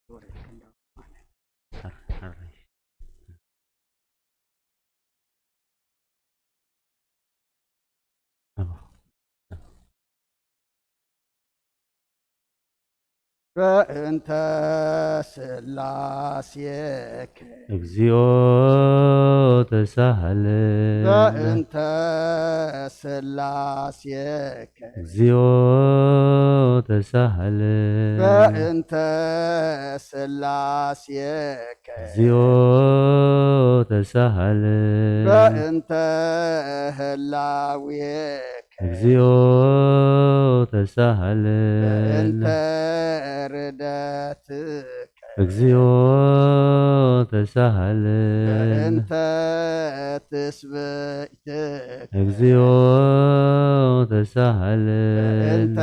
ወረድክን ዶ ማለት። በእንተ ስላሴከ። እግዚኦ ተሳሃለ። በእንተ ስላሴከ። እግዚኦ ተሳሃለ። በእንተ ስላሴከ። እግዚኦ ተሳሃለ። በእንተ ህላዌከ። እግዚኦ ተሳሃለ። በእንተ ርደትከ። እግዚኦ ተሳሃለ። በእንተ ትስብእትከ። እግዚኦ ተሳሃለ። በእንተ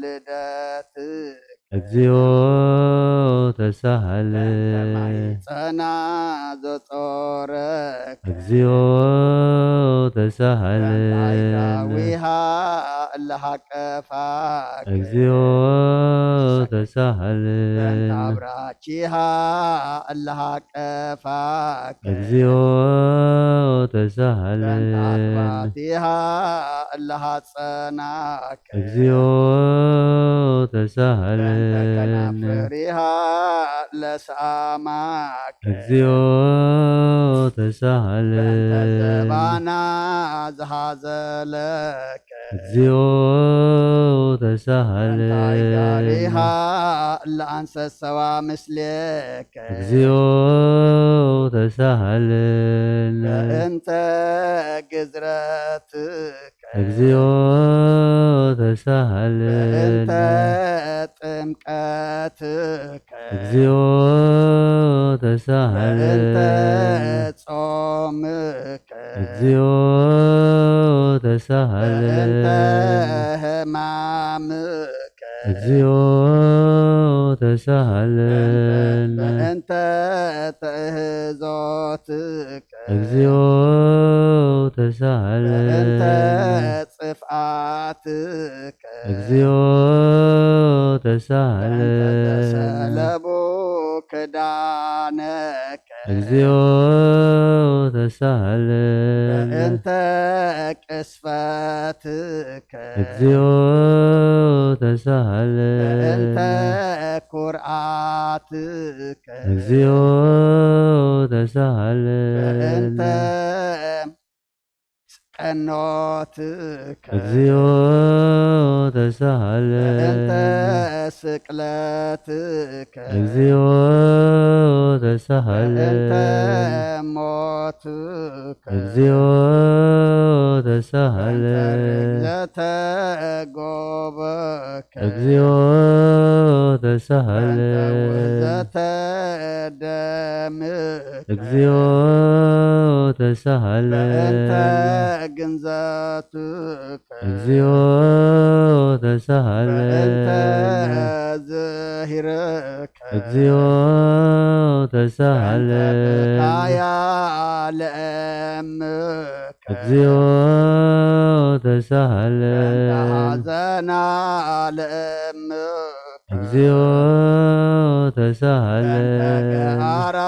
ልደትከ። እግዚኦ ተሳሃለ። በእንተ ማይፀና ዘጾረከ። እግዚኦ ተሳሃለ። በእንተ ዳዊሃ እለሃቀፋከ። እግዚኦ ተሳሃለ። በእንተ አብራኪሃ እለሃቀፋከ። እግዚኦ ተሳሃለ። በእንተ አጥባቲሃ እለሃጸናከ። እግዚኦ ተሳሃለ። በእንተ ከናፍሪሃ ለሰአማከ። እግዚኦ ተሳሃለ። በእንተ ዘባና ዝሃዘለከ። እግዚኦ ተሳሃለ። በእንተ አይጋሪሃ ለአንሰሰዋ ምስሌከ። እግዚኦ ተሳሃለ። በእንተ ግዝረትከ። እግዚኦ ተሳሃለ። በእንተ ጥምቀትከ። እግዚኦ ተሳሃለ። በእንተ ጾምከ። እግዚኦ ተሳሃለ። በእንተ ሕማምከ። እግዚኦ ተሳሃለ። በእንተ ትእህዞትከ። እግዚኦ ተሳሃለ። በእንተ ጽፍኣትከ። እግዚኦ ተሳሃለ። በእንተ ዘሰለቡ ክዳነከ። እግዚኦ ተሳሃለ። በእንተ ቅስፈትከ። እግዚኦ ተሳሃለ። በእንተ ኩርዓትከ። እግዚኦ ተሳሃለ። በእንተ ቀኖትከ። እግዚኦ ተሳሃለ። በእንተ ስቅለትከ። እግዚኦ ተሳሃለ። በእንተ ሞትከ። እግዚኦ ተሳሃለ። በእንተ ርግዘተ ጎበከ። እግዚኦ ተሳሃለ። በእንተ ውህዘተ ደምከ። እግዚኦ ተሳሃለ። በእንተ ግንዘትከ። እግዚኦ ተሳሃለ። በእንተ ዝሂርከ። እግዚኦ ተሳሃለ። በእንተ ብካያ ለእምከ። እግዚኦ ተሳሃለ። በእንተ ሐዘና ለእምከ። እግዚኦ ተሳሃለ። በእንተ ገሃራ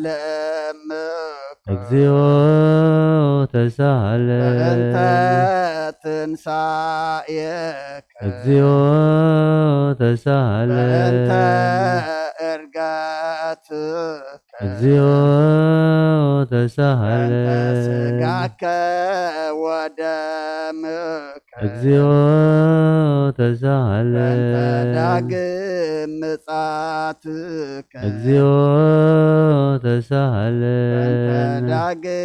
ለእምከ። እግዚኦ ተሳሃለ። በእንተ ትንሳኤከ። እግዚኦ ተሳሃለ። በእንተ እርገትከ። እግዚኦ ተሳሃለ። በእንተ ስጋከ ወደምከ። እግዚኦ ተሳሃለ። በእንተ ዳግም ምጻትከ። እግዚኦ ተሳሃለ። በእንተ ዳግም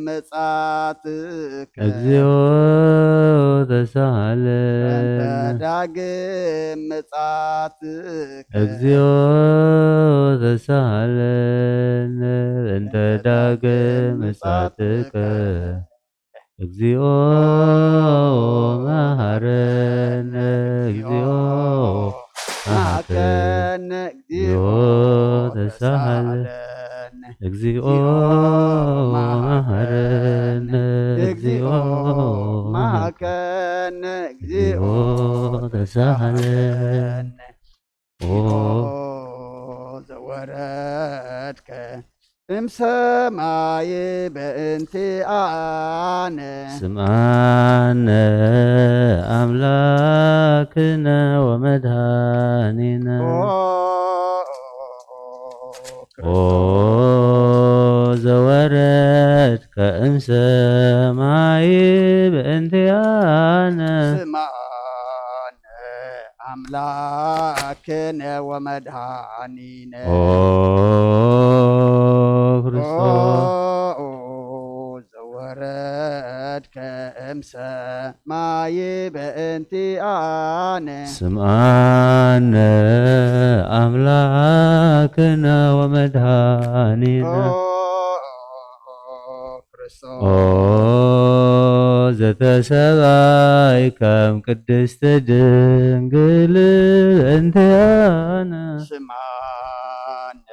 ምጻትከ። እግዚኦ ተሳሃለ። በእንተ ዳግም ምጻትከ። እግዚኦ ተሳሃለ። በእንተ ዳግም ምጻትከ። እግዚኦ መሐረነ። እግዚኦ መሐረነ። መሐረነ። እግዚኦ ተሳሃለ። እግዚኦ መሐረነ። እግዚኦ መሐረነ። እግዚኦ ተሳሃለ። ኦ ወረድከ እምሰማይ በእንቲኣነ። ስምዓነ ኣምላክነ ወመድሃኒነ። ኦ ኦ ዘወረድከ እምሰማይ በእንቲኣነ። ስምዓነ ኣምላክነ ወመድሃኒነ። ኦ ክርስቶስ ኦ ዘወረድከ እምሰማይ በእንቲኣነ። ስምዓነ ኣምላክነ ወመድሃኒነ። ኦ ክርስቶስ ኦ ዘተሰባይ ከም ቅድስት ድንግል እንቲኣነ። ስምዓነ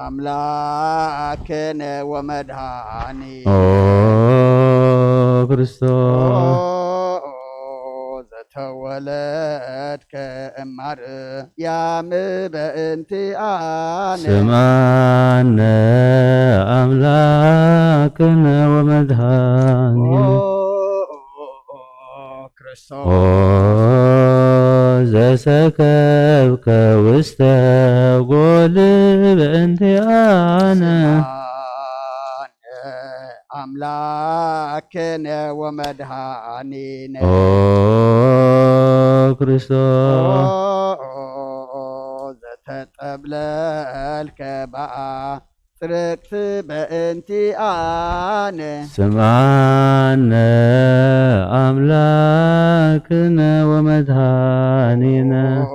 ኣምላክነ ወመድሃኒ ኦ ክርስቶስ ኦ ዘተወለድከ እማርያም በእንቲኣነ። ስምዓነ ኣምላክነ ወመድሃኒ ኦ ክርስቶስ ኦ ዘሰከብከ ውስተ ጎል በእንቲኣነ። ኣምላክነ ወመድሃኒነ ኦ ክርስቶስ ኦ ዘተጠብለልከ በኣ ጽርቅት በእንቲኣነ። ስምዓነ ኣምላክነ ወመድሃኒነ። ኦ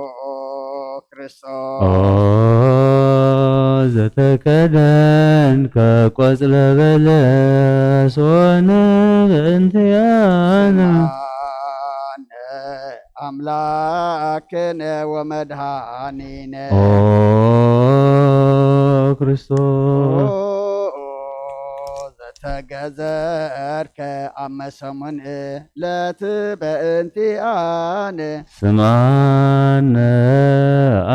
ክርስቶስ ኦ ዘተከደንከ ቆጽለ በለስ ሆነ በእንቲኣነ። ኣነ ኣምላክነ ወመድሃኒነ ኦ ክርስቶስ ኦ ዘተገዘርከ ኣብ መሰሙን ዕለት በእንቲኣነ። ስምዓነ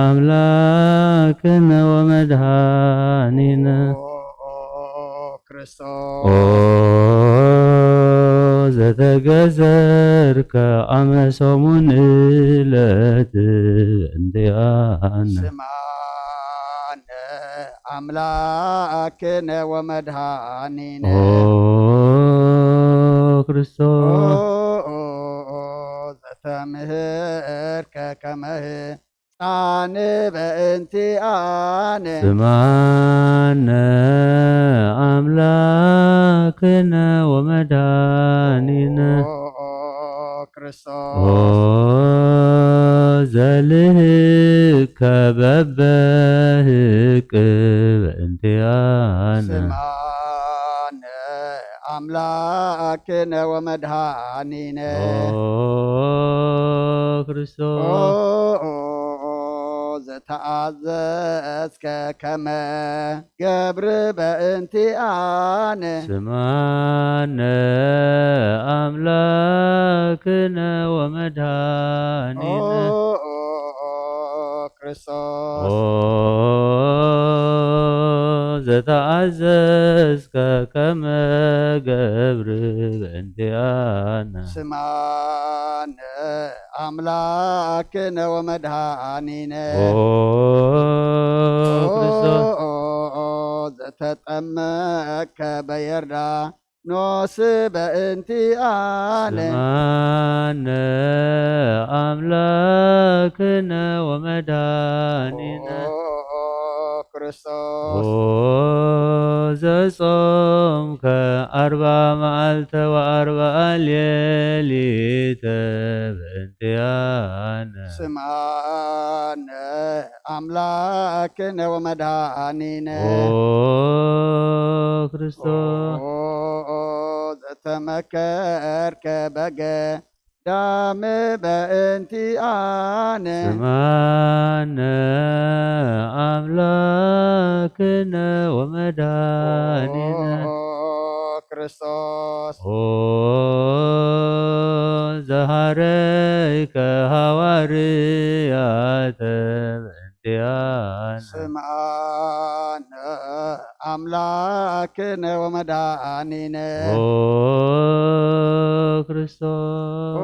ኣምላክነ ወመድሃኒነ። ኦ ክርስቶስ ኦ ዘተገዘርከ ኣመ ሰሙን ዕለት እንቲኣነ። ስምዓነ ኣምላክነ ወመድሃኒነ። ኦ ክርስቶስ ኦ ዘተምህርከ ከመህ ጻን በእንቲኣነ። ስምዓነ ኣምላክነ ወመድሃኒነ። ኦ ክርስቶስ ኦ ዘልህከ በበህቅ በእንቲኣነ። ስምዓነ ኣምላክነ ወመድሃኒነ። ኦ ክርስቶስ ዘተኣዘዝከ ከመ ገብር በእንቲኣነ። ስምዓነ ኣምላክነ ወመድሃኒነ። ኦ ክርስቶስ ኦ ዘተኣዘዝከ ከመ ገብር በእንቲኣነ። ስምዓነ ኣምላክነ ወመድሃኒነ። ኦ ክርስቶስ ኦ ዘተጠመከ በየርዳኖስ በእንቲኣነ። ስምዓነ ኣምላክነ ወመድሃኒነ። ኦ ክርስቶስ ኦ ዘጾምከ ኣርባ መዓልተ ወኣርባ ሌሊተ በእንቲኣነ። ስምዓነ ኣምላክነ ወመድሃኒነ። ኦ ክርስቶስ ኦ ዘተመከርከ በገ ዳም በእንቲኣነ። ስምዓነ ኣምላክነ ወመድሃኒነ። ኦ ክርስቶስ ኦ ዘሃረይከ ሃዋርያተ በእንቲኣነ። ስምዓነ ኣምላክነ ወመድኃኒነ። ኦ ክርስቶስ ኦ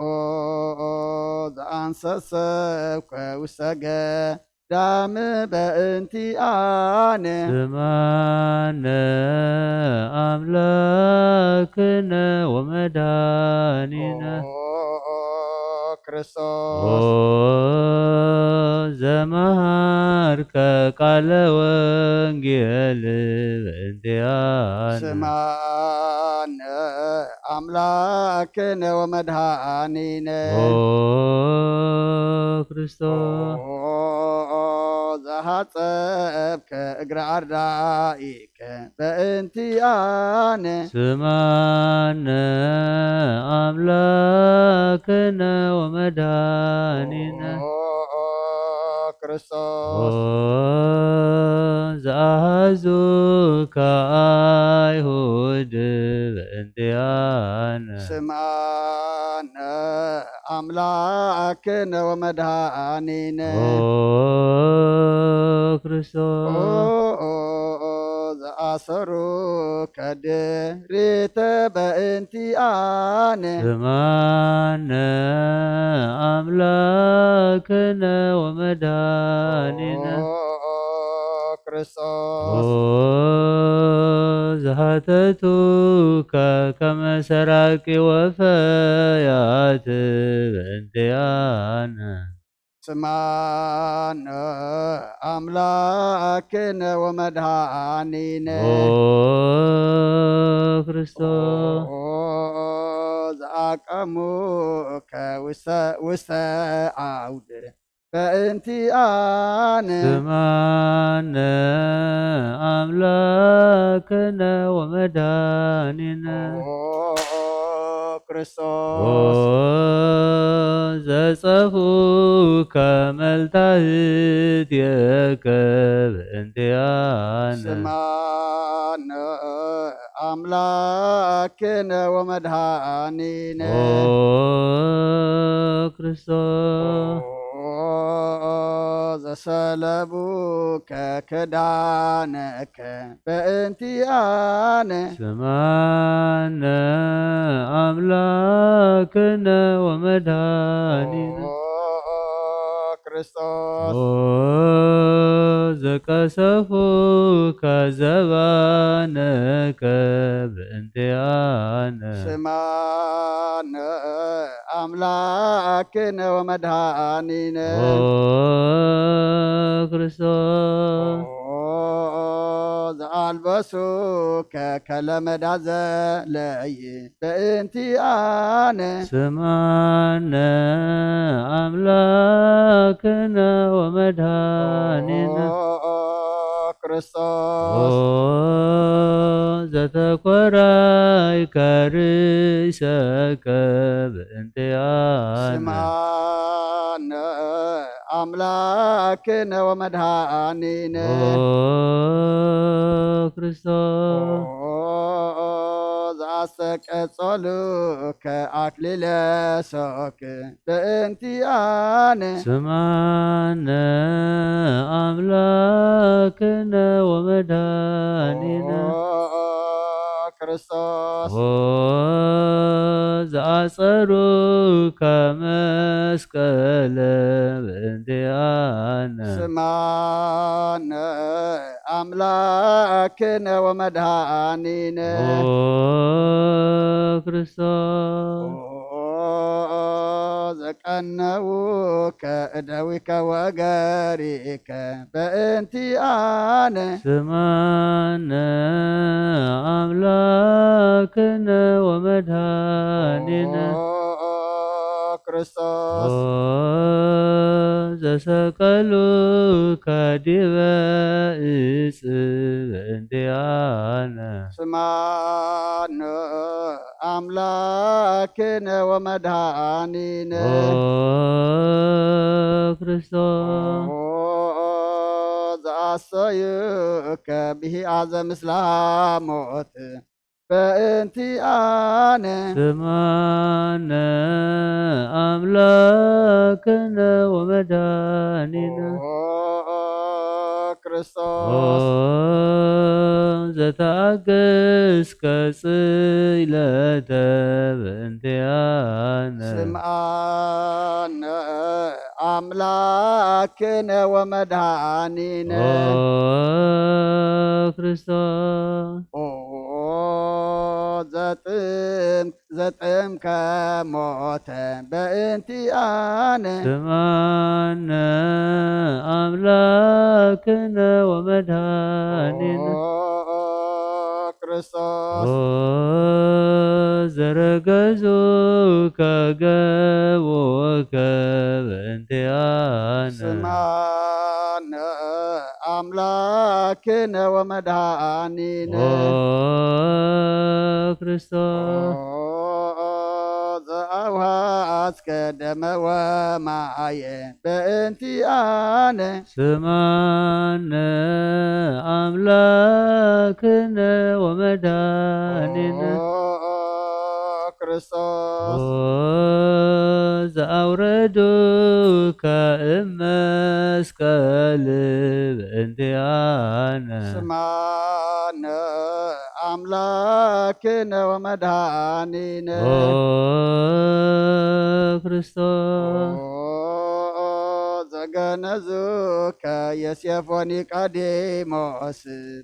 ኦ ኦ ዘአንሰሰብከ ውሰገ ዳም በእንቲአነ። ስምዓነ ኣምላክነ ወመድኃኒነ። ኦ ኦ ክርስቶስ ዘመሃርከ ቃለ ወንጌል በእንቲአነ። ስምዓነ ኣምላክነ ወመድኃኒነ። ኦ ክርስቶስ ኦ ዘሃጸብከ እግረ አርዳኢከ በእንቲአነ። ስምዓነ ኣምላክነ ወመድኃኒነ። ኦ ኦ ክርስቶስ ዘአሐዙከ አይሁድ በእንቲአነ። ስምዓነ ኣምላክነ ወመድኃኒነ። ኦ ኦ ክርስቶስ ኦ ኦ ዘአሰሩከ ድሪተ በእንቲአነ። ስምዓነ ኣምላክነ ወመድኃኒነ። ኦ ኦ ክርስቶስ ዘሃተቱከ ከመ ሰራቂ ወፈያት በእንቲአነ። ስምዓነ ኣምላክነ ወመድኃኒነ። ኦ ክርስቶስ ኦ ዘአቀሙከ ውሰ- ውስተ አውድ በእንቲአነ። ስምዓነ ኣምላክነ ወመድኃኒነ። ኦ ኦ ክርስቶስ ዘጸፍኡከ መልታህት የከ በእንቲአነ። ስምዓነ ኣምላክነ ወመድኃኒነ። ኦ ክርስቶስ ኦ ዘሰለቡከ ክዳነከ በእንቲአነ። ስምዓነ ኣምላክነ ወመድኃኒነ። ኦ ክርስቶስ ኦ ዘቀሰፉከ ዘባነከ በእንቲአነ። ስምዓነ ኣምላክነ ወመድኃኒነ። ኦ ክርስቶስ ኦ ዘአልበሱከ ከለመዳ ዘለይ በእንቲአነ። ስምዓነ ኣምላክነ ወመድኃኒነ። ኦ ኦ ክርስቶስ ዘተኮራይከ ርእሰከ በእንቲአነ። ስምዓነ ኣምላክነ ወመድኃኒነ። ኦ ክርስቶስ ኦ ዘአስተቀጸሉከ አክሊለ ሶክ በእንቲአነ። ስምዓነ ኣምላክነ ወመድኃኒነ። ኦ ክርስቶስ ኦ ዘአጸሩከ መስቀለ በእንቲአነ። ስምዓነ ኣምላክነ ወመድኃኒነ። ኦ ክርስቶስ ኦ ዘቀነውከ እደዊከ ወገሪከ በእንቲአነ። ስምዓነ ኣምላክነ ወመድኃኒነ። ኦ ክርስቶስ ኦ ዘሰቀሉከ ዲበ እጽ በእንቲአነ። ስምዓነ ኣምላክነ ወመድኃኒነ። ኦ ክርስቶስ ኦ ዘአሰዩከ ብሂአዘ ምስለ ሞት በእንቲአነ። ስምዓነ ኣምላክነ ወመድኃኒነ። ኦ ክርስቶስ። ኦ ዘተኣገስከ ጽይለተ ብእንቲኣነ። ስምዓነ ኣምላክነ ወመድኃኒነ። ኦ ክርስቶስ። ኦ ዘጥም ዘጥምከ ሞተ በእንቲኣነ። ስምዓነ ኣምላክነ ወመድኃኒነ። ኦ ክርስቶስ። ኦ ዘረገዙከ ገቦከ በእንቲኣነ። ስምዓነ ኣምላክነ ወመድኃኒነ። ኦ ክርስቶስ። ኦ ዘአውሃስከ ደመ ወማየ በእንቲኣነ። ስምዓነ ኣምላክነ ወመድኃኒነ። ኦ ክርስቶስ። ኦ ዘአውረዱከ እመስቀል በእንቲኣነ። ስምዓነ ኣምላክነ ወመድኃኒነ። ኦ ክርስቶስ። ኦ ዘገነዙከ የሴፎ ኒቃዲሞስ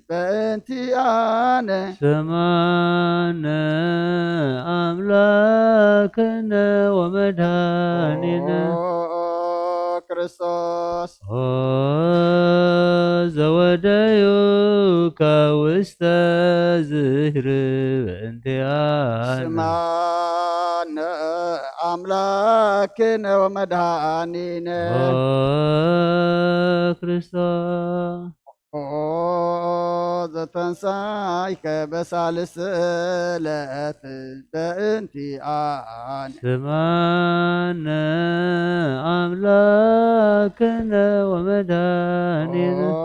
በእንቲኣነ። ስምዓነ ኣምላክነ ወመድኃኒነ። ኦ ክርስቶስ። ኦ ዘወደዩከ ውስተ ዝህር በእንቲኣነ። ስምዓነ ኣምላክነ ወመድኃኒነ። ኦ ክርስቶስ። ኦ ዘተንሳይከ በሳልስ ዕለት በእንቲኣነ። ስምዓነ ኣምላክነ ወመድኃኒነ። ኦ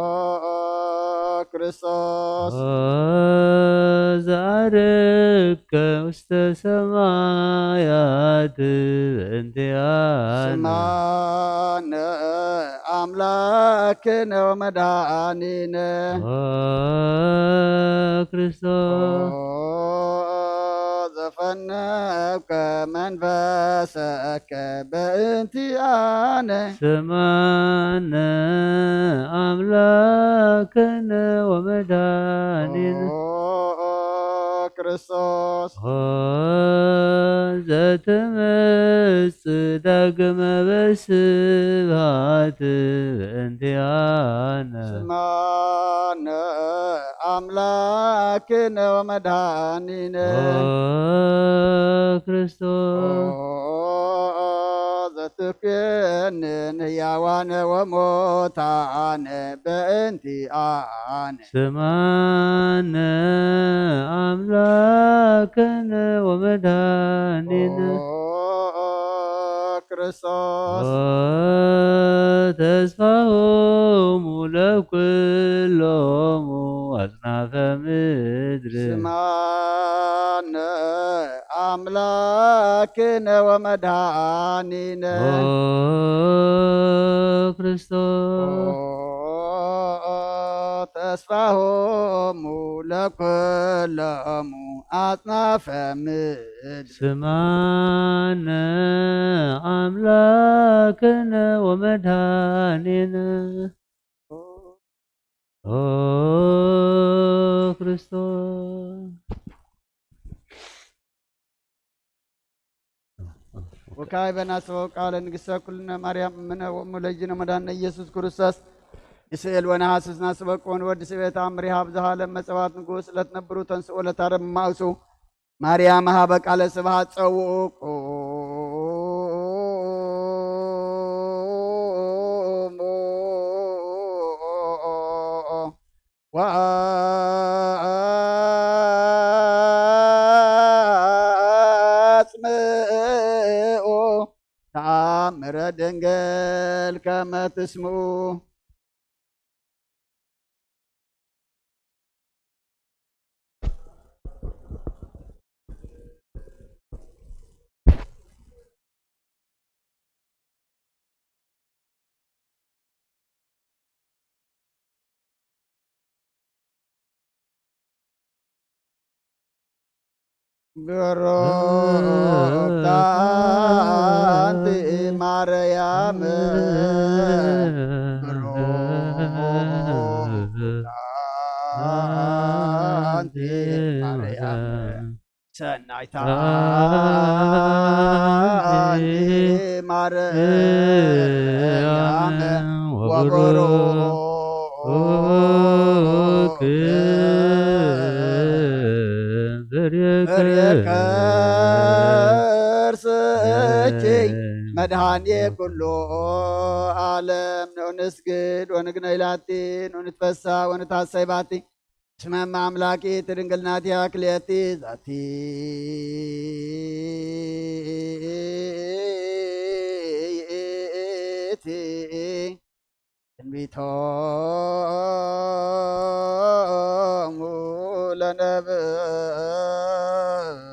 ክርስቶስ። ኦ ዘዐረግከ ውስተ ሰማያት በእንቲኣነ። ስምዓነ ኣምላክነ ወመድኃኒነ። ኦ ክርስቶስ። ኦ ዘፈነውከ መንፈሰከ በእንቲኣነ። ስምዓነ ኣምላክነ ወመድኃኒነ። ኦ ክርስቶስ። ኦ ዘትመጽእ ዳግመ በስብሐት በእንቲኣነ። ስምዓነ ኣምላክነ ወመድኃኒነ። ኦ ክርስቶስ። ኦ ዘትፌንን ሕያዋነ ወሞታነ በእንቲኣነ። ስምዓነ ኣምላክነ ወመድኃኒነ። ኦ ክርስቶስ። ኦ ተስፋሆሙ ለኩሎሙ አጽናፈ ምድር። ስምዓነ አምላክነ ወመድኃኒነ። ኦ ክርስቶስ። ኦ ተስፋሆሙ ለኩሎሙ አጽናፈ ምድር። ስምዓነ አምላክነ ወመድኃኒነ። ኦ ክርስቶስ። ወካዕበነ ሀበ ቃለ ንግሥተ ኩልነ ማርያም እምነ ወእሙ ለእግዚእነ መድኃኒነ ኢየሱስ ክርስቶስ። ንስእል ወነሐስስ ናስበቅ ወንወድስ ቤተ አምሪሃ ብዝሃ ለመጸዋት ንጉሥ ለትነብሩ ተንስኡ ለታረም ማእሱ ማርያም ሀበ ቃለ ስብሐት ጸውኡ ቁሙ ወአጽምኡ ተአምረ ድንግል ከመ ትስምኡ። ብሩክታ ኣንቲ ማርያም፣ ብሩክታ ኣንቲ ማርያም፣ ሰናይታ ኣንቲ ማርያም፣ ወብሩክ ፍሬ ከርስኪ መድኃኔ ኩሉ ዓለም። ንስግድ ወንግነይ ላቲ፣ ንትፈሳ ወንታሰይ ባቲ። እስመ እመ አምላኪ ትድንግል ናቲሃ ክልኤቲ ዛቲ ይእቲ ትንቢቶሙ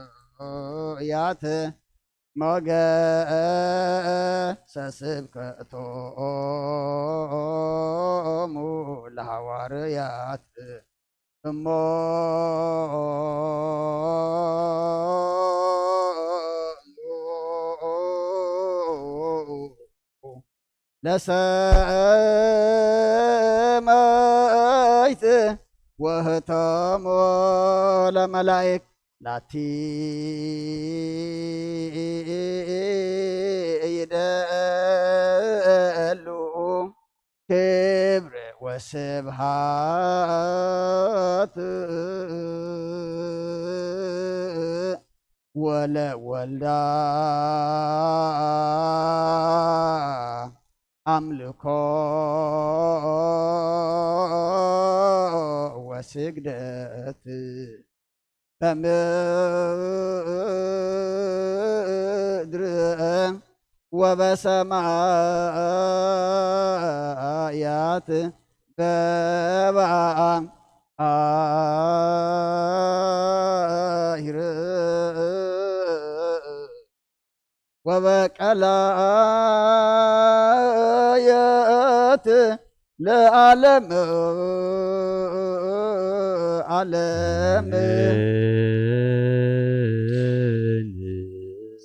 ለነብያት ሞገሰ ስብከቶሙ ለሐዋርያት እሞ ለሰማይት ወህተሞ ለመላእክ ላቲ ይደሉ ክብር ወስብሃት ወለወልዳ ኣምልኮ ወስግደት በምድር ወበሰማያት በበአይር ወበቀላየት ለዓለም ዓለም።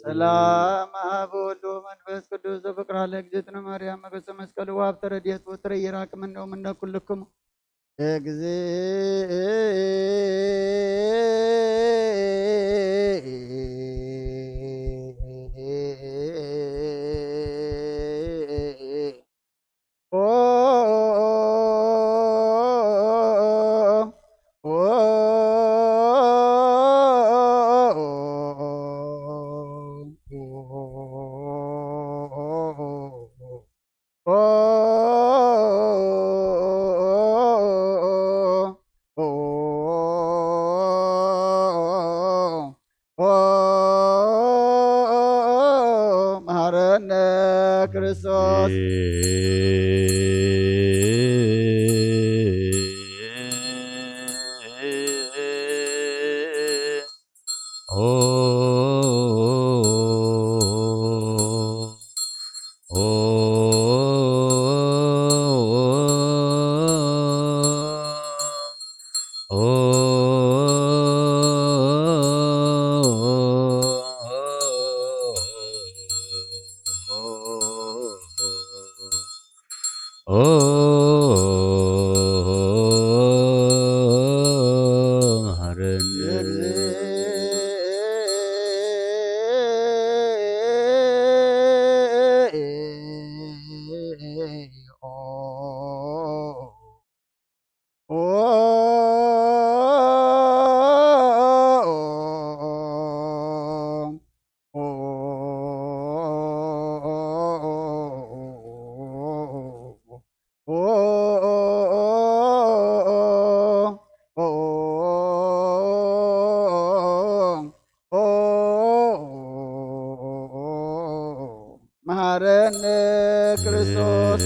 ሰላም አብ ወልድ ወመንፈስ ቅዱስ ዘፍቅራ ለእግዝእትነ ማርያም መገሰ መስቀል ወሀብተ ረድኤት ወትረ ይራቅ ምነው ምነ ኩልክሙ እግዚእ ኦ መሐረነ ክርስቶስ። መሐረነ ክርስቶስ።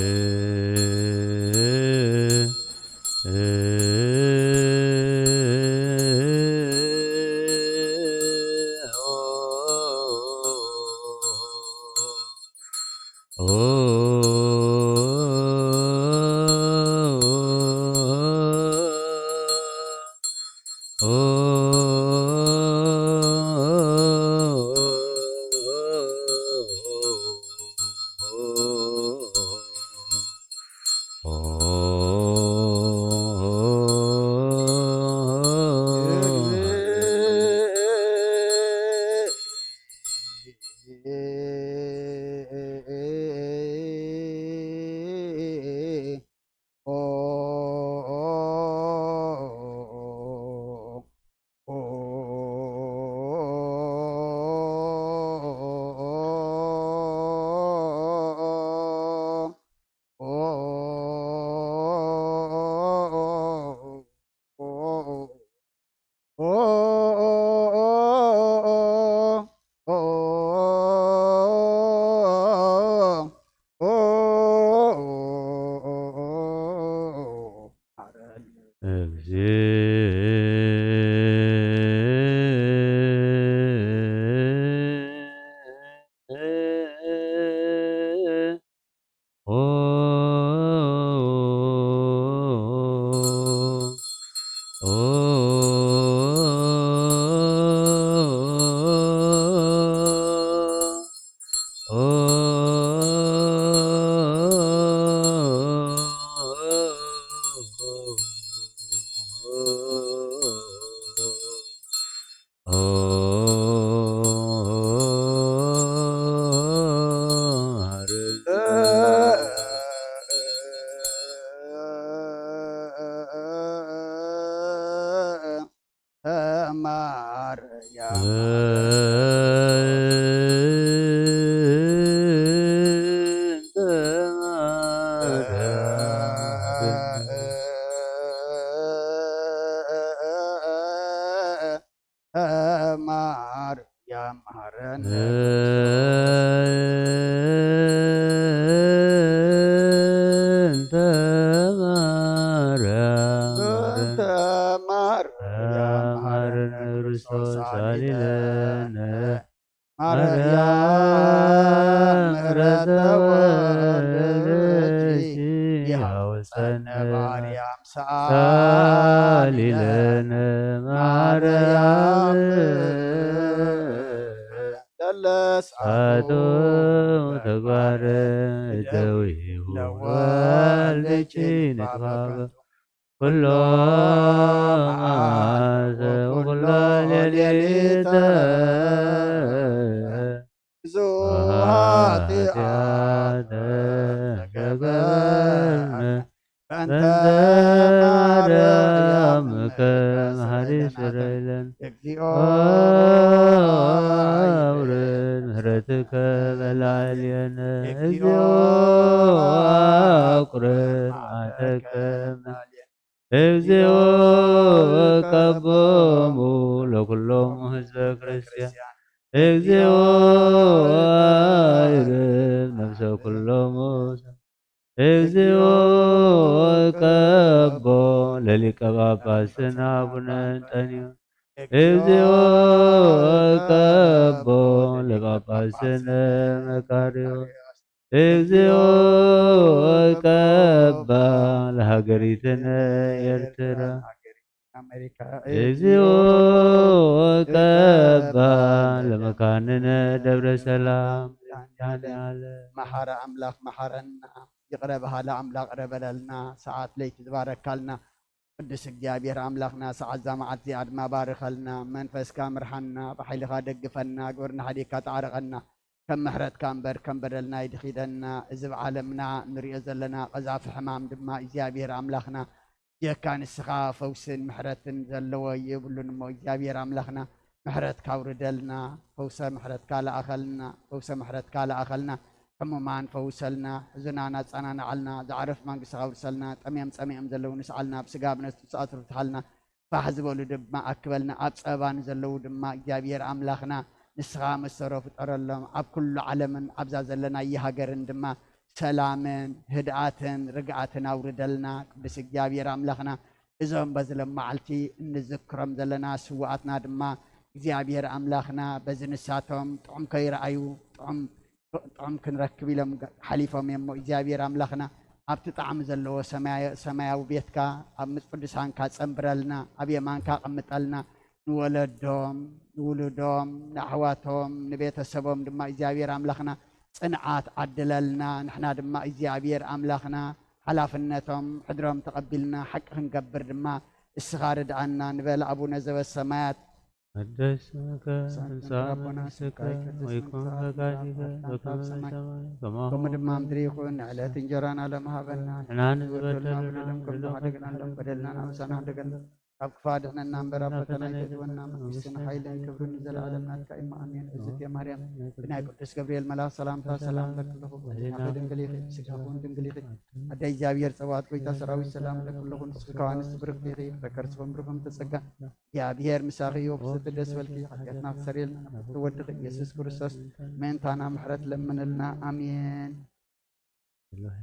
እግዚእ ማርያም መሃረነ። እንተ ማርያም እንተ ማርያም መሃረነ ክርስቶስ ሳሊለነ። ማርያም ምሕረት ተወልድኪ ይሃወሰነ ማርያም ሳሊለነ። ማርያም ለለስኣቱ ተግባር እደዊሁ ለወልድኪ ንጥፋበ ኩሎ መዓልተ ኩሎ ሌሊተ ብዙ ኃጢአት ተገበርነ በእንተ ማርያም ከመሃሪ ስረይለን። እግዚኦ አውርድ ምሕረትከ በላዕሌነ። እግዚኦ አቁርብ መዓተከ። እግዚኦ ቀቦሙ ለኩሎሙ ህዝበ ክርስቲያን። እግዚኦ አይርብ ነፍሰ ኩሎሙ። እግዚኦ ቀቦ ለሊቀ ጳጳስና አቡነ እንጠንዮስ። እግዚኦ ቀቦ ለጳጳስነ መቃርዮስ። እግዚኦ ቀባ ለሃገሪትነ ኤርትራ። አሜሪካ። እግዚኦ ቀባ ለመካንነ ደብረ ሰላም። መድኃኔዓለም። መሓረ ኣምላኽ መሓረና፣ ይቕረ በሃሊ ኣምላኽ ይቕረ በለልና። ሰዓት ለይቲ ዝባረካልና ቅዱስ እግዚኣብሔር ኣምላኽና፣ ሰዓት እዛ መዓልቲ እዚኣ ድማ ባርኸልና። መንፈስካ ምርሓና፣ ብሓይልኻ ደግፈና፣ ግብርና ሓዲግካ ተዓረቐና። ከም ምሕረትካ እምበር ከም በደልና ኣይድኺደና። እዚ ብዓለምና ንሪኦ ዘለና ቀዛፊ ሕማም ድማ እግዚኣብሔር ኣምላኽና፣ ጀካ ንስኻ ፈውስን ምሕረትን ዘለዎ የብሉን እሞ እግዚኣብሔር ኣምላኽና ምሕረትካ ኣውርደልና። ፈውሰ ምሕረትካ ለኣኸልና። ፈውሰ ምሕረትካ ለኣኸልና። ሕሙማን ፈውሰልና። ሕዙናን ኣጸናንዓልና። ዝዓረፉ መንግስትኻ ኣውርሰልና። ጠምዮም ጸሚኦም ዘለዉ ንስዓልና። ብስጋ ብነፍሲ ብስኣት ፍትሓልና። ፋሕ ዝበሉ ድማ ኣክበልና። ኣብ ጸበባ ንዘለዉ ድማ እግዚኣብሔር ኣምላኽና ንስኻ መሰሮ ፍጠረሎም። ኣብ ኩሉ ዓለምን ኣብዛ ዘለናዮ ሃገርን ድማ ሰላምን ህድኣትን ርግኣትን ኣውርደልና። ቅዱስ እግዚኣብሔር ኣምላኽና እዞም በዚ ሎም መዓልቲ እንዝክሮም ዘለና ስውኣትና ድማ እግዚኣብሔር ኣምላኽና በዚ ንሳቶም ጥዑም ከይረኣዩ ጥዑም ጥዑም ክንረክብ ኢሎም ሓሊፎም እዮም እሞ እግዚኣብሔር ኣምላኽና ኣብቲ ጣዕሚ ዘለዎ ሰማያ-፣ ሰማያዊ ቤትካ ኣብ ምስ ቅዱሳንካ ጸንብረልና፣ ኣብ የማንካ ኣቐምጠልና። ንወለዶም፣ ንውሉዶም፣ ንኣሕዋቶም፣ ንቤተሰቦም ድማ እግዚኣብሔር ኣምላኽና ጽንዓት ዓድለልና። ንሕና ድማ እግዚኣብሔር ኣምላኽና ሓላፍነቶም ሕድሮም ተቐቢልና ሓቂ ክንገብር ድማ እስኻ ርድኣና ንበል። ኣቡነ ዘበሰማያት ይትቀደስ ስምከ ትምጻእ መንግስትከ ወይኩን ፈቃድከ በከመ በሰማይ ከማሁ ከምኡ ድማ ምድሪ ይኹን። ንዕለት እንጀራና ሎም ሃበና። ንሕና ንዝበደልና ንበደሎም ከም በደልና ንበደሎም በደልና ንኣምሳና ሕደገልና ካብ ክፋ ድሕነና እምበር ኣብ ፈተና ኣይተእትወና። መንግስትን ሓይልን ክብርን ንዘለዓለም ናትካ እሞ ኣሜን። እዝእትየ ማርያም ብናይ ቅዱስ ገብርኤል መልኣኽ ሰላምታ ሰላም ለክልኹ። ሕሊናኺ ድንግል ኢኺ፣ ስጋኹን ድንግል ኢኺ። ኣደ እግዚኣብሔር ጸባኦት ጎይታ ሰራዊት ሰላም ለክልኹ። ንስኺ ከዋንስ ብርክቲ ኢኺ፣ ፍረ ከርስኹም ብሩኽ እምተ ጸጋ እግዚኣብሔር ምሳኺ እዩ። ብስቲ ደስ በልኪ፣ ሓጢኣትና ክሰረየልና፣ ብወድኺ ኢየሱስ ክርስቶስ ምእንታና ምሕረት ለምንልና። ኣሜን። ኤሎሄ፣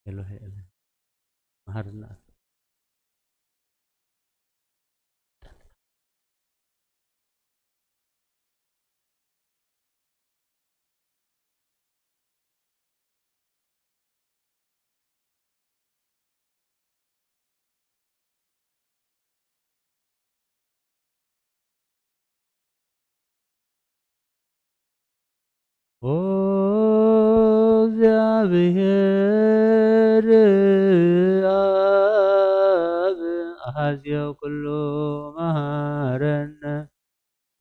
ኤሎሄ፣ ኤሎሄ፣ መሃርና። ብሔር ኣብ ኣሃዝዮ ኩሉ መሃረነ።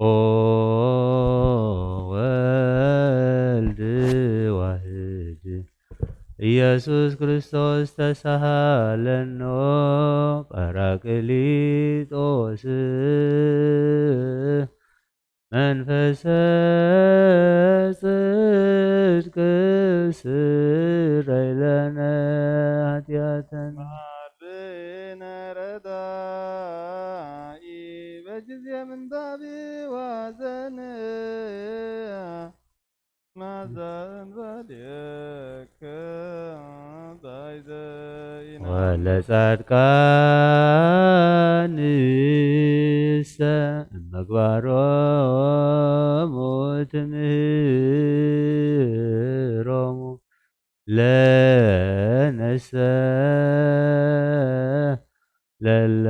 ኦ ወልድ ዋህድ ኢየሱስ ክርስቶስ ተሳሃለኖ። ጳራቅሊጦስ መንፈሰ ጽድቅ ስረይ ለነ ኃጢአተነ። መሐረነ ረዳኢ በጊዜ ምንባብ ዋዘን ማዛን ባልየከ ባይዘ ኢና። ወለጻድቃንሰ እመግባሮሙ ትምህሮሙ ለነሰ ለለ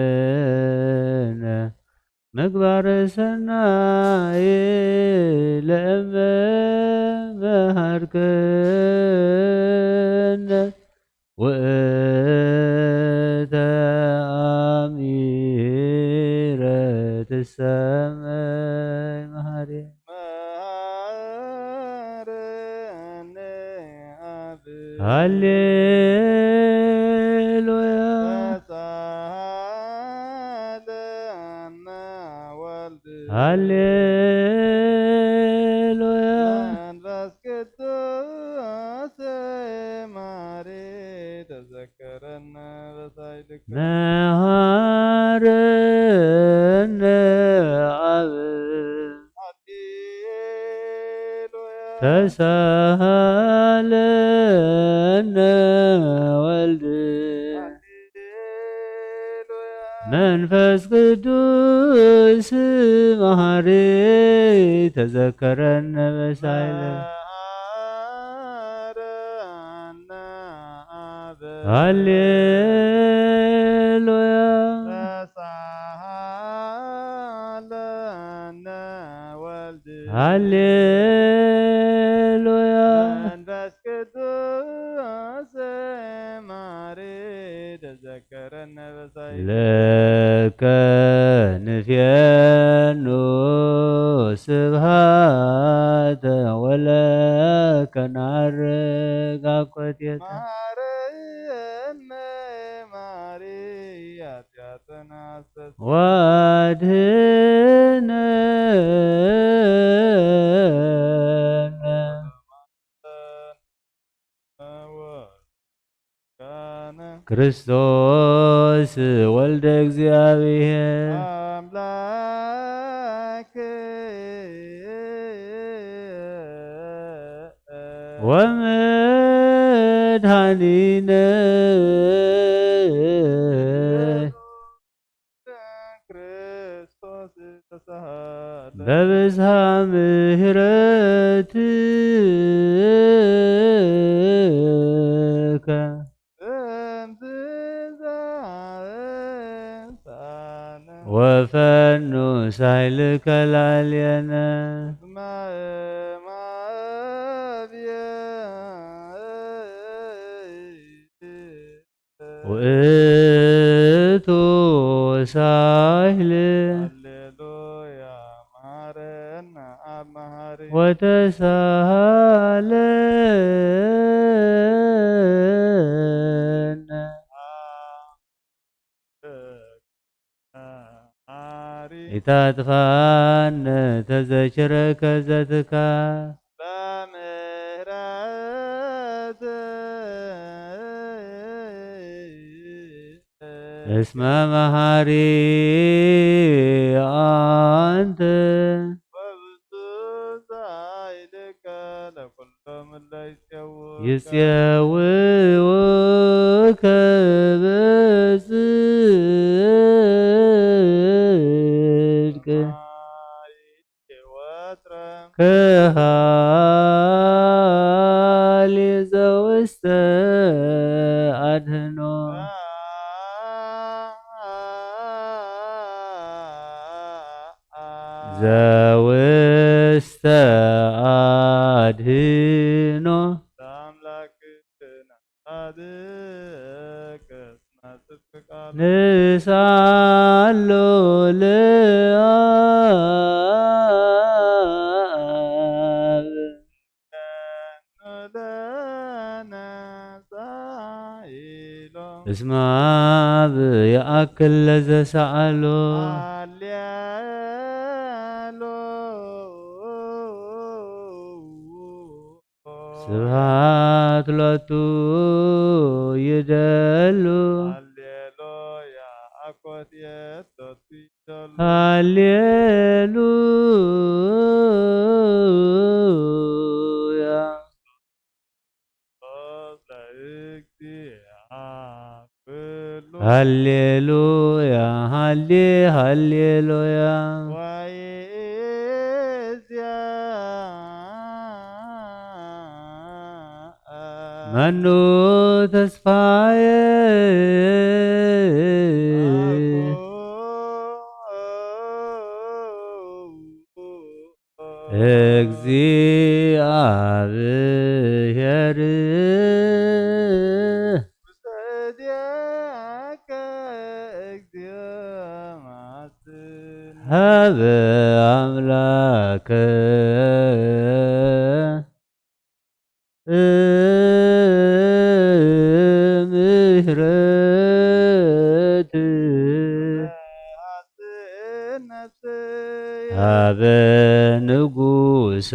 አልብነ ምግባረ ሰናይ ለእመ መሃርከነ ውእተ አሚረ ትሰመይ መሃሪ። መሃረነ አብ ሃሌሉያ። ተሳሃለነ ወልድ ሃሌሉያ። መንፈስ ቅዱስ ማሪ ተዘከረነ በሳይልከ። መሃረነ አብ ሃሌሉያ። ተሳሃለነ ወልድ ሃሌሉያ። መንፈስ ቅዱስ መሃሪ ተዘከረነ በሳይለ። መሃረነ አብ ሃሌሉያ። ተሳሃለነ ወልድ ሃሌሉያ። መንፈስ ቅዱስ ማሪ ተዘከረነ በሳይ። ለከ ንፌኑ ስብሃተ ወለከ ናርግ አኮቴተ። መሃረነ ማሪ ኃጢአተነ አስተስርይ። ወአድህነነ ክርስቶስ ወልደ እግዚአብሔር። አምላክ ወመድኃኒነ። ክርስቶስ ተሳሃለ። በብዝሃ ምሕረትከ በእንትዛ ሳነ። ወፈኑ ሳይልከ ላዕሌነ። እስመ እምአብየ ውእቱ ሳህል። ሃሌሉያ። መሐረነ አብ መሐሪ። ወተሳሃለነ። መሐሪ። ኢታጥፋነ ተዘችረከ ዘትካ። በምህረት እስመ መሃሪ አንተ። ወብዙ ኃይልከ ለኩሎም እለ ይጼውከ። ይጼውከ በጽድቅ። ወትረ። ከሃሊ ዘውስተ አድህኖ። ዘውስተ አድህኖ። ንሳሎ ለኣብ እስመ ኣብ ይኣክል ለዘሰኣሎ። ስብሐት ሎቱ ይደሉ። ሃሌሉያ። ሃሌሉያ፣ ሃሌ፣ ሃሌሉያ። መኑ ተስፋየ እግዚአብሔር። ሀበ አምላከ ምህረት ሀበ ንጉሰ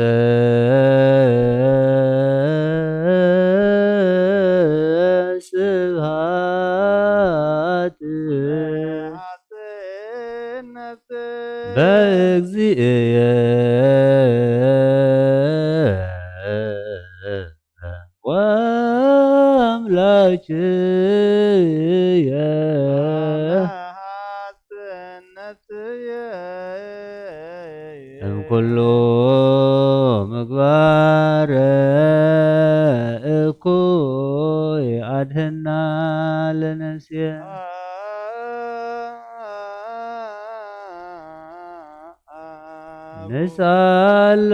ስብሐት በእግዚእየ ወአምላክየ። እምኩሉ ምግባረ እኩይ አድህና ለነፍስየ። ንሳሎ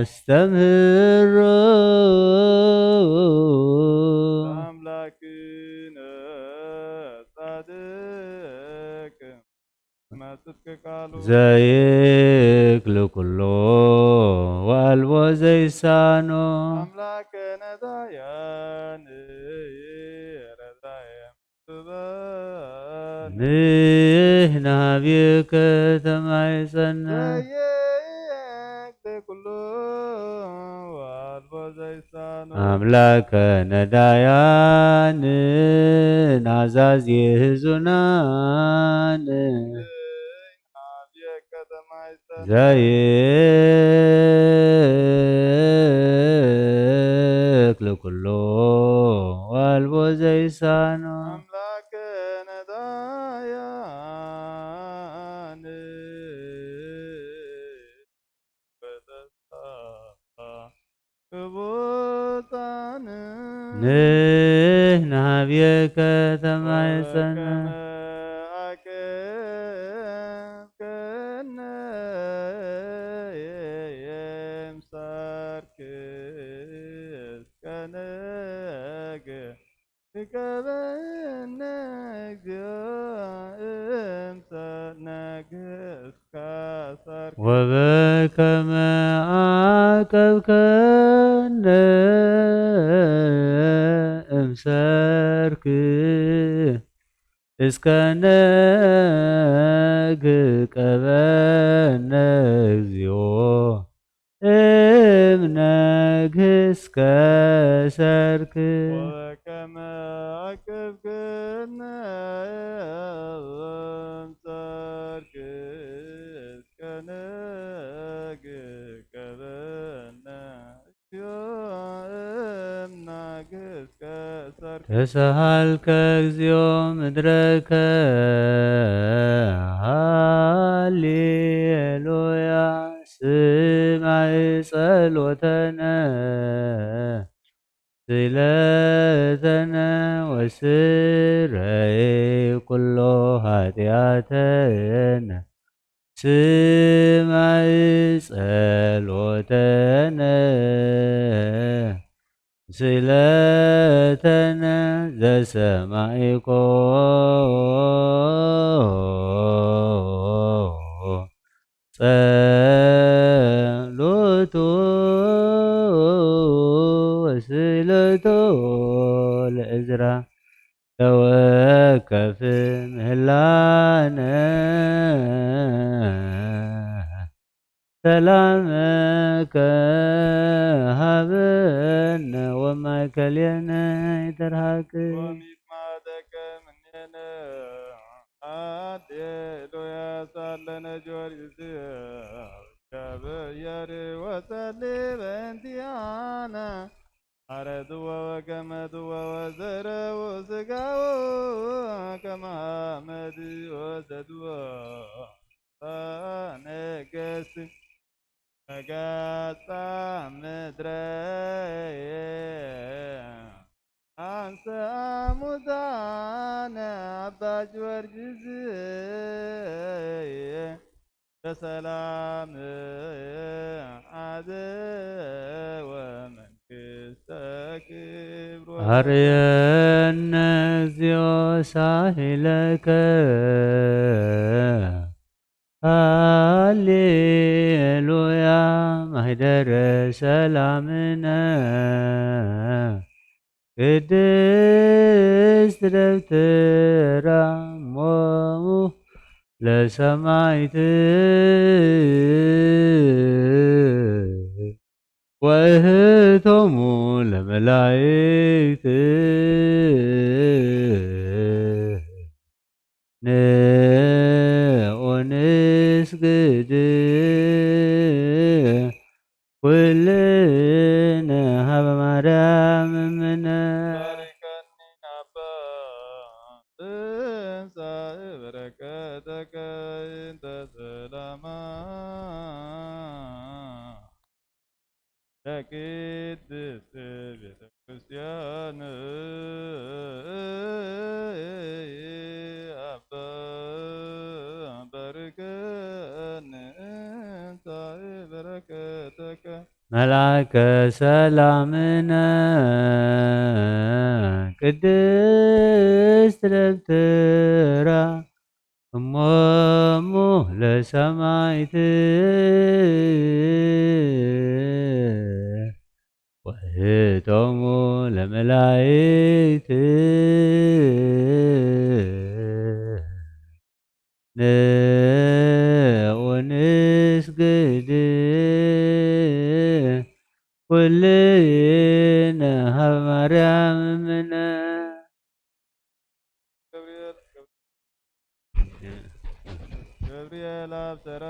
ናስተምህሮ። አምላክነ ጻድቅ ዘይክል ኩሎ ወአልቦ ዘይሳኖ። አምላክነ ዳያን ረዳየ ንሕና ሀቤከ ተማይጸና። ዘይክል ኩሎ ወአልቦ ዘይሳኖ። አምላከ ነዳያን ናዛዜ ህዙናን። ዘይክል ኩሎ ወአልቦ ዘይሳኖ። አምላከ ነዳያን በተስፋ ቅቡጻን። ንሕና ሀቤከ ተማይጸና። ወከመ አቅብከነ እምሰርክ እስከ ነግ ይቀበነ እግዚኦ እምሰ ነግ እስከ ሰርክ። ወበከመ አቀብከነ እምሰርክ እስከ ነግ ቀበነ እግዚኦ እምነግህ እስከ ሰርክ። ወበከመ አቅብክነ እምሰርክ እስከ ነግህ ቀበነ እግዚኦ እምነግህ እስከ ሰርክ። ተሰሃልከ እግዚኦ ምድረከ ሃሌሉያ። ስማዕ ጸሎተነ ስእለተነ ወስረይ ኩሎ ኃጢአተነ። ስማዕ ስእለተነ ዘሰማይኮ ጸሎቱ ወስእለቶ ለእዝራ ተወከፍ ምህላነ ሰላመከ ሃበነ ወማእከሌነ ይትርሃቅ። ወሚስማተከ ምኔነ። ሃሌሉያ ሳለነ ጊዮርጊስ ገብር ወጸሊ በእንቲአነ። አረትዎ ወከመትዎ ወዘረው ስጋው ከመ አመድ ወሰትዎ ፈነገስ ተጋጻ ምድረ አንሰ ሙታነ አባ ጊዮርጊስ በሰላም አደወ መንግስተ ክብር። አርየነ እግዚኦ ሳሂለከ ሃሌሉያ ማህደረ ሰላምነ ቅድስት ደብተራ እሞሙ ለሰማይት ወእህቶሙ ለመላይክት ንዑ ንስግድ ኩልነ ሀበ ማርያም እምነ። ባርከኒ አባ ትንሳኤ በረከተከ እንተ ሰላማ ለቅድስት ቤተ ክርስቲያን አባ ባርከኒ እንተ በረከተከ። መልአከ ሰላምነ ቅድስት ደብተራ እሞሙ ለሰማይት ወእህቶሙ ለመላይክት ንዑ ንስግድ ኩልነ ሀበ ማርያም እምነ። ገብርኤል ገብርኤል አብሰራ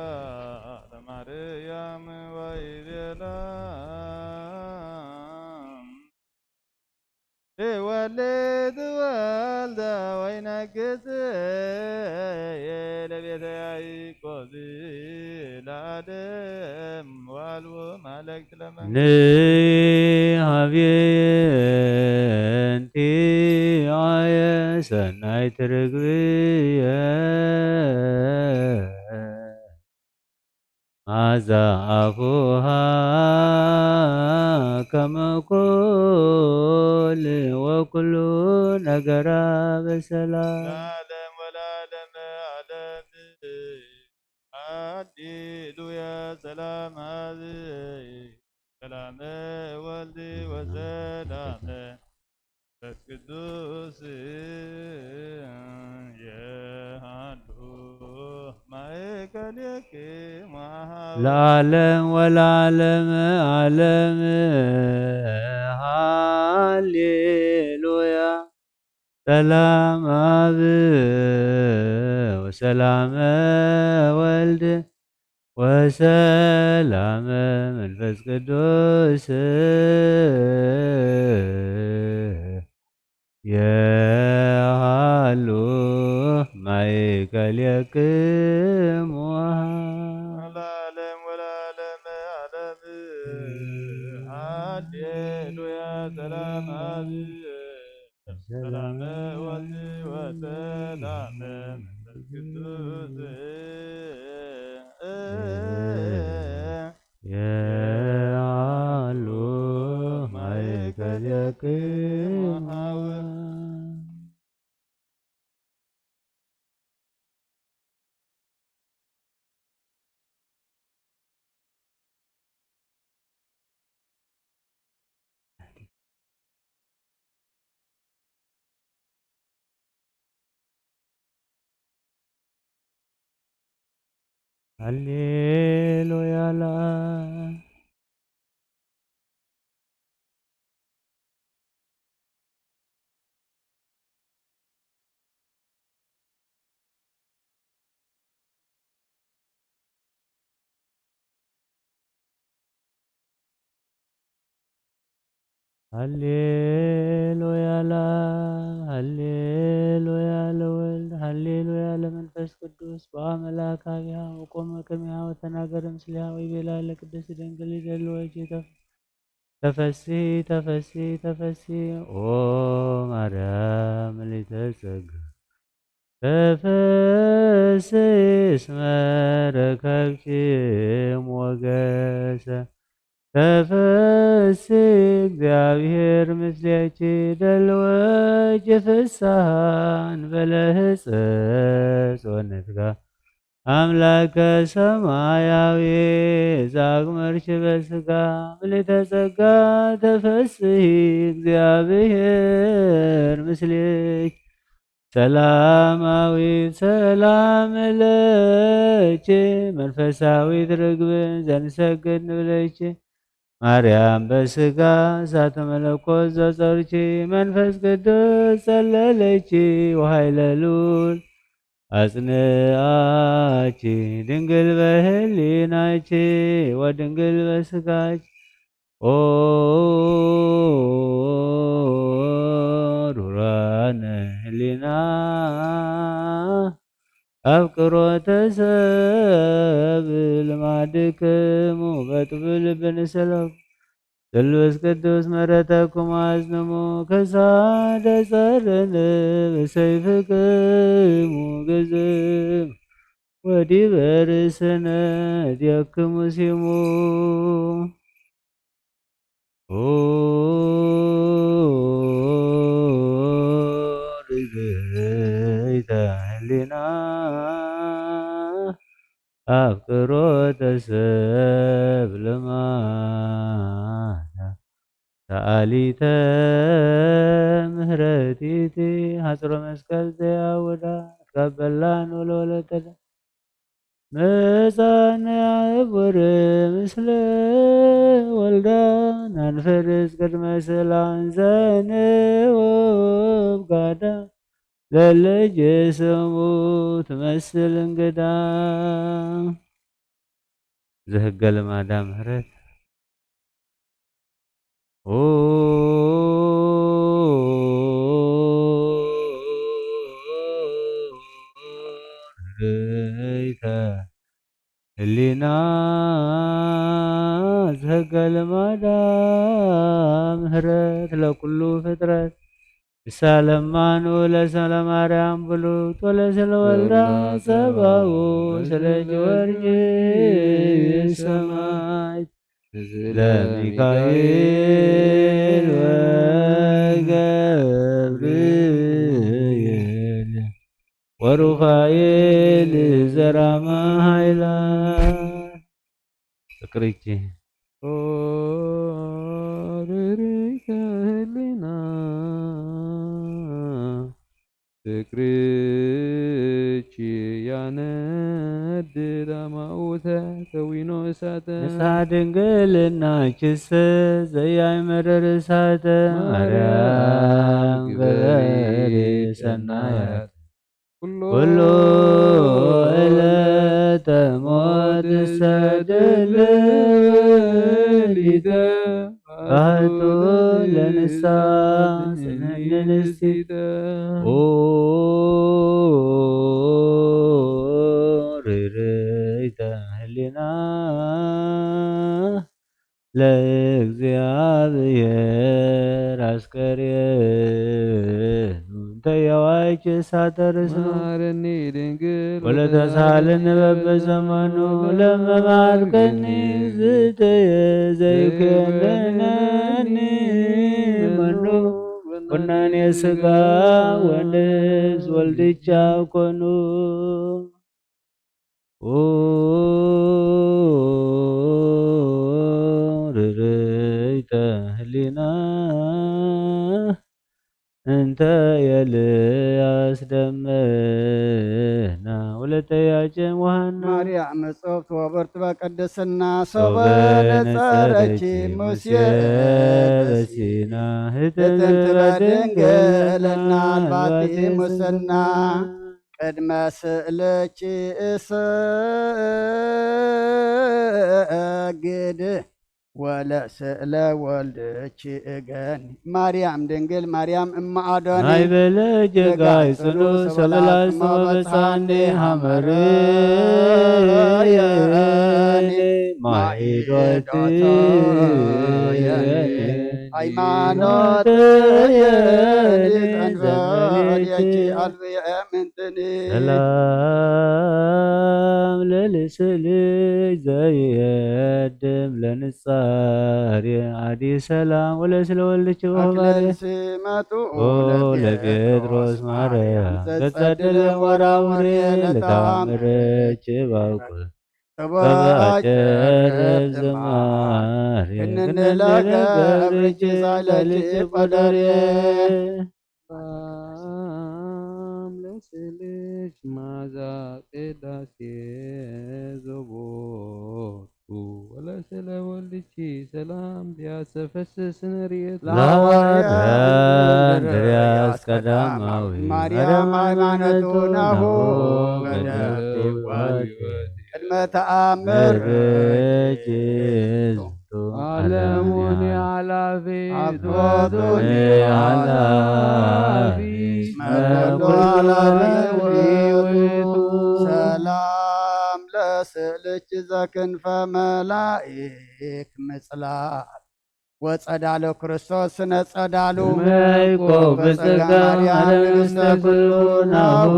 ለማርያም ወይቤላ ትወልድ ወልደ ወይነግስ ለቤተ ያዕቆብ ለዓለም ወአልቦ ማለክት ለመንግስት። ንሃብየ እንቲአየ ሰናይት ርግብየ ማዛ አፉሃ ከመ ኩል ወኩሉ ነገራ በሰላም። ለዓለም ወለዓለመ ዓለም። ሃሌሉያ ሰላም አብ ሰላም ወልድ ወሰላም መንፈስ ቅዱስ የሃሉ ማእከሌክሙ አሃው። ለዓለም ወለዓለመ ዓለም ሃሌሉያ። ሰላም አብ ወሰላመ ወልድ ወሰላመ መንፈስ ቅዱስ የሃሉ ማእከሌክሙ። ለዓለም ወለዓለመ ዓለም ሃሌሉያ። ሰላም አብ ሰላም ወልድ ወሰላም መንፈስ ቅዱስ የሃሉ ማእከሌ ከማሃወ። ሃሌሉያ ለኣብ። ሃሌሉያ ለኣብ፣ ሃሌሉያ ለወልድ፣ ሃሌሉያ ለመንፈስ ቅዱስ። በአ መልአክ አቢሃ ወቆመ ቅድሚሃ ወተናገረ ምስሊሃ ወይቤላ ለቅድስት ድንግል ይደልወኪ ተፈሲ ተፈሲ ተፈሲ ኦ ማርያም ምልዕተ ጸጋ ተፈሲ እስመ ረከብኪ ሞገሰ ተፈሲ እግዚአብሔር ምስሌኪ ደልወኪ ፍስሓ እንበለ ህጸጽ ወንትጋ አምላከ ሰማያዊ ዛግመርኪ በስጋ ምልዕተ ጸጋ ተፈስሒ እግዚአብሔር ምስሌኪ ሰላማዊት ሰላም ለኪ መንፈሳዊት ርግብ ዘንሰግድ ንብለኪ ማርያም በስጋ እሳተ መለኮት ዘጸርኪ መንፈስ ቅዱስ ጸለለኪ ወኃይለ ልዑል አጽንአኪ ድንግል በህሊናኪ ወድንግል በስጋኪ ኦ ሩራነ ህሊና አፍቅሮተ ሰብ ልማድክሙ በጥቡ ልብ ንሰለኩ ስሉስ ቅዱስ መረተኩም አጽንሙ ክሳደ ጸርን ብሰይፍክሙ ግዝም ወዲበ ርእስነ እዴክሙ ሲሙ። ኦ ርግይተ ህሊና አፍቅሮተ ሰብ ልማዳ ሰአሊተ ምህረቲቲ ሐጽሮ መስቀል ዘያውዳ ትቀበላን ወለወለተደ መጻነ አህቡር ምስለ ወልዳ ናንፈርስ ቅድመ ስላን ዘንወብ ጋዳ ለለጀ ስሙ ትመስል እንግዳ። ዘህገ ልማዳ ምህረት ኦ ርይተ ህሊና ዘህገ ልማዳ ምህረት ለኩሉ ፍጥረት ይሳለማኑ ለስለ ማርያም ብሉት ወለስለ ወልዳ ጸባኡ ስለ ጊዮርጊስ ሰማዕት ስለ ሚካኤል ወገብርኤል ወሩፋኤል ዘራማ ኃይላ ፍቅርኪ ኦ ርርይተ ህሊና ፍቅርኪ ያነድድ አማውተ ከዊኖ እሳተ ንጽሐ ድንግልናኪስ ዘያይ መረር እሳተ ማርያም ማርያም ግበሪ ግበሪ ሰናያት ሰናያት ኩሎ ኩሎ ዕለተ ሞት ሰደለ ወሊተ ባሕቱ ለንሳ ስንኒ ንስቲተ ኦ ርርይተ ህሊና ለእግዚአብሔር አስከሬኑ እንተ የዋይች ሳተርሱ መሐረኒ ድንግል ወለተሳልን በበዘመኑ ለመባርከኒ ዝተየ ዘይከለነኒ መኑ ኩነኔ ሥጋ ወንስ ወልድቻ ኮኑ። ርርይተ ህሊና እንተ ኤልያስ ደመና ወለተ ያቄም ወሐና። ማርያም እጽብት ወብርት በቅድስና ሶበ ሶበ ነጸረኪ ነጸረኪ ሙሴ ሙሴ በሲና በሲና ህጥን ህጥን ትበል ድንግልና አልባቲ አልባቲ ሙስና። ቅድመ ስእልኪ እሰግድ ወለስእለ ወልድኪ እገኒ። ማርያም ድንግል ማርያም እመ አዶኒ። ማይ በለ ጌጋይ ጌጋይ ጽኑ ጽኑ ሰበላ ሰበላ ስሞ ስሞ በጻኒ በጻኒ ሐመረየኒ ሐመረየኒ ማይ ማይ ዶትየኒ ዶትየኒ ሃይማኖትየኒ ሃይማኖትየኒ ዘንበል የኪ ዘንበል አልብየ ምንትኒ። ሰላም ለልስልጅ ዘይየድም ለንጻር አዲ ሰላም ወለስለ ወልድኪ ወማርያም። አክለል ሲመቱ ኦ ለጴጥሮስ ለጴጥሮስ ማርያም ማርያም ዘጸድል ዘጸድል ወራውሬ ወራውሬ ለተአምር ለተአምር ችባውቁ ጥበብ ጥበብ አጨርፍ አጨርፍ ዝማሬ ዝማሬ ክንንለ ገብርኪ ገብርኪ ሳይለኪ ሳይለኪ ቆደሬ። ቆደሬ። ሰላም ለስልሽ ማዛ ቅዳሴ ዘቦቱ ወለስለ ወልድኪ ሰላም ቢያሰፈስስ ንርየት ለሐዋርያ ለሐዋርያ እንድርያስ እንድርያስ ቀዳማዊ ቀዳማዊ ማርያም ማርያም ሃይማኖቱ ሃይማኖቱ ናሁ ናሁ ገደቱ ገደቱ ቅድመ ተአምር ርጅ ዓለሙኒ ኃላፊ አፍሮቱኒ ኃላፊ መለኮት ኃላፊ ውእቱ። ሰላም ለስእልኪ ዘክንፈ መላኢክ ምጽላል ወጸዳለ ክርስቶስ ስነ ጸዳሉ መይኮ በጸጋ በጸጋ ማርያም ማርያም ንግሥተ ንግሥተ ኩሉ ኩሉ ናሁ ናሁ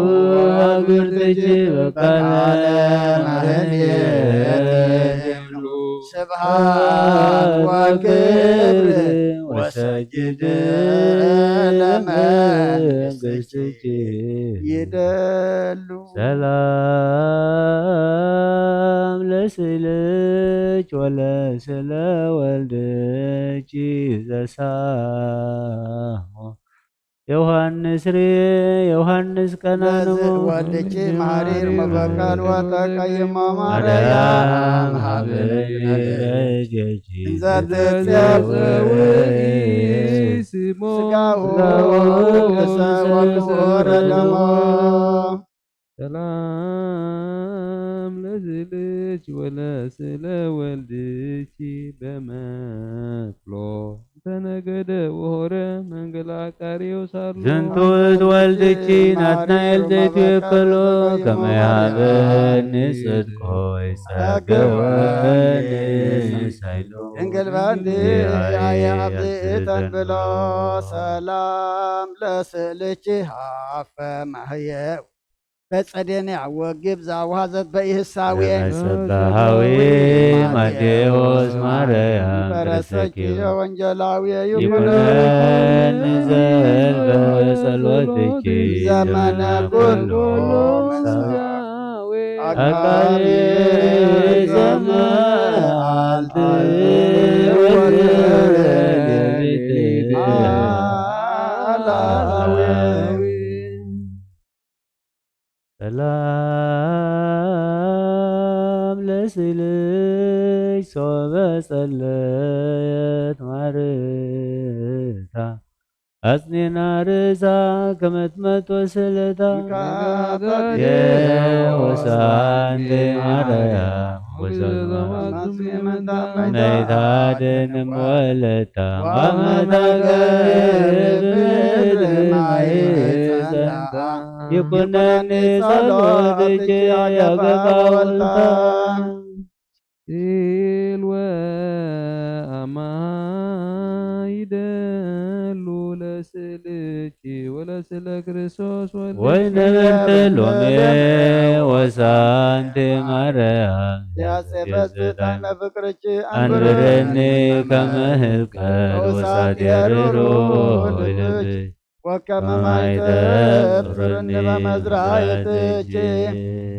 አግብርትኪ በቃለ በቃለ ማህሌት ማህሌት ስብሐት ወክብር ወሰጅድ ለመንግሥትኪ ይደሉ። ሰላም ለስልች ወለስለ ወልድኪ ዘሳሞ ዮሐንስ ርኤ ዮሐንስ ቀናንቦ ለዝእ ወልድኪ መሐሪር መበቀል ወተቀይሞ ማርያም ማርያም ሀበ ሀበ ደጀኪ እንዘ ትጼውዒ ስሞ ስጋሁ ወቅዱሰ ወክቡረ ደሞ። ሰላም ለዝልች ወለስለ ወልድኪ በመክሎ ተነገደ ወሆረ መንገላ ቃርዮስ አሎ። ዝንቱ ውእቱ ወልድኪ ናትናኤል ዘይትቤከሎ ከመ ይሃበኒ ጽድቆ ይጸግወኒ ሳይሎ። ድንግል በእንቲ አየ አብዝእተን ብሎ ሰላም ለስእልኪ ሀፈ ማህየው በጸዴንያ ወግብ ዛውሃዘት በኢህሳዌ። ጽባሃዊ ማቴዎስ ማርያም በረሰኪ በረሰኪ ወንጌላዊ ይኩነኒ ይኩነኒ ዘልፈ ጸሎትኪ ዘመነ ኩሉ ምስጋና አቃቤ ዘመዓልት ወሌሊት አላዊ። ሰላም ለስልሽ ሶበ ጸለየት ማርታ አጽኔና ርእሳ ከመ ትመጦ ስእለታ። የሆሳዕና ማርያም ወሰኑ መይታ ደንም ወለታ ዋመታ ገብር ማይ ጸንታ። ይኩነኒ ጸሎትኪ ያገባ ወልታ። ሲል ወአማይደሉ ለስእልኪ ወለስለ ክርስቶስ ወልድኪ። ወይንብርት ሎሜ ወሳንቲ ማርያም ያሴፈት ጣዕመ ፍቅርኪ ኣንብረኒ ከመ ህልቀት ወሳት የርሮ ልብሽ ወከመ ማይ ተፍርኒ በመዝራእትኪ።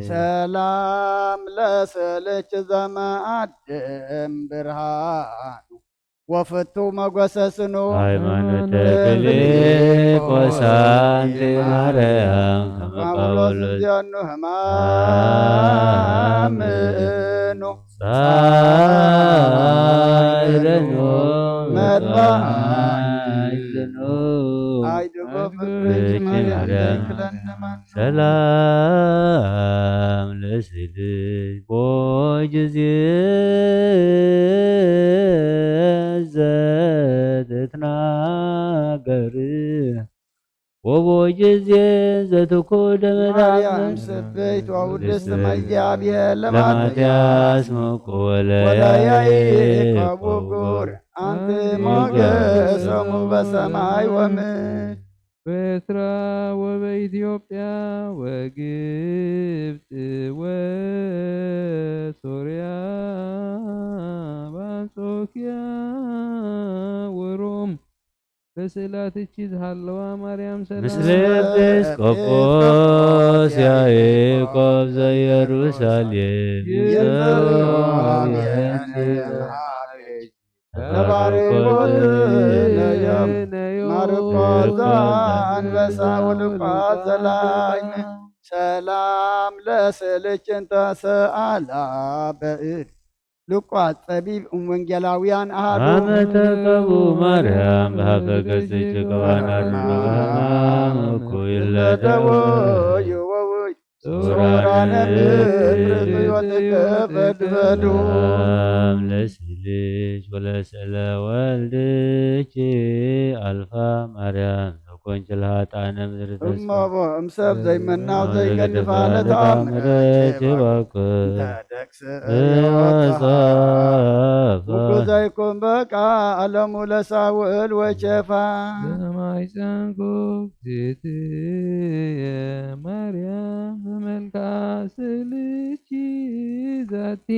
ሰላም ለስእልኪ ዘመአድም ብርሃኑ ወፍቱ መጎሰስኑ። ሃይማኖተ ፊልጶስ ኣንቲ ማርያም ከመ ጳውሎስ ዚዮኑ ህማምኑ። ጻዕረኑ መጥባሕኑ። ኣይድጎ ፍቅርኪ ማርያም ዘይክለኒ ማንም። ሰላም ለስእልኪ ወጊዜ ዘትትናገር ወቦጊዜ ዘትኮ ደመና ማርያም ስብሕት ወውድስት እም እግዚአብሔር ለማትያስ ለማትያስ መኮ ወለያዕቆብ ወለያዕቆብ ውጉር። ኣንቲ ሞገሶሙ በሰማይ ወምድር። በኤርትራ ወበኢትዮጵያ ወግብጽ ወሶርያ በአንጾኪያ ወሮም በስእላትኪ ዝሃለዋ ማርያም ሰላም። ምስለ ኤጲስቆጶስ ያዕቆብ ዘኢየሩሳሌም ይጸውዕ። ተባረኮ ነዮም ማርቆስ ዘአንበሳ ወሉቃስ ዘላይነ። ሰላም ለስእልኪ እንተ ሰአላ በእድ ሉቃስ ጸቢብ እም ወንጌላውያን ኣሃዱ። አመ ተቀቡ ማርያም በሀፈ ገጽኪ ከዋናርኖ በህማም እኩይ ለደወዩ ወውይ ሱራነ ብትርዮትከ ፈድፈዱ። ሰላም ለስእልኪ ወለስእለ ወልድኪ አልፋ ማርያም ዘኮንኪ ለኃጥአነ ምድር ተስፋ። እሞቦ እምሰብ ዘይመናው ዘይገድፋ ለተአምረኪ ባኮ። ተደክሰ ጸፋ። ምኩ ዘይኮን በቃ አለሙ ለሳውል ወኬፋ። በማይፀንኩ ዜትየ ማርያም በመልክዓ ስእልኪ ዛቲ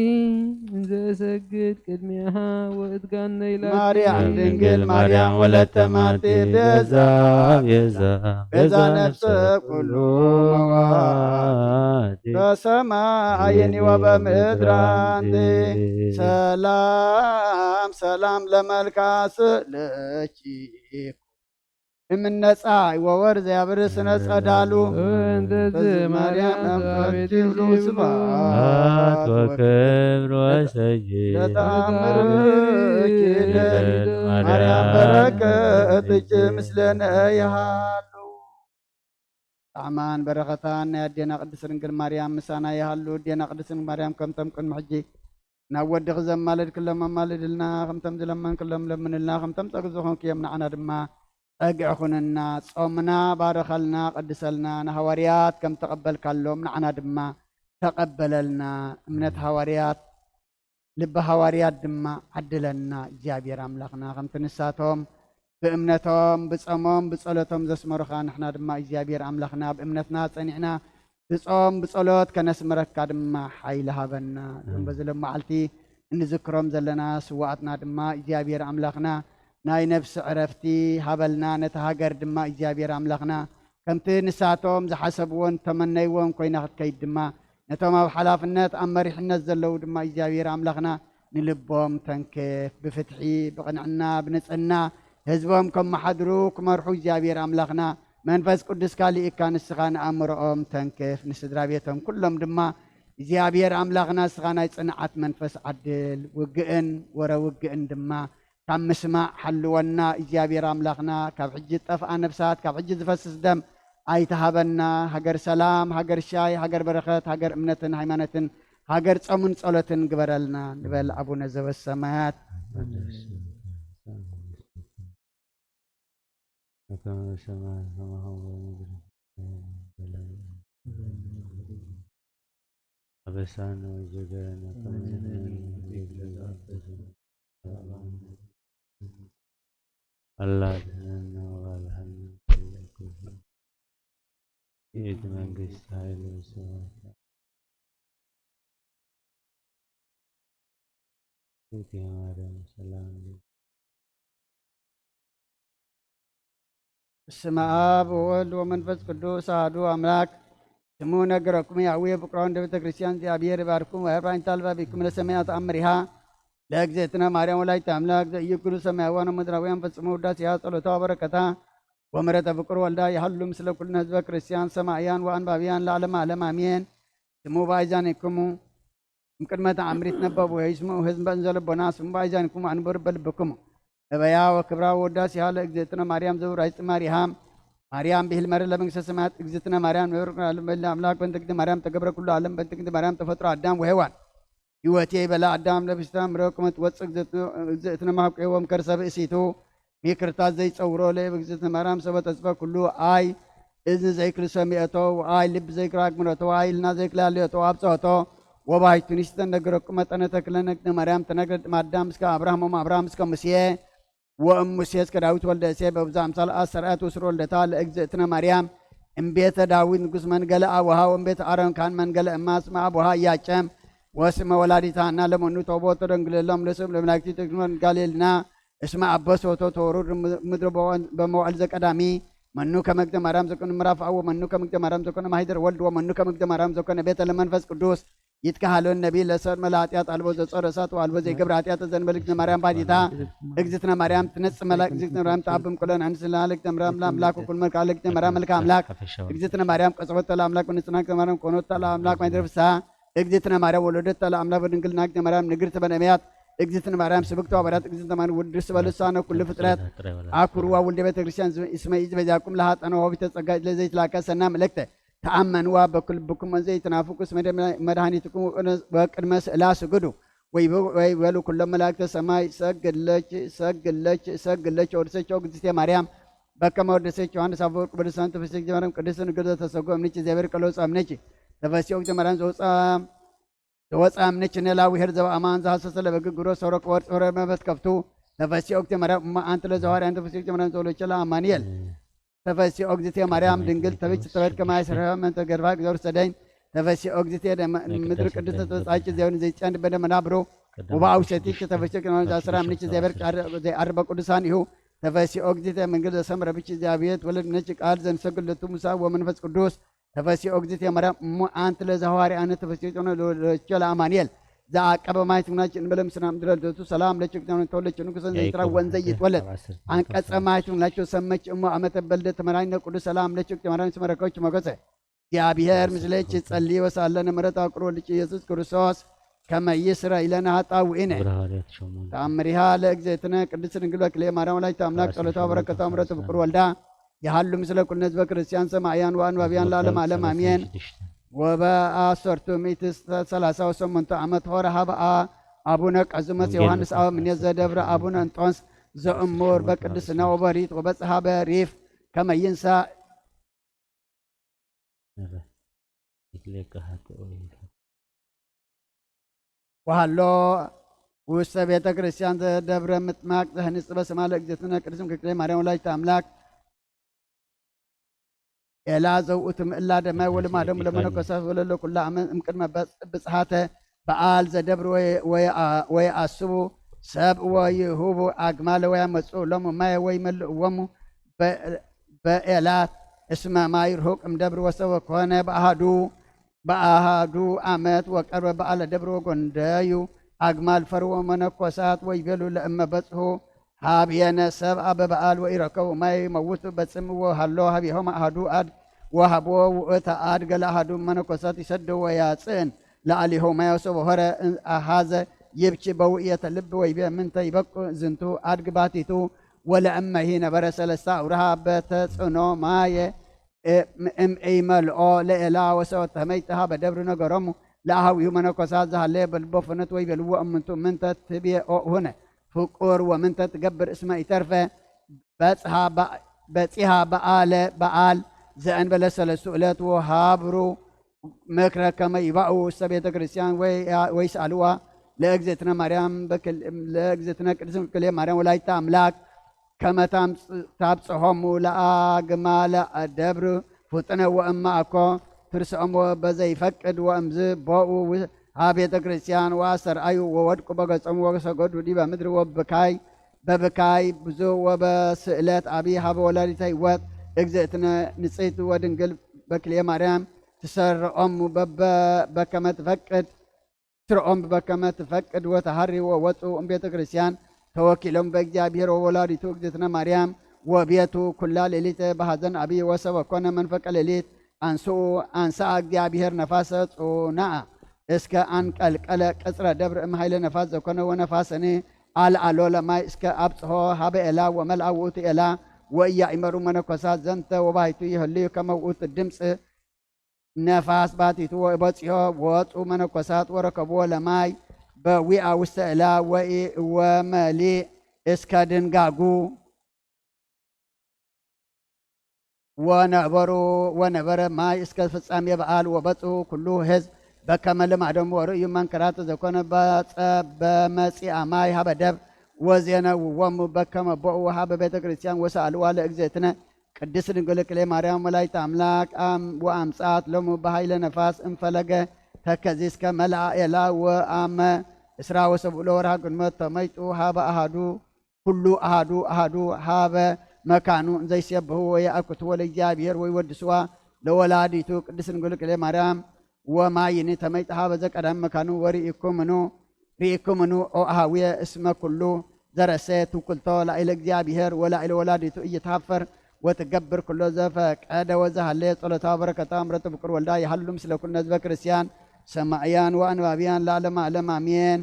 እንዘ እሰግድ ቅድሚሃ ወእትጋነይ ላቲ። ማርያም ድንግል ማርያም ወለተ ማርቴ ቤዛ ቤዛ ቤዛ ነፍሰ ኩሉ መዋቲ። በሰማይኒ ወበምድር አንቲ። ሰላም ሰላም ለመልክዓ ስእልኪ እምነ ጸሓይ ወወር ዘያብር ስነ ጸዳሉ። ወእንተ በዚ ማርያም ማርያም አምሳል አቤት ትብሉ ስብሐት ወክብር ወሰጂ ለተአምርኪ ማርያም በረከትኪ ምስለነ ይሃሉ። ጣዕማን በረኸታን ናይ ኣዴና ቅድስት ድንግል ማርያም ምሳና ይሃሉ። ኣዴና ቅድስት ድንግል ማርያም ከምቶም ቅድሚ ሕጂ ናብ ወድኺ ዘማለድክሎም ኣማልድልና፣ ከምቶም ዝለመንክሎም ለምንልና፣ ከምቶም ጸግዒ ዝኾንክዮም ንዓና ድማ ጸግዒ ኩንና። ጾምና ባርኸልና፣ ቀድሰልና፣ ንሃዋርያት ከም ተቐበልካሎም ንዓና ድማ ተቐበለልና። እምነት ሃዋርያት ልቢ ሃዋርያት ድማ ዓድለና እግዚኣብሔር ኣምላኽና። ከምቲ ንሳቶም ብእምነቶም ብጸሞም ብጸሎቶም ዘስመሩኻ ንሕና ድማ እግዚኣብሔር ኣምላኽና ብእምነትና ጸኒዕና ብጾም ብጸሎት ከነስምረካ ድማ ሓይሊ ሃበና። እዞም በዚ ሎም መዓልቲ እንዝክሮም ዘለና ስዋኣትና ድማ እግዚኣብሔር ኣምላኽና ናይ ነፍሲ ዕረፍቲ ሃበልና። ነቲ ሃገር ድማ እግዚኣብሔር ኣምላኽና ከምቲ ንሳቶም ዝሓሰብዎን ተመነይዎን ኮይና ክትከይድ ድማ ነቶም ኣብ ሓላፍነት ኣብ መሪሕነት ዘለዉ ድማ እግዚኣብሔር ኣምላኽና ንልቦም ተንክፍ። ብፍትሒ ብቕንዕና ብንጽህና ህዝቦም ከመሓድሩ ክመርሑ እግዚኣብሔር ኣምላኽና መንፈስ ቅዱስካ ልኢካ ንስኻ ንኣእምሮኦም ተንክፍ። ንስድራ ቤቶም ኩሎም ድማ እግዚኣብሔር ኣምላኽና ንስኻ ናይ ጽንዓት መንፈስ ዓድል። ውግእን ወረ ውግእን ድማ ካብ ምስማዕ ሓልወና እግዚኣብሔር ኣምላኽና። ካብ ሕጂ ዝጠፍኣ ነፍሳት፣ ካብ ሕጂ ዝፈስስ ደም ኣይትሃበና። ሃገር ሰላም፣ ሃገር ሻይ፣ ሃገር በረኸት፣ ሃገር እምነትን ሃይማኖትን፣ ሃገር ጾምን ጸሎትን ግበረልና ንበል። ኣቡነ ዘበሰማያት በከመ በሰማይ ከማሁ በምድር። አበሳነ ወጌጋየነ ከመ ንሕነኒ ንሕነኒ። አላ አድኅነነ ወባልሐነ። ይእቲ መንግስት ኃይል ወስብሐት። እንቲ ማርያም ሰላም በስመ አብ ወወልድ ወመንፈስ ቅዱስ አሐዱ አምላክ። ስሙ ነገረኩም ያህዌ ፍቅሮ እንደ ቤተ ክርስቲያን እግዚአብሔር ይባርኩም። ወያብራኝ ታልባ ቢኩም ለሰማያት አምሪሃ ለእግዝእትነ ማርያም ወላዲተ አምላክ ዘኢይኩሉ ሰማያውያን ወምድራውያን ፈጽሞ ውዳሴሃ ጸሎታ ወበረከታ ወምሕረተ ፍቅር ወልዳ ይሃሉ ምስለ ኩልነ ህዝበ ክርስቲያን ሰማዕያን ወአንባብያን ለዓለመ ዓለም አሜን። ስሙ በአይዛኒክሙ እምቅድመ ተአምሪት ነበቡ ወይስምዑ ህዝበ እንዘ ልቦና ስሙ በአይዛኒክሙ አንብሩ በልብክሙ። እበያ ወክብራ ወዳሴሃ ለእግዝእትነ ማርያም ዘውራይ ጽማሪሃ ማርያም ብሂል መረ ለመንግስተ ሰማያት እግዝእትነ ማርያም ንብር ለዓለመ ዓለም አምላክ በእንተ እግዝእትነ ማርያም ተገብረ ኩሉ ዓለም በእንተ እግዝእትነ ማርያም ተፈጥሮ አዳም ወሔዋን። ህይወቴ ይበላ አዳም ለብስታ ምረ ቁመት ወፅእ እግዝእትነ ማሕቆ ወም ከርሰ ብእሲቱ ሚክርታት ዘይፀውሮ ለእብ እግዝእትነ ማርያም ሰበ ተስፈ ኩሉ አይ እዝኒ ዘይክል ሰሚዐቶ ወአይ ልብ ዘይክል አግምረቶ ወአይ ልና ዘይክል ያለዮቶ አብፀሆቶ ወባይቱ ንሽተ ነገረኩ መጠነ ተክለ ነግደ ማርያም ተነግረ ማዳም እስከ አብርሃም ወም አብርሃም እስከ ሙሴ ወእም ሙሴ እስከ ዳዊት ወልደ እሴ በብዙ አምሳል አሰርአት ወስር ወልደታ ለእግዝእትነ ማርያም እምቤተ ዳዊት ንጉስ መንገለ አቡሃ ወእምቤተ አሮን ካን መንገለ እማ ስመ አቡሃ እያጨም ወስመ ወላዲታ እና ለመኑ ተውቦ ተደንግልሎም ለስም ለመላእክቲ ተግኖን ጋሌልና እስመ አበሶቶ ተወሩድ ምድር በመዋዕል ዘቀዳሚ መኑ ከመግደ ማርያም ዘኮነ ምዕራፍ አብ ወመኑ ከመግደ ማርያም ዘኮነ ማሂደር ወልድ ወመኑ ከመግደ ማርያም ዘኮነ ቤተ ለመንፈስ ቅዱስ ይትከሃለውን ነቢይ ለሰብ መለ ኃጢአት አልቦ ዘጾረ እሳት ወአልቦ ዘይገብር ኃጢአት ዘንበል እግዝእትነ ማርያም ባዲታ እግዝእትነ ማርያም ትነጽ መላ እግዝእትነ ማርያም ተአብም ኩለን አንስላ ለእግዝእትነ ማርያም ለአምላክ ወኩል መልካ ለእግዝእትነ ማርያም መልካ አምላክ እግዝእትነ ማርያም ቀጽወተ ለአምላክ ወንጽና ማርያም ቆኖተ ለአምላክ ማይደር ፍስሐ እግዝእትነ ማርያም ወለደተ ለአምላክ በድንግልና እግዝእትነ ማርያም ንግርት በነቢያት እግዝእትነ ማርያም ስብክተ ወበራት እግዝእትነ ማርያም ውድስ በልሳነ ኩሉ ፍጥረት አኩርዋ ውልደ ቤተ ክርስቲያን እስመ ኢዝ በዚያኩም ለሃጠነ ወቢተ ጸጋ ለዘይትላከ ሰና ምልክተ ተአመንዋ በኩልብኩም ዘይትናፍቁ እስመ መድኃኒትኩም ወቅድመ ስእላ ስግዱ ወይበሉ ኩሎም መላእክተ ሰማይ ሰግለች ሰግለች ሰግለች ወድሰች እግዝእትየ ማርያም በከመ ወደሰች ዮሐንስ አፈወርቅ በልሳን ተፈሰች ማርያም ቅድስት ንግል ዘተሰጎ እምንች እግዚአብሔር ቀሎ ጸምነች ተፈሲ ኦግተ ማርያም ዘወፃ ዘወፃ እምንች ነላ ውሄር ዘበአማን ዘሐሰሰ ለበግ ግሮ ሰሮ ከወርፅ ወረ መበስ ከፍቱ ተፈሲ ኦግተ ማርያም እማ አንት ለዘዋርያን ተፈሲ ኦግተ ማርያም ዘወለቸ ለአማኑኤል ተፈሲ ኦግዝቴ ማርያም ድንግል ተብች ተበድ ከማይ ስረፈ መንተ ገርባ ግዘር ሰደኝ ተፈሲ ኦግዝቴ ምድር ቅድስት ተጻጭ ዚሆን ዘይጨንድ በደመና ብሮ ወበአውሰቲች ተፈሲ ቅድመ ዛስራ ምንች ዘበር አርበ ቅዱሳን ይሁ ተፈሲ ኦግዝቴ መንግል ዘሰምረ ብች ዚአብየት ወለድ ነች ቃል ዘንሰግድ ለቱ ሙሳ ወመንፈስ ቅዱስ ተፈሲ ኦግዝቴ ማርያም እሙ አንት ለዘሐዋርያነ ተፈሲ ሆነ ለአማኑኤል ዘአቀበ ማየት ምናቸው እንበለ ምስና ምድረ ልደቱ ሰላም ለችግዳኑ ተወለች ንጉሰን ዘይትራ ወንዘ ይትወለድ አንቀጸ ማየት ምናቸው ሰመች እሞ አመተ በልደ ተመራኝ ቅዱስ ሰላም ለችግዳኑ ተመረከች ሞገሰ እግዚአብሔር ምስሌች ጸሊ ወሳለነ ምሕረት አቅሮ ልጅ ኢየሱስ ክርስቶስ ከመ ይስረ ኢለነ ኃጣውኢነ ተአምሪሃ ለእግዝእትነ ቅድስት ድንግል በክልኤ ማርያም ወላዲተ አምላክ ጸሎታ በረከታ ምሕረት ፍቅር ወልዳ የሃሉ ምስለ ኩልነ ህዝበ ክርስቲያን ሰማዕያን ወአንባብያን ለዓለም ዓለም አሜን። ወበአሰርቱ ምእቲ ሰላሳ ወሰመንቱ ዓመት ሆረ ሀበአ አቡነ ቀዝመስ ዮሐንስ አበ ምኔት ዘደብረ አቡነ እንጦንስ ዘእሙር በቅድስና ወበሪት ወበጽሐ በሪፍ ከመ ይንሳ ወሃሎ ውስተ ቤተ ክርስቲያን ዘደብረ ምጥማቅ ዘህንጽ በስማ ለእግዝእትነ ቅድስት ክክሌ ማርያም ወላዲተ አምላክ ኤላ ዘውእቱ ምእላ ደማይ ወልማደም ለመነኮሳት ወለሎ ኩላ እምቅድመ ብጽሓተ በዓል ዘደብር ወይአስቡ ሰብ ወይሁቡ አግማለ ወያመጽኡ ሎሙ ማየ ወይመልእዎሙ በኤላት እስመ ማይ ርሁቅ እምደብር ወሰብ ኮነ በአሃዱ በአሃዱ አመት ወቀርበ በዓለ ደብር ወጎንደዩ አግማል ፈርዎ መነኮሳት ወይቤሉ ለእመ በጽሑ ሀብየነ ሰብ አበ በዓል ወኢረከቡ ማይ መውቱ በጽም ወሃሎ ሀቢሆም አሃዱ አድ ወሃቦ ውእተ አድ ገለ አሃዱ መነኮሳት ይሰዶ ወያጽእን ለአሊሆ ማይ ወሰብ ሆረ አሃዘ ይብኪ በውእየተ ልብ ወይቤ ምንተ ይበቁ ዝንቱ አድግ ባቲቱ ወለእመሂ ነበረ ሰለስተ አውርሃ በተጽዕኖ ማየ እምኢመልኦ ለኤላ ወሰወተመይተ ሀበ ደብር ነገሮሙ ለአሃዊሁ መነኮሳት ዘሃለየ በልቦ ፈነት ወይቤልዎ እምንቱ ምንተ ትቤኦ ሁነ ፍቁር ወምንተ ትገብር እስመ ኢተርፈ በጽሃ በ- በጺሃ በአለ በአል ዘእንበለ ሰለስቱ ዕለት ወሃብሩ ምክረ ከመ ይባኡ ውስተ ቤተ ክርስቲያን ወይ- ወይስአልዋ ለእግዝእትነ ማርያም በክል- ለእግዝእትነ ቅድስት ክልኤ ማርያም ወላዲተ አምላክ ከመ ታምጽ- ታብጽሖሙ ለአግማለ ደብር ፍጥነ ወእማ እኮ ትርስኦሞ በዘይፈቅድ ወእምዝ ቦኡ ው- ሀ ቤተ ክርስቲያን ወአስተርአዩ ወወድቁ በገጾም ወሰገዱ ዲበ ምድሪ ወብካይ በብካይ ብዙ ወበስእለት አቢ ሀበ ወላዲተ ሕይወት እግዝእትነ ንጽሕት ወድንግል በክልኤ ማርያም ትሰርዖም በበ-፣ በከመ ትፈቅድ ትርኦም በከመ ትፈቅድ ወተሃሪ ወወፁ እምቤተ ክርስቲያን ተወኪሎም በእግዚኣብሔር ወወላዲቱ እግዝእትነ ማርያም ወቤቱ ኩላ ሌሊት በሐዘን አቢ ወሰበኮነ መንፈቀ ሌሊት አንስኡ አንስአ እግዚአብሔር ነፋሰ ጽናአ እስከ አንቀልቀለ ቅጽረ ደብር እምኃይለ ነፋስ ዘኮነ ወነፋሰኒ አልዓሎ ለማይ እስከ አብጽሖ ሀበ ኤላ ወመልአ ውእቱ ኤላ ወኢያእመሩ መነኮሳት ዘንተ ወባሕቱ ይህልዩ ከመ ውእቱ ድምፅ ነፋስ ባቲቱ ወበጽሖ ወወፁ መነኮሳት ወረከብዎ ለማይ በዊአ ውስተ እላ ወኢ ወመሊእ እስከ ድንጋጉ ወነበሩ ወነበረ ማይ እስከ ፍጻሜ በዓል ወበጽሑ ኩሉ ህዝብ በከመ ልማዶም ወርእዩ መንክራት ዘኮነ በጸ-፣ በመጺአ ማይ ሀበ ደብ ወዜነውዎሙ በከመ ቦኡ ሀበ ቤተ ክርስቲያን ወሰአልዋ ለእግዝእትነ ቅድስት ድንግል ክሌ ማርያም ወላዲተ አምላክ አም-፣ ወአምጽአት ሎሙ በኃይለ ነፋስ እንፈለገ ተከዚ እስከ መልአ ኤላ ወአመ እስራ ወሰብኡ ለወርሃ ግንቦት ተመይጡ ሀበ አሃዱ ኩሉ አሃዱ አሃዱ ሀበ መካኑ እንዘይሴብሑ ወየአክቱ ወለእግዚአብሔር ወይወድስዋ ለወላዲቱ ቅድስት ድንግል ክሌ ማርያም ወማይኒ ተመይጥሃ በዘ ቀዳሚ መካኑ ወርኢኩምኑ ርኢኩምኑ ኦ አሃውየ እስመ ኩሉ ዘረሰ ትውክልቶ ላዕለ እግዚአብሔር ወላዕለ ወላዲቱ እይትሃፈር ወትገብር ኩሎ ዘፈቀደ ወዘሃለ ጸሎታ በረከታ ምረቱ ፍቅር ወልዳ ይሃሉ ምስለ ኩልነ ህዝበ ክርስቲያን ሰማዕያን ወአንባብያን ለዓለመ ዓለም አሜን።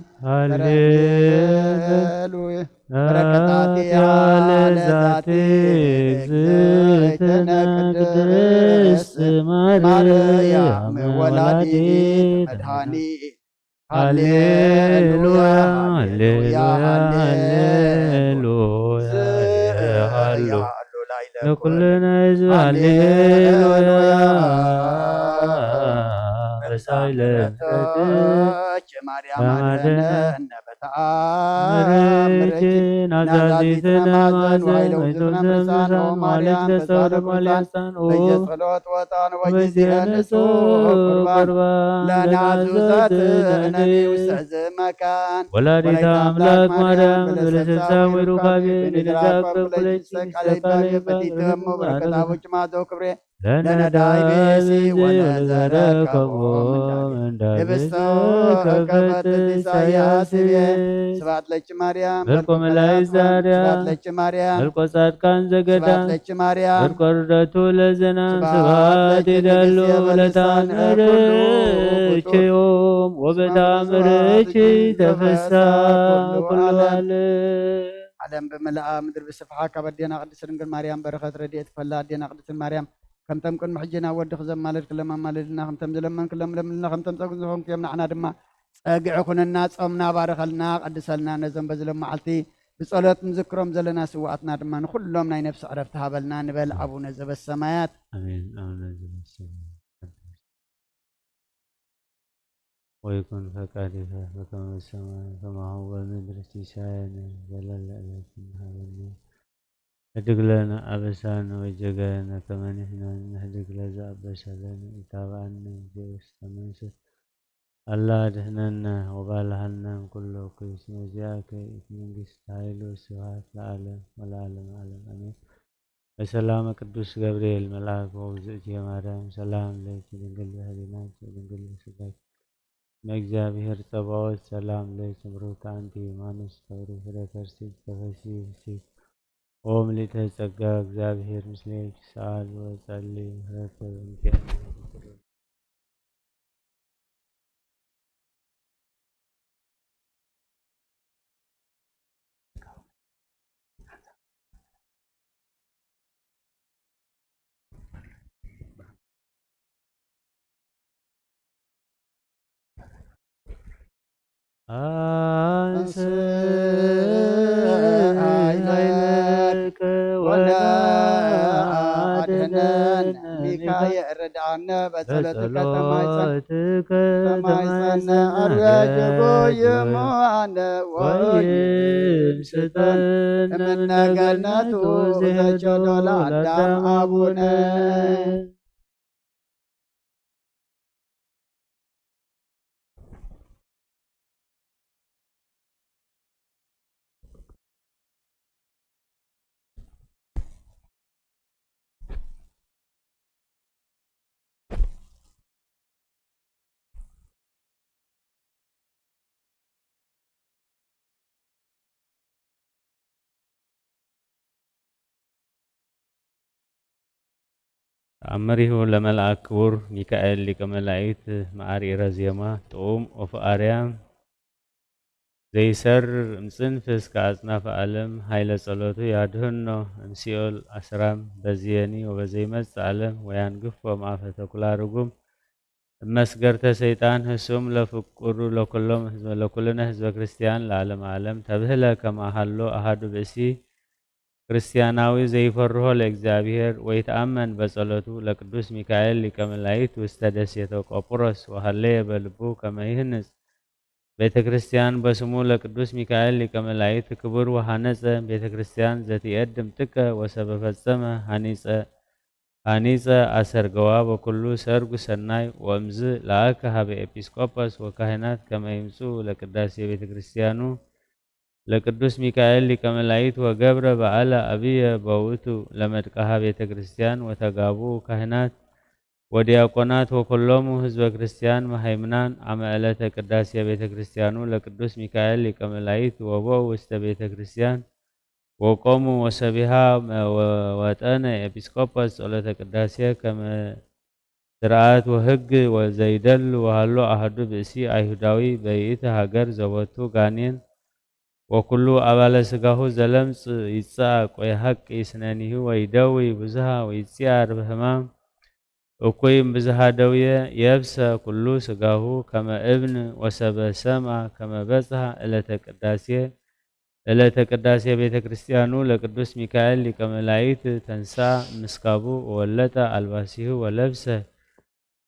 ሃሌሉያ። በረከታቲሃ ለዛቲ እግዝእትነ ቅድስት ማርያም ወላዲት መድኃኒት። ሃሌሉያ፣ ሃሌሉያ፣ ሃሌሉያ። ሃሌሉያ። ለኩልነ ህዝብ ሃሌሉያ። ሃሌሉያ። በሳይለ ማርያም አድነነ። በተአምርኪ ናዛዚትነ ማዘን ወኃይለ ውእቱ ዘምሳን ኦ ማርያም በጸሎት ወጣን ወጊዜ ንጹሕ ቁርባን ለናዙዘት እነኒ ውስተ ዝመካን ወላዲተ አምላክ ማርያም በለሰሳዊ ሩካቤ ንድራኮ ኩለይሰ ቃለ ይባቤ በዲተሙ በረከት አቦች ማዘው ክብሬ ለነዳይ ብእሲ ወለዘረከቦ ምንዳቤ ህብስተ ከፈት ኢሳያስ ይቤ ስብሐት ለኪ ማርያም መልኮ መላእክት ዛርያ ስብሐት ለኪ ማርያም መልኮ ጻድቃን ዘገዳም ስብሐት ለኪ ማርያም መልኮ ርደቱ ለዘናም ስብሐት ስብሐት ለኪ ይደሉ ንግሥት የበልሳን ለታምር ኩሉ ዮም ወበታምርኪ ስብሐት ለኪ ተፈሳ ተፈሳ ኩሉ ኩሉ ዓለም። ዓለም ዓለም። ዓለም ብምልኣ ምድሪ ብስፍሓ ካብ ኣዴና ቅድስት ድንግል ማርያም በረኸት ረድኤት ክፈላ ኣዴና ቅድስት ማርያም ከምቶም ቅድሚ ሕጂ ናብ ወድኺ ዘማለድክሎም ኣማልድልና፣ ከምቶም ዝለመንክሎም ለምንልና፣ ከምቶም ጸግዒ ዝኾንክዮም ንዓና ድማ ጸግዒ ኩንና፣ ጾምና ባርኸልና፣ ቀድሰልና። ነዞም በዚ ሎም መዓልቲ ብጸሎት ንዝክሮም ዘለና ስውኣትና ድማ ንኹሎም ናይ ነፍሲ ዕረፍቲ ሃበልና ንበል። ኣቡነ ዘበሰማያት። ኣሜን። ኣቡነ ዘበሰማያት። ወይኩን ፈቃድከ በከመ በሰማይ ከማሁ በምድር። ሲሳየነ ዘለለ ዕለትነ ሀበነ። ህድግ ለነ አበሳነ ወጌጋየነ ከመ ንሕነ ንህድግ ለዘአበሰ ለነ። ኢታብአነ እግዚኦ ውስተ መንሱት አላ አድህነነ ወባልሃነ እምኩሉ እኩይ። እስመ ዚአከ ይእቲ መንግስት ኃይል ወስብሐት ለዓለም ወለዓለመ ዓለም አሜን። በሰላመ ቅዱስ ገብርኤል መልአክ ወውዝእትየ ማርያም ሰላም ለኪ ድንግል በህሊናኪ ወድንግል በስጋኪ እመ እግዚአብሔር ጸባኦት ሰላም ለኪ ብሩክ አንቲ እማኑስ ተብሪ ፍሬ ከርሥኪ ተፈሲ ፍሲ ኦ ምልዕተ ጸጋ እግዚአብሔር ምስሌኪ ሰአል ወጸሊ ረከብ እንቲአነ አንስ ኃይለከ ወለአድነነ ሚካኤል ርድአነ በጸሎትከ ተማይጸን ተማይጸን አርዌ ጀጎ ይሙአነ ወይም ስጠን እምነ ገነቱ ዘቸዶ ለአዳም አቡነ። ተኣምሪሁ ለመልኣክ ክቡር ሚካኤል ሊቀ መላእክት መዓር ኢረ ዜማ ጥዑም ኦፍ ኣርያም ዘይሰርር እምጽንፍ እስከ ኣጽናፈ ዓለም ኃይለ ጸሎቱ ያድህኖ እምሲኦል ኣስራም በዝየኒ ወበዘይመጽእ ዓለም ወያንግፎ ማፈ ተኩላ ርጉም እመስገርተ ሰይጣን ህሱም ለፍቁሩ ለኩሎም ህዝበ ለኩልነ ህዝበ ክርስቲያን ለዓለም ዓለም ተብህለ ከማሃሎ ኣሃዱ ብእሲ ክርስቲያናዊ ዘይፈርሆ ለእግዚኣብሔር ወይተኣመን በጸሎቱ ለቅዱስ ሚካኤል ሊቀ መላእክት ውስተ ደሴተ ቆጵሮስ ወሃለየ በልቡ ከመ ይህንጽ ቤተ ክርስቲያን በስሙ ለቅዱስ ሚካኤል ሊቀ መላእክት ክቡር ወሃነጸ ቤተ ክርስቲያን ዘትየድም ጥቀ ወሰበ ፈጸመ ሃኒጸ ሃኒጸ ኣሰርገዋ በኩሉ ሰርጉ ሰናይ ወእምዝ ለኣከ ሀበ ኤጲስቆጶስ ወካህናት ከመ ይምጽኡ ለቅዳሴ ቤተ ክርስቲያኑ ለቅዱስ ሚካኤል ሊቀ መላእክት ወገብረ በዓለ አብየ በውእቱ ለመድቀሃ ቤተ ክርስቲያን ወተጋቡ ካህናት ወዲያቆናት ወኩሎሙ ህዝበ ክርስቲያን መሃይምናን አመ ዕለተ ቅዳሴ ቤተ ክርስቲያኑ ለቅዱስ ሚካኤል ሊቀ መላእክት ወበኡ ውስተ ቤተ ክርስቲያን ወቆሙ ወሰቢሃ ወጠነ ኤጲስቆጶስ ጸሎተ ቅዳሴ ከመ ስርዓት ወህግ ወዘይደሉ ወሃሎ አህዱ ብእሲ አይሁዳዊ በይእቲ ሃገር ዘቦቱ ጋኔን ወኩሉ አባለ ስጋሁ ዘለምጽ ይጻእ ቆይ ሀቅ ይስነኒሁ ወይደዊ ብዙሃ ወይጽያር በህማም እኩይ እምብዝሃ ደውየ የብሰ ኩሉ ስጋሁ ከመ እብን ወሰበ ሰምአ ከመ በጽሐ ዕለተ ቅዳሴ ዕለተ ቅዳሴ ቤተ ክርስቲያኑ ለቅዱስ ሚካኤል ሊቀ መላእክት ተንሳ ምስካቡ ወወለጠ አልባሲሁ ወለብሰ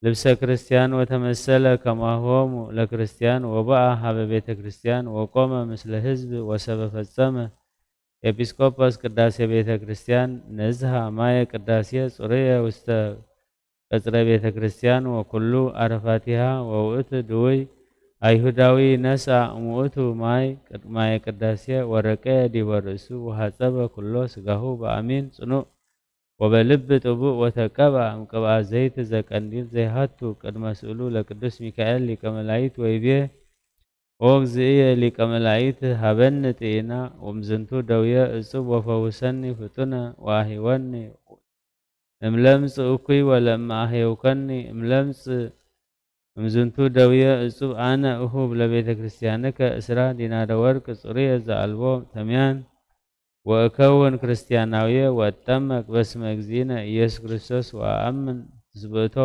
ልብሰ ክርስቲያን ወተመሰለ ከማሆሙ ለክርስቲያን ወበአ ሀበ ቤተ ክርስቲያን ወቆመ ምስለ ህዝብ ወሰበ ፈጸመ ኤጲስቆጶስ ቅዳሴ ቤተ ክርስቲያን ነዝሃ ማየ ቅዳሴ ጽሩየ ውስተ ቀጽረ ቤተ ክርስቲያን ወኩሉ አረፋቲሃ ወውእቱ ድውይ አይሁዳዊ ነስአ እምውእቱ ማይ ቅድ- ማየ ቅዳሴ ወረቀየ ዲበ ርእሱ ወሐጸበ ኩሎ ስጋሁ በአሚን ጽኑዕ ወበልብ ጥቡእ ወተቀብአ እምቅብአ ዘይት ዘቀንዲል ዘይሃቱ ቅድመ ስእሉ ለቅዱስ ሚካኤል ሊቀ መላእክት ወይቤ ኦ እግዚእየ ሊቀ መላእክት ሀበኒ ጥኢና ወምዝንቱ ደውየ እጹብ ወፈውሰኒ ፍጡነ ወአሂወኒ እምለምጽ እኩይ ወለእመ አህየውከኒ እምለምጽ እምዝንቱ ደውየ እጹብ አነ እሁብ ለቤተ ክርስቲያንከ እስራ ዲናረ ወርቅ ጽሩየ ዘአልቦ ተምያን ወእከውን ክርስቲያናውየ ወእጠመቅ በስመ እግዚእነ ኢየሱስ ክርስቶስ ወአአምን ትስብእቶ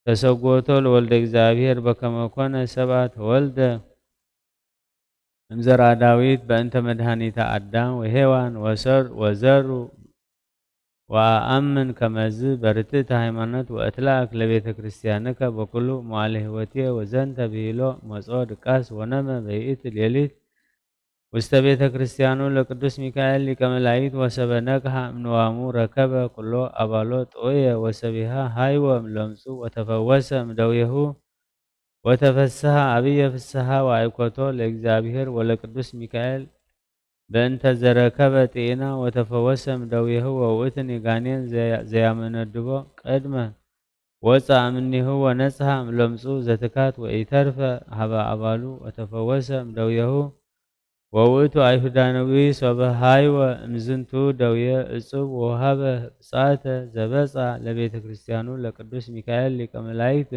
ተሰጎቶ ለወልደ እግዚኣብሔር በከመ ኮነ ሰብአ ተወልደ እምዘርአ ዳዊት በእንተ መድኃኒተ አዳም ወሔዋን ወሰር ወዘሩ ወአአምን ከመዝ በርትዕተ ሃይማኖት ወእትላእክ ለቤተ ክርስቲያንከ በኩሉ መዋዕለ ሕይወትየ ወዘንተ ብሂሎ መጾ ድቃስ ወነመ በይእቲ ሌሊት ውስተ ቤተ ክርስቲያኑ ለቅዱስ ሚካኤል ሊቀ መላእክት ወሰበ ነቅሐ እምንዋሙ ረከበ ኩሎ አባሎ ጥዑየ ወሰቢሃ ሃይወ እምለምጹ ወተፈወሰ እምደዌሁ ወተፈስሐ አብየ ፍስሐ ወአይኮቶ ለእግዚአብሔር ወለቅዱስ ሚካኤል በእንተ ዘረከበ ጥኢና ወተፈወሰ እምደዌሁ ወውእትኒ ጋኔን ዘያ- ዘያመነድቦ ቅድመ ወፅአ እምኔሁ ወነፅሐ እምለምጹ ዘትካት ወኢተርፈ ሀበ አባሉ ወተፈወሰ እምደዌሁ ወውእቱ አይሁዳዊ ሶበ ሃይወ እምዝንቱ ደዌ እጹብ ወሃበ ብፅዓተ ዘበፅአ ለቤተ ክርስቲያኑ ለቅዱስ ሚካኤል ሊቀ መላእክት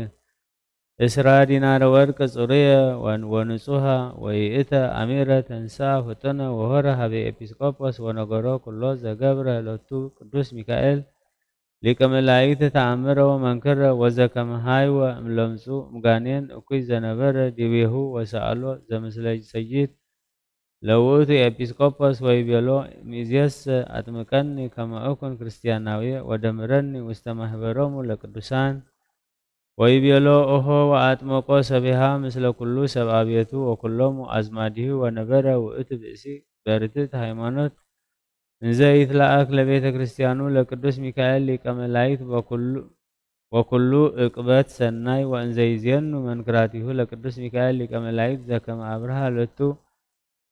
እስራ ዲናረ ወርቅ ጽሩየ ወን- ወንጹሃ ወይእተ አሚረ ተንሳ ፍጡነ ወሆረ ሀበ ኤጲስቆጶስ ወነገሮ ኩሎ ዘገብረ ሎቱ ቅዱስ ሚካኤል ሊቀ መላእክት ተአምረ ወመንክረ ወዘከመ ሃይወ እምለምጹ እምጋኔን እኩይ ዘነበረ ዲቤሁ ወሰአሎ ዘምስለ ሰይድ ለውእቱ ኤጲስቆጶስ ወይቤሎ፣ ሚእዜሰ አጥምቀኒ ከመ እኩን ክርስቲያናዊ ወደምረኒ ውስተ ማህበሮሙ ለቅዱሳን። ወይቤሎ፣ ኦሆ ወአጥመቆ ሰቢሃ ምስለ ኩሉ ሰብአ ቤቱ ወኩሎሙ አዝማዲሁ ወነበረ ውእቱ ብእሲ በርትዕት ሃይማኖት እንዘ ይትለአክ ለቤተ ክርስቲያኑ ለቅዱስ ሚካኤል ሊቀ መላእክት በኩሉ ወኩሉ ዕቅበት ሰናይ ወእንዘይዜኑ መንክራቲሁ ለቅዱስ ሚካኤል ሊቀ መላእክት ዘከመ አብርሃ ለቱ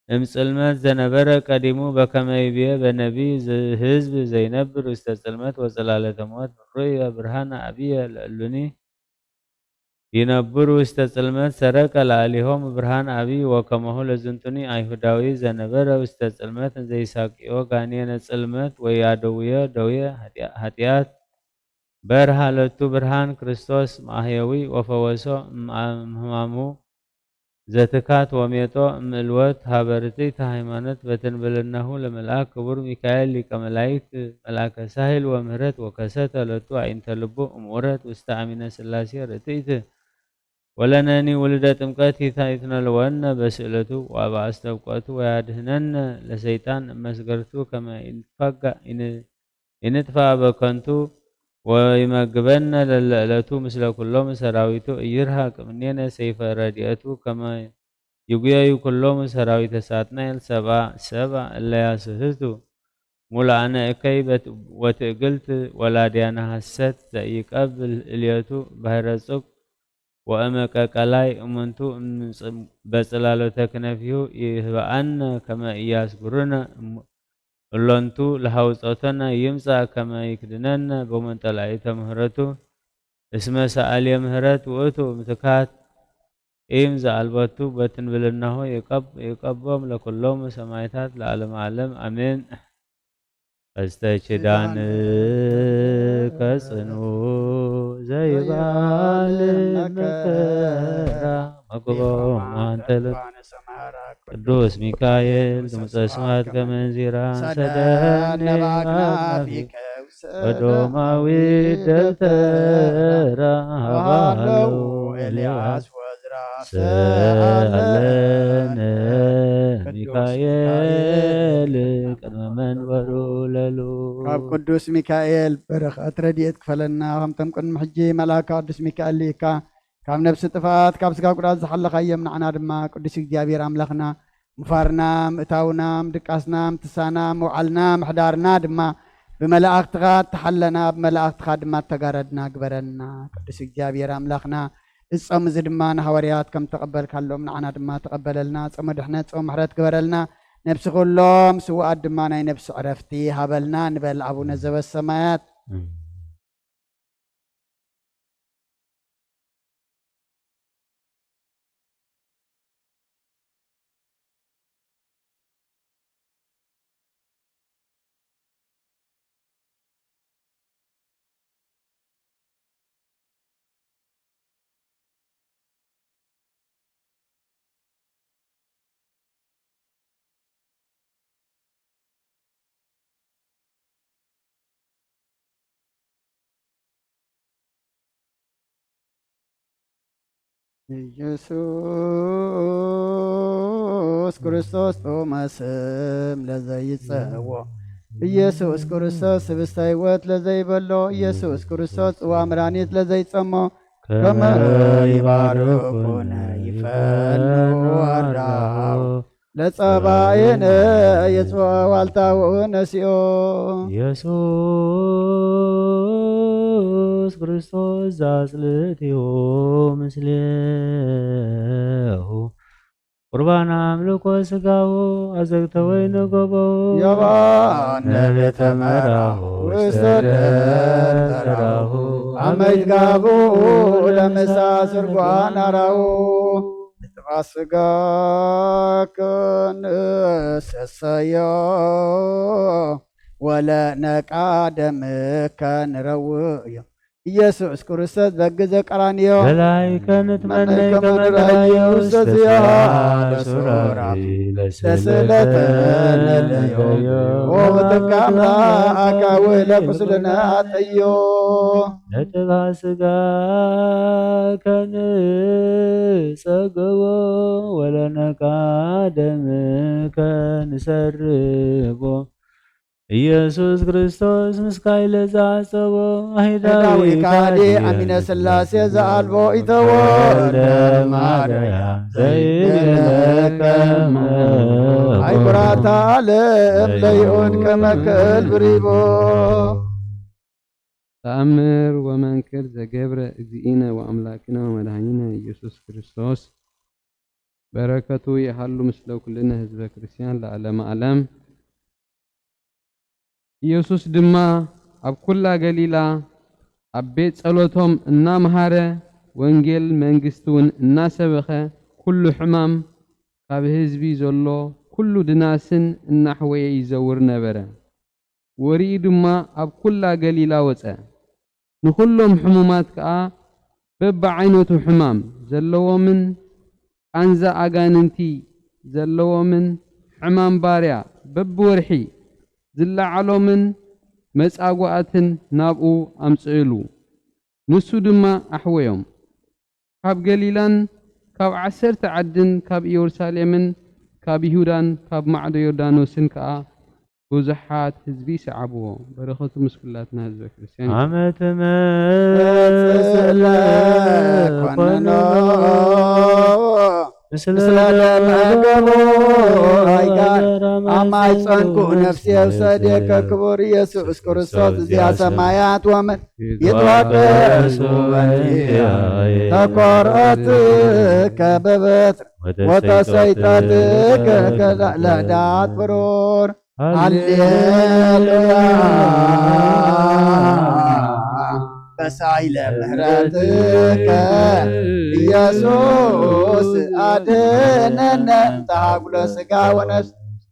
እምጽልመት ዘነበረ ቀዲሙ በከመ ይቤ በነቢይ ህዝብ ዘይነብር ውስተ ጽልመት ወጽላለተ ሞት ርእየ ብርሃነ አብየ ለእሉኒ ይነብሩ ውስተ ጽልመት ሰረቀ ለአሊሆም ብርሃን አብይ ወከመሁ ለዝንቱኒ አይሁዳዊ ዘነበረ ውስተ ጽልመት እንዘይሳቅዮ ጋኔነ ጽልመት ወያደውዮ ደዌ ኃጢአት በርሃ ለቱ ብርሃን ክርስቶስ ማህየዊ ወፈወሶ እም-፣ እምህማሙ ዘትካት ወሜጦ እምእልወት ሀበ ርትዕቲ ሃይማኖት በትንብልናሁ ለመልአክ ክቡር ሚካኤል ሊቀ መላእክት መልአከ ሳህል ወምህረት ወከሰተ ለቱ አዕይንተ ልቡ እምኡረት ውስተ አሚነ ሥላሴ ርትዕት ወለነኒ ውልደ ጥምቀት ይታ-፣ ይትነልወነ በስእለቱ ወአብ አስተብቆቱ ወያድህነነ ለሰይጣን እመስገርቱ ከመ ኢንትፋጋ ኢን-፣ ኢንጥፋ በከንቱ ወይመግበነ ለለዕለቱ ምስለ ኩሎም ሰራዊቱ እይርሃቅ እምኔነ ሰይፈ ረድኤቱ ከመ ይጉየዩ ኩሎም ሰራዊተ ሳጥናኤል ሰብአ ሰብአ እለ ያስህቱ ሙሉአነ እከይ በት-፣ ወትእግልት ወላድያነ ሐሰት ዘኢይቀብል እልየቱ ባሕረ ጽቅ ወእመቀቀላይ እሙንቱ እምጽ-፣ በጽላሎተ ክነፊሁ ይህብአነ ከመ ኢያስጉርነ እም-፣ እሎንቱ ለሐውጾተነ ይምጻእ ከመ ይክድነነ በመንጠላዕተ ምህረቱ እስመ ሰአልየ ምህረት ውእቱ እምትካት ኢም ዘአልቦቱ በትንብልናሁ ይቀብ-፣ ይቀቦም ለኩሎም ሰማይታት ለዓለመ ዓለም አሜን። ቀስተ ኪዳን ከጽኑ ዘይባል መከራ መግቦም አንተ ለ-፣ ቅዱስ ሚካኤል ድምፀ ስማት ከመንዚራ ሰደን ነባግና ፊከ ወዶማዊት ደብተራ ሃባለው ኤልያስ ወዝራ ሰአለነ ሚካኤል ቅድመ መንበሩ ለሉ። ካብ ቅዱስ ሚካኤል በረኸት ረድኤት ክፈለና፣ ከምቶም ቅድሚ ሕጂ መልኣካ ቅዱስ ሚካኤል ልኢካ ካብ ነብሲ ጥፋት ካብ ስጋ ጉድኣት ዝሓለኻዮም ንዓና ድማ ቅዱስ እግዚኣብሔር ኣምላኽና ምፋርና፣ ምእታውና፣ ምድቃስና፣ ምትሳና፣ ምውዓልና፣ ምሕዳርና ድማ ብመላእኽትኻ እተሓለና፣ ብመላእኽትኻ ድማ እተጋረድና ግበረልና። ቅዱስ እግዚኣብሔር ኣምላኽና፣ እዚ ጾም እዚ ድማ ንሃዋርያት ከም ተቐበልካሎም ንዓና ድማ ተቐበለልና። ጾመ ድሕነት፣ ጾመ ምሕረት ግበረልና። ነብሲ ኩሎም ስውኣት ድማ ናይ ነብሲ ዕረፍቲ ሃበልና ንበል ኣቡነ ዘበሰማያት። ኢየሱስ ክርስቶስ ጥዑመ ስም ለዘይጸዎ፣ ኢየሱስ ክርስቶስ ህብስተ ሕይወት ለዘይበሎ፣ ኢየሱስ ክርስቶስ ጽዋ መድኃኒት ለዘይጸሞ፣ ከመ ይባርኩነ ይፈኑ አርዳው። ለጸባኢነ የጽብዖ ዋልታኡ ነሲኦ። ኢየሱስ ክርስቶስ ዘአጽልእትዮ ምስሌሁ ቁርባን አምልኮ ሥጋሁ አዘግተ ወይነ ገቦ። የባነ ቤተ መራሁ ውስተ ደብር ተራሁ አመ ይትጋብኡ ለምሳ ስርጓን አራሁ። ንጥፋ ስጋከ ንሰሰዮ ወለነቃ ደምከ ንረውዮ። ኢየሱስ ክርስቶስ በግ ዘቀራንዮ። በላይከ ንትመነይ መነይከ ከመ ንትመነዮ ውስተ ውስተ ዚያ ዚያ ለሱራፊ ለስእለተ ለስእለተ ነለዮ። ነለዮ። ወብትካና አካዊ ለቁስልነ አጠዮ። ነጥባ ስጋከ ንጸገቦ ወለነቃ ደምከ ንሰርቦ። ኢየሱስ ክርስቶስ ምስካይ ለዛጸቦ አይዳዊ አይዳዊ ካዲ ካዲ አሚነ ሥላሴ ዘአልቦ ኢተወልደ ማርያም ዘይብለከ እምሆ። አይኩራታ ዓለም ለይሁን ከመክል ብሪቦ። ተአምር ወመንክር ዘገብረ እግዚእነ ወአምላክነ ወመድኃኒነ ኢየሱስ ክርስቶስ በረከቱ ይሃሉ ምስለ ኩልነ ህዝበ ክርስቲያን ለዓለመ ዓለም። ኢየሱስ ድማ ኣብ ኩላ ገሊላ ኣብ ቤት ጸሎቶም እናመሃረ ወንጌል መንግስቲ እውን እናሰበኸ ኩሉ ሕማም ካብ ህዝቢ ዘሎ ኩሉ ድናስን እናሕወየ ይዘውር ነበረ። ወሪኡ ድማ ኣብ ኩላ ገሊላ ወጸ። ንኹሎም ሕሙማት ከኣ በብዓይነቱ ሕማም ዘለዎምን ቃንዛ ኣጋንንቲ ዘለዎምን ሕማም ባርያ በብወርሒ ዝለዓሎምን መጻጓእትን ናብኡ ኣምጽእሉ። ንሱ ድማ ኣሕወዮም። ካብ ገሊላን ካብ ዓሰርተ ዓድን ካብ ኢየሩሳሌምን ካብ ይሁዳን ካብ ማዕዶ ዮርዳኖስን ከኣ ብዙሓት ህዝቢ ይሰዓብዎ። በረኸቱ ምስ ኩላትና ህዝበ ክርስትያን ይኹን። ዓመተ መጽእ ኮንኖ ምስለ ደመ ገቦ ኣይጋር ኣማይጸንኩ ነፍሲ የውሰድየከ ክቡር ኢየሱስ ክርስቶስ እዚኣ ሰማያት ወምድር ይትዋቀሱ በንቲያ ተኮርኦት ከበበት ወተሰይጠት ከለዕለዳት ብሩር ሃሌሉያ በሳይለ ምህረትከ ኢየሱስ ኣድነነ እንተ ሃጉለ ስጋ ወነፍስ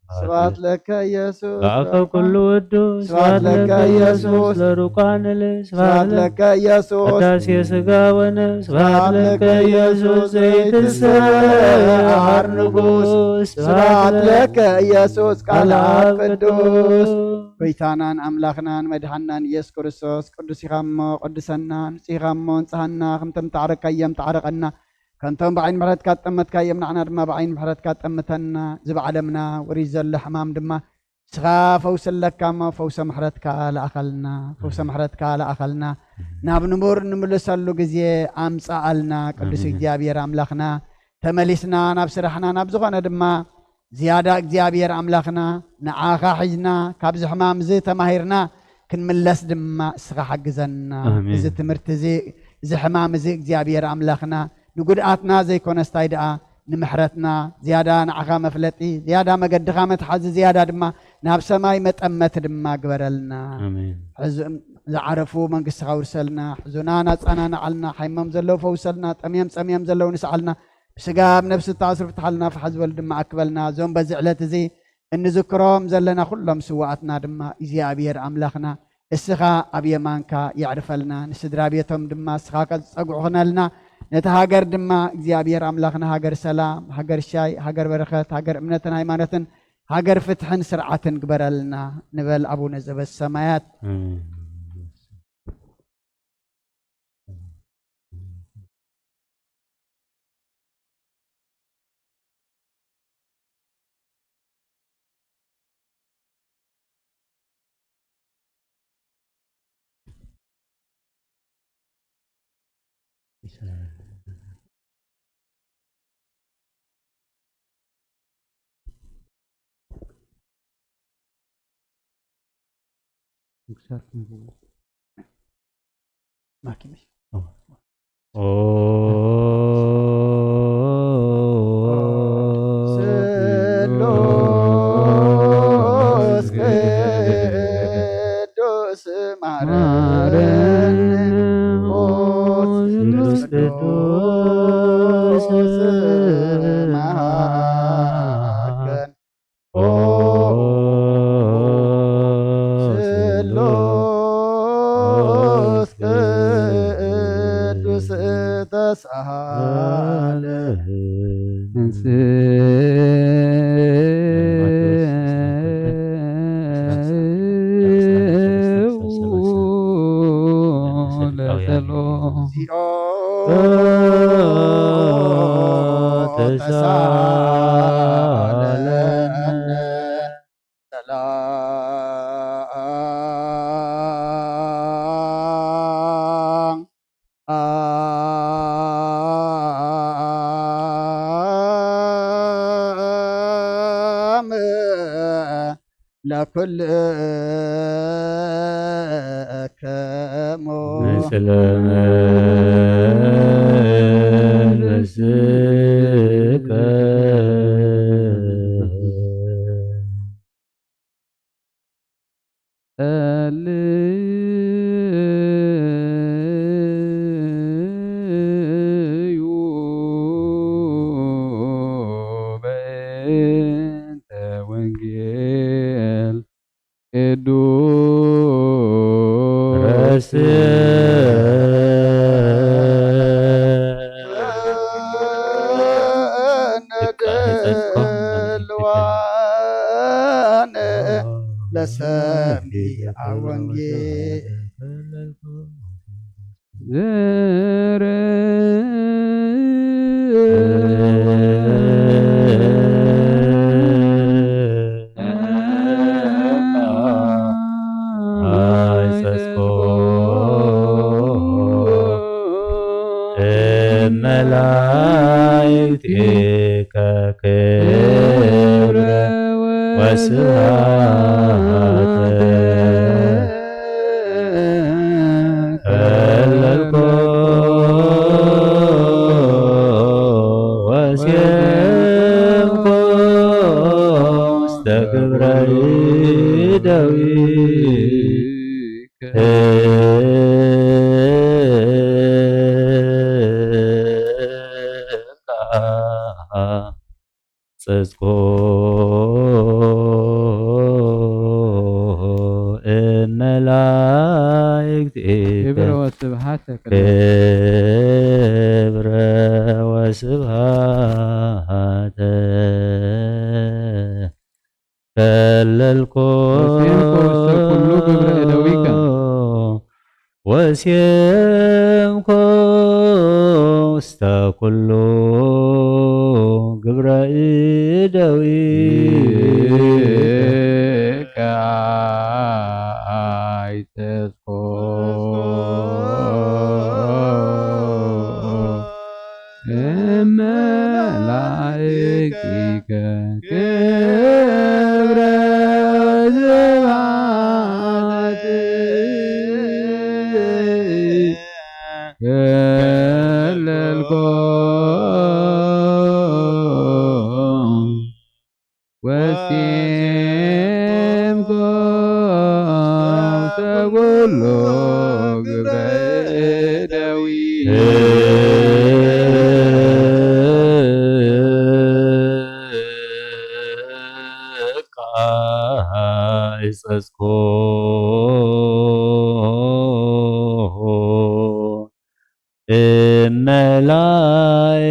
ስብሐት ለከ ኢየሱስ ለአፈ ኩሉ ውዱ ስብሐት ለከ ኢየሱስ ለሩቃንል ስብሐት ለከ ኢየሱስ ቅዳሴ ስጋ ወነፍስ ስብሐት ለከ ኢየሱስ ዘይትሰዓር ንጉስ ስብሐት ለከ ኢየሱስ ቃል ኣብ ቅዱስ ጎይታናን ኣምላኽናን መድሓናን ኢየሱስ ክርስቶስ ቅዱስ ኢኻ እሞ ቅድሰና፣ ንጹህ ኢኻ እሞ ንጽሃና፣ ከምቶም እተዓረቅካዮም ተዓረቐና፣ ከምቶም ብዓይኒ ምሕረትካ ዝጠመትካዮም ንዓና ድማ ብዓይኒ ምሕረትካ ጠምተና። እዚ ብዓለምና ወሪድ ዘሎ ሕማም ድማ ንስኻ ፈውሲ ኣለካ እሞ ፈውሰ ምሕረትካ ለኣኸልና፣ ፈውሰ ምሕረትካ ለኣኸልና። ናብ ንቡር ንምልሰሉ ግዜ ኣምጽኣልና ቅዱስ እግዚኣብሔር ኣምላኽና። ተመሊስና ናብ ስራሕና ናብ ዝኾነ ድማ ዝያዳ እግዚኣብሔር ኣምላኽና ንዓኻ ሒዝና ካብዚ ሕማም እዚ ተማሂርና ክንምለስ ድማ እስኻ ሓግዘና። ኣሜን። እዚ ትምህርቲ እዚ እዚ ሕማም እዚ እግዚኣብሔር ኣምላኽና ንጉድኣትና ዘይኮነስ ታይ ደኣ ንምሕረትና ዝያዳ ንዓኻ መፍለጢ ዝያዳ መገድኻ መትሓዚ ዝያዳ ድማ ናብ ሰማይ መጠመቲ ድማ ግበረልና። ኣሜን። ሕዚ ዝዓረፉ መንግስትኻ ውርሰልና፣ ሕዙናን ኣጸናንዓልና፣ ሓይሞም ዘለዉ ፈውሰልና፣ ጠምዮም ጸምዮም ዘለዉ ንስዓልና፣ ብስጋ ኣብ ነፍሲ እተኣስሩ ፍትሓልና፣ ፋሕ ዝበሉ ድማ ኣክበልና። እዞም በዚ ዕለት እዚ እንዝክሮም ዘለና ኩሎም ስውኣትና ድማ እግዚኣብሔር ኣምላኽና እስኻ ኣብ የማንካ የዕርፈልና፣ ንስድራ ቤቶም ድማ እስኻ ከዝጸግዑ ኹነልና። ነቲ ሃገር ድማ እግዚኣብሔር ኣምላኽና ሃገር ሰላም፣ ሃገር ሻይ፣ ሃገር በረኸት፣ ሃገር እምነትን ሃይማኖትን፣ ሃገር ፍትሕን ስርዓትን ግበረልና ንበል ኣቡነ ዘበሰማያት። ኣሜን። ስሉስ ቅዱስ ማረን ንዑስ ቅዱስ መሃከን ኦ ስሉስ ቅዱስ ተሳለ ሰላም ለኩልክሙ ምስለ መንፈስከ ጸልዩ በእንተ ወንጌል ቅዱስ ረስየ ሰሚዐ ወንጌል። መላእክቲከ ክብረ ወስብሐተ ከለልኮ ወሴምኮ ውስተ ግብረ እደዊከ። ጽድቆ እመላእክቲከ ክብረ ወስብሐተ ክብረ ወስብሐተ ከለልኮ ወሴምኮ ውስተ ኩሉ ግብረ እደዊከ። ወሴምኮ ውስተ ኩሉ ግብረ እደዊከ። ይትስኮ እመላእክቲከ ክብረ ወስብሐት ከለልኮ ወሴምኮ ውስተ ኩሉ ግብረ እደዊከ።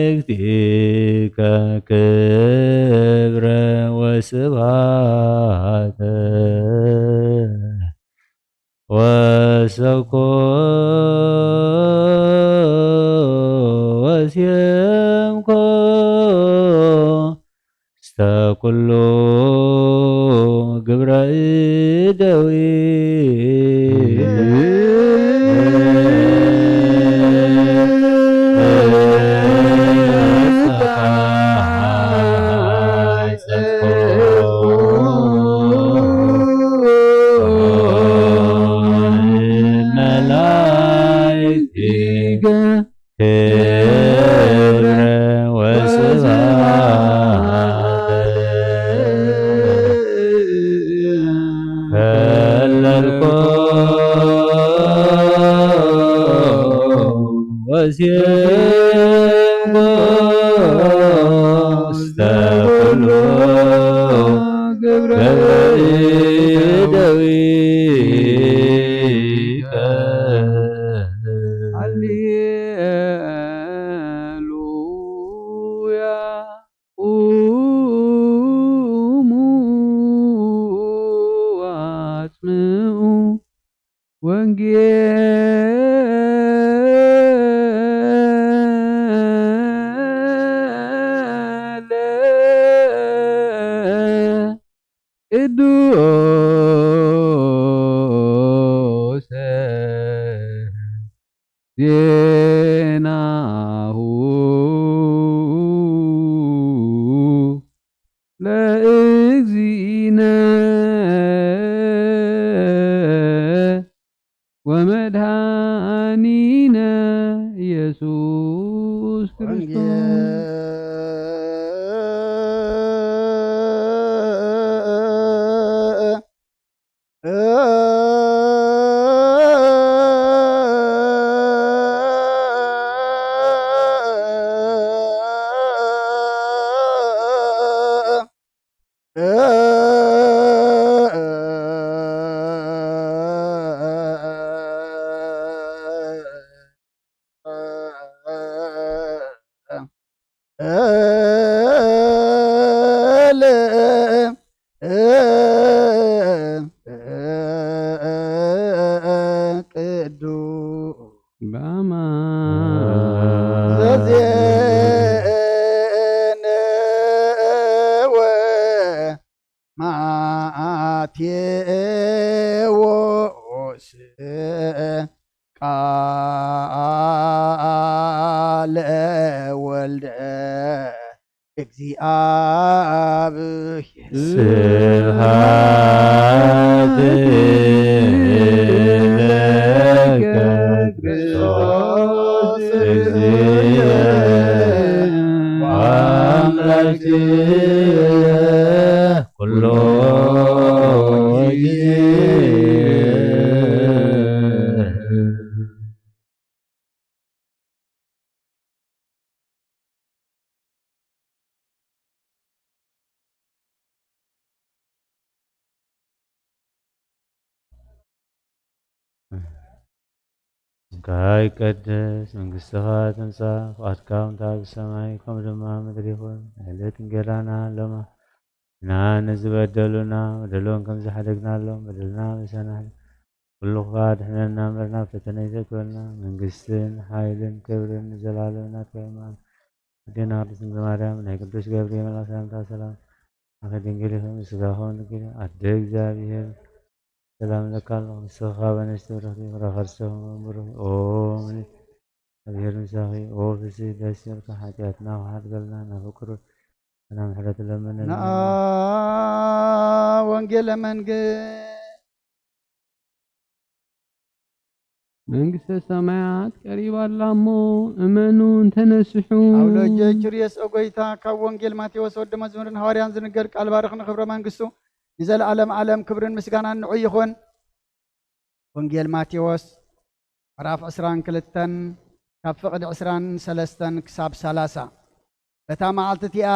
እመላእክቲከ ክብረ ወስብሐተ ወሰኮ ወሴምኮ ውስተ ኩሉ ግብረ እደዊከ። መላእክቲከ ክብረ ወስብሐት ከለልኮ ወሴምኮ ውስተ ኩሉ ግብረ እደዊከ። ሃሌሉያ። ቁሙ ወአጽምዑ ወንጌለ ቅዱሰ ዜናሁ ለእግዚእነ ወመድኃኒነ ኢየሱስ ክርስቶስ። ማቴዎስ ቃለ ወልደ እግዚኣብሔር። ስብሐት ለከ ክርስቶስ እግዚእ ወአምላክየ ኩሎ ጊዜ። ስምካ ይቀደስ፣ መንግስትኻ ትምጻእ፣ ፍቓድካ ከምታ ብሰማይ ከምኡ ድማ ምድሪ ይኹን። ዕለት እንጌራና ሎማ ንዓና ዝበደሉና በደሎም ከም ዝሓደግናሎም በደልና ምሳና ኩሉ ክፋ ድሕነና እምበር ናብ ፈተነ ይተግበልና። መንግስትን ሓይልን ክብርን ንዘላለምና ተማን ኣዴና ቅድስት ድንግል ማርያም ናይ ቅዱስ ገብርኤል መልኣክ ሰላምታ ሰላም ኣኸ ድንግል ይኹን ስጋኹም ድንግል ኣደ እግዚኣብሔር ሰላም ለካ ኣለኹ ንስኻ በነሽቲ ብረኽቲ ፍረ ከርሰኹም ብሩኽ ኦ ምልእቲ እግዚኣብሔር ምሳኺ ኦ ፍስህ ደስ ይበልካ ሓጢኣትና ክሓድገልና ናብ ፍቅሩ ሰላም ምሕረት ለምንና። ንኣ ወንጌለ መንግስት መንግስተ ሰማያት ቀሪባ ኣላ እሞ እመኑን ተነስሑ። ኣውሎጀ ችርየስ ኦጎይታ ካብ ወንጌል ማቴዎስ ወዲ መዝሙርን ሃዋርያን ዝንገር ቃል ባርኽ ንክብረ መንግስቱ ንዘለዓለም ዓለም ክብርን ምስጋናን ንዑ ይኹን። ወንጌል ማቴዎስ ምዕራፍ ዕስራን ክልተን ካብ ፍቕዲ ዕስራን ሰለስተን ክሳብ ሰላሳ። በታ መዓልቲ እቲኣ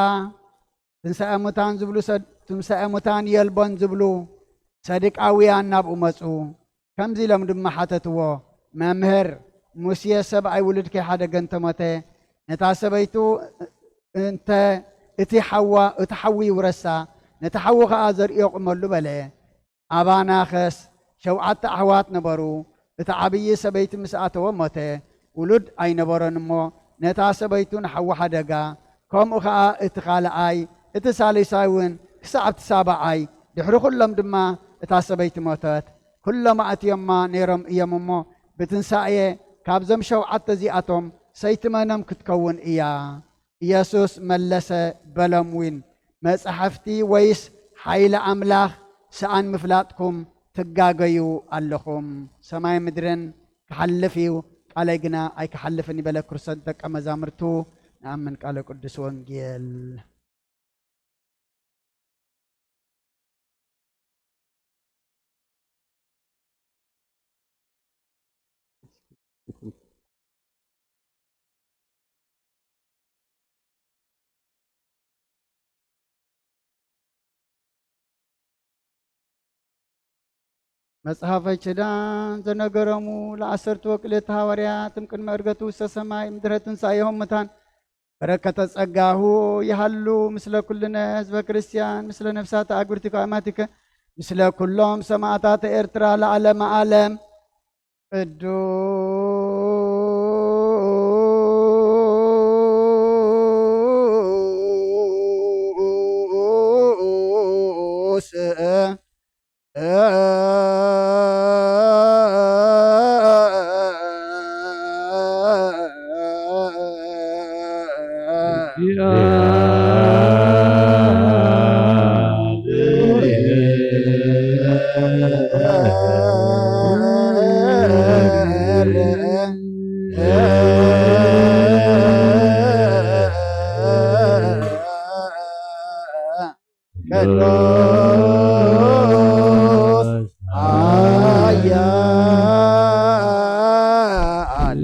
ትንሳኤ ሙታን ዝብሉ ሰድ-፣ ትንሳኤ ሙታን የልቦን ዝብሉ ሰድቃውያን ናብኡ መጹ። ከምዚ ኢሎም ድማ ሓተትዎ፣ "መምህር፣ ሙሴ ሰብኣይ ውሉድ ከይሓደገ እንተሞተ፣ ነታ ሰበይቱ እንተ እቲ ሓዋ፣ እቲ ሓዊ ይውረሳ፣ ነቲ ሓዊ ኸኣ ዘርእዮ ቁመሉ" በለ። ኣባናኸስ ሸውዓተ ኣሕዋት ነበሩ። እቲ ዓብዪ ሰበይቲ ምስ ኣተወ ሞተ። ውሉድ ኣይነበሮን እሞ ነታ ሰበይቱ ንሓዊ ሓደጋ፣ ከምኡ ኸኣ እቲ ካልኣይ፣ እቲ ሳልሳይ እውን ክሳዕ እቲ ሳብዓይ። ድሕሪ ኩሎም ድማ እታ ሰበይቲ ሞተት። ኩሎም ኣእትዮማ ነይሮም እዮም እሞ ብትንሳኤ ካብዞም ሸውዓተ እዚኣቶም ሰይቲ መኖም ክትከውን እያ? ኢየሱስ መለሰ በሎም እውን፣ መጻሕፍቲ ወይስ ሓይሊ ኣምላኽ ሰኣን ምፍላጥኩም ትጋገዩ ኣለኹም። ሰማይ ምድርን ክሓልፍ እዩ፣ ቃለይ ግና ኣይክሓልፍን እዩ በለ ክርስቶስ ደቀ መዛሙርቱ። ንኣምን ቃለ ቅዱስ ወንጌል። መጽሐፈ ኪዳን ዘነገሮሙ ለዐሰርቱ ወክልኤተ ሐዋርያት እምቅድመ ዕርገቱ ውስተ ሰማይ እምድረ ትንሣኤሆሙ ሙታን በረከተ ጸጋሁ ይሃሉ ምስለ ኩልነ ህዝበ ክርስቲያን ምስለ ነፍሳተ አግብርቲከ አማቲከ ምስለ ኩሎም ሰማዕታተ ኤርትራ ለዓለመ ዓለም። ቅዱስ ቅዱስ ኃያል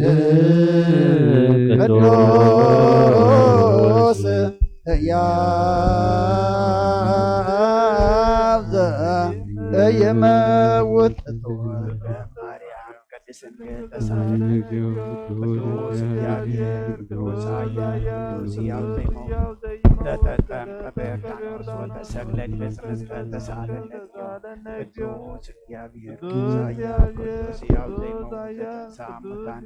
ቅዱስ ሕያው ዘኢይመውት ቅዱስ እግዚኦ ቅዱስ እግዚአብሔር ቅዱስ ኃያል ቅዱስ ሕያው ዘይመውት ዘተጠምቀ በዮርዳኖስ ወተሰቅለ ዲበ ዕፀ መስቀል ተሳለነ። ቅዱስ እግዚአብሔር ቅዱስ ኃያል ቅዱስ ሕያው ዘይመውት ተንሥአ እሙታን።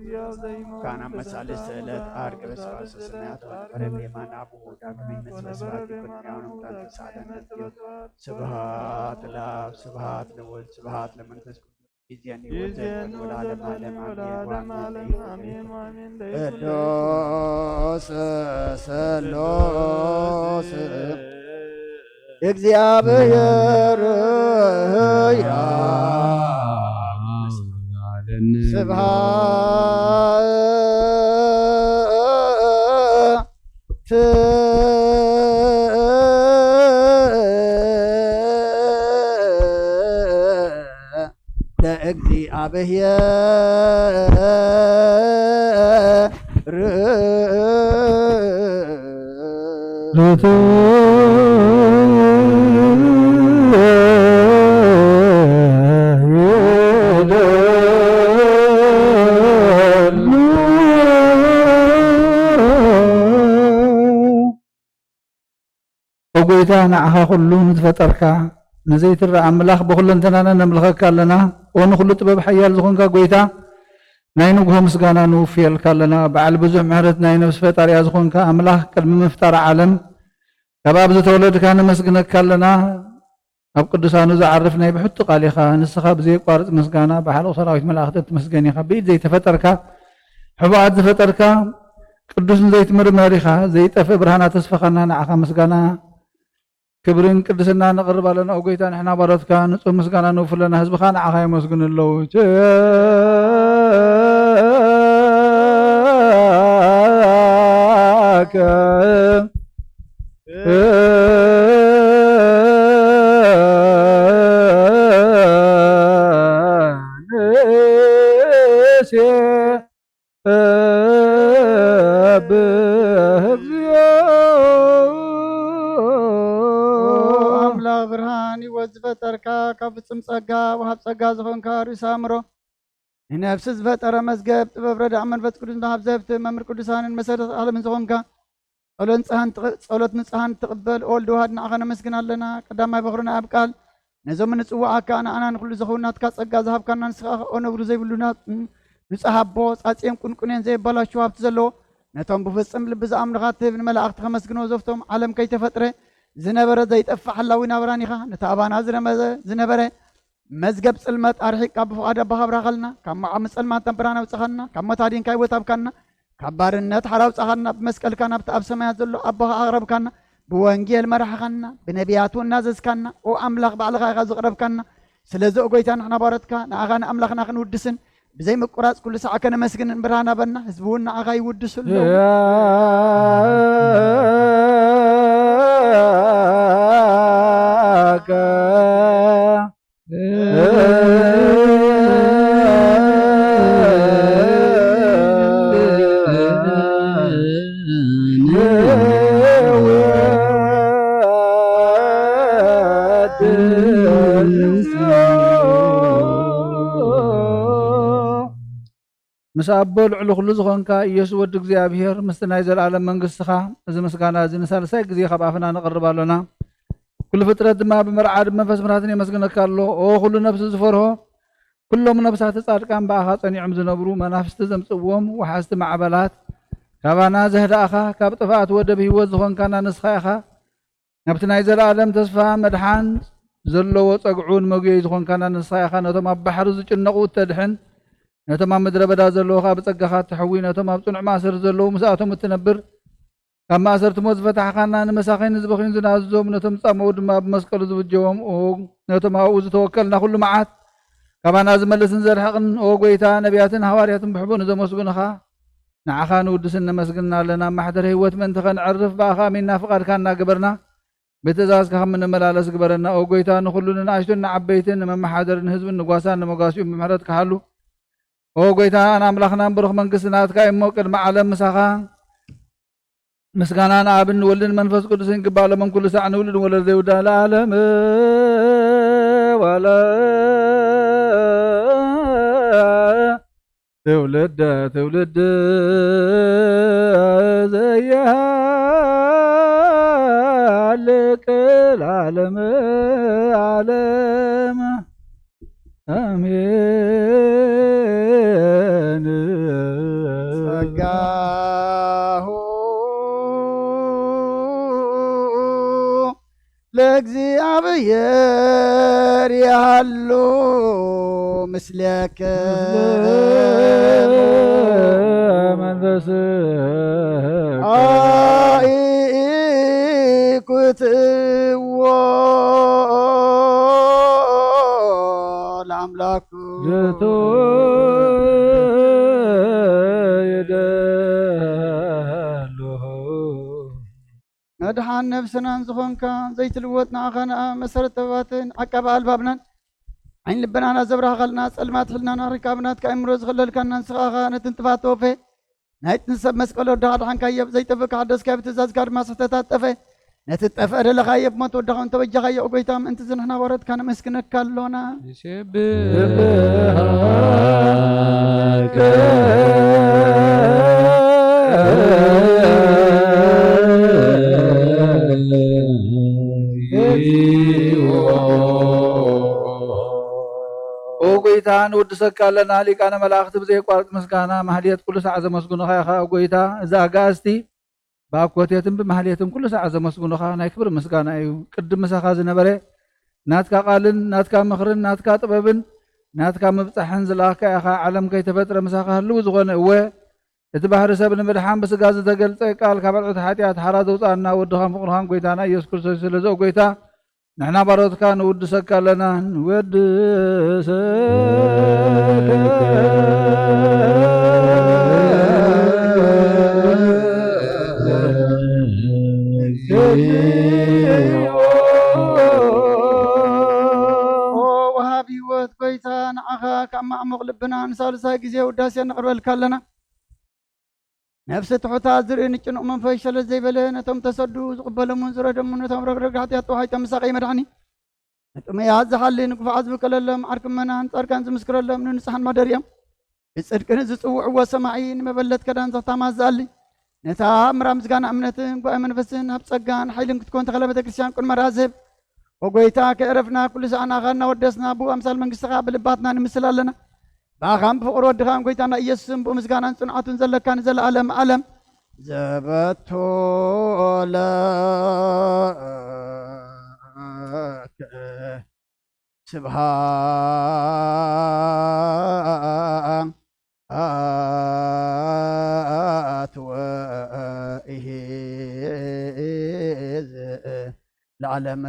ካህናት መሳልስት ዕለት ዓርብ በሰባስበ ሰማያት ወንበር በየማነ አቡሁ ዳግመ ይመጽእ በስብሐት ይኩን ሕያው እሙታን ተሳለነ። ስብሐት ለአብ ስብሐት ለወልድ ስብሐት ለመንፈስ ቅዱስ። ይእዜኒ ወዘልፈኒ ወለዓለመ ዓለም አሜን። ወአሜን። ቅዱስ ሥሉስ እግዚአብሔር ያብ ስብሐት ለእግዚአብሔር። ኦ ጎይታ፣ ንዓኻ ኩሉ ንዝፈጠርካ፣ ንዘይትረኣ ኣምላኽ ብኹለንተናና ነምልኸካ ኣለና። ኦ ንኹሉ ጥበብ ሓያል ዝኾንካ ጎይታ፣ ናይ ንግሆ ምስጋና ንውፍየልካ ኣለና። በዓል ብዙሕ ምሕረት፣ ናይ ነፍሲ ፈጣሪኣ ዝኾንካ ኣምላኽ፣ ቅድሚ ምፍጣር ዓለም ካብ ኣብ ዝተወለድካ ነመስግነካ ኣለና። ኣብ ቅዱሳኑ ዝዓርፍ ናይ ብሕቱ ቃል ኢኻ። ንስኻ ብዘየቋርጽ ምስጋና ብሓለቑ ሰራዊት መላእኽቲ እትምስገን ኢኻ። ብኢድ ዘይተፈጠርካ፣ ሕቡኣት ዝፈጠርካ፣ ቅዱስን ዘይትምርመር ኢኻ። ዘይጠፍእ ብርሃና ተስፋኻና፣ ንዓኻ ምስጋና ክብርን ቅድስና ነቕርብ ኣለና። ኦ ጎይታ፣ ንሕና ባሮትካ ንጹህ ምስጋና ነውፍለና፣ ህዝብኻ ንዓኻ የመስግኑ ኣለዉ። ቸከ ንሴብህ እግዚኦ። ኦ ኣምላኽ ብርሃን ህይወት ዝፈጠርካ፣ ካብ ፍጹም ጸጋ ወሃብ ጸጋ ዝኾንካ ርእሰ ኣእምሮ፣ ንነፍሲ ዝፈጠረ መዝገብ ጥበብ ረዳእ መንፈስ ቅዱስ ወሃብ ዘህብቲ መምህር ቅዱሳንን መሰረት ዓለምን ዝኾንካ፣ ጸሎት ንጽሃን ትቕ-፣ ጸሎት ንጽሃን ትቕበል ኦ ወልድ ዋህድ ንዓኻ ነመስግን ኣለና። ቀዳማይ በኹርና ኣብ ቃል ነዞም ንጽውዓካ ንዓና ንኹሉ ዝኸውን ናትካ ጸጋ ዝሃብካና ንስኻ ኦ ነብሩ ዘይብሉ ና-፣ ንጹህ ኣቦ ጻጽየን ቁንቁኔን ዘየባላሹ ሃብቲ ዘለዎ ነቶም ብፍጽም ልቢ ዝኣምኑኻ ትህብ ንመላእኽቲ ከመስግንዎ ዘፍቶም ዓለም ከይተፈጥረ ዝነበረ ዘይጠፍእ ሓላዊ ናብራን ኢኻ። ነቲ ኣባና ዝረመዘ ዝነበረ መዝገብ ጽልመት ኣርሒቕካ ብፍቓድ ኣቦኻ ኣብራኸልና። ካብ መዓልቲ ጸልማት ናብ ብርሃን ኣውጻኻና። ካብ ሞት ኣዲንካ ህይወት ሃብካና። ካብ ባርነት ሓራ ኣውጻኻና። ብመስቀልካ ናብቲ ኣብ ሰማያት ዘሎ ኣቦኻ ኣቕረብካና። ብወንጌል መራሕኻና። ብነቢያት እውን ናዘዝካና። ኦ ኣምላኽ ባዕልኻ ኢኻ ዘቕረብካና። ስለዚ ኦ ጎይታ ንሕና ባሮትካ ንኣኻ ንኣምላኽና ክንውድስን ብዘይ ምቁራጽ ኩሉ ሳዕ ከነመስግንን ብርሃን ሃበና። ህዝቢ እውን ንኣኻ ይውድሱ ኣለዉ። ምስ ኣቦ ልዕሊ ኩሉ ዝኾንካ ኢየሱስ ወዲ እግዚኣብሔር፣ ምስቲ ናይ ዘለኣለም መንግስትኻ፣ እዚ ምስጋና እዚ ንሳልሳይ ግዜ ካብ ኣፍና ነቕርብ ኣሎና። ኩሉ ፍጥረት ድማ ብመርዓድ ብመንፈስ ምሕረትን የመስግነካ ኣሎ። ኦ ኩሉ ነፍሲ ዝፈርሆ፣ ኩሎም ነፍሳት ጻድቃን ብኣኻ ጸኒዖም ዝነብሩ፣ መናፍስቲ ዘምጽእዎም ወሓዝቲ ማዕበላት፣ ካባና ዘህዳእኻ፣ ካብ ጥፍኣት ወደብ ህይወት ዝኾንካና ንስኻ ኢኻ። ናብቲ ናይ ዘለኣለም ተስፋ መድሓን ዘለዎ ጸግዑን መጉየይ ዝኾንካና ንስኻ ኢኻ። ነቶም ኣብ ባሕሪ ዝጭነቑ እተድሕን፣ ነቶም ኣብ ምድረ በዳ ዘለዉ ኸኣ ብጸጋኻ እተሕዊ፣ ነቶም ኣብ ጽኑዕ ማእሰርቲ ዘለዉ ምስኣቶም እትነብር፣ ካብ ማእሰርቲ ሞት ዝፈታሕኻና፣ ንመሳኺን ንዝበኽዩን ዝናዝዞም፣ ነቶም ዝጻመዉ ድማ ብመስቀሉ ዝብጀዎም፣ ኦ ነቶም ኣብኡ ዝተወከልና ኩሉ መዓት ካባና ዝመልስን ዘርሕቕን፣ ኦ ጐይታ፣ ነቢያትን ሃዋርያትን ብሕቡእ ንዘመስግኑኻ ንዓኻ ንውድስን ነመስግንን ኣለና። ኣብ ማሕደር ህይወት ምእንቲ ኸነዕርፍ ብኣኻ ኣሚንና ፍቓድካ እናገበርና ብትእዛዝካ ከም እንመላለስ ግበረና። ኦ ጐይታ፣ ንኹሉ ንንኣሽቱን ንዓበይትን ንመመሓደርን ንህዝብን ንጓሳን ንመጓሲኡን ብምሕረትካ ሓሉ። ኦ ጐይታናን ኣምላኽናን ብሩኽ መንግስቲ ናትካ እዩ እሞ ቅድሚ ዓለም ምሳኻ ምስጋና ንኣብን ንወልድን መንፈስ ቅዱስን ይግባእ። ሎምን ኩሉ ሳዕ ንውሉድ ወለድ ዘይውዳእ ለዓለም ዋላ ትውልደ ትውልድ ዘያ ደቂ ለዓለመ ዓለም ኣሜን። ጸጋሁ ለእግዚኣብሔር ይሃሉ ምስሌክ። መንፈስ ኣኢኩትዎ ለኣምላኩ። ጌቶ ይደሉ። መድሓን ነብስናን ዝኾንካ ዘይትልወጥ ንዓኻ ንኣ መሰረት ጥበባትን ዓቃቢ ኣልባብናን ዓይን ልብናና ዘብራህኻልና ጸልማት ሕልናና ርካብ ናትካ እምሮ ዝኸለልካና ንስኻ ኢኻ ነቲ ንጥፋት ተወፌ ናይቲ ንሰብ መስቀል ወድኻ ኣድሓንካዮ ብዘይጠፍእ ክሓደስካዮ ብትእዛዝካ ድማ ስሕተታት ጠፈ ነቲ ጠፍእ ደለኻዮ ብሞት ወድኻ እንተበጃኻዮ ኦ ጎይታ ምእንቲ ዝንሕና ወረድካ ነመስግነካ ኣሎና። ይሴብህ ስብሐት ኦ ጎይታ ንውድሰካ ኣለና ሊቃነ መላእኽቲ ብዘየቋርጥ ምስጋና ማህሌት ኩሉ ሳዕ ዘመስግኑኻ ኢኻ ኦ ጎይታ። እዚ ኣጋእዝቲ ብኣኮቴትን ብማህሌትን ኩሉ ሳዕ ዘመስግኑኻ ናይ ክብሪ ምስጋና እዩ። ቅድም ምሳኻ ዝነበረ ናትካ ቃልን ናትካ ምኽርን ናትካ ጥበብን ናትካ ምብጻሕን ዝለኣኽካ ኢኻ። ዓለም ከይተፈጥረ ምሳኻ ህልው ዝኾነ እወ እቲ ባህሪ ሰብ ንምድሓን ብስጋ ዝተገልጸ ቃል ካብ ዕልዕት ሓጢኣት ሓራ ዘውጻኣና ወድኻን ፍቕርኻን ጎይታና ኢየሱስ ክርስቶስ እዩ። ስለዚ ኦ ጎይታ ንሕና ባሮትካ ንውድሰካ ኣለና ንወድሰካ። ኦ ወሃብ ህይወት ጎይታ ንዓኻ ካብ ማዕሙቕ ልብና ንሳልሳይ ግዜ ውዳሴ ነቕርበልካ ኣለና። ነፍሲ ትሑታት ዝርኢ ንጭኑቕ መንፈስ ሸለል ዘይበለ ነቶም ተሰዱ ዝቕበሎምን ዝረደሙ ነቶም ረግረግ ሓጢኣት ተዋሒጦም ምሳቐይ መድሓኒ ንጥሙያት ዝሓሊ ንግፉዓት ዝብቀለሎም ዓርኪ ምእመናን ጻድቃን ዝምስክረሎም ንንጹሓን ማደርዮም ብጽድቅን ዝጽውዕዎ ሰማዒ ንመበለት ከዳን ዘኽታማት ዝኣሊ ነታ ምራ ምስጋና እምነትን ጓኤ መንፈስን ኣብ ጸጋን ሓይልን ክትኮን ተኸለ ቤተ ክርስቲያን ቅድመ ራዝብ ኦጎይታ ከዕረፍና ኩሉ ሰዓናኻ እናወደስና ብኡ ኣምሳል መንግስትኻ ብልባትና ንምስል ኣለና። ብኣኻን ብፍቕሪ ወድኻን ጎይታና ኢየሱስን ብኡ ምስጋናን ጽንዓቱን ዘለካ ንዘለኣለም ዓለም ዘበቶ ለከ ስብሃት ወኢሂዝ ለዓለም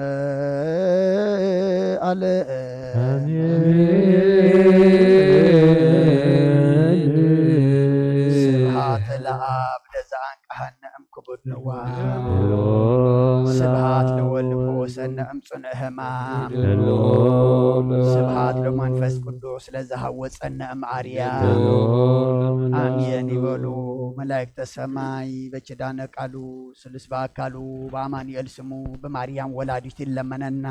ኣለ። ኣሜን። ስብሃት ለኣብ ለዘኣንቀሐነ እምክቡድ ንዋ። ስብሃት ለወልድ ፈወሰነ እምጽኑዕ ህማም። ስብሃት ለመንፈስ ቅዱስ ለዘሃወፀነ እምኣርያ። ኣሜን ይበሉ መላእክተ ሰማይ በኪዳነ ቃሉ ስሉስ በአካሉ በአማኑኤል ስሙ በማርያም ወላዲቱ ይለመነና።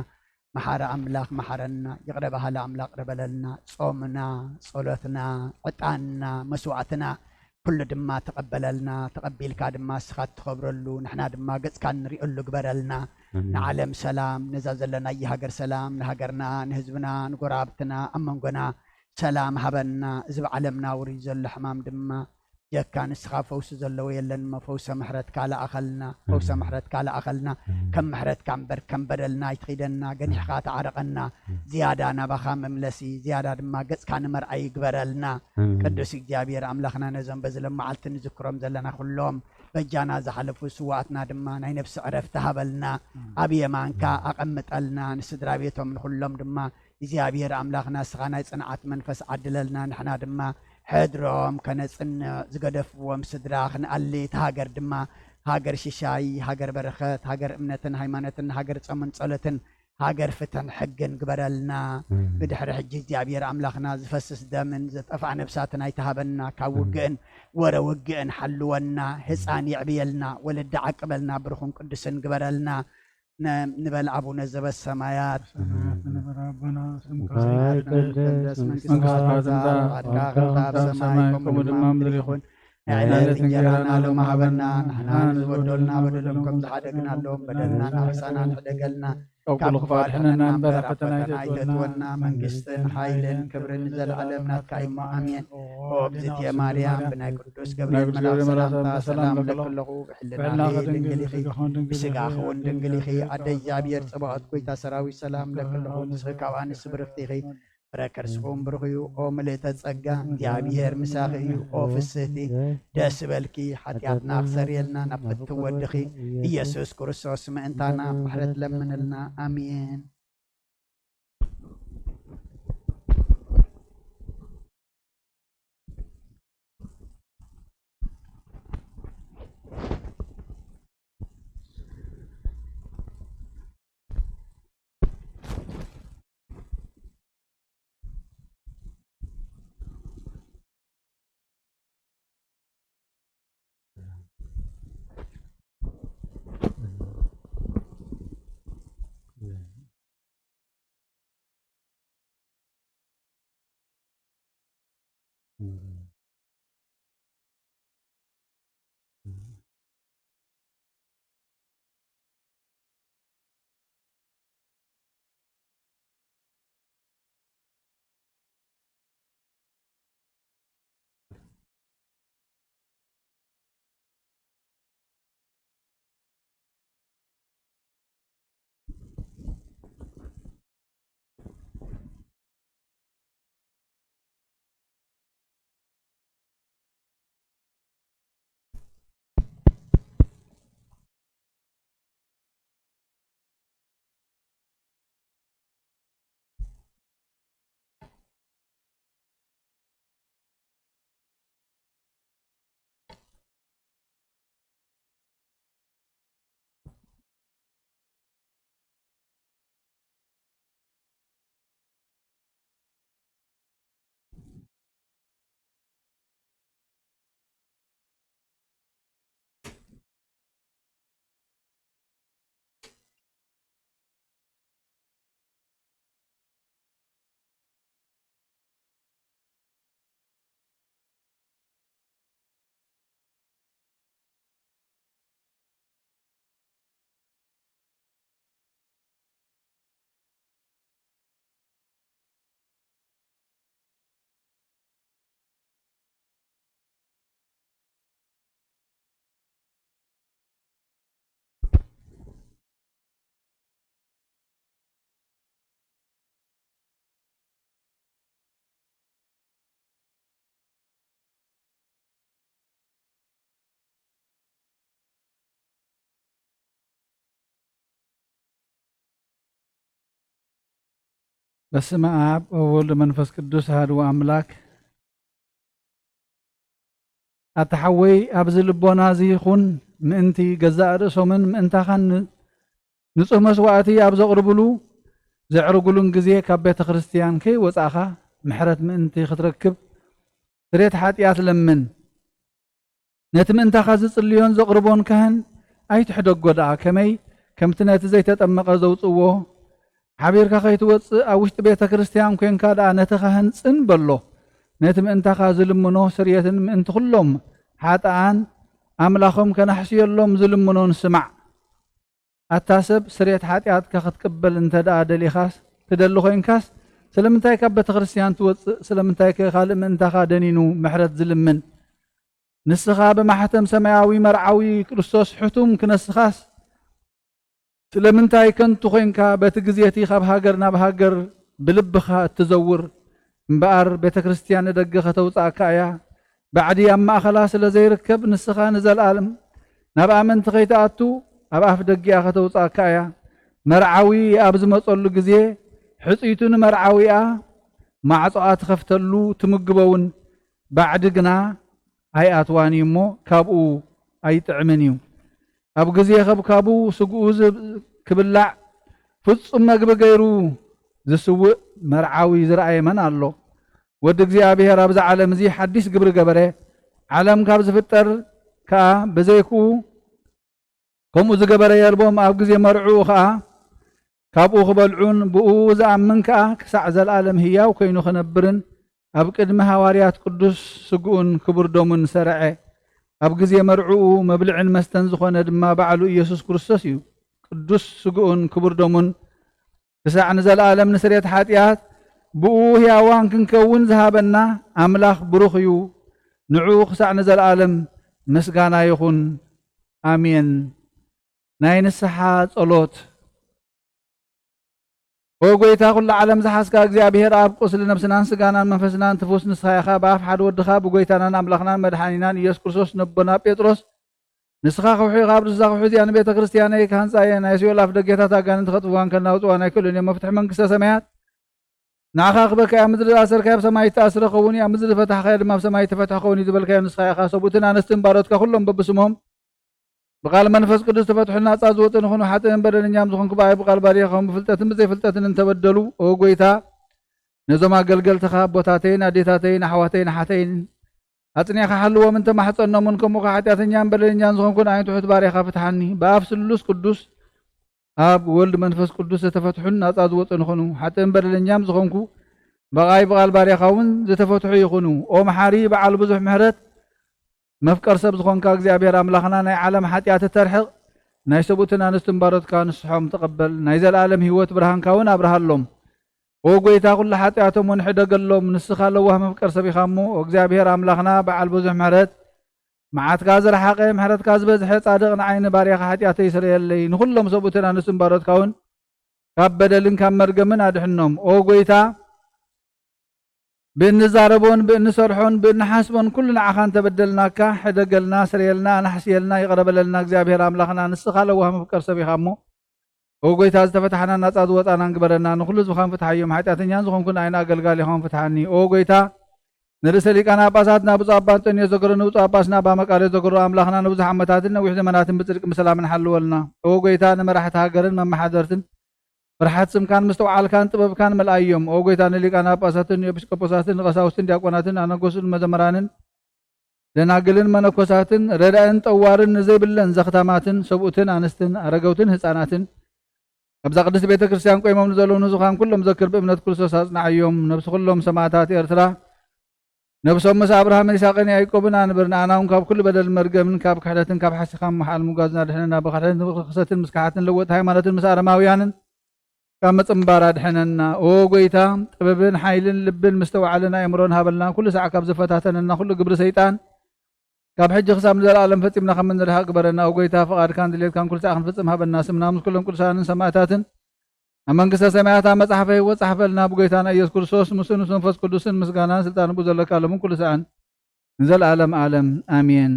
መሓሪ ኣምላኽ መሓረና፣ ይቕረ በሃሊ ኣምላኽ ይቕረ በለልና። ጾምና፣ ጸሎትና፣ ዕጣንና፣ መስዋዕትና ኩሉ ድማ ተቐበለልና። ተቐቢልካ ድማ እስኻ እትኸብረሉ፣ ንሕና ድማ ገጽካ እንሪኦሉ ግበረልና። ኣሜን። ንዓለም ሰላም፣ ነዛ ዘለናያ ሃገር ሰላም፣ ንሃገርና፣ ንህዝብና፣ ንጎረባብትና፣ ኣብ መንጎና ሰላም ሃበና። እዚ ብዓለምና ውሪድ ዘሎ ሕማም ድማ ጀካ ንስኻ ፈውሲ ዘለዎ የለን እሞ ፈውሰ ምሕረትካ ለኣኸልና፣ ፈውሰ ኣሜን። ምሕረትካ ለኣኸልና። ኣሜን። ከም ምሕረትካ እምበር ከም በደልና ኣይትኺደና፣ ገኒሕኻ ተዓረቐና። ኣሜን። ዝያዳ ናባኻ መምለሲ፣ ዝያዳ ድማ ገጽካ ንመርኣይ ይግበረልና። ኣሜን። ቅዱስ እግዚኣብሔር ኣምላኽና ነዞም በዚ ለመዓልቲ ንዝክሮም ዘለና ኩሎም በጃና ዝሓለፉ ስዋኣትና ድማ ናይ ነፍሲ ዕረፍቲ ሃበልና። ኣሜን። ኣብ የማንካ ኣቐምጠልና፣ ንስድራ ቤቶም ንኹሎም ድማ እግዚኣብሔር ኣምላኽና እስኻ ናይ ጽንዓት መንፈስ ዓድለልና። ንሕና ድማ ሕድሮም ከነጽንዕ ዝገደፍዎም ስድራ ክንኣሊ፣ እታ ሃገር ድማ ሃገር ሽሻይ፣ ሃገር በረኸት፣ ሃገር እምነትን ሃይማኖትን፣ ሃገር ጾምን ጸሎትን፣ ሃገር ፍትሕን ሕግን ግበረልና። ኣሜን። ብድሕሪ ሕጂ እግዚኣብሔር ኣምላኽና ዝፈስስ ደምን ዝጠፍኣ ነብሳትን ኣይትሃበና። ካብ ኣሜን። ውግእን ወረ ውግእን ሓልወና። ህፃን የዕብየልና። ወለዲ ዓቅበልና። ብሩኽን ቅዱስን ግበረልና። ነ-፣ ንበል ኣቡነ ዘበሰማያት። ሰማያት ዝነበር ኣቦና፣ ስምካ ይትቀደስ፣ መንግስትኻ ትምጻእ፣ ፍቓድካ ከምቲ ኣብ ሰማይ ከምኡ ድማ ኣብ ምድሪ ይኹን። ናይ ዕለት እንጀራና ሎሚ ሃበና። ንሕና ንዝበደሉና በደሎም ከም ዝሓደግናሎም በደልና ናሕሳና ንሕደገልና። ካብ ኩሉ ክፉእ ኣድሕነና እምበር ኣብ ፈተና ኣይተእትወና። መንግስትን ሓይልን ክብርን ንዘለዓለም ናትካ እሞ ኣሜን። ኦ እግዝእትየ ማርያም፣ ብናይ ቅዱስ ገብርኤል መልኣክ ሰላምታ ሰላም እብለኪ ኣለኹ። ብሕልናኺ ድንግል ኢኺ፣ ብስጋኺ እውን ድንግል ኢኺ። ኣደ እግዚኣብሔር፣ ጸባኦት፣ ጎይታ ሰራዊት ሰላም እብለኪ ኣለኹ። ንስኺ ካብ ኣንስቲ ብርኽቲ ኢኺ፣ ፍረ ከርስኹም ብሩኽ እዩ። ኦ ምልእተ ጸጋ፣ እግዚኣብሔር ምሳኺ እዩ። ኦ ፍስህቲ፣ ደስ በልኪ፣ ሓጢኣትና ክሰርየልና ናብ ፍትው ወድኺ ኢየሱስ ክርስቶስ ምእንታና ምሕረት ለምንልና። ኣሜን። በስመ ኣብ ወወልድ መንፈስ ቅዱስ ኣሐዱ ኣምላክ። ኣታ ሓወይ፣ ኣብዚ ልቦና እዚ ይኹን ምእንቲ ገዛእ ርእሶምን ምእንታኻን ን-፣ ንጹህ መስዋእቲ ኣብ ዘቕርብሉ ዘዕርጉሉን ግዜ ካብ ቤተ ክርስቲያን ከይወጻእኻ ምሕረት ምእንቲ ክትረክብ ስርየት ሓጢኣት ለምን። ነቲ ምእንታኻ ዝጽልዮን ዘቕርቦን ካህን ኣይትሕደጎ ደኣ፣ ከመይ ከምቲ ነቲ ዘይተጠመቐ ዘውጽእዎ፣ ሓቢርካ ከይትወጽእ ኣብ ውሽጢ ቤተ ክርስቲያን ኮንካ ደኣ ነቲ ካህን ጽን በሎ። ነቲ ምእንታኻ ዝልምኖ ስርየትን ምእንቲ ኩሎም ሓጥኣን ኣምላኾም ከናሕስየሎም ዝልምኖን ስማዕ። ኣታ ሰብ፣ ስርየት ሓጢኣትካ ክትቅበል እንተ ደኣ ደሊኻስ፣ ትደሊ ኮይንካስ፣ ስለምንታይ ካብ ቤተ ክርስቲያን ትወጽእ? ስለምንታይ ከ ካልእ ምእንታኻ ደኒኑ ምሕረት ዝልምን? ንስኻ ብማሕተም ሰማያዊ መርዓዊ ክርስቶስ ሕቱም ክነስኻስ፣ ስለምንታይ ከንቱ ኮይንካ በቲ ግዜ እቲ ካብ ሃገር ናብ ሃገር ብልብኻ እትዘውር? እምበኣር ቤተ ክርስቲያን ንደገ ከተውጽኣካ እያ። ባዕዲ ኣብ ማእኸላ ስለ ዘይርከብ፣ ንስኻ ንዘለኣለም ናብ ኣመንቲ ከይትኣቱ ኣብ ኣፍ ደጊኣ ከተውጽኣካ እያ። መርዓዊ ኣብ ዝመጸሉ ግዜ፣ ሕጽይቱ ንመርዓዊኣ ማዕጾኣ ትኸፍተሉ፣ ትምግቦ እውን። ባዕዲ ግና ኣይኣትዋን እዩ እሞ፣ ካብኡ ኣይጥዕምን እዩ። ኣብ ግዜ ከብካቡ ስግኡ ዝብ-፣ ክብላዕ ፍጹም መግቢ ገይሩ ዝስውእ መርዓዊ ዝረኣየ መን ኣሎ? ወዲ እግዚኣብሔር ኣብዛ ዓለም እዚ ሓዲስ ግብሪ ገበረ። ዓለም ካብ ዝፍጠር ከኣ ብዘይክኡ ከምኡ ዝገበረ የልቦም። ኣብ ግዜ መርዕኡ ከኣ ካብኡ ክበልዑን ብኡ ዝኣምን ከኣ ክሳዕ ዘለኣለም ህያው ኮይኑ ክነብርን ኣብ ቅድሚ ሃዋርያት ቅዱስ ስግኡን ክቡር ደሙን ሰረዐ። ኣብ ግዜ መርዕኡ መብልዕን መስተን ዝኾነ ድማ ባዕሉ ኢየሱስ ክርስቶስ እዩ። ቅዱስ ስግኡን ክቡር ደሙን ክሳዕ ንዘለኣለም ንስርየት ሓጢኣት ብኡ ሕያዋን ክንከውን ዝሃበና ኣምላኽ ብሩኽ እዩ። ንዕኡ ክሳዕ ንዘለኣለም ምስጋና ይኹን። ኣሜን። ናይ ንስሓ ጸሎት። ኦ ጎይታ፣ ኩሉ ዓለም ዝሓዝካ እግዚኣብሔር ኣብ፣ ቁስሊ ነብስናን ስጋናን መንፈስናን ትፉስ ንስኻ ኢኻ። ብኣፍ ሓደ ወድኻ ብጎይታናን ኣምላኽናን መድሓኒናን ኢየሱስ ክርስቶስ ነቦና ጴጥሮስ፣ ንስኻ ከውሒ ኢኻ፣ ኣብ ርእስኻ ከውሒ እዚኣ ንቤተ ክርስቲያነይ ክሃንጻ እየ፣ ናይ ሲኦል ኣፍ ደጌታት ኣጋንንቲ ከጥፍዋን ከናውጽዋን ኣይክእሉን እዮም፣ መፍትሒ መንግስተ ሰማያት ንዓኻ ክበካ እያ። ኣብ ምድሪ ዝኣሰርካዮ ኣብ ሰማይ ይተኣስረ ክኸውን እዩ፣ ኣብ ምድሪ ዝፈታሕካዮ ድማ ኣብ ሰማይ ይተፈትሐ ክኸውን እዩ ዝበልካዮ ንስኻ ኢኻ። ሰብኡትን ኣንስትን ባሮትካ ኩሎም በብስሞም ብቃል መንፈስ ቅዱስ ተፈትሑን ናጻ ዝወጹን ይኹኑ። ሓጥእን በደለኛም ዝኾንኩ ብኣይ ብቃል ባሪኻኹም ብፍልጠትን ብዘይፍልጠትን እንተበደሉ፣ ኦ ጎይታ፣ ነዞም ኣገልገልትኻ ኣቦታተይን ኣዴታተይን ኣሕዋተይን ኣሓተይን ኣጽኒዕካ ሓልዎም፣ እንተማሕጸኖምን ከምኡ ከኣ ሓጢኣተኛን በደለኛን ዝኾንኩ ንኣይ ትሑት ባሪያኻ ፍትሓኒ። ብኣብ ስሉስ ቅዱስ ኣብ ወልድ መንፈስ ቅዱስ ዝተፈትሑን ናጻ ዝወጹን ይኹኑ። ሓጥእን በደለኛም ዝኾንኩ ብኣይ ብቃል ባሪያኻ እውን ዝተፈትሑ ይኹኑ። ኦ መሓሪ በዓል ብዙሕ ምሕረት፣ መፍቀር ሰብ ዝኾንካ እግዚኣብሔር ኣምላኽና፣ ናይ ዓለም ሓጢኣት እተርሕቕ፣ ናይ ሰብኡትን ኣንስትን ባሮትካ ንስሖም ተቐበል። ናይ ዘለኣለም ህይወት ብርሃንካ እውን ኣብርሃሎም። ኦ ጎይታ፣ ኩሉ ሓጢኣቶም እውን ሕደገሎም። ንስኻ ለዋህ መፍቀር ሰብ ኢኻ እሞ፣ ኦ እግዚኣብሔር ኣምላኽና በዓል ብዙሕ ምሕረት፣ መዓትካ ዝረሓቐ፣ ምሕረትካ ዝበዝሐ፣ ጻድቕ ንዓይ ንባርያኻ ሓጢኣተይ ስረየለይ። ንኹሎም ሰብኡትን ኣንስትን ባሮትካ እውን ካብ በደልን ካብ መርገምን ኣድሕኖም። ኦ ጎይታ፣ ብእንዛረቦን ብእንሰርሖን ብእንሓስቦን ኩሉ ንዓኻ እንተበደልናካ፣ ሕደገልና፣ ስረየልና፣ ኣናሕስየልና፣ ይቕረ በለልና። እግዚኣብሔር ኣምላኽና፣ ንስኻ ለዋህ መፍቀር ሰብ ኢኻ እሞ፣ ኦ ጎይታ፣ ዝተፈታሕናን ናጻ ዝወጻናን ግበረና። ንኹሉ ህዝብኻን ፍትሓዮም። ሓጢኣተኛን ዝኾንኩ ንኣይን ኣገልጋሊኻን ፍትሓኒ። ኦ ጎይታ፣ ንርእሰ ሊቃነ ጳጳሳት ናብ ብፁዕ ኣባ እንጦንዮስ ዘገሮ፣ ንብፁዕ ኣባ ስና ኣባ መቃርዮስ ዘገሮ፣ ኣምላኽና ንብዙሕ ዓመታትን ነዊሕ ዘመናትን ብጽድቂ ምስላምን ሓልወልና። ኦ ጎይታ፣ ንመራሕቲ ሃገርን መመሓደርትን ፍርሓት ስምካን ምስትውዓልካን ጥበብካን መልኣዮም። ኦ ጎይታ፣ ንሊቃነ ጳጳሳትን ንኤጲስቆጶሳትን ንቐሳውስትን ዲያቆናትን ኣነገሱን መዘምራንን ደናግልን መነኮሳትን ረዳእን ጠዋርን ንዘይብለን ዘኽታማትን ሰብኡትን ኣንስትን ኣረገውትን ህፃናትን ኣብዛ ቅድስቲ ቤተ ክርስቲያን ቆይሞም ንዘለዉ ንዙኻን ኩሎም ዘክር ብእምነት ክርስቶስ ኣጽንዓዮም። ነብሲ ኩሎም ሰማዕታት ኤርትራ ነብሶም ምስ ኣብርሃምን ይስሐቅን ያዕቆብን ኣንብር። ንኣና እውን ካብ ኩሉ በደል መርገምን ካብ ክሕደትን ካብ ሓሲኻን ምሓል ምጓዝና ድሕነና። ብኽሕደትን ብኽሰትን ምስ ክሓትን ለወጥ ሃይማኖትን ምስ ኣረማውያንን ካብ ምጽንባር ኣድሕነና። ኦ ጎይታ፣ ጥበብን ሓይልን ልብን ምስተውዓልን ኣእምሮን ሃበልና። ኩሉ ሳዕ ካብ ዝፈታተነና ኩሉ ግብሪ ሰይጣን ካብ ሕጂ ክሳብ ንዘለኣለም ፈጺምና ከም እንርሕቕ ግበረና። ኦ ጎይታ፣ ፍቓድካን ድሌትካን ኩሉ ሳዕ ክንፍጽም ሃበና። ስምና ምስ ኩሎም ቅዱሳንን ሰማዕታትን ኣብ መንግስተ ሰማያት ኣብ መጽሓፈ ህይወት ጻሕፈልና። ብጎይታና ኢየሱስ ክርስቶስ ምስኡ ምስ መንፈስ ቅዱስን ምስጋናን ስልጣን ብኡ ዘለካ ሎምን ኩሉ ሳዕን ንዘለኣለም ኣለም ኣሜን።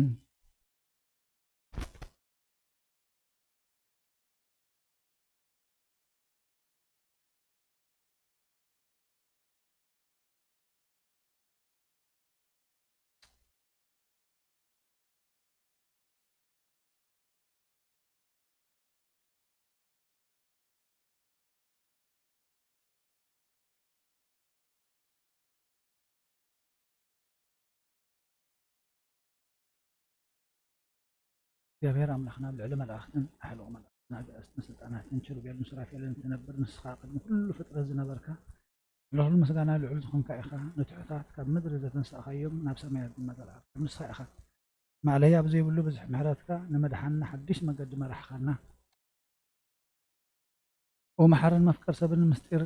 እግዚኣብሔር ኣምላኽና ኣብ ልዕሊ መላእኽትን ኣሕሉቕ መላእኽትን ኣጋእዝትን ስልጣናትን ኪሩቤልን ሱራፌልን እትነብር፣ ንስኻ ቅድሚ ኩሉ ፍጥረት ዝነበርካ፣ ልዑል ምስጋና ልዑል ዝኾንካ ኢኻ። ንትሑታት ካብ ምድሪ ዘተንሳእኻዮም፣ ናብ ሰማያት ድማ ዘልዓልካዮም ንስኻ ኢኻ። ማእለያ ብዘይብሉ ብዙሕ ምሕረትካ ንመድሓንና ሓድሽ መገዲ መራሕኻና። ኦ መሓርን መፍቀር ሰብን ምስጢር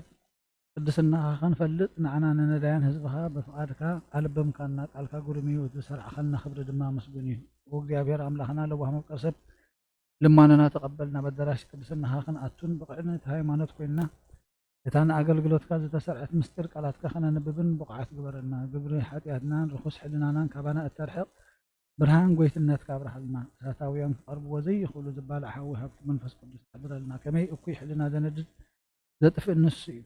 ቅድስናኻ ክንፈልጥ ንዓና ንነዳያን ህዝብኻ ብፍቓድካ ኣለበምካና። ቃልካ ግሩም እዩ፣ እቲ ዝሰርዓኻልና ክብሪ ድማ ምስጉን እዩ። ኦ እግዚኣብሔር ኣምላኽና ለዋህ መፍቀር ሰብ ልማኖና ተቐበል። ናብ ኣዳራሽ ቅድስናኻ ክንኣቱን ብቕዕነት ሃይማኖት ኮይንና እታ ንኣገልግሎትካ ዝተሰርዐት ምስጢር ቃላትካ ከነንብብን ብቑዓት ግበረና። ግብሪ ሓጢኣትናን ርኹስ ሕልናናን ካባና እተርሕቕ ብርሃን ጎይትነትካ ኣብርሃልና። እሳታውያን ክቐርብዎ ዘይኽእሉ ዝባልዕ ሓዊ ሃብቲ መንፈስ ቅዱስ ኣሕድረልና። ከመይ እኩይ ሕልና ዘነድድ ዘጥፍእ ንሱ እዩ።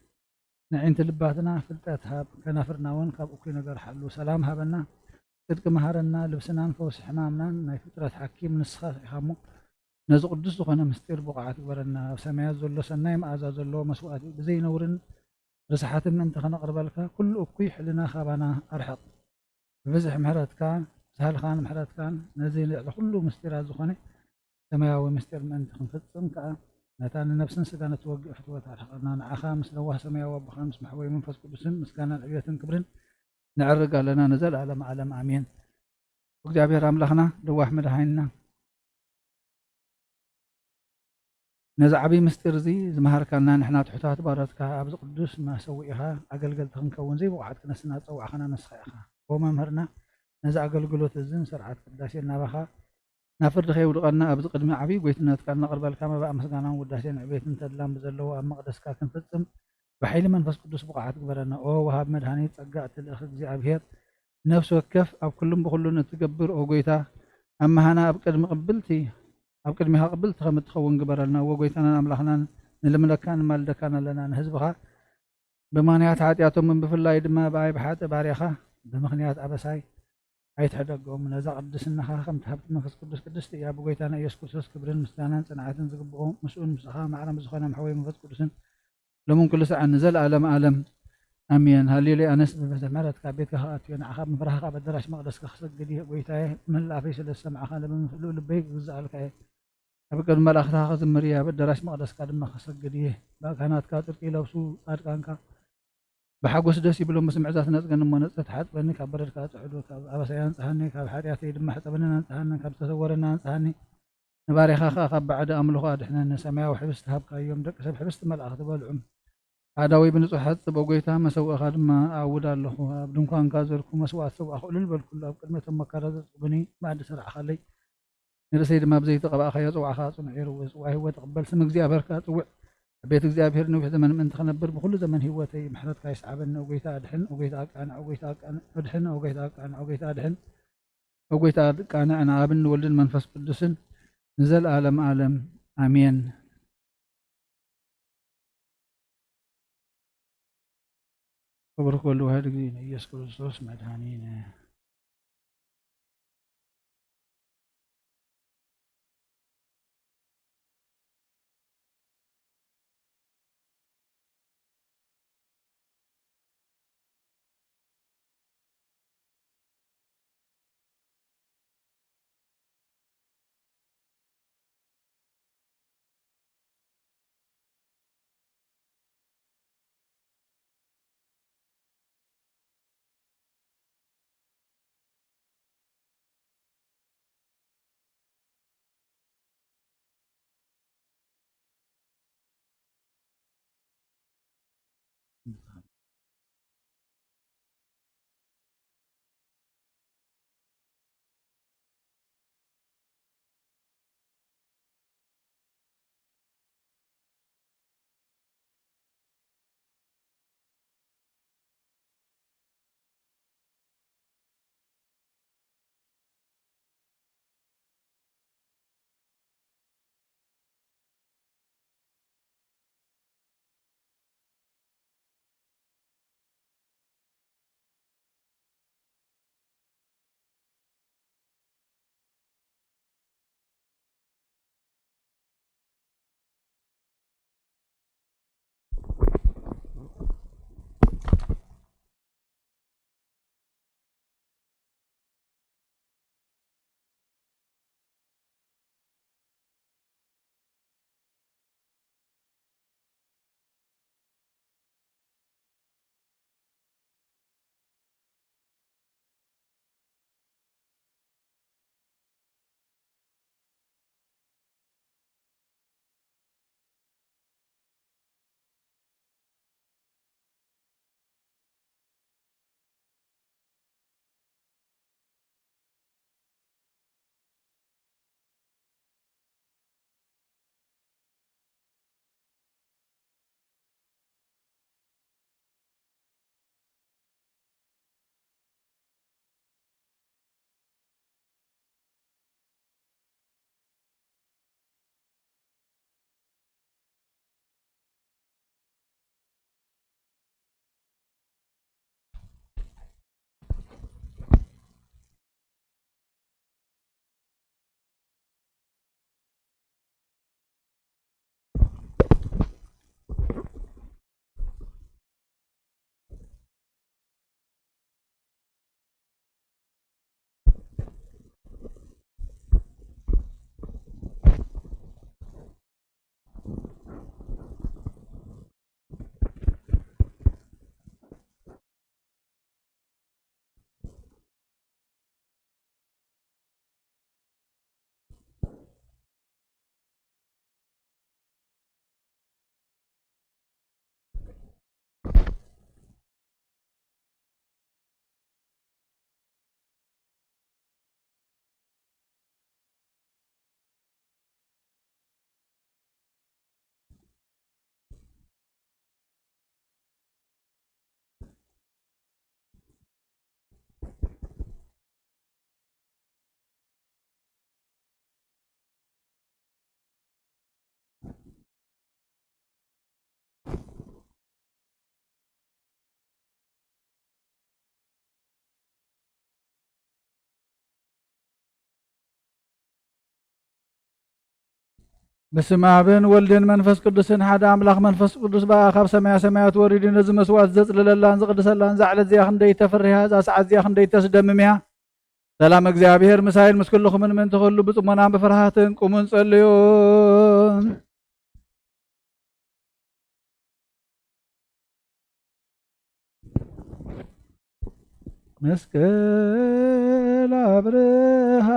ንዕንቲ ልባትና ፍልጠት ሃብ፣ ከናፍርና እውን ካብ እኩይ ነገር ሓሉ። ሰላም ሃበና፣ ጽድቂ መሃረና፣ ልብስናን ፈውሲ ሕማምናን ናይ ፍጥረት ሓኪም ንስኻ ኢኻ እሞ፣ ነዚ ቅዱስ ዝኾነ ምስጢር ብቑዓት ግበረና። ኣብ ሰማያት ዘሎ ሰናይ መኣዛ ዘለዎ መስዋእቲ ብዘይነውርን ርስሓትን ምእንቲ ከነቕርበልካ፣ ኩሉ እኩይ ሕልና ካባና ኣርሕቕ። ብብዝሒ ምሕረትካ፣ ሳህልኻን ምሕረትካን ነዚ ልዕሊ ኩሉ ምስጢራት ዝኾነ ሰማያዊ ምስጢር ምእንቲ ክንፍጽም ከኣ፣ ነታ ንነፍስን ስጋን እትወግእ ፍትወት ኣርሕቐና። ንዓኻ ምስ ለዋህ ሰማያዊ ኣቦኻን ምስ መሕወይ መንፈስ ቅዱስን ምስጋናን ዕብየትን ክብርን ነዕርግ ኣለና ንዘለኣለም ዓለም ኣሜን። እግዚኣብሔር ኣምላኽና ለዋህ መድሃኒና ነዚ ዓብዪ ምስጢር እዚ ዝመሃርካና ንሕና ትሑታት ባሮትካ ኣብዚ ቅዱስ መሰውኢኻ ኣገልገልቲ ክንከውን ዘይብቑዓት ክነስና ዝጸዋዕኻና ንስኻ ኢኻ። ኦ መምህርና ነዚ ኣገልግሎት እዝን ስርዓት ቅዳሴን ናባኻ ናብ ፍርዲ ከየውድቐና ኣብዚ ቅድሚ ዓብዪ ጎይትነትካ እነቕርበልካ መባእ ምስጋናን ውዳሴን ዕቤትን ተድላን ብዘለዎ ኣብ መቕደስካ ክንፍጽም ብሓይሊ መንፈስ ቅዱስ ብቑዓት ግበረና። ኦ ወሃብ መድሃኒት ጸጋ እትልእኽ እግዚኣብሔር ነፍሲ ወከፍ ኣብ ኩሉን ብኹሉን እትገብር ኦ ጎይታ ኣብ መሃና ኣብ ቅድሚ ቅብልቲ ኣብ ቅድሚኻ ቅብልቲ ከም እትኸውን ግበረልና። ኦ ጎይታናን ኣምላኽናን ንልምነካ ንማልደካን ኣለና ንህዝብኻ ብምኽንያት ሓጢኣቶምን ብፍላይ ድማ ብኣይ ብሓጥእ ባርያኻ ብምኽንያት ኣበሳይ ኣይትሕደጎም። ነዛ ቅድስናኻ ከምቲ ሃብቲ መንፈስ ቅዱስ ቅድስቲ እያ። ብጎይታና ኢየሱስ ክርስቶስ ክብርን ምስጋናን ጽንዓትን ዝግብኦ ምስኡን ምስኻ ማዕረ ዝኾነ ምሕወይ መንፈስ ቅዱስን ሎምን ኩሉ ሰዓን ንዘለኣለም ኣለም ኣሜን። ሃሌሉያ። ኣነስ ብብዝሒ ምሕረትካ ኣብ ቤትካ ክኣቱ እየ፣ ንዓኻ ብምፍራህካ ኣብ ኣዳራሽ መቕደስካ ክሰግድ እየ። ጎይታየ፣ ምህላፈይ ስለ ዝሰማዕካ፣ ልቢ ልበይ ክግዝኣልካ እየ። ኣብ ቅድሚ መላእኽትኻ ክዝምር እየ፣ ኣብ ኣዳራሽ መቕደስካ ድማ ክሰግድ እየ። ብኣካናትካ ጽድቂ ይለብሱ ጻድቃንካ፣ ብሓጎስ ደስ ይብሎም። ብስምዕዛ ትነጽገኒ እሞ ነጽሪ ትሓጽበኒ፣ ካብ በረድካ ኣጽዕዶ፣ ካብ ኣበሳይ ኣንጽሃኒ፣ ካብ ሓጢኣተይ ድማ ሕጸበንን ኣንጽሃኒ፣ ካብ ዝተሰወረና ኣንጽሃኒ። ንባርያኻ ኸኣ ካብ ባዕዲ ኣምልኾ ኣድሕነኒ። ሰማያዊ ሕብስቲ ሃብካዮም፣ ደቂ ሰብ ሕብስቲ መላእኽቲ በልዑ። ኣእዳወይ ብንጹሕ ኣሕጽብ፣ ኦ ጐይታ፣ መሰውእኻ ድማ እኣውድ ኣለኹ። ኣብ ድንኳንካ ዘርኩ መስዋእቲ ሰውኣኹ፣ እልል በልኩሉ፣ ኣብ ቅድሚ እቶም መካራ ዘጽጉቡኒ መኣዲ ሰራዕኻለይ። ንርእሰይ ድማ ብዘይቲ ቀባእካዮ፣ ጽዋዕኻ ጽኑዕ እዩ፣ ርኡይ ጽዋእ ህይወት እቕበል። ስም እግዚኣብሔር ከኣ ጽውዕ። ኣብ ቤት እግዚኣብሔር ነዊሕ ዘመን ምእንቲ ክነብር፣ ብኹሉ ዘመን ህይወተይ ምሕረትካ ይስዓበኒ። ኦ ጐይታ፣ ኣድሕን። ኦ ጐይታ፣ ኣቃንዕ። ኦ ጐይታ፣ ኣቃንዕ። ኣድሕን። ኦ ጐይታ፣ ኣቃንዕ። ኦ ጐይታ፣ ኣድሕን። ኦ ጐይታ፣ ኣቃንዕ። ንኣብን ንወልድን መንፈስ ቅዱስን ንዘለኣለም ኣለም ኣሜን። ክብር ኩሉ ዋሕድ ጊዜ ንኢየሱስ ክርስቶስ መድኃኒነ። በስመ ኣብን ወልድን መንፈስ ቅዱስን ሓደ ኣምላኽ። መንፈስ ቅዱስ በኣ ካብ ሰማያ ሰማያት ወሪዱ ነዚ መስዋዕት ዘጽልለላን ዝቕድሰላን እዛ ዕለት እዚኣ ክንደይ ተፍርህያ፣ እዛ ሰዓት እዚኣ ክንደይ ተስደምም እያ። ሰላም እግዚኣብሔር ምሳይን ምስ ኩልኹምን ምእንቲ ኩሉ ብጽሞናን ብፍርሃትን ቁሙን ጸልዩን። መስቀል ኣብርሃ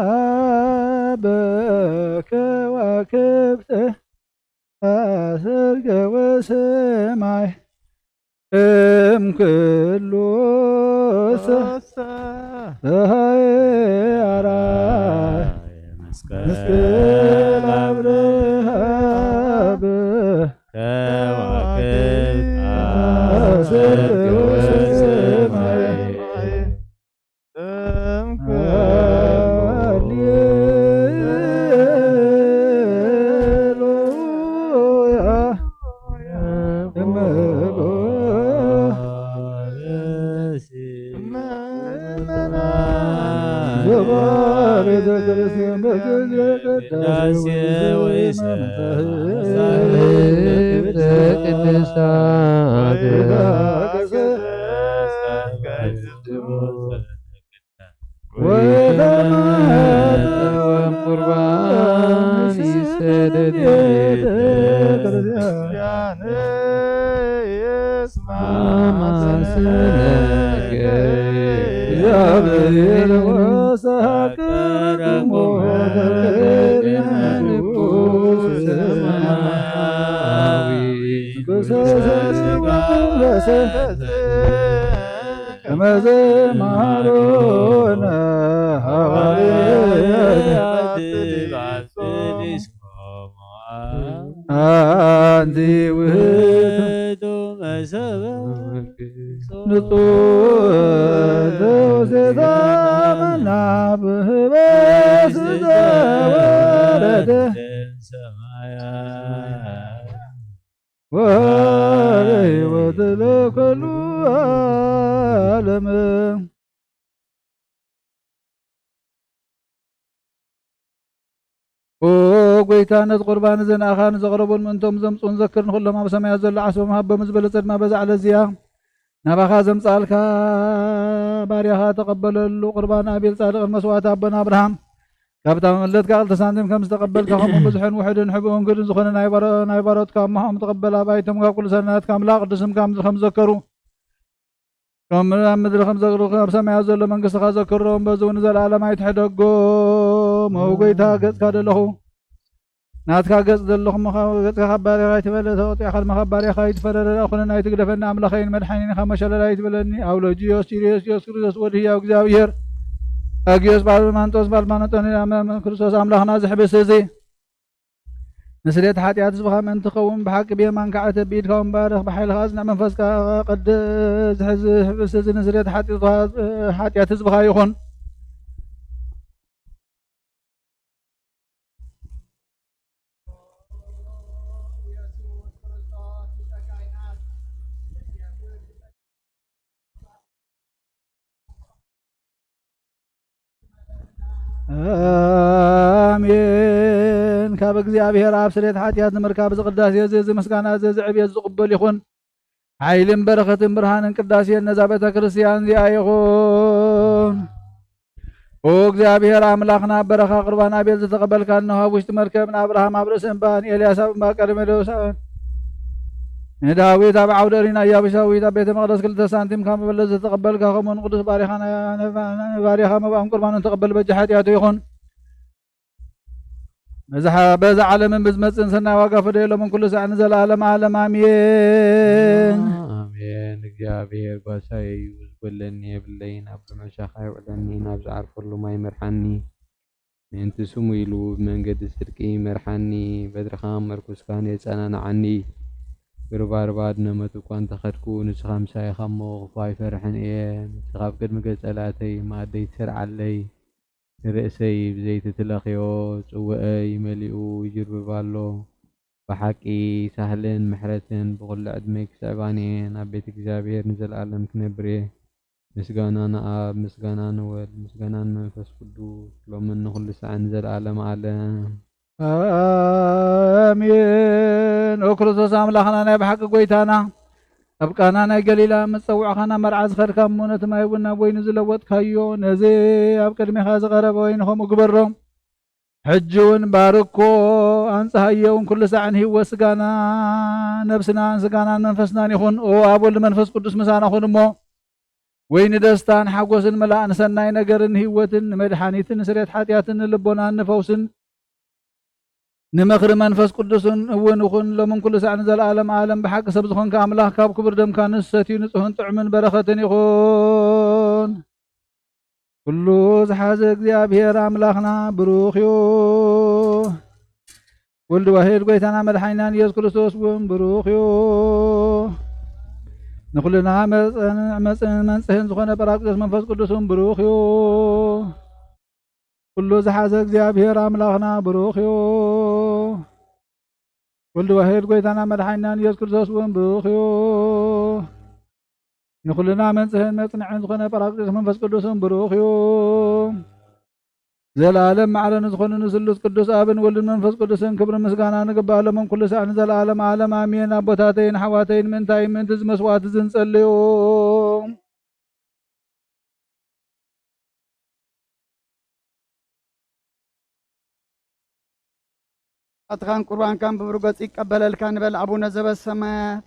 በከዋክብት ኣሰርገ ወሰማይ እምክሉ ሰሃይ ኣራይ መስቀል ኣብርሃ በ ከዋክብት ኣሰርገ ወሰማይ ቅድስት ወተማጠወም ቁርባን ይሰደድ ቤተ ክርስቲያን። አማስነከ እግዚአብሔር ወሰሐቅኩሙ በቅድመ ንጉሥ ሰማያዊ ከመ ዘመሃሩነ ሐዋርያት። አንቲ ውእቱ ንጹሕ ዘውስተ መና ብህበስ ዘወረደ ወሕይወት ለኩሉ ዓለም። ኦ ጎይታ፣ ነቲ ቁርባን እዚ ንኣኻ ንዘቕረቡን ምእንቶም ዘምጽኡን ዘክር። ንኹሎም ኣብ ሰማያት ዘሎ ዓስቦም ሃቦም። ዝበለጸ ድማ በዛ ዕለት እዚኣ ናባኻ ዘምጽኣልካ ባርያኻ ተቐበለሉ። ቁርባን ኣቤል ጻድቕን መስዋዕቲ ኣቦና ኣብርሃም ካብታ መመለትካ ክልተ ሳንቲም ከም ዝተቐበልካ፣ ከምኡ ብዙሕን ውሑድን ሕቡእን ግድን ዝኾነ ናይ ባሮ-፣ ናይ ባሮትካ እሞሃኦም ተቐበል። ኣባይቶም ካብ ኩሉ ሰናያት ካብ ኣምላኽ ቅዱስም ከም፣ ከም ዘከሩ፣ ከም ኣብ ምድሪ ከም ዘግሩ፣ ኣብ ሰማያት ዘሎ መንግስትኻ ዘክሮም፣ በዚ እውን ንዘለኣለም ኣይትሕደጎም። ኦ ጎይታ፣ ገጽካ ደለኹ፣ ናትካ ገጽ ዘለኹ ምኻ-፣ ገጽካ ካብ ባርያኻ ኣይትፈለ፣ ተቐጢዖ ካብ ባርያኻ ኣይትፈለ፣ ኩነኒ ኣይትግደፈኒ፣ ኣምላኸይን መድሓኒን ካብ መሸለል ኣይትበለኒ። ኣውሎጂዮስ ቺሪዮስ ኢየሱስ ክርስቶስ ወዲ ህያው እግዚኣብሔር፣ ኣጊዮስ ባልማንጦስ ባልማንጦን ክርስቶስ ኣምላኽና ዝሕብስ እዚ ንስሌት ሓጢኣት ህዝብኻ ምእንቲ ኸውን ብሓቂ ብየማንካ ዕተብ፣ ብኢድካ እውን ባርኽ፣ ብሓይልኻ ኣጽንዕ፣ መንፈስካ ቅድስ ዝሕዝ ህብስ እዚ ንስሌት ሓጢኣት፣ ሓጢኣት ህዝብኻ ይኹን። ኣሜን። ካብ እግዚኣብሔር ኣብ ስርየት ሓጢኣት ንምርካብ እዚ ቅዳሴ እዚ፣ እዚ ምስጋና እዚ፣ እዚ ዕብየት ዝቕበል ይኹን። ሓይልን በረኸትን ብርሃንን ቅዳሴን ነዛ ቤተ ክርስቲያን እዚኣ ይኹን። ኦ እግዚኣብሔር ኣምላኽና፣ በረኻ ቁርባን ኣቤል ዝተቐበልካ፣ እነሆ ኣብ ውሽጢ መርከብ ንኣብርሃም ኣብ ርእሲ እምባ፣ ንኤልያስ ኣብ እምባ ቀርሜሎስ፣ ንዳዊት ኣብ ዓውደ ሪና ኢያቡሳዊት ኣብ ቤተ መቕደስ ክልተ ሳንቲም ካብ መበለት ዝተቐበልካ፣ ከምኡ ንቅዱስ ባሪኻ ነ-፣ ነ-፣ ንባሪኻ መባእን ቁርባንን ተቐበል፣ በጃ ሓጢኣቱ ይኹን። በዛ ዓ-፣ በዛ ዓለምን ብዝመጽእን ሰናይ ዋጋ ፍደየሎምን ኩሉ ሳዕ ንዘለዓለም ዓለም ኣሜን። ኣሜን። እግዚኣብሔር ጓሳይ እዩ፣ ዝጎለኒ የብለይን። ኣብ መሻኻ ይውዕለኒ፣ ናብ ዝዓርፈሉ ማይ መርሓኒ። ምእንቲ ስሙ ኢሉ ብመንገዲ ጽድቂ መርሓኒ። በትርኻ መርኩስካን የጸናንዓኒ። ብርባርባ ኣድነመት እኳ እንተኸድኩ፣ ንስኻ ምሳይ ኢኻ እሞ ክፉእ ኣይፈርሕን እየ። ንስኻ ኣብ ቅድሚ ገጽ ጸላእተይ መኣደይ ትሰርዓለይ። ንርእሰይ ብዘይቲ ትለኽዮ ጽውእይ መሊኡ ይጅርብብ ኣሎ። ብሓቂ ሳህልን ምሕረትን ብኹሉ ዕድመይ ክስዕባኒ እየ። ናብ ቤት እግዚኣብሔር ንዘለኣለም ክነብር እየ። ምስጋና ንኣብ፣ ምስጋና ንወልድ፣ ምስጋና ንመንፈስ ቅዱስ፣ ሎምን ንኹሉ ሳዕን ንዘለኣለም ዓለም። ኣሜን። ኦ ክርስቶስ ኣምላኽና ናይ ብሓቂ ጎይታና፣ ኣብ ቃና ናይ ገሊላ ምስ ጸውዕኻና መርዓ ዝኸድካ እሞ ነቲ ማይ እውን ናብ ወይኒ ዝለወጥካዮ፣ ነዚ ኣብ ቅድሜኻ ዝቐረበ ወይኒ ከምኡ ግበሮ። ሕጂ እውን ባርኮ፣ ኣንጽሃዮ እውን ኩሉ ሳዕ ንህይወት ስጋና፣ ነብስናን ስጋናን መንፈስናን ይኹን። ኦ ኣብ ወልድ መንፈስ ቅዱስ ምሳና ኩን እሞ፣ ወይኒ ደስታን ሓጎስን መላእ ንሰናይ ነገርን ንህይወትን ንመድሓኒትን ንስሬት ሓጢኣትን ንልቦናን ንፈውስን ንምኽሪ መንፈስ ቅዱስን እውን ይኹን፣ ሎምን ኩሉ ሳዕ ንዘለዓለም ዓለም ብሓቂ ሰብ ዝኾንካ ኣምላኽ ካብ ክቡር ደምካ ንሰትዩ ንጹህን ጥዑምን በረኸትን ይኹን። ኩሉ ዝሓዘ እግዚኣብሔር ኣምላኽና ብሩኽ እዩ። ወልድ ዋሕድ ጎይታና መድሓኒናን ኢየሱስ ክርስቶስ እውን ብሩኽ እዩ። ንኹልና መጽን-፣ መጽን-፣ መንጽህን ዝኾነ ጳራቅሊጦስ መንፈስ ቅዱስ እውን ብሩኽ እዩ። ኩሉ ዝሓዘ እግዚኣብሔር ኣምላኽና ብሩኽ እዩ። ወልድ ዋሕድ ጎይታና መድሓኒናን ኢየሱስ ክርስቶስ እውን ብሩኽ እዩ። ንኹልና መንጽህን መጽንዕን ዝኾነ ጳራቅሊጦስ መንፈስ ቅዱስ እውን ብሩኽ እዩ። ዘለዓለም ማዕረ ንዝኾኑ ንስሉስ ቅዱስ ኣብን ወልድን መንፈስ ቅዱስን ክብሪ ምስጋና ንግባእ፣ ሎምን ኩሉ ሳዕ ንዘለዓለም ዓለም ኣሜን። ኣቦታተይን ኣሕዋተይን፣ ምእንታይ ምእንቲ እዚ መስዋዕቲ እዚ ንጸልዩ። ኣትኻን ቁርባንካን ብብሩህ ገጽ ይቀበለልካ ንበል ኣቡነ ዘበሰማያት።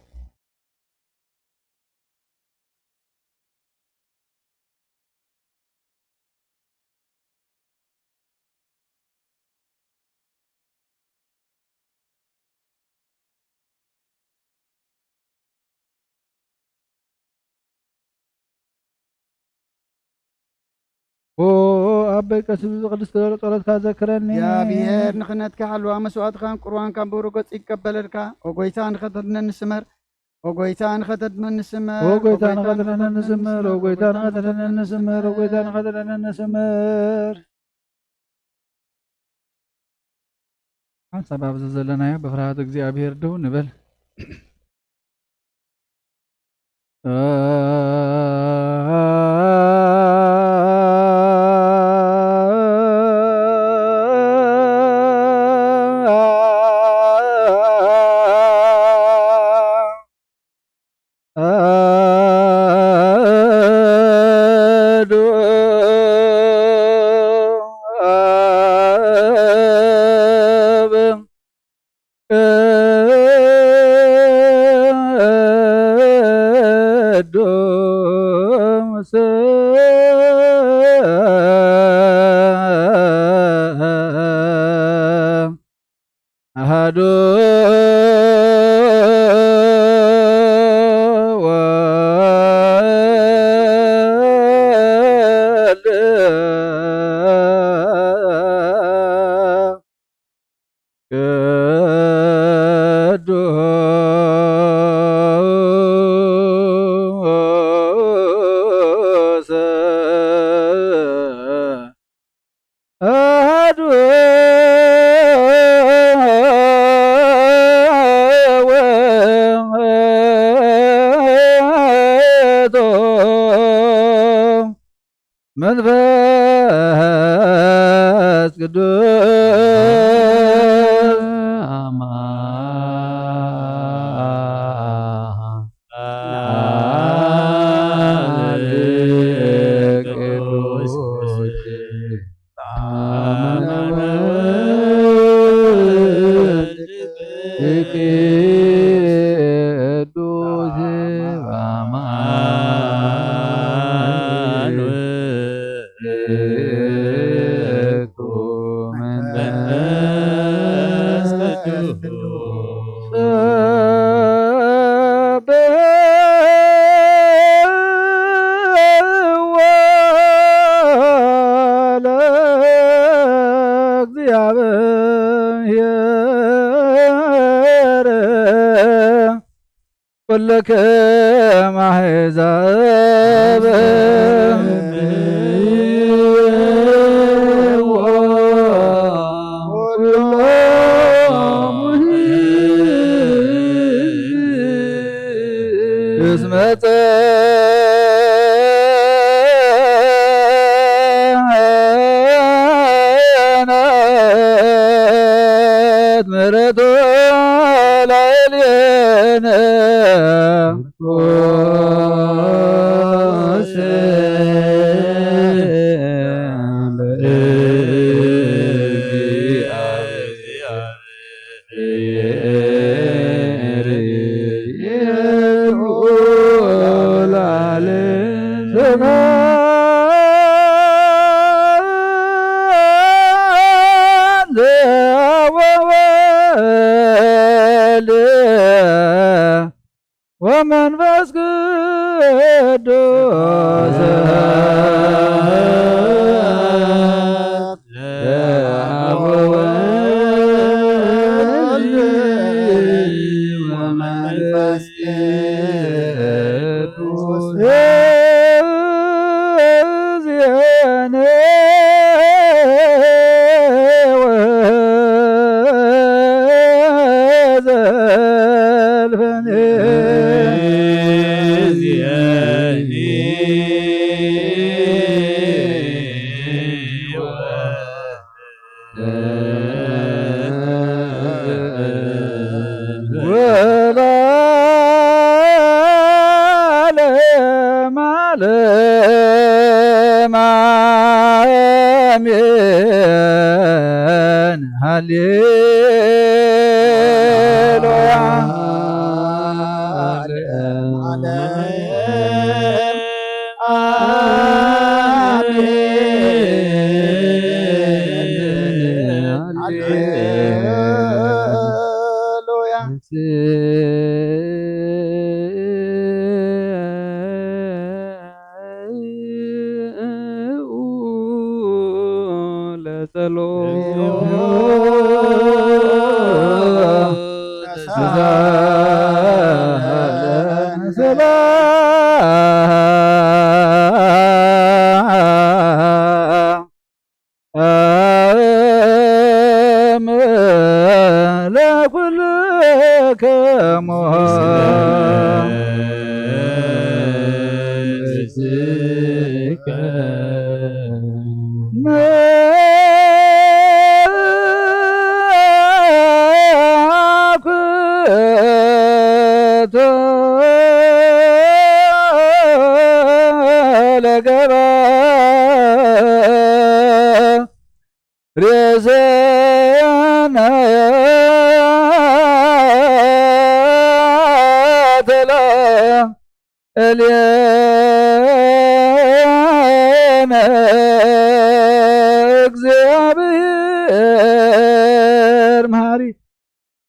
ኦ ኣበይ ቀሲሱ ዝቅድስ ጸሎትካ ዘክረኒ። እግዚኣብሔር ንክነትካ ሓልዋ መስዋዕትካን ቁርባንካን ብብሩህ ገጽ ይቀበለልካ። ኦ ጎይታ ንኸተድነኒ ስመር። ኦ ጎይታ ንኸተድነኒ ስመር። ኦ ጎይታ ንኸተድነኒ ስመር። ኦ ጎይታ ንኸተድነኒ ስመር። ኦ ጎይታ ንኸተድነኒ ስመር። ሓንሳብ ኣብዚ ዘለናዮ ብፍርሃት እግዚኣብሔር ደው ንበል። ኣሃዱ ወወልድ ቅዱስ ኣሐዱ ውእቱ መንፈስ ቅዱስ። ቅዱስ አማኑኤል መንፈስ ቅዱስ። ለእግዚአብሔር ኩልክም አሕዛብ። እስመ ጸ ወመንፈስ ቅዱስ ወመንፈስ ቅዱስ ወለዓለመ ዓለም አሜን። ሃሌሉያ።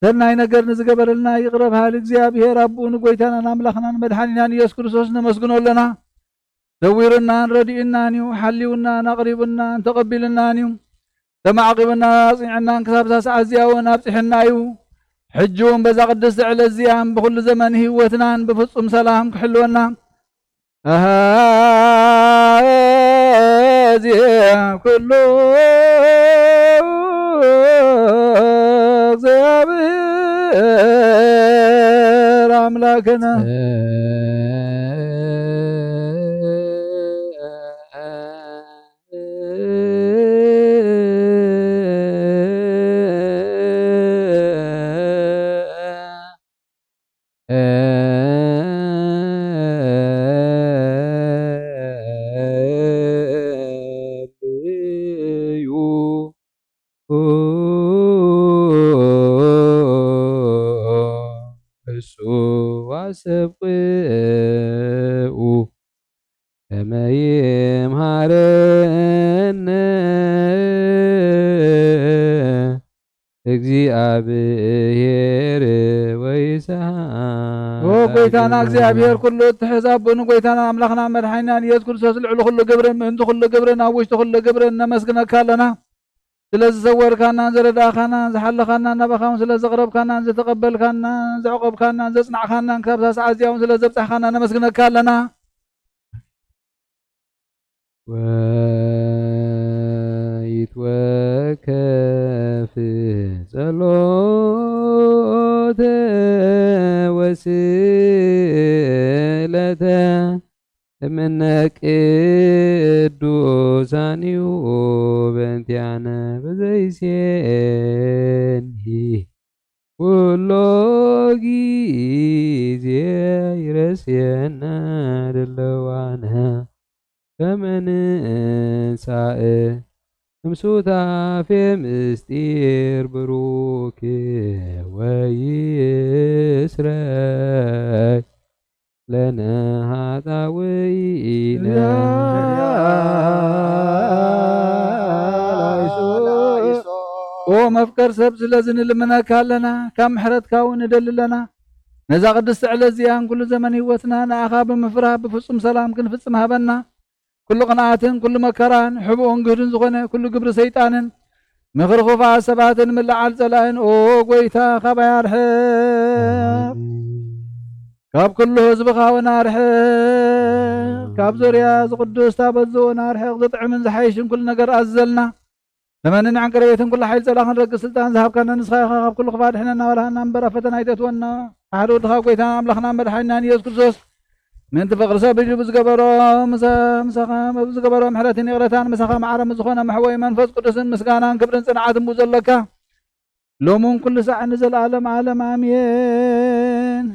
ሰናይ ነገር ንዝገበረልና ይቕረ በሃሊ እግዚኣብሔር ኣቦኡ ንጎይታናን ኣምላኽናን መድሓኒናን ኢየሱስ ክርስቶስ ነመስግኖ ኣለና። ሰዊሩናን ረዲኡናን እዩ፣ ሓልዩናን ኣቕሪቡናን ተቐቢሉናን እዩ። ተማዕቂቡናን ኣጽኒዕናን ክሳብ እዛ ሰዓት እዚኣ እውን ኣብጺሑና እዩ። ሕጂ እውን በዛ ቅድስቲ ዕለት እዚኣን ብኹሉ ዘመን ህይወትናን ብፍጹም ሰላም ክሕልወና አዜ ኩሉ እግዚአብሔር አምላክነ። እሱ አሰብቅኡ ከመ ይምሃረነ እግዚኣብሔር ወይስሐቅ። ኦ ጎይታና እግዚኣብሔር ኩሉ እትሕዝ ኣቦ ንጎይታና ኣምላኽና መድሓኒናን ኢየሱስ ክርስቶስ ልዕሊ ኩሉ ግብርን ምእንቲ ኩሉ ግብርን ኣብ ውሽጢ ኩሉ ግብርን ነመስግነካ ኣለና። ስለ ዝሰወርካናን ዝረዳእካናን ዝሓለኻናን ናባኻ እውን ስለ ዘቕረብካናን ዝተቐበልካናን ዘዕቆብካናን ዘጽናዕካናን ክሳብ እዛ ሰዓት እዚኣ እውን ስለ ዘብጻሕካና ነመስግነካ ኣለና። ወይትወከፍ ጸሎተ ወስእለተ እምነ ቅዱሳኒሁ በእንቲአነ በዘይሴኒ። ኩሎ ግዜ ይረስየና ድልዋና ተመንሳእ እምሱታፌ ምስጢር ብሩክ ወይስረይ ለነ ሃጣውኢነ። ኦ መፍቀር ሰብ፣ ስለዚ ንልምነካ ኣለና፣ ካብ ምሕረትካ እውን ንደሊ ኣለና። ነዛ ቅድስቲ ዕለት እዚኣን ኩሉ ዘመን ህይወትና ንኣኻ ብምፍራህ ብፍጹም ሰላም ክንፍጽም ሃበና። ኩሉ ቅንኣትን ኩሉ መከራን ሕቡእን ግህድን ዝኾነ ኩሉ ግብሪ ሰይጣንን ምኽሪ ኽፉኣት ሰባትን ምልዓል ጸላእን፣ ኦ ጐይታ፣ ካባይ ኣርሕቕ። ካብ ኩሉ ህዝብኻ እውን ኣርሕቕ። ካብ ዙርያ እዚ ቅዱስ ታቦት እውን ኣርሕቕ። ዝጥዕምን ዝሓይሽን ኩሉ ነገር ኣዝዘልና። ተመንንዕን ቅርቤትን ኩሉ ሓይሊ ጸላእ ክንረግጽ ስልጣን ዝሃብካና ንስኻ ኢኻ። ካብ ኩሉ ክፋእ ድሕነና፣ ወላሃና እምበር ኣብ ፈተና ኣይተእትወና። ሓደ ወድኻ ጐይታና ኣምላኽና መድሓኒናን ኢየሱስ ክርስቶስ ምእንቲ ፍቕሪ ሰብ ኢሉ ብዝገበሮ ምሰ-፣ ምሳኻ፣ ብዝገበሮ ምሕረትን ይቕረታን ምሳኻ መዓረ ምስ ዝኾነ መሕወይ መንፈስ ቅዱስን ምስጋናን ክብርን ጽንዓትን ብኡ ዘሎካ ሎምን ኩሉ ሳዕ ንዘለኣለም ዓለም ኣሜን።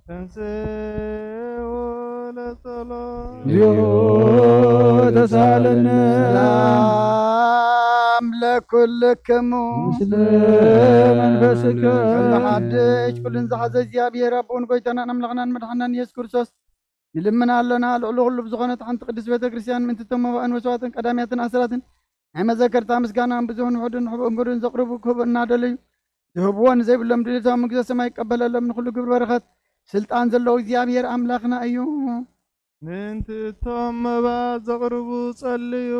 ተንሥኡ ለጸሎት። እግዚኦ ተሳለነ። ሰላም ለኩልክሙ። ምስለ መንፈስከ። ኩሉ ሓድሽ ኩሉን ዝሓዘ እግዚኣብሔር ኣቦን ጐይታናን ኣምላኽናን መድሓናን ኢየሱስ ክርስቶስ ንልምን ኣለና። ልዕሊ ኩሉ ብዝኾነት ሓንቲ ቅድስት ቤተ ክርስቲያን ምእንቲ እቶም መባእን መስዋዕትን ቀዳምያትን ኣስራትን ናይ መዘከርታ ምስጋና ብዙሕን ውሑድን ሕቡእን ግዱን ዘቕርቡ ክህቡ እናደለዩ ዝህብዎ ንዘይብሎም ድሌቶም መንግስተ ሰማይ ይቀበለሎም። ንኹሉ ግብሪ በረኸት ስልጣን ዘለዎ እግዚኣብሔር ኣምላኽና እዩ። ምእንቲ እቶም መባ ዘቕርቡ ጸልዩ።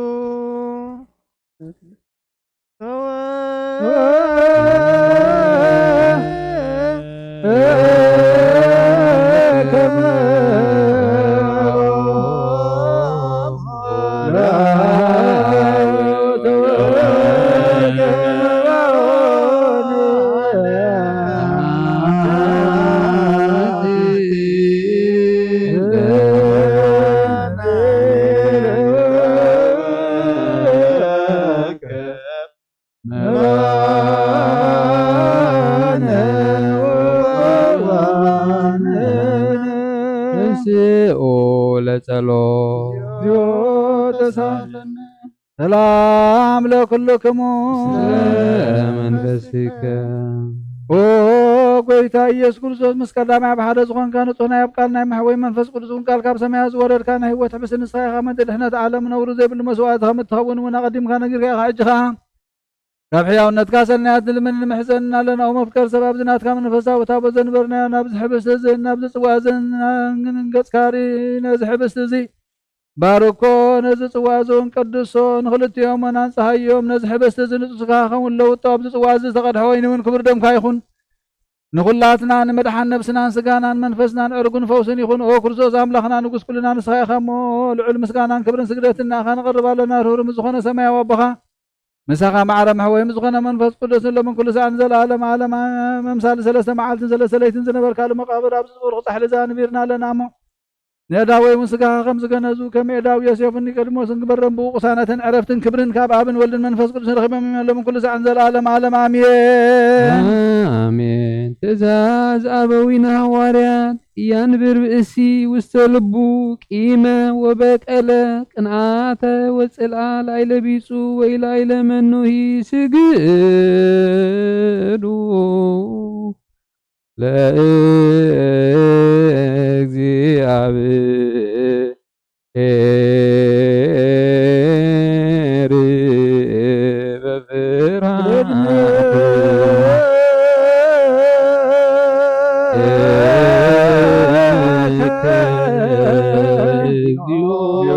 ተንሥኡ ለጸሎት። ሰላም ለኩልክሙ። ለመንፈስከ። ኦ ጐይታ ኢየሱስ ክርስቶስ፣ ምስ ቀዳማይ ብሓደ ዝኾንካ ንጹሕ ናይ ኣብ ቃል ናይ መሕወይ መንፈስ ቅዱስ እውን ቃል ካብ ሰማያት ዝወረድካ ናይ ህይወት ሕብስቲ ንስኻ ኢኻ። ምእንቲ ድሕነት ዓለም ነውሪ ዘይብሉ መስዋዕቲ ከም እትኸውን እውን ኣቐዲምካ ነጊርካ ኢኻ። ሕጂ ኸኣ ካብ ሕያውነትካ ሰናያት ንልምን ንምሕጸንን ኣለና። ኦ መፍቀር ሰብ፣ ኣብዚ ናትካ መንፈሳዊ ታቦት ዘንበርናዮ ናብዚ ሕብስቲ እዚ፣ ናብዚ ጽዋ እዚ ንገጽካ ርኢ። ነዚ ሕብስቲ እዚ ባርኮ፣ ነዚ ጽዋ እዚ እውን ቀድሶ፣ ንኽልቲኦም እውን ኣንጽሃዮም። ነዚ ሕብስቲ እዚ ንጹስካ ክኸውን ለውጦ፣ ኣብዚ ጽዋ እዚ ዝተቐድሐ ወይኒ እውን ክቡር ደምካ ይኹን። ንኹላትና ንምድሓን ነብስናን ስጋናን መንፈስናን ዕርጉን ፈውስን ይኹን። ኦ ክርስቶስ ኣምላኽና ንጉስ ኩልና ንስኻ ኢኻ እሞ፣ ልዑል ምስጋናን ክብርን ስግደትን ንኣኻ ነቕርብ ኣለና። ርህሩህ ምስ ዝኾነ ሰማያዊ ኣቦኻ፣ ምሳኻ ማዕረ መሕወይ ምስ ዝኾነ መንፈስ ቅዱስ ንሎምን ኩሉ ሰዓን ዘለዓለም ዓለም መምሳሊ ሰለስተ መዓልትን ሰለስተ ለይትን ዝነበርካሉ መቓብር ኣብዚ ብሩኽ ጻሕሊ እዚ ኣንቢርና ኣለና እሞ፣ ንእዳወይ እውን ስጋኻ ከም ዝገነዙ፣ ከም ኤዳዊ ዮሴፍን ኒቆዲሞስን ግበረም ብኡ ቅሳነትን ዕረፍትን ክብርን ካብ ኣብን ወልድን መንፈስ ቅዱስን ረኺቦም እዮም። ሎምን ኩሉ ሰዓን ዘለዓለም ዓለም ኣሜን። ኣሜን። ትእዛዝ ኣበዊነ ሃዋርያት፣ ያንብር ብእሲ ውስተ ልቡ ቂመ ወበቀለ ቅንዓተ ወጽልኣ ላዕለ ቢጹ ወኢላዕለ መኑሂ ስግዱ ለእግዚኣብሔር በፍርሃት እግዚኦ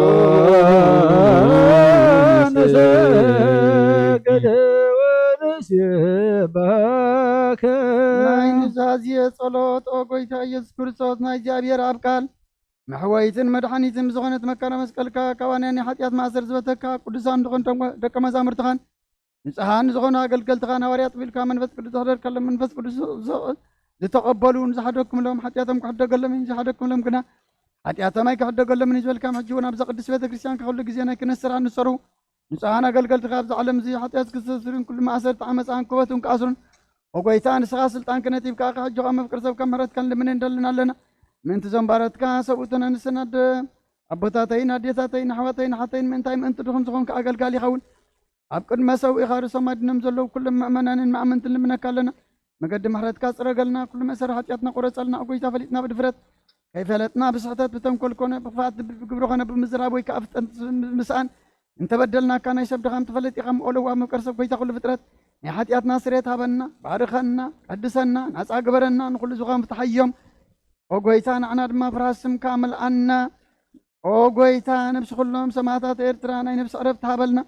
ንሰግድ ወንሴብሐከ። ናይ ኑዛዜ ጸሎት። ኦ ጐይታ ኢየሱስ ክርስቶስ፣ ናይ እግዚኣብሔር ኣብ ቃል መሕወይትን መድሓኒትን ብዝኾነት መካነ መስቀልካ፣ ካብ ኣንያኒ ሓጢኣት ማእሰር ዝበተካ፣ ቅዱሳን ዝኾኑ ደቀ መዛሙርትኻን ንጹሃን ዝኾኑ ኣገልገልትኻን ሃዋርያት ኣቢልካ መንፈስ ቅዱስ ዘሕደርካሎም፣ መንፈስ ቅዱስ ዝ-፣ ዝ-፣ ዝተቐበሉ ንዝሓደግኩምሎም ሓጢኣቶም ክሕደገሎም እዩ፣ ንዝሓደግኩምሎም ግና ሓጢኣቶም ኣይክሕደገሎምን እዩ ዝበልካም። ሕጂ እውን ኣብዛ ቅድስት ቤተ ክርስቲያን ኩሉ ግዜ ናይ ክህነት ስራሕ ንሰሩ ንጹሃን ኣገልገልትኻ ኣብዚ ዓለም እዚ ሓጢኣት ክስተስርን ኩሉ ማእሰርቲ ዓመፃን ክበቱን ክኣስሩን ኦ ጎይታ፣ ንስኻ ስልጣን ክህነት ሂብካ፣ ሕጂ ኸኣ መፍቅር ሰብ ከም ምሕረትካን ልምንን ደልና ኣለና። ምእንቲ ዞም ባረትካ ሰብኡትን ኣንስትን ኣደ ኣቦታተይን ኣዴታተይን ኣሕዋተይን ኣሓተይን ምእንታይ ምእንቲ ድኹም ዝኾንካ ኣገልጋሊ ይኸውን። ኣብ ቅድመ ሰብኡ ኢኻ ርእሶም ኣድኖም ዘለዉ ኩሎም ምእመናንን መኣመንትን ልምነካ ኣለና። መገዲ ምሕረትካ ጽረገልና፣ ኩሉ መእሰሪ ሓጢኣትና ቁረጸልና። ኦ ጎይታ፣ ፈሊጥና ብድፍረት ከይፈለጥና ብስሕተት ብተንኮል ኮነ ብኽፍኣት ብግብሪ ኮነ ብምዝራብ ወይ ከኣ ፍጠን ምስኣን እንተበደልናካ ናይ ሰብ ድኻም ትፈልጥ ኢኻ። እሞ ለዋህ መፍቀር ሰብ ጎይታ ኩሉ ፍጥረት ናይ ሓጢኣትና ስርየት ሃበና፣ ባርኸና፣ ቀድሰና፣ ናጻ ግበረና፣ ንኹሉ ዝኾን ፍትሓዮም። ኦ ጎይታ፣ ንዓና ድማ ፍርሃት ስምካ መልኣና። ኦ ጎይታ፣ ነብሲ ኩሎም ሰማዕታት ኤርትራ ናይ ነብሲ ዕረፍቲ ሃበልና።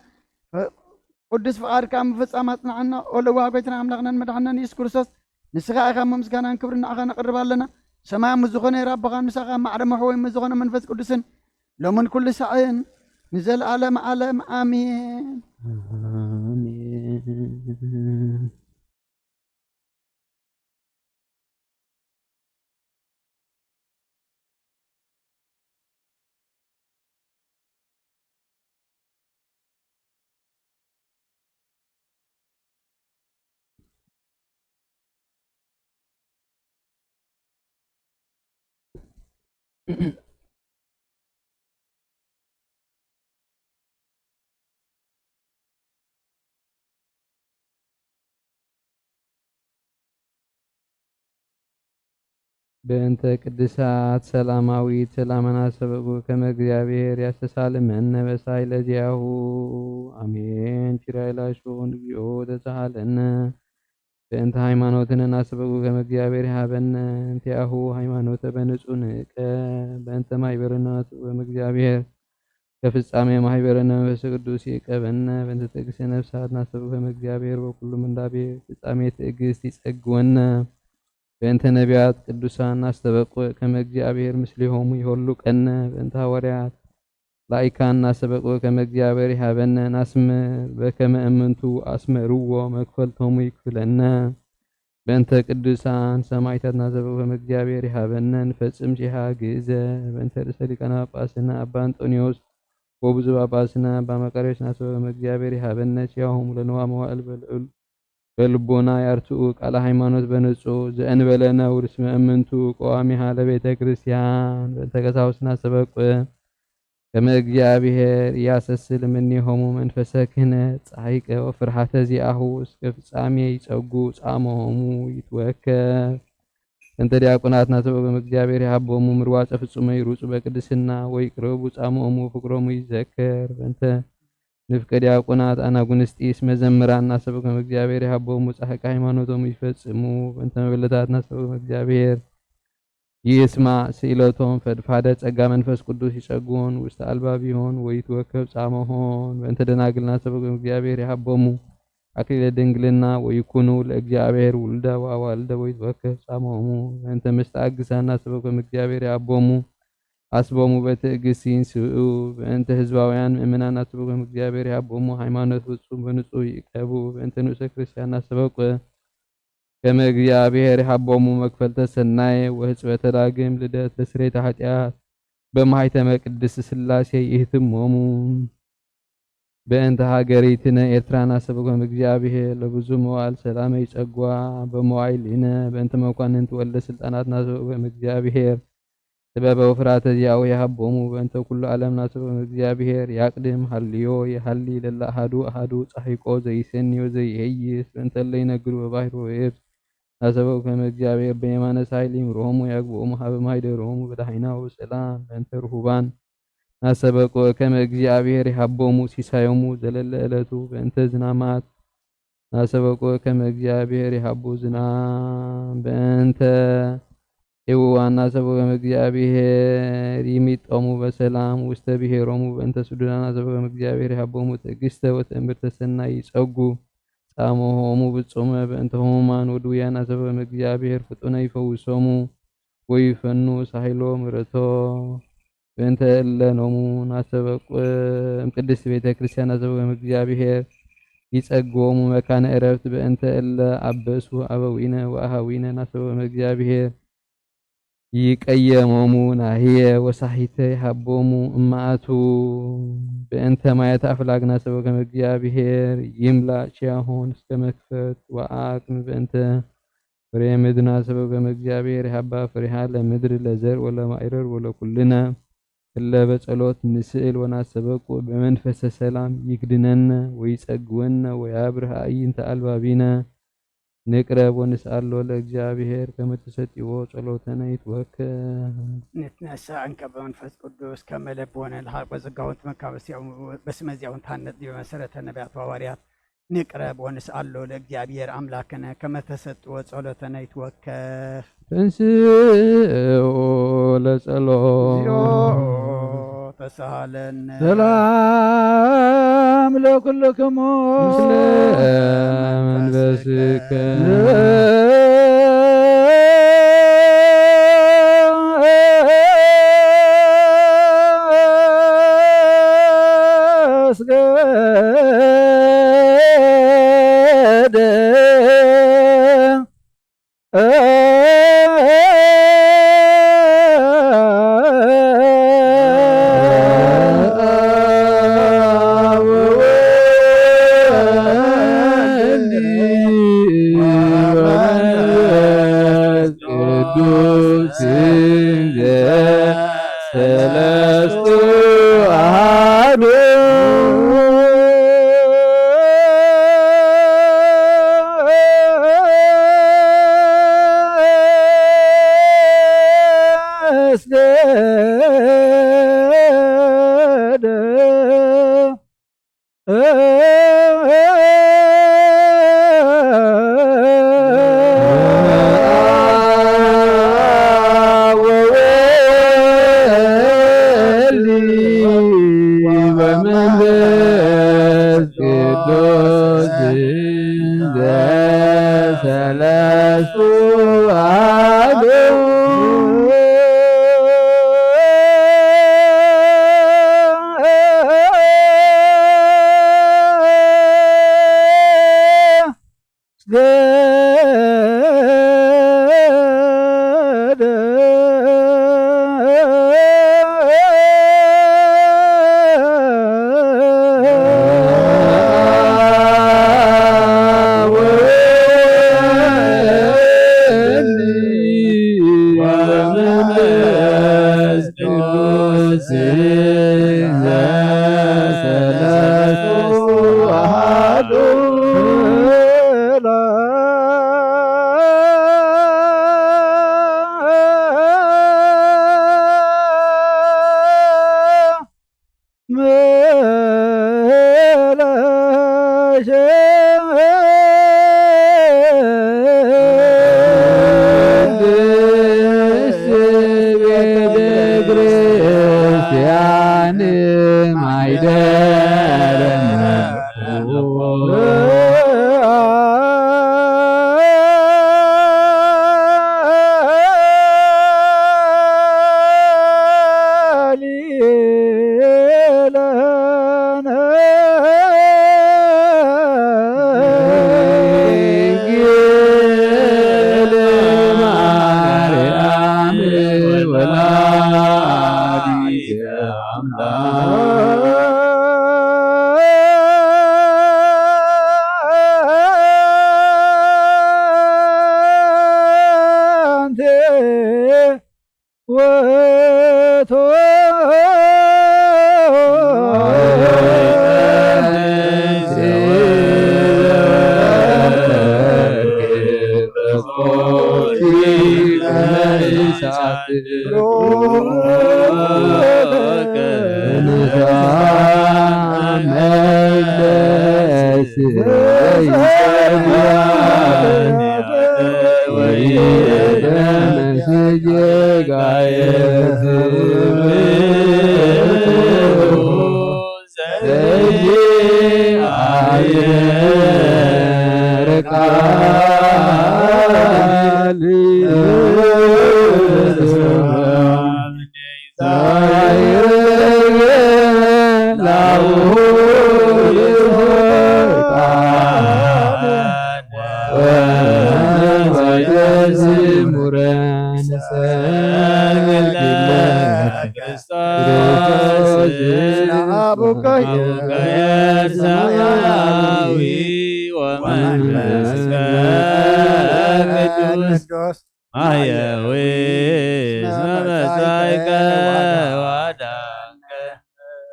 ቅዱስ ፍቓድካ ምፍጻም ኣጽንዓና። ኦ ለዋህ ጎይታና ኣምላኽናን መድሓንናን የሱስ ክርስቶስ፣ ንስኻ ኢኻ እሞ ምስጋናን ክብርን ንዓኻ ነቕርብ ኣለና። ሰማያዊ ምስ ዝኾነ ኣቦኻን ምሳኻ ማዕረ መሕወይ ምስ ዝኾነ መንፈስ ቅዱስን ሎምን ኩሉ ሳዕን ንዘለኣለም ዓለም ኣሜን። ኣሜን። በእንተ ቅድሳት ሰላማዊት ሰላመና ሰበቡ ከመ እግዚኣብሔር ያስተሳልመነ በሳይለ ዚያሁ። ኣሜን። ኪራይ ላይሶን እግዚኦ ተሳሃለነ። በእንተ ሃይማኖትነ ናሰበቡ ከመ እግዚኣብሔር ይሃበነ። እንቲያሁ ሃይማኖተ በንጹ ንእቀ። በእንተ ማይበርነ ናሰበቡ ከመ እግዚኣብሔር ከፍጻሜ ማህበረ መንፈስ ቅዱስ ይቀበነ። በእንተ ትዕግስተ ነፍሳት ናሰብከ እም እግዚአብሔር በኩሉ ምንዳቤ ፍጻሜ ትዕግስት ይጸግወነ። በእንተ ነቢያት ቅዱሳን ናስተበቁ ከመ እግዚአብሔር ምስሌሆሙ ይሆሉ ቀነ። በእንተ ሐዋርያት ላይካን ናስተበቁ ከመ እግዚአብሔር ይሃበነ። ናስምር በከመ እምንቱ አስመርዎ መክፈልቶሙ ይክፍለነ። በእንተ ቅዱሳን ሰማዕታትና ዘበወም እግዚአብሔር ይሃበነ። ንፈጽም ሺሃ ግእዘ። በእንተ ርእሰ ሊቃነ ጳጳስና አባ አንጦንዮስ ወብፁዕ ጳጳስና አባ መቃርዮስ ናሰበወም እግዚአብሔር ይሃበነ። ኪያሆሙ ለንዋ መዋእል በልዑል በልቦና ያርትኡ ቃለ ሃይማኖት በንጹ ዘእንበለ ነውር እስመ እምንቱ ቀዋሚሃ ለቤተ ክርስቲያን። በእንተ ቀሳውስትና ሰበቅ ከመ እግዚአብሔር ኢያሰስል እምኔሆሙ መንፈሰ ክህነት ጸሃይቀ ወፍርሃተ ዚአሁ እስከ ፍጻሜ ይጸጉ ጻመሆሙ ይትወከፍ። እንተ ዲያቆናት ናሰበ እም እግዚአብሔር ይሃቦሙ ምርዋጸ ፍጹመ ይሩጹ በቅድስና ወይ ቅረቡ ጻመሆሙ ፍቅሮሙ ይዘከር። በእንተ ንፍቀ ዲያቆናት አናጉንስጢስ መዘምራን ናሰበ እም እግዚአብሔር ይሃቦሙ ጻሕቀ ሃይማኖቶሙ ይፈጽሙ። በእንተ መበለታት ናሰበ እም እግዚአብሔር ይስማዕ ስእለቶም ፈድፋደ ጸጋ መንፈስ ቅዱስ ይጸግቦን ውስተ አልባቢሆን ወይትወከብ ጻመሆን። በእንተ ደናግልና ሰበኩም እግዚአብሔር ይሃቦሙ አክሊለ ድንግልና ወይኩኑ ለእግዚአብሔር ውልደ ወአዋልደ ወይትወከብ ጻመሆሙ። በእንተ መስተአግሳና ሰበኩም እግዚአብሔር ይሃቦሙ አስቦሙ በትዕግስት ይንስኡ። በእንተ ህዝባውያን ምእመናን ሰበኩም እግዚአብሔር ይሃቦሙ ሃይማኖት ፍጹም በንጹህ ይቀቡ። በእንተ ንኡሰ ክርስቲያን ሰበቁ ከመ እግዚአብሔር ይሃቦሙ መክፈልተ ሰናየ ወሕጽበተ ዳግም ልደት ለስሬተ ኃጢአት በማይተመ ቅድስት ሥላሴ ይህትሞሙ። በእንተ ሀገሪትነ ኤርትራና ሰበኮም እግዚአብሔር ለብዙ መዋዕል ሰላመ ይጸጓ በመዋዕሊነ። በእንተ መኳንንት ወልደ ስልጣናትና ሰበኮም እግዚአብሔር ጥበበ ወፍርሃተ ዚአሁ ይሃቦሙ። በእንተ ኩሉ ዓለም ናሰቦም እግዚአብሔር ያቅድም ሀልዮ ይሀሊ ለለ አሃዱ አሃዱ ጻሒቆ ዘይሰንዮ ዘይሄይስ። በእንተ እለ ይነግሩ በባሕር ወየብስ ናሰበው ከመ እግዚአብሔር በየማነ ሳይል ይምርሆሙ ያግብኦሙ ሀበ ማይደርሆሙ በዳሂናሁ ሰላም። በእንተ ርሁባን ናሰበቆ ከመ እግዚአብሔር ይሃቦሙ ሲሳዮሙ ዘለለ ዕለቱ። በእንተ ዝናማት ናሰበቆ ከመ እግዚአብሔር ይሃቡ ዝናም። በእንተ ኤውዋን ናሰበቆ ከመ እግዚአብሔር ይሚጦሙ በሰላም ውስተ ብሔሮሙ። በእንተ ስዱዳን ናሰበቆ ከመ እግዚአብሔር ይሃቦሙ ትዕግስተ ወትእምርተ ሰናይ ይጸጉ ጻመሆሙ ብጹመ። በእንተ ህሙማን ወድውያን ናሰበቆ ከመ እግዚአብሔር ፍጡነ ይፈውሶሙ ወይፈኑ ሳሂሎ ምረቶ። በእንተ እለ ኖሙ ናሰበቁ እም ቅድስት ቤተ ክርስቲያን ናሰበቁ እም እግዚአብሔር ይጸግቦሙ መካነ ዕረፍት። በእንተ እለ አበሱ አበዊነ ወአሃዊነ ናሰበቁ እም እግዚአብሔር ይቀየሞሙ ናህየ ወሳሒተ ይሃቦሙ እማኣቱ። በእንተ ማየት ኣፍላግና ሰበከም እግዚኣብሔር ይምላእ ቺያሆን እስከ መክፈት ወአቅም በእንተ ፍሬ ምድርና ሰበከም እግዚኣብሔር ይሃባ ፍሬሃ ለምድር ለዘር ወለማይረር ወለኩልነ እለ በጸሎት ንስእል ወናሰበቁ በመንፈሰ ሰላም ይክድነነ ወይጸግወነ ወያብርህ አዕይንተ አልባቢነ ንቅረብ ወንስአሎ ለእግዚኣብሔር ከመ ተሰጢዎ ጸሎተነ ይትወከል። ንትነሳ እንከ በመንፈስ ቅዱስ ከመ ለብወነ ለሃቅ በጸጋውን ትመካ በስመዚያውን ታነጽ በመሰረተ ነቢያት ወሐዋርያት ንቅረብ ወንስአሎ ለእግዚኣብሔር አምላክነ ከመ ተሰጥዎ ጸሎተነ ይትወከፍ። ተንስኡ ለጸሎት። እግዚኦ ተሳሃለነ። ሰላም ለኩልክሙ። ምስለ መንፈስከ። ቅዱስ ሰለስቱ አሐዱ። አቡከ ሰማያዊ ወመንፈስከ ቅዱስ ማየዊ እስመ መጻእከ ወአዳንከ።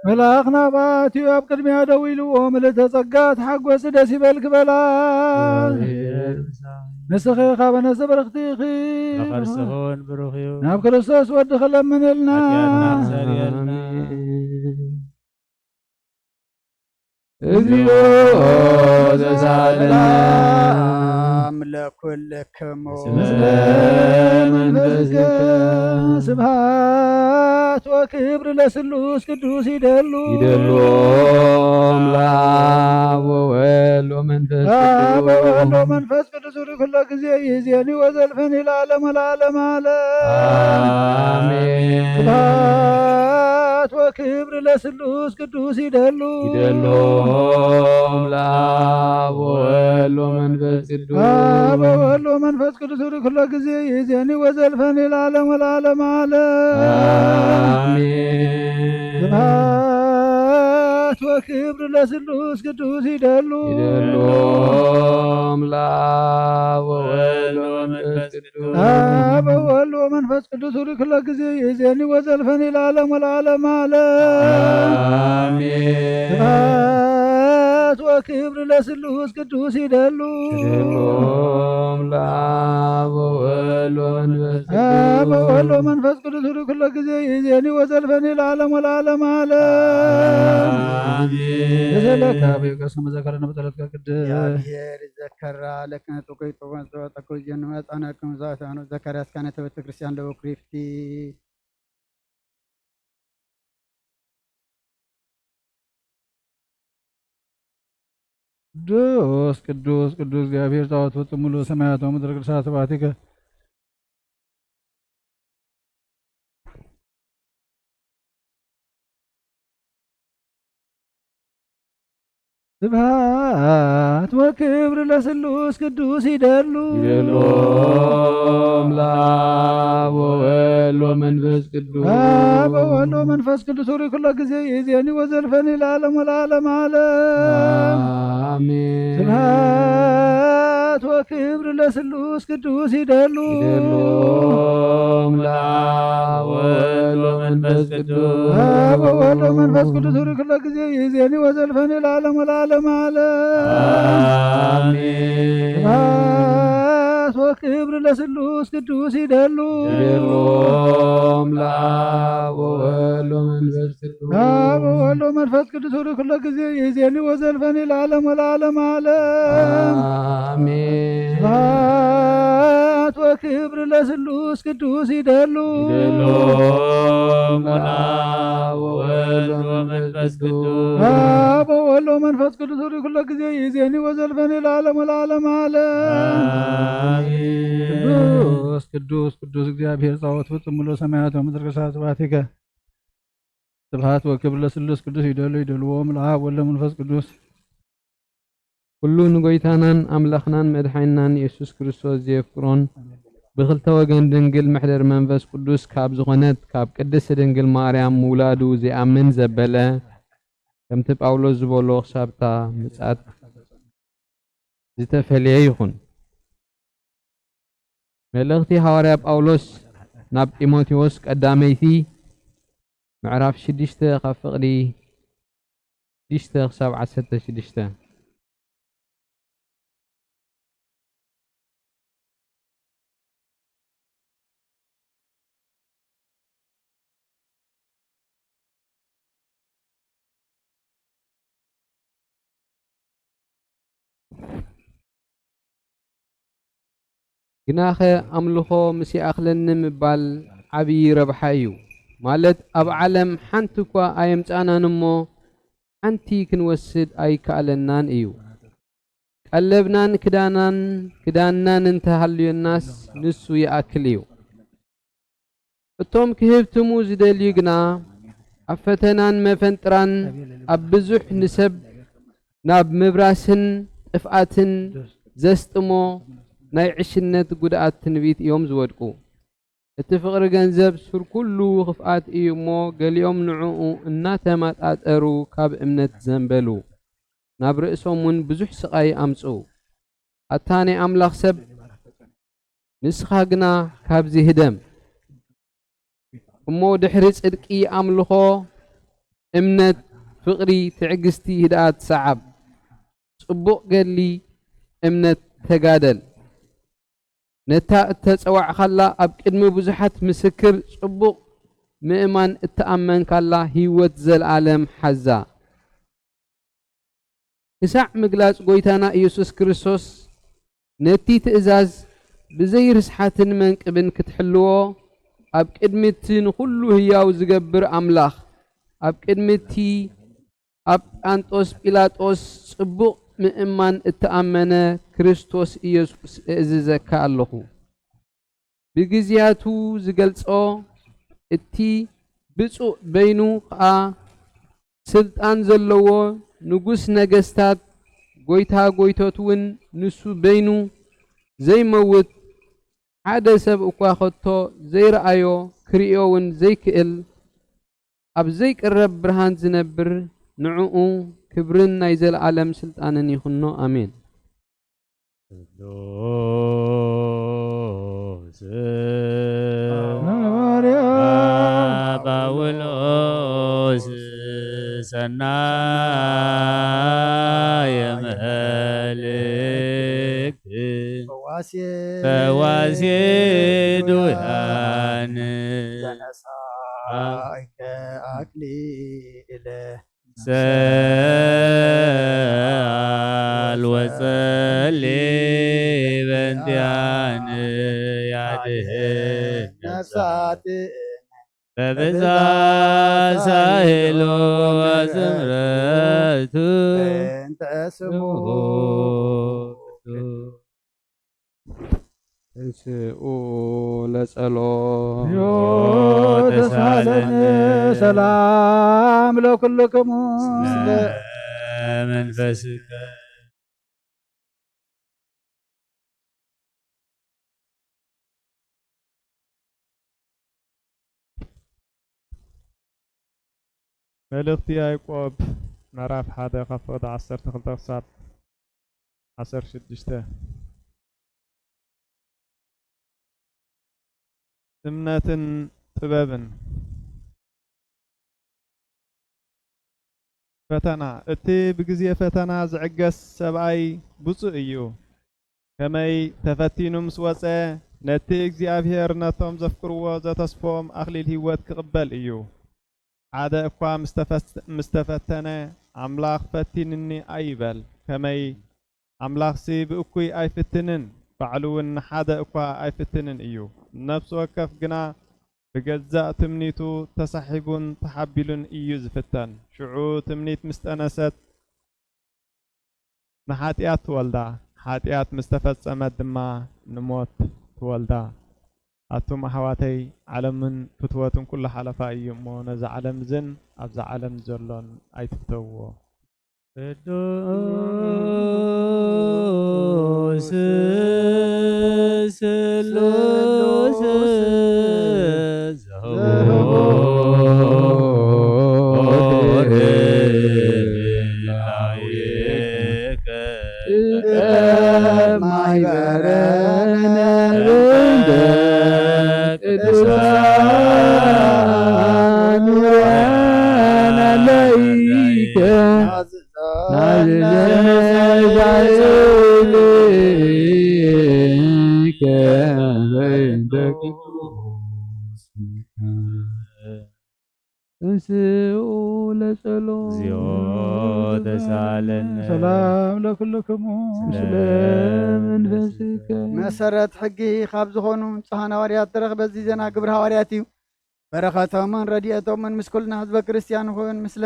መልኣኽ ናብኣትዩ ኣብ ቅድሚያ ደው ኢልዎ፣ ምልእተ ጸጋ ተሓጎሲ ደስ ይበልኪ በላ። ንስኺ ካብ ኣነስ ብርኽቲ ኢኺ። ከርስኹን ብሩኽ እዩ። ናብ ክርስቶስ ወድኺ ለምንልና። ሓጢኣትና ኣስተሰርየልና። ኣሜን። እግዚኦ ዘሳለና። ሰላም ለኩልክሙ። ምስለ መንፈስከ። ስብሐት ወክብር ለስሉስ ቅዱስ ይደሉ። ይደሉ ለአብ ወወልድ ወመንፈስ አብ ቅዱስ። ወወልድ ወመንፈስ ቅዱስ ርኩሎ ጊዜ ይዜኒ ወዘልፈኒ ለዓለመ ለዓለም ዓለም። አሜን። ስብሐት ወክብር ለስሉስ ቅዱስ ይደሉ። ይደሎም ለአብ ወወልድ ወመንፈስ ቅዱስ። አብ ወወልድ ወመንፈስ ቅዱስ ርኩሎ ጊዜ ይዜኒ ወዘልፈኒ ለዓለመ ለዓለም ዓለም። አሜን። ስብሐት ወክብር ለስሉስ ቅዱስ ይደሉ። ይደሎም ለአብ ወወልድ ወመንፈስ ቅዱስ። አብ ወወልድ ወመንፈስ ቅዱስ ርኩሎ ጊዜ ይዜኒ ወዘልፈኒ ለዓለም ወለዓለም ዓለም። አሜን። ስብሐት ወክብር ለስሉስ ቅዱስ ይደሉ። ይደሎም ለአብ ወወልድ ወመንፈስ አብ ቅዱስ። ወወልድ ወመንፈስ ቅዱስ ርኩሎ ጊዜ ይዜኒ ወዘልፈኒ ለዓለም ወለዓለም ዓለም። አሜን። ንስእለካ አቤ ቅዱስ መዘከረነ በጸሎትከ ቅድስ። እግዚአብሔር ይዘከራ ለክነ ጥቁይ ጥቁን ዘወጠቁ ጀን መጻነ ክም ዛታኑ ዘካርያስ ካህነተ ቤተ ክርስቲያን ለበኩሪፍቲ። ቅዱስ ቅዱስ ቅዱስ እግዚአብሔር ጸባኦት ፍጹም ሙሉ ሰማያት ወምድር ቅዱሳት ስብሐቲከ። ስብሐት ወክብር ለስሉስ ቅዱስ ይደሉ። ይደሎም ለአብ ወወልድ ወመንፈስ ቅዱስ። አብ ወወልድ ወመንፈስ ቅዱስ ርኩሎ ጊዜ ይዜኒ ወዘልፈኒ ለዓለም ወለዓለም ዓለም። አሜን። ስብሐት ወክብር ለስሉስ ቅዱስ ይደሉ። ይደሎም ለአብ ወወልድ ወመንፈስ ቅዱስ። አብ ወወልድ ወመንፈስ ቅዱስ ርኩሎ ጊዜ ይዜኒ ወዘልፈኒ ለዓለም ወለዓለም ዓለም። አሜን። ስብሐት ወክብር ለስሉስ ቅዱስ ይደሉ። ይደሎም ለአብ ወወልድ ወመንፈስ ቅዱስ። አብ ወወልድ ወመንፈስ ቅዱስ ርኩሎ ጊዜ ይዜኒ ወዘልፈኒ ለዓለም ወለዓለም ዓለም። አሜን። ስብሐት ወክብር ለስሉስ ቅዱስ ይደሉ። ይደሎም ለአብ ወወልድ ወመንፈስ ቅዱስ። አብ ወወልድ ወመንፈስ ቅዱስ ርኩሎ ጊዜ ይዜኒ ወዘልፈኒ ለዓለም ወለዓለም ዓለም። አሜን። ቅዱስ ቅዱስ ቅዱስ እግዚአብሔር ጸባኦት ፍጹም ሙሉ ሰማያት ወምድር ቅዱሳት ስብሐቲከ። ስብሐት ወክብር ለስሉስ ቅዱስ ይደሉ። ይደልዎም ለአብ ወወልድ ወመንፈስ ቅዱስ። ኩሉ ንጎይታናን ኣምላኽናን መድሓኒናን የሱስ ክርስቶስ ዘየፍቅሮን ብኽልተ ወገን ድንግል መሕደር መንፈስ ቅዱስ ካብ ዝኾነት ካብ ቅድስቲ ድንግል ማርያም ምውላዱ ዘይኣምን ዘበለ፣ ከምቲ ጳውሎስ ዝበሎ ክሳብታ ምጽኣት ዝተፈልየ ይኹን። መልእኽቲ ሃዋርያ ጳውሎስ ናብ ጢሞቴዎስ ቀዳመይቲ ምዕራፍ ሽዱሽተ ካብ ፍቕዲ ሽዱሽተ ክሳብ ዓሰርተ ሽዱሽተ። ግናኸ ኣምልኾ ምስ ይኣኽለኒ ምባል ዓብዪ ረብሓ እዩ። ማለት ኣብ ዓለም ሓንቲ እኳ ኣየምጻእናን እሞ ሓንቲ ክንወስድ ኣይከኣለናን እዩ። ቀለብናን ክዳናን ክዳንናን እንተሃልዮናስ ንሱ ይኣክል እዩ። እቶም ክህብትሙ ዝደልዩ ግና ኣብ ፈተናን መፈንጥራን ኣብ ብዙሕ ንሰብ ናብ ምብራስን ጥፍኣትን ዘስጥሞ ናይ ዕሽነት ጉድኣት ትንቢት እዮም ዝወድቁ። እቲ ፍቕሪ ገንዘብ ሱር ኩሉ ኽፍኣት እዩ እሞ፣ ገሊኦም ንዕኡ እናተመጣጠሩ ካብ እምነት ዘንበሉ፣ ናብ ርእሶም እውን ብዙሕ ስቓይ ኣምጽኡ። ኣታ ናይ ኣምላኽ ሰብ፣ ንስኻ ግና ካብዚ ህደም። እሞ ድሕሪ ጽድቂ ኣምልኾ፣ እምነት፣ ፍቕሪ፣ ትዕግስቲ፣ ህድኣት ሰዓብ። ጽቡቕ ገድሊ እምነት ተጋደል። ነታ እተጸዋዕኻላ ኣብ ቅድሚ ብዙሓት ምስክር ጽቡቕ ምእማን እተኣመንካላ ህይወት ዘለኣለም ሓዛ። ክሳዕ ምግላጽ ጐይታና ኢየሱስ ክርስቶስ ነቲ ትእዛዝ ብዘይ ርስሓትን መንቅብን ክትሕልዎ ኣብ ቅድሚ እቲ ንኹሉ ህያው ዝገብር ኣምላኽ ኣብ ቅድሚ እቲ ኣብ ጳንጦስ ጲላጦስ ጽቡቕ ምእማን እተኣመነ ክርስቶስ ኢየሱስ እእዝዘካ ኣለኹ። ብግዜያቱ ዝገልጾ እቲ ብጹእ በይኑ ኸኣ ስልጣን ዘለዎ ንጉስ ነገስታት ጐይታ ጐይቶት እውን ንሱ በይኑ ዘይመውት ሓደ ሰብ እኳ ኸቶ ዘይረኣዮ ክርእዮ እውን ዘይክእል ኣብ ዘይቅረብ ብርሃን ዝነብር ንዕኡ ክብርን ናይ ዘለኣለም ስልጣንን ይኹኖ። ኣሜን። ቅዱስ ሐዋርያ ጳውሎስ ሰናየ መልእክት ፈዋሴ ፈዋሴ ዱያን ዘነሳይከ አክሊለ ሰአል ወጸሊ በእንቲአነ ያድህን ነፍሳት በብዛ ሳህሉ ወዝምረቱ በእንተ ስሙ ተንስኡ ለጸሎት። ተሳለን። ሰላም ለኩልክሙ። ስለ መንፈስከ። መልእኽቲ ያዕቆብ ምዕራፍ ሓደ ካብ ፍቕዲ ዓሰርተ ክልተ ክሳብ ዓሰርተ ሽዱሽተ። እምነትን ጥበብን። ፈተና። እቲ ብግዜ ፈተና ዝዕገስ ሰብኣይ ብፁእ እዩ። ከመይ ተፈቲኑ ምስ ወጸ፣ ነቲ እግዚኣብሔር ነቶም ዘፍቅርዎ ዘተስፎም ኣኽሊል ህይወት ክቕበል እዩ። ሓደ እኳ ምስ ተፈስ-፣ ምስ ተፈተነ፣ ኣምላኽ ፈቲንኒ ኣይበል። ከመይ ኣምላኽሲ ብእኩይ ኣይፍትንን፣ ባዕሉ እውን ንሓደ እኳ ኣይፍትንን እዩ። ነፍሲ ወከፍ ግና ብገዛእ ትምኒቱ ተሳሒቡን ተሓቢሉን እዩ ዝፍተን። ሽዑ ትምኒት ምስ ጠነሰት ንሓጢኣት ትወልዳ፣ ሓጢኣት ምስ ተፈጸመት ድማ ንሞት ትወልዳ። ኣቱም ኣሕዋተይ፣ ዓለምን ፍትወትን ኩሉ ሓለፋ እዩ እሞ፣ ነዛ ዓለም እዝን ኣብዛ ዓለም ዘሎን ኣይትፍተውዎ። ቅዱስ ስሉስ ዘሆር ማይበረነ ቅዱሳን ወናለይከ ተንስኡ ለጸሎት። እግዚኦ ተሳለነ። ሰላም ለኩልክሙ ስለ ምስለ መንፈስከ። መሰረት ሕጊ ካብ ዝኾኑ ንጹሓን ሃዋርያት ተረኽበ እዚ ዜና ግብሪ ሃዋርያት እዩ። በረኸቶምን ረድኤቶምን ምስ ኩልና ህዝበ ክርስቲያን ይኹን፣ ምስለ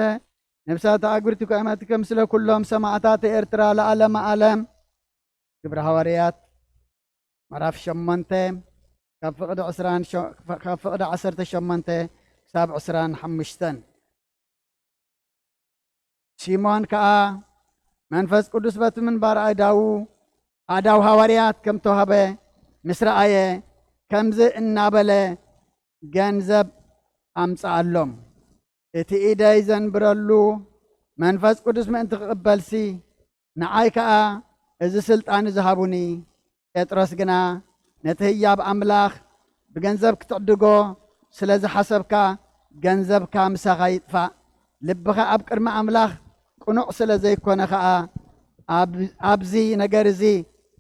ነፍሳት ኣግብርቲ ኣመትከ፣ ምስለ ኩሎም ሰማዕታት ኤርትራ ለዓለመ ዓለም። ግብረ ሃዋርያት ምዕራፍ ሸሞንተ ካብ ፍቕዲ ዕስራን ሸ-፣ ካብ ፍቕዲ ዓሰርተ ሸሞንተ ክሳብ ዕስራን ሓሙሽተን። ሲሞን ከኣ መንፈስ ቅዱስ በቲ ምንባር ኣእዳዉ ኣእዳው ሃዋርያት ከም ተዋህበ ምስ ረኣየ፣ ከምዚ እናበለ ገንዘብ ኣምጽኣሎም። እቲ ኢደይ ዘንብረሉ መንፈስ ቅዱስ ምእንቲ ክቕበልሲ፣ ንዓይ ከኣ እዚ ስልጣን እዚ ሃቡኒ። ጴጥሮስ ግና፣ ነቲ ህያብ ኣምላኽ ብገንዘብ ክትዕድጎ ስለ ዝሓሰብካ፣ ገንዘብካ ምሳኻ ይጥፋእ። ልብኻ ኣብ ቅድሚ ኣምላኽ ቅኑዕ ስለ ዘይኮነ ኸኣ፣ ኣብ-፣ ኣብዚ ነገር እዚ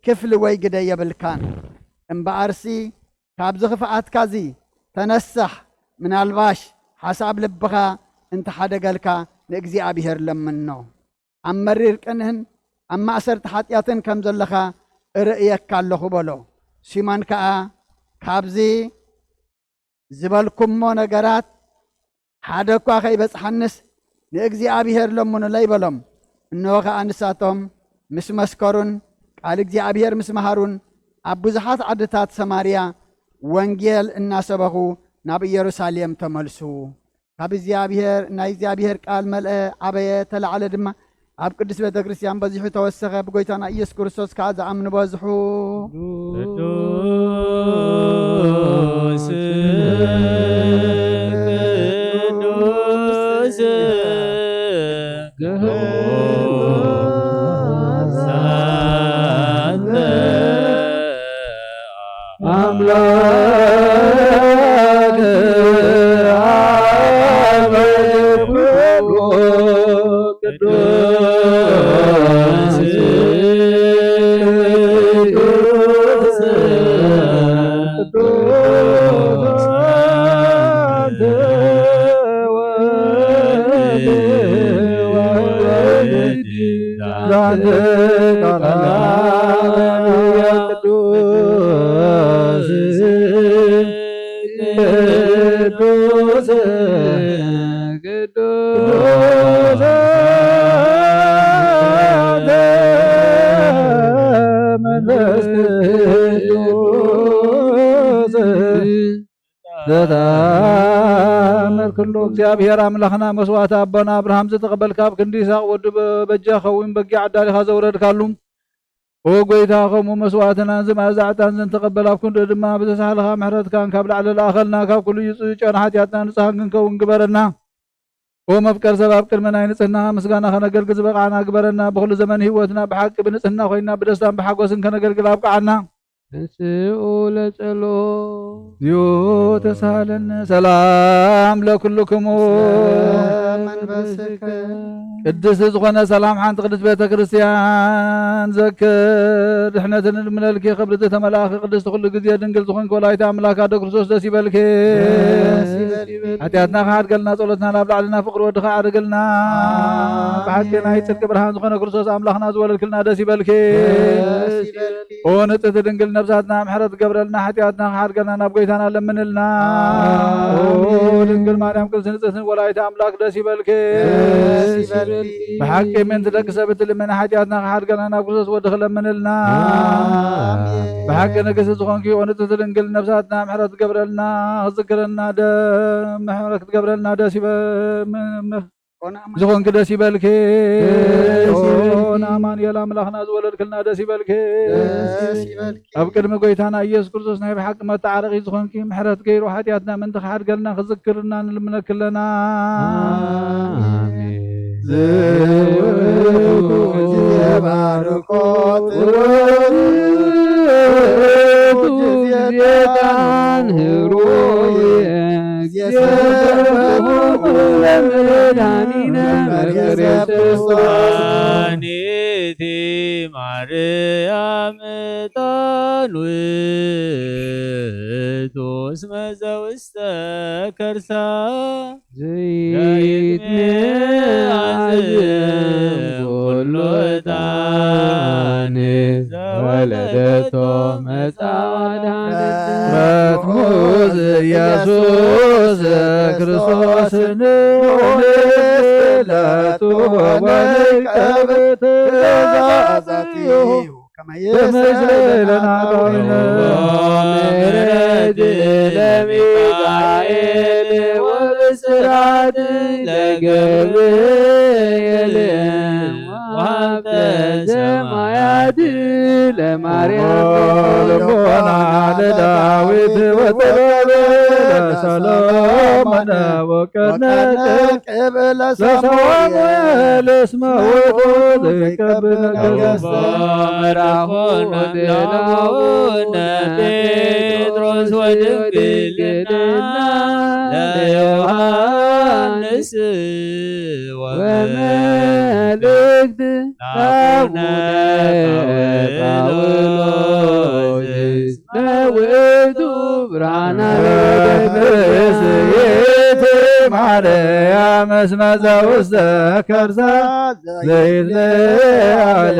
ክፍሊ ወይ ግደ የብልካን። እምበኣርሲ፣ ካብዚ ክፍኣትካ እዚ ተነሳሕ፣ ምናልባሽ ሓሳብ ልብኻ እንተሓደገልካ ንእግዚኣብሔር ለምኖ። ኣብ መሪር ቅንእን ኣብ ማእሰርቲ ሓጢኣትን ከም ዘለኻ እርእየካ ኣለኹ በሎ። ሲሞን ከኣ፣ ካብዚ ዝበልኩሞ ነገራት ሓደ እኳ ከይበጽሓንስ ንእግዚኣብሔር ለምኑለይ በሎም። እንሆ ኸኣ ንሳቶም ምስ መስከሩን ቃል እግዚኣብሔር ምስ መሃሩን ኣብ ብዙሓት ዓድታት ሰማርያ ወንጌል እናሰበኹ ናብ ኢየሩሳሌም ተመልሱ። ካብ እግዚኣብሔር፣ ናይ እግዚኣብሔር ቃል መልአ፣ ዓበየ፣ ተላዕለ ድማ፣ ኣብ ቅድስት ቤተ ክርስቲያን በዚሑ ተወሰኸ፣ ብጎይታና ኢየሱስ ክርስቶስ ከኣ ዝኣምኑ በዝሑ። ቅዱስ፣ ቅዱስ፣ ቅዱስ ኣምላክ ኣብ ኩሉ ቅዱስ፣ ቅዱስ፣ ቅዱስ ኣንተ ወልድ፣ ወልድ ዛንተ ቃል ቅዱስ፣ ቅዱስ፣ ቅዱስ መንፈስ ቅዱስ። ዘተኣመር ኩሉ እግዚኣብሔር ኣምላኽና መስዋዕቲ ኣቦና ኣብርሃም ዝተቐበልካ፣ ኣብ ክንዲ ይስሐቅ ወዱ በጃ ኸውን በጊዕ ኣዳሊኻ ዘውረድካሉ፣ ኦ ጐይታ፣ ከምኡ መስዋዕትና እዚ መኣዛ ዕጣን እዚ እንትቐበል፣ ኣብ ክንድኡ ድማ ብዘሳሕልኻ ምሕረትካን ካብ ላዕሊ ለኣኸልና፣ ካብ ኩሉ እዩ ጽዩፍ ጨና ሓጢኣትና ንጹሃን ክንከውን ግበረና። ኦ መፍቀር ሰብ፣ ኣብ ቅድሚ ናይ ንጽህና ምስጋና ከነገልግል ዝበቕዓና ግበረና። ብኹሉ ዘመን ህይወትና ብሓቂ ብንጽህና ኮይና ብደስታን ብሓጎስን ከነገልግል ኣብቅዓና። ተንስኡ ለጸሎት። ዮ ተሳለነ ሰላም ለኩልክሙ። መንፈስከ። ቅድስቲ ዝኾነ ሰላም ሓንቲ ቅድስት ቤተ ክርስቲያን ዘክር። ድሕነትን እልምነልኪ ክብርቲ ተመላእኪ ቅድስቲ ኩሉ ግዜ ድንግል ዝኾንኪ ወላዲተ ኣምላክ ኣዶ ክርስቶስ ደስ ይበልኪ። ደስ ይበልኪ። ሓጢኣትና ክሓድገልና ጸሎትና ናብ ላዕልና ፍቅሪ ወድኻ ኣዕርግልና። ኣሜን። ብሓቂ ናይ ጽድቂ ብርሃን ዝኾነ ክርስቶስ ኣምላኽና ዝወለድክልና ደስ ይበልኪ። ደስ ይበልኪ። ኦ ንጽሕቲ ድንግል ነብሳትና ምሕረት ትገብረልና፣ ሓጢኣትና ክሓድገልና ናብ ጎይታና ለምንልና። ኣሜን። ኦ ድንግል ማርያም ቅድስቲ ንጽሕትን ወላዲተ ኣምላክ ደስ ይበልኪ። ደስ ይበልኪ። ብሓቂ ምእንቲ ደቂ ሰብ እትልምኒ ሓጢኣትና ክሓድገልና ናብ ክርስቶስ ወድኺ ለምንልና። ኣሜን። ብሓቂ ንግስቲ ዝኾንኪ ኦ ንጽሕቲ ድንግል ነብሳትና ምሕረት ትገብረልና፣ ክትዝክረና ደ-፣ ምሕረት ክትገብረልና ደስ ይበ-፣ ም-፣ ም-፣ ዝኾንኪ ደስ ይበልኪ። ደስ ይበልኪ። ኦ ንኣማኑኤል ኣምላኽና ዝወለድክልና ደስ ይበልኪ። ደስ ይበልኪ። ኣብ ቅድሚ ጎይታና ኢየሱስ ክርስቶስ ናይ ብሓቂ መተዓረቒ ዝኾንኪ፣ ምሕረት ገይሩ ሓጢኣትና ምእንቲ ክሓድገልና ክዝክርና ንልምነኪ ኣለና። ኣሜን። ዝውቱ ግዜ ባርኮት፣ ዝውቱ ግዜ ዕጣን ህሩይ፣ ግዜ ሰብሐ ለመድኃኒነ በክርስቶስ። መድኃኒት ማርያም ዕጣን ውእቱ እስመ ዘውስተ ከርሳ ዘይትመዓዝም ኩሉ ዕጣን ዘወለደቶ መጻ ወዳነት። መትሙዝ ኢየሱስ ክርስቶስ ንዑ ንስለቱ ወንቀብ ትእዛዛቲሁ። ከመ ይስሕበነ አበዊነ። ምሕረት ለሚካኤል ወብስራት ለገብርኤል ወሀብተ ሰማያት። ለማርያም ልቦና ለዳዊት ወጥበብ ለሰሎሞን ወቀነ ቅብ ለሳሙኤል እስመ ውእቱ ዘይቀብል ነገሥት። በራሆን ለአቡነ ጴጥሮስ ወድንግልና ለዮሐንስ ወመልእክት ለአቡነ ጳውሎስ ውእቱ ብርሃነ ብእስይት ማርያም እስመ ዘውስተ ከርሳ ዘይትለዓል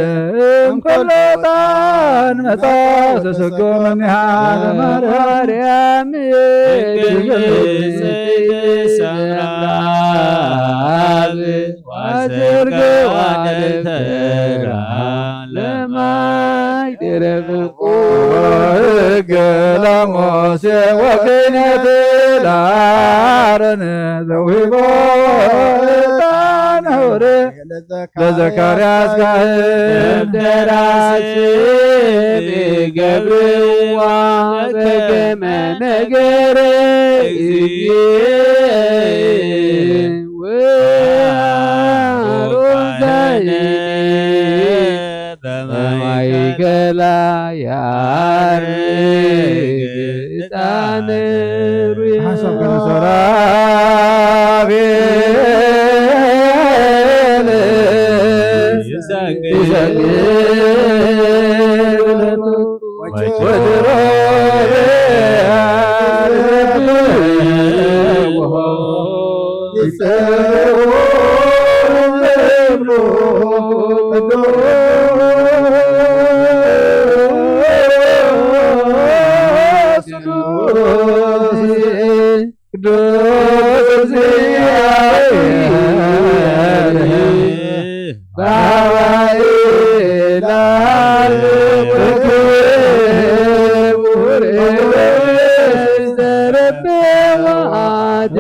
እምኩሉ ዕጣን መጣ ተሰጎ እምኔሃ ለማርያም። ቅድስት ሰምራ ወአስርገዋ ለተራ ለማይ ደረፍቁ ሕገ ለሙሴ ወክህነት ለአሮን ዘውሂቦ ዕጣነ ኆር ለዘካርያስ ካህን። ደራሲ ገብርዋ በከመ ነገረ እግዚእ ወአሮን ዛይድ በማእከላ ያርግ ዕጣነ ሩየ። ሓሳብ ቅዱስ ሱራፌል ይሰግድ ወትሮቤል ይጸውዑ ቅዱስ ቅዱስ እግዚአብሔር ባባይ ላል ክቡር ዘረበ ወአደ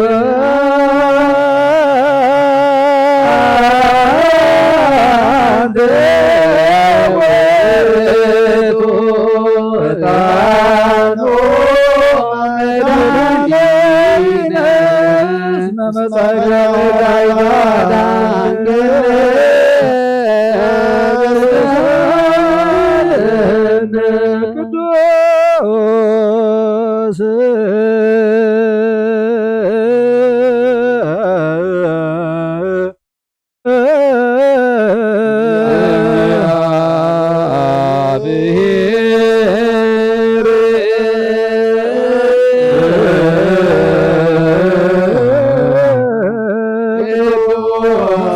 ቅዱስ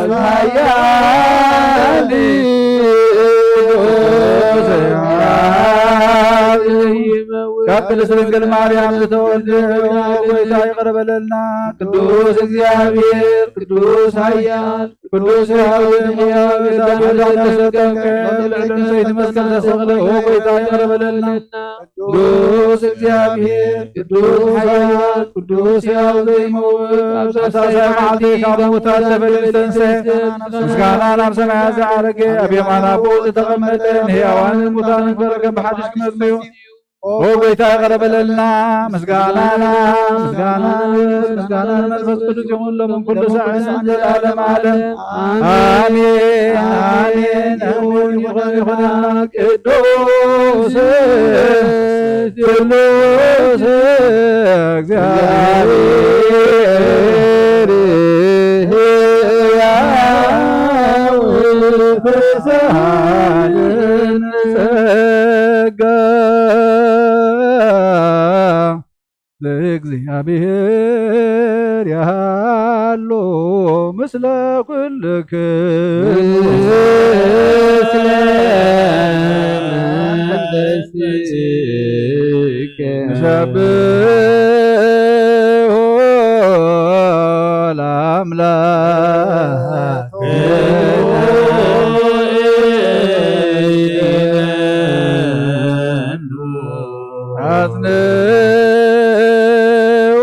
ካብ ቅድስት ድንግል ማርያም ዝተወልደ ጎይታ ይቕረ በለልና። ቅዱስ እግዚኣብሔር፣ ቅዱስ ኃያል፣ ቅዱስ ሕያው፣ ሕያው፣ ሕያው፣ ዘይትመስል ተሰቕለ፣ ኦ ጎይታ ይቕረ በለልና። ቅዱስ እግዚኣብሔር፣ ቅዱስ ኃያል፣ ቅዱስ ሕያው ዘይመውት፣ ኣብ ሳልሳይ መዓልቲ ካብ ሙታን ለፈለፈ ዝተንስአ፣ ምስጋና ናብ ሰማያት ዝዓረገ፣ ኣብ የማን ኣቦኡ ዝተቐመጠ፣ ንሕያዋንን ሙታንን ክፈርድ ከም ብሓድሽ ክመጽእ እዩ። ኦ ጎይታ ይቕረ በለልና። ምስጋናና፣ ምስጋና፣ ምስጋና ንመንፈስ ቅዱስ ይኹን ሎምን ኩሉ ሳዕን ዘለዓለም ዓለም። ኣሜን፣ ኣሜን። እውን ይኹን፣ ይኹንና። ቅዱስ፣ ቅዱስ እግዚኣብሔር ሕያው ፍስሓን ጸጋ ለእግዚኣብሔር ያሃሎ ምስለ ኩልክሙ። ምስለ መንፈስከ። ንሰብሖ ለአምላክ። አጽንዑ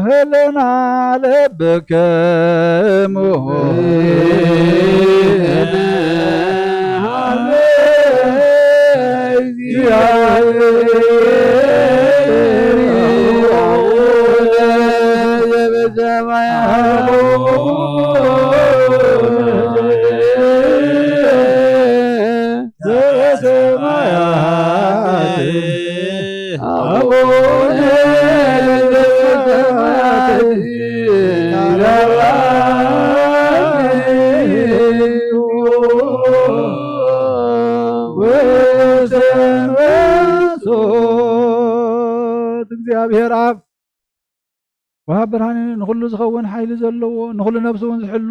ህልና ለብክሙ። ዘበሰማያት አቡነ ዘበሰማያት ይትባረክ ወሰንበሶት። እግዚኣብሔር ኣብ ወሃብ ብርሃን እዩ፣ ንኹሉ ዝኸውን ሓይሊ ዘለዎ፣ ንኹሉ ነፍሲ እውን ዝሕሉ፣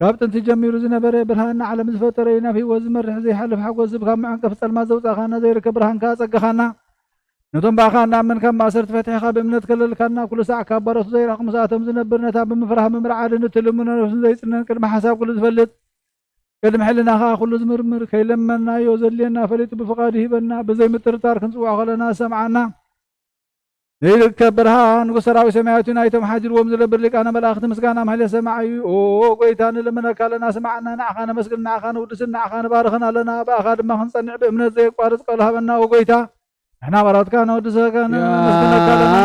ካብ ጥንቲ ጀሚሩ ዝነበረ፣ ብርሃን ንዓለም ዝፈጠረ እዩ፣ ናብ ህይወት ዝመርሕ ዘይሓልፍ ሓጎስ ዝህብ፣ ካብ መዐንቀፊ ጸልማት ዘውጻእካና፣ ዘይርከብ ብርሃን ከኣ ኣጸጋኻና። ነቶም ብኣኻ እናኣመን ካብ ማእሰርቲ ፈትሕኻ ብእምነት ከለልካና፣ ኩሉ ሳዕ ካብ ባሮቱ ዘይራቕ ምስኣቶም ዝነብር፣ ነታ ብምፍራህ ብምርዓድን እትልምኖ ነፍስን ዘይጽነን ቅድሚ ሓሳብ ኩሉ ዝፈልጥ፣ ቅድሚ ሕልናኻ ኩሉ ዝምርምር፣ ከይለመናዮ ዘድልየና ፈሊጡ ብፍቓዱ ይህበና፣ ብዘይ ምጥርጣር ክንጽውዖ ከለና ዝሰምዓና፣ ዘይርከብ ብርሃን ንጉስ ሰራዊት ሰማያት እዩ። ናይቶም ሓዲርዎም ዝነብር ሊቃነ መላእኽቲ ምስጋና ማህሌት ሰማዕ እዩ። ኦ ጎይታ፣ ንልምነካ ኣለና፣ ስማዕና። ንዓኻ ነመስግን፣ ንዓኻ ንውድስን፣ ንዓኻ ንባርኽን ኣለና። ብኣኻ ድማ ክንጸንዕ ብእምነት ዘየቋርጽ ቃል ሃበና። ኦ ጎይታ፣ ንሕና ባሮትካ ነወድሰካ፣ ነመስግነካ ኣለና።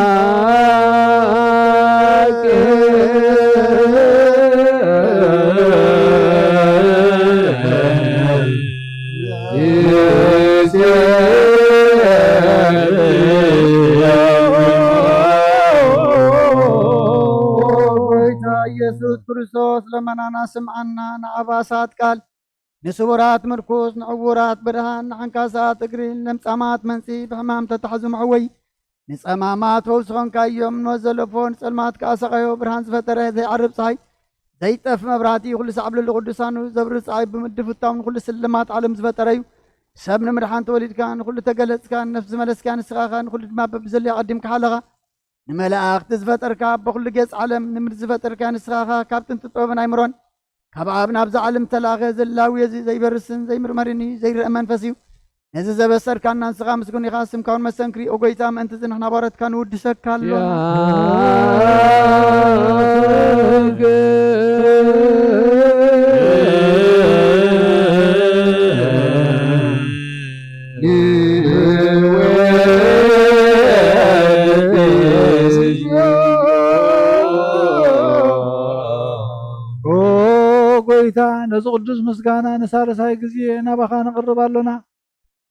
ጎይታ ኢየሱስ ክርስቶስ ለመናና ስምዓና፣ ንኣባሳት ቃል፣ ንስቡራት ምርኩስ፣ ንዕውራት ብርሃን፣ ንዓንካሳት እግሪ፣ ንለምጻማት መንጺ፣ ብሕማም ተታሕዙ መሕወይ፣ ንጸማማት ፈውሲ ኾንካዮም፣ ንዘለፎ ንጸልማት ከኣ ሰቐዮ፣ ብርሃን ዝፈጠረ ዘይዓርብ ጸሓይ፣ ዘይጠፍ መብራህቲ፣ ኩሉ ሳዕ ኣብ ልዕሊ ቅዱሳኑ ዘብርህ ጸሓይ ብምድፍታው ንኹሉ ስልማት ዓለም ዝፈጠረ እዩ። ሰብ ንምድሓን ተወሊድካ፣ ንኹሉ ተገለጽካ፣ ንነፍሲ ዝመለስካ ንስኻ ኢኻ፣ ንኹሉ ድማ በብዘለዮ ኣቐዲምካ ሓለኻ። ንመላእኽቲ ዝፈጠርካ፣ ኣቦ ኩሉ ጌጽ ዓለም፣ ንምድሪ ዝፈጠርካ ንስኻ ኢኻ። ካብ ጥንቲ ጥበብን ኣይምሮን፣ ካብ ኣብ ናብዛ ዓለም ተላእኸ። ዘላዊ እዚ ዘይበርስን ዘይምርመርን እዩ፣ ዘይረአ መንፈስ እዩ። ነዚ ዘበሰርካና ንስኻ ምስጉን ኢኻ። ስምካ እውን መሰንክሪ፣ ኦ ጎይታ፣ ምእንቲ እዚ ንሕና ባሮትካ ንውድሰካ ኣሎና። ኦ ጎይታ፣ ነዚ ቅዱስ ምስጋና ንሳልሳይ ግዜ ናባኻ ነቕርብ ኣሎና።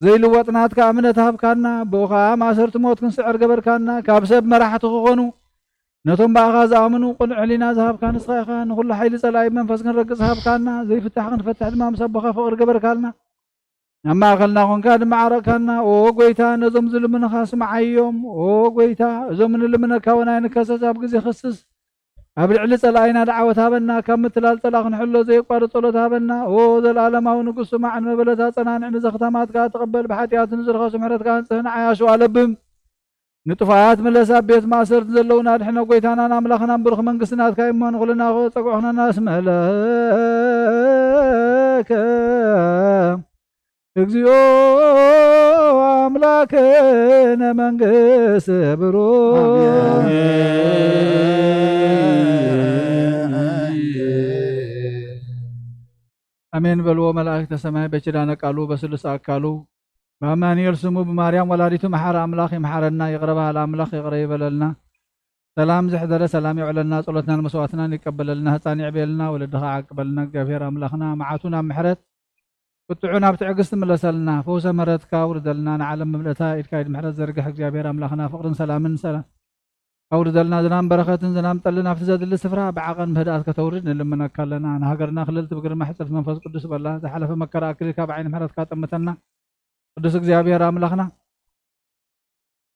ዘይልወጥ ናትካ እምነት ሃብካና፣ ብኡ ኸኣ ማእሰርቲ ሞት ክንስዕር ገበርካና። ካብ ሰብ መራሕቲ ክኾኑ፣ ነቶም ብኣኻ ዝኣምኑ ቅኑዕ ሕሊና ዝሃብካ ንስኻ ኢኻ። ንኹሉ ሓይሊ ጸላኢ ብመንፈስ ክንረግጽ ሃብካና። ዘይፍታሕ ክንፈትሕ ድማ ምስ ኣቦኻ ፍቕሪ ገበርካልና። ኣብ ማእከልና ኾንካ ድማ ዓረቕካና። ኦ ጎይታ፣ ነዞም ዝልምኑኻ ስምዓዮም። ኦ ጎይታ፣ እዞም ንልምነካ እውን ኣይንከሰስ። ኣብ ግዜ ክስስ ኣብ ልዕሊ ጸላኢና ደዓወት ሃበና። ካብ ምትላል ጸላኢ ክንሕሎ ዘየቋርጽ ጸሎት ሃበና። ኦ ዘለኣለማዊ ንጉስ፣ ስማዕ፣ ንመበለት ኣጸናንዕ፣ ንዘኽታማት ከኣ ተቐበል። ብሓጢኣት ንዝረኸሱ ምሕረትካ ኣንጽህ፣ ንዓይ ኣሸዋ ለብም። ንጥፉኣት ምለስ፣ ኣብ ቤት ማእሰርቲ ዘለዉና ኣድሕኖ። ጎይታናን ኣምላኽናን ብሩኽ መንግስቲ ናትካ እዩ እሞ፣ ንኹልና ጸግዑ ኹነና። እስመ ለከ እግዚኦ ኣምላክነ መንግስት ብሩክ። ኣሜን በልዎ መላእክተ ሰማይ በኪዳነ ቃሉ በስሉስ ኣካሉ በአማኑኤል ስሙ ብማርያም ወላዲቱ መሓሪ ኣምላኽ ይምሓረና። ይቕረ በሃሊ ኣምላኽ ይቕረ ይበለልና። ሰላም ዘሕደረ ሰላም የውዕለልና። ጸሎትናን መስዋዕትናን ይቀበለልና። ህፃን የዕብየልና። ወለድኻ ዓቅበልና። እግዚኣብሔር ኣምላኽና መዓቱ ናብ ምሕረት ቁጥዑ ናብ ትዕግስቲ ምለሰልና። ፈውሰ ምሕረትካ ውርደልና። ንዓለም ብምልእታ ኢድካ ኢድ ምሕረት ዘርግሕ እግዚኣብሔር ኣምላኽና ፍቕርን ሰላምን ሰላም ኣውርደልና። ዝናም በረኸትን ዝናም ጠልን ኣብቲ ዘድሊ ስፍራ ብዓቐን ምህድኣት ከተውርድ ንልምነካ ኣለና። ንሃገርና ክልልቲ ብግርማ ሕጽርቲ መንፈስ ቅዱስ በላ። ዝሓለፈ መከራ ኣክሊልካ ብዓይኒ ምሕረትካ ጠምተና። ቅዱስ እግዚኣብሔር ኣምላኽና፣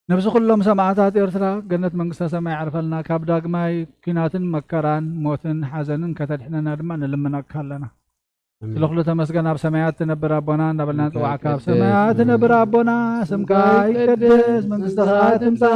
ነብሲ ኩሎም ሰማዕታት ኤርትራ ገነት መንግስተ ሰማይ ያዕርፈልና። ካብ ዳግማይ ኲናትን መከራን ሞትን ሓዘንን ከተድሕነና ድማ ንልምነካ ኣለና። ኣሜን። ስለ ኩሉ ተመስገን። ኣብ ሰማያት ትነብር ኣቦና እንዳበልና ንጽዋዕካ። ኣብ ሰማያት ትነብር ኣቦና፣ ስምካ ይቀደስ፣ መንግስትኻ ትምጻእ፣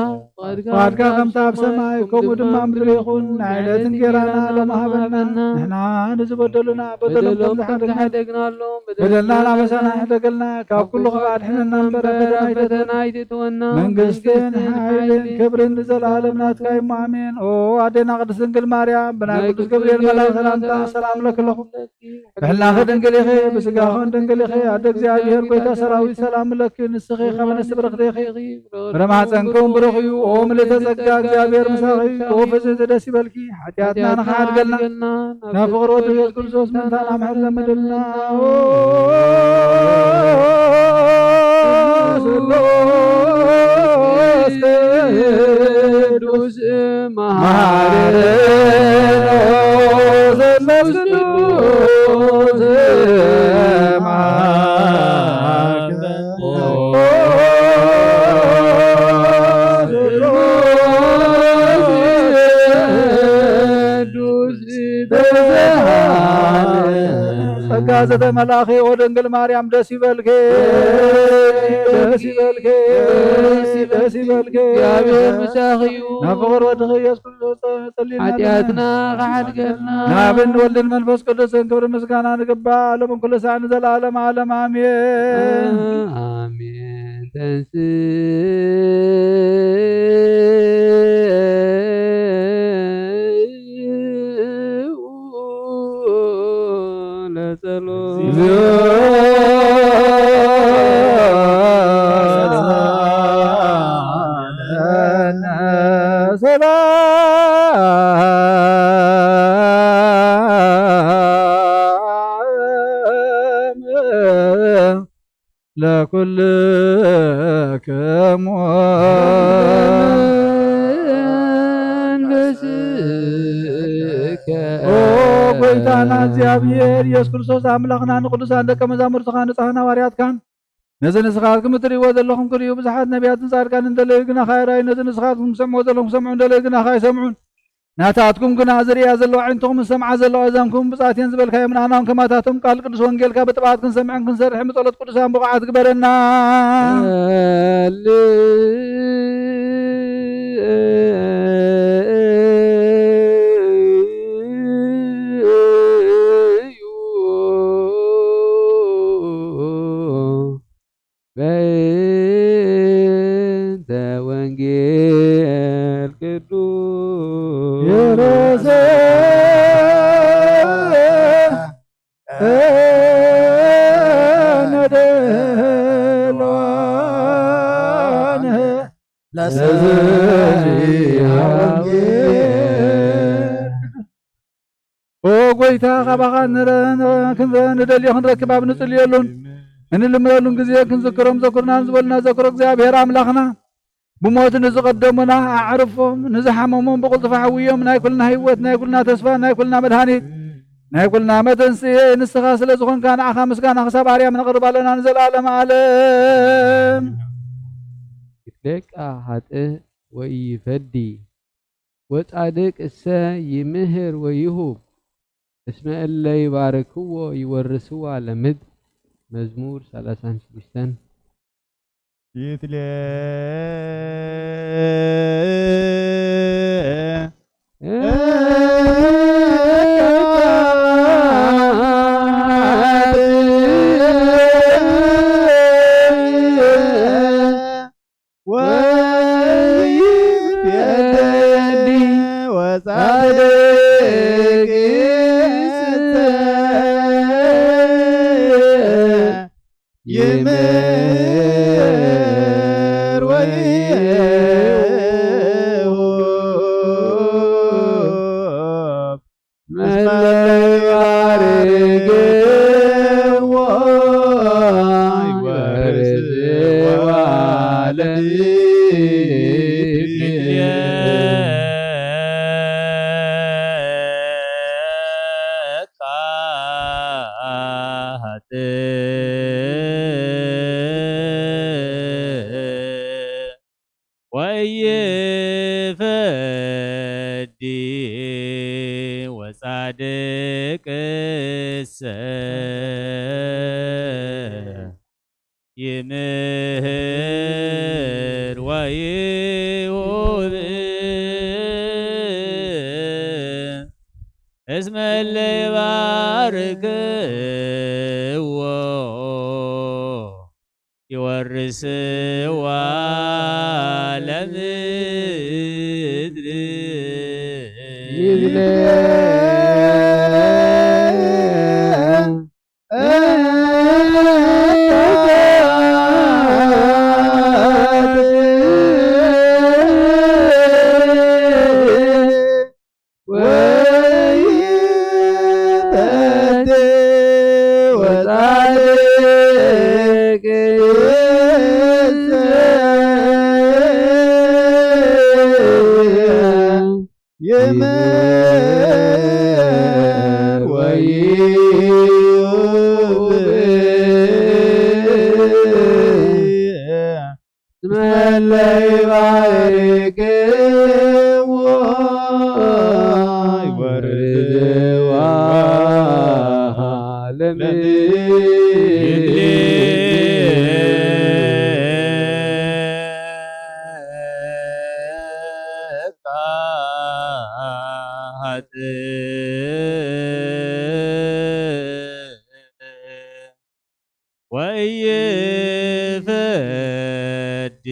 ፍቓድካ ከምታ ኣብ ሰማይ ከምኡ ድማ ኣብ ምድሪ ይኹን። ናይ ዕለት እንጌራና ሎሚ ሃበና። ንሕና ንዝበደሉና በደሎም ከም ዝሓደግናሎም፣ በደልና ናበሳና ይሕደገልና፣ ካብ ኩሉ ክፉእ ኣድሕነና እምበር፣ ኣብ ፈተና ኣይተእትወና። መንግስትን ሓይልን ክብርን ንዘለኣለም ናትካ እዩ። ኣሜን። ኦ ኣዴና ቅድስት ድንግል ማርያም፣ ብናይ ቅዱስ ገብርኤል መልኣክ ሰላምታ ሰላም እለኪ ኣለኹ። ብሕልና ድንግል ኢኺ፣ ብስጋኽን ድንግል ኢኺ። ኣደ እግዚኣብሔር፣ ጎይታ ሰራዊት፣ ሰላም ለኪ። ንስኺ ካብ ኣንስቲ ብርኽቲ ኢኺ፣ ፍረ ማሕፀንክን ብሩኽ እዩ። ኦ ምልዕተ ጸጋ፣ እግዚኣብሔር ምሳኺ፣ ኦ ፍጽምቲ ደስ ይበልኪ። ሓጢኣትና ንኽሓድገልና፣ ናብ ፍቕሪ ወዲ ኢየሱስ ክርስቶስ ምእንታና ምሕረት ለምንልና። ኦ ስሉስ ቅዱስ መሐረነ። ስሉስ ቅዱስ መሐረነ። ጸጋ ዘተመላእኺ ኦ ድንግል ማርያም፣ ደስ ይበልኪ፣ ደስ ይበልኪ፣ ደስ ይበልኪ። እግዚኣብሔር ምሳኺ እዩ። ናብ ፍቕር ወድኺ ኢየሱስ ክርስቶስ ጸልይና። ሓጢኣትና ክሓድገልና። ናብን ወልድን መንፈስ ቅዱስን ክብሪ ምስጋና ንግባእ፣ ሎምን ኩሉ ሳዕ ንዘለዓለም ዓለም። ኣሜን። ኣሜን። ተንስ ለጸሎት። ሰላም ለኩልክሙ። መንፈስከ። ኦ ጎይታና እግዚኣብሔር ኢየሱስ ክርስቶስ ኣምላኽና፣ ንቅዱሳን ደቀ መዛሙርትኻ ንጻህን ሃዋርያትካን፣ ነዚ ንስኻትኩም እትርእይዎ ዘለኹም ክርእዩ ብዙሓት ነቢያትን ጻድቃንን እንደለዩ ግና ኸኣይረኣዩ፣ ነዚ ንስኻትኩም ትሰምዕዎ ዘለኹም ክሰምዑ እንደለዩ ግና ኸኣይሰምዑን። ናታትኩም ግና ዝርእያ ዘለዋ ኣዒንትኹም፣ ዝሰምዓ ዘለዋ ኣእዛንኩም ብጻትየን ዝበልካዮም ንኣናውን ከማታቶም ቃል ቅዱስ ወንጌልካ ብጥብዓት ክንሰምዕን ክንሰርሕን ብጸሎት ቅዱሳን ብቑዓት ግበረና። በእንተ ወንጌል ቅዱስ የረሰ ነደልዋነ ለስብሐ ወንጌል። ኦ ጎይታ፣ ካባኻ ንረ-፣ ንረ-፣ ክንረ-፣ ንደልዮ ክንረክብ ኣብ ንጽልየሉን እንልምነሉን ግዜ ክንዝክሮም ዘኩርናን ዝበሉና ዘክሮ እግዚኣብሔር ኣምላኽና። ብሞት ንዝቐደሙና ኣዕርፎም፣ ንዝሓመሞም ብቕልጡፍ ኣሕውዮም። ናይ ኩልና ህይወት፣ ናይ ኩልና ተስፋ፣ ናይ ኩልና መድሃኒት፣ ናይ ኩልና መተንስኤ ንስኻ ስለ ዝኾንካ ንዓኻ ምስጋና ክሳብ ኣርያም ነቕርብ ኣለና ንዘለኣለም ዓለም። ይትለቃ ኃጥእ ወኢይፈዲ ወጻድቅ እሰ ይምህር ወይሁብ እስመ እለ ይባርክዎ ይወርስዋ ለምድር። መዝሙር ሰላሳን ሽዱሽተን። ይትለ ወይትፌደኒ ወጻድቅ ይምህር ወይሁብ። መለይ ባርግዎ ይወርስ ወዓለም ይትለካ ኃጥእ ወኢይፈዲ ወጻድቅሰ ይምህር ወይሁብ እስመ እለ ይባርክዎ ይወርስዋ ለምድር። ይትለ ይፈዲ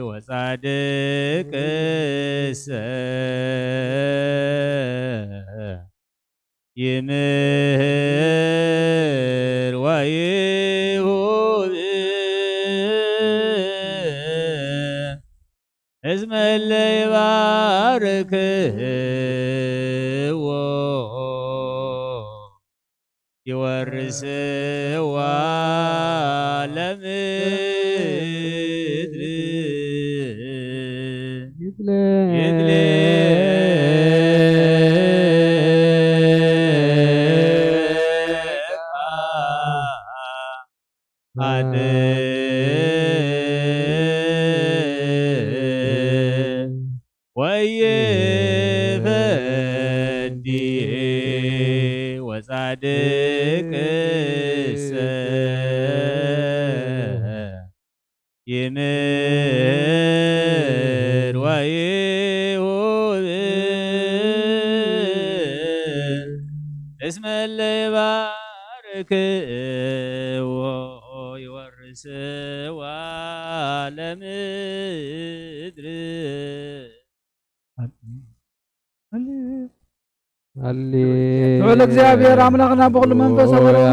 ወጻድቅሰ ይምህር ወይሁብ እስመ እለ ይባርክዎ ይወርስዋ ለምድር። ይትሌቃ ጻድቅ ወይፈዲ ወጻድቅሰ ይምህር ወይሁብ እስመ እለ ይባርክዎ ይወርስዋ ለምድር። ሃሌ- ልዑል እግዚኣብሔር ኣምላኽና ብኹሉ መንፈስ ሃሌሉያ።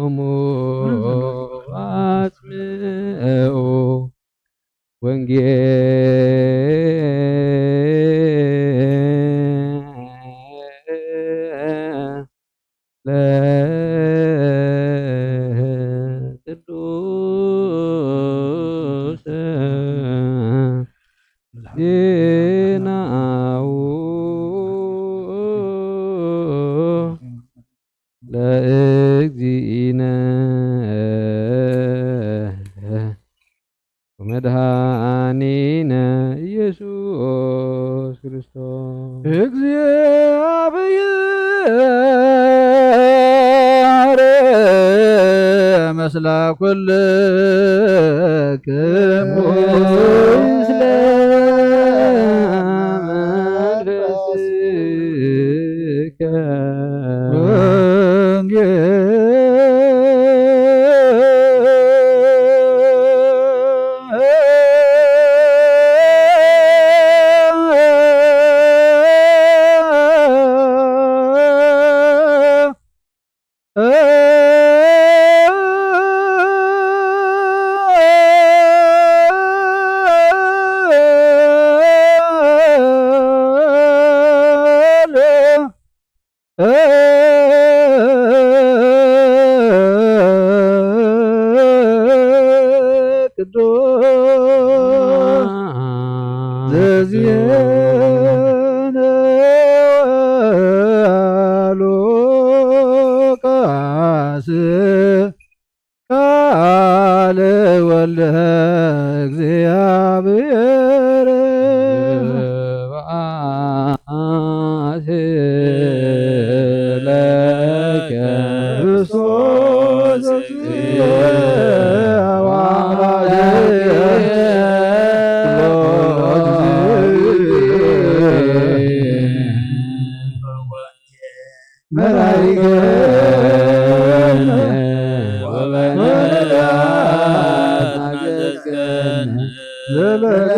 ኦሙ ኣስምዑ ወንጌል ለቅዱስ ዜናው ለእግዚእነ ወመድኃኒነ ኢየሱስ ክርስቶስ። እግዚኣብሔር ምስለ ኩልክሙ። ምስለ መንፈስከ። ወንጌል ቅዱስ ዘዜነ ሉቃስ ቃለ ወልደ እግዚአብሔር። ስብሐት ለከ ክርስቶስ። መላእክት ወበነቢያት ናዘዝከነ ዘለለይከ።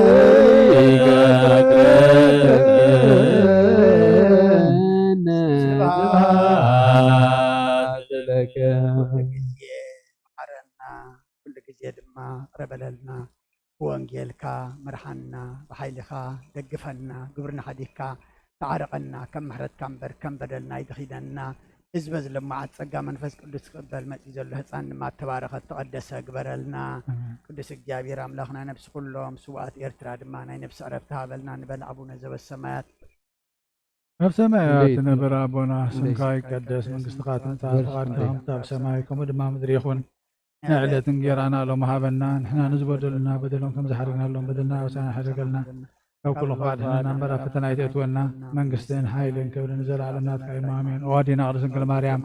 ስብሐት ለከ። ኩሉ ግዜ መሓረና፣ ኩሉ ግዜ ድማ ይቕረ በለልና። ብወንጌልካ ምርሓና፣ ብሓይልኻ ደግፈና፣ ግብርና ሓዲግካ ተዓረቐና፣ ከም ምሕረትካ እምበር ከም በደልና ኣይድኺደና። እዚ በዚ ለማዓት ጸጋ መንፈስ ቅዱስ ክቕበል መጺኡ ዘሎ ህጻን ድማ እተባረኸ እተቐደሰ ግበረልና። ኣሜን። ቅዱስ እግዚኣብሔር ኣምላኽ ናይ ነፍሲ ኩሎም ስውኣት ኤርትራ ድማ ናይ ነፍሲ ዕረፍቲ ሃበልና ንበል ኣቡነ ዘበሰማያት። ኣብ ሰማያት እንዴት ነው? ትነብር ኣቦና፣ እንዴት? ስምካ ይቀደስ፣ መንግስትኻ ትምጻእ፣ ፍቓድካ እንዴት? ከምቲ ኣብ ሰማይ ከምኡ ድማ ምድሪ ይኹን። ናይ ዕለት እንጌራና ሎሚ ሃበና፣ ንሕና ንዝበደሉና በደሎም ከም ዝሓረግናሎም በደልና ኣበሳና ይሓረገልና፣ ካብ ኩሉ ክፋእ ኣድሕነና እምበር፣ ኣብ ፈተና ኣይተእትወና። መንግስትን ሓይልን ክብርን ንዘለኣለም ናትካ እዩ። ኣሜን። ኦ ኣዴና ቅድስት ድንግል ማርያም፣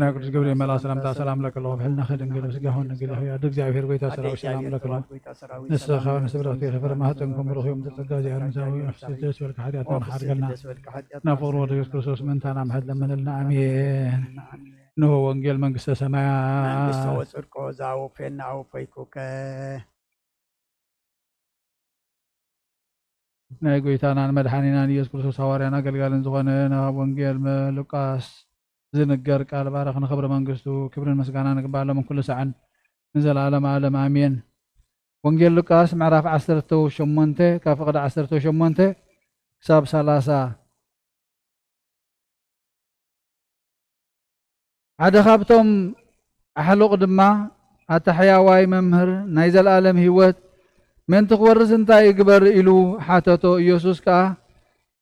ናይ ቅዱስ ገብርኤል መልኣክ ሰላምታ ሰላም ለኪ ኣለኹ፣ ብሕልናኺ ድንግል፣ ብስጋኺ እውን ድንግል ኢኺ። ኣደ እግዚኣብሔር ጎይታ ሰራዊት ሰላም ለኪ ኣለኹ። ንስኺ ካብ ኣንስቲ ብርኽቲ ኢኺ፣ ፍረ ማህፀንኪ እውን ብሩኽ እዩ። እምተ ጸጋ እግዚኣብሔር ምሳኺ እዩ። ኣፍስሲ ደስ በልኪ፣ ሓጢኣትና ይሓድገልና። ናብ ፍቕሪ ወልዱ ኢየሱስ ክርስቶስ ምእንታና ምሕረት ለምንልና። ኣሜን። እንሆ ወንጌል መንግስተ ሰማያት። መንግስተ ወጽድቆ ዘአውፌና አውፈይኩከ። ናይ ጎይታናን መድሓኒናን ኢየሱስ ክርስቶስ ሃዋርያን ኣገልጋልን ዝኾነ ናብ ወንጌል መ-፣ ሉቃስ ዝንገር ቃል ባረኽ። ንኽብሪ መንግስቱ ክብርን ምስጋናን ይግባእ ሎምን ኩሉ ሳዕን ንዘለኣለም ኣለም ኣሜን። ወንጌል ሉቃስ ምዕራፍ ዓሰርተ ሸሞንተ ካብ ፍቕዲ ዓሰርተ ሸሞንተ ክሳብ ሰላሳ። ሓደ ካብቶም ኣሕሉቕ ድማ፣ ኣታ ሕያዋይ መምህር፣ ናይ ዘለኣለም ህይወት ምእንቲ ክወርስ እንታይ እግበር? ኢሉ ሓተቶ። ኢየሱስ ከኣ፣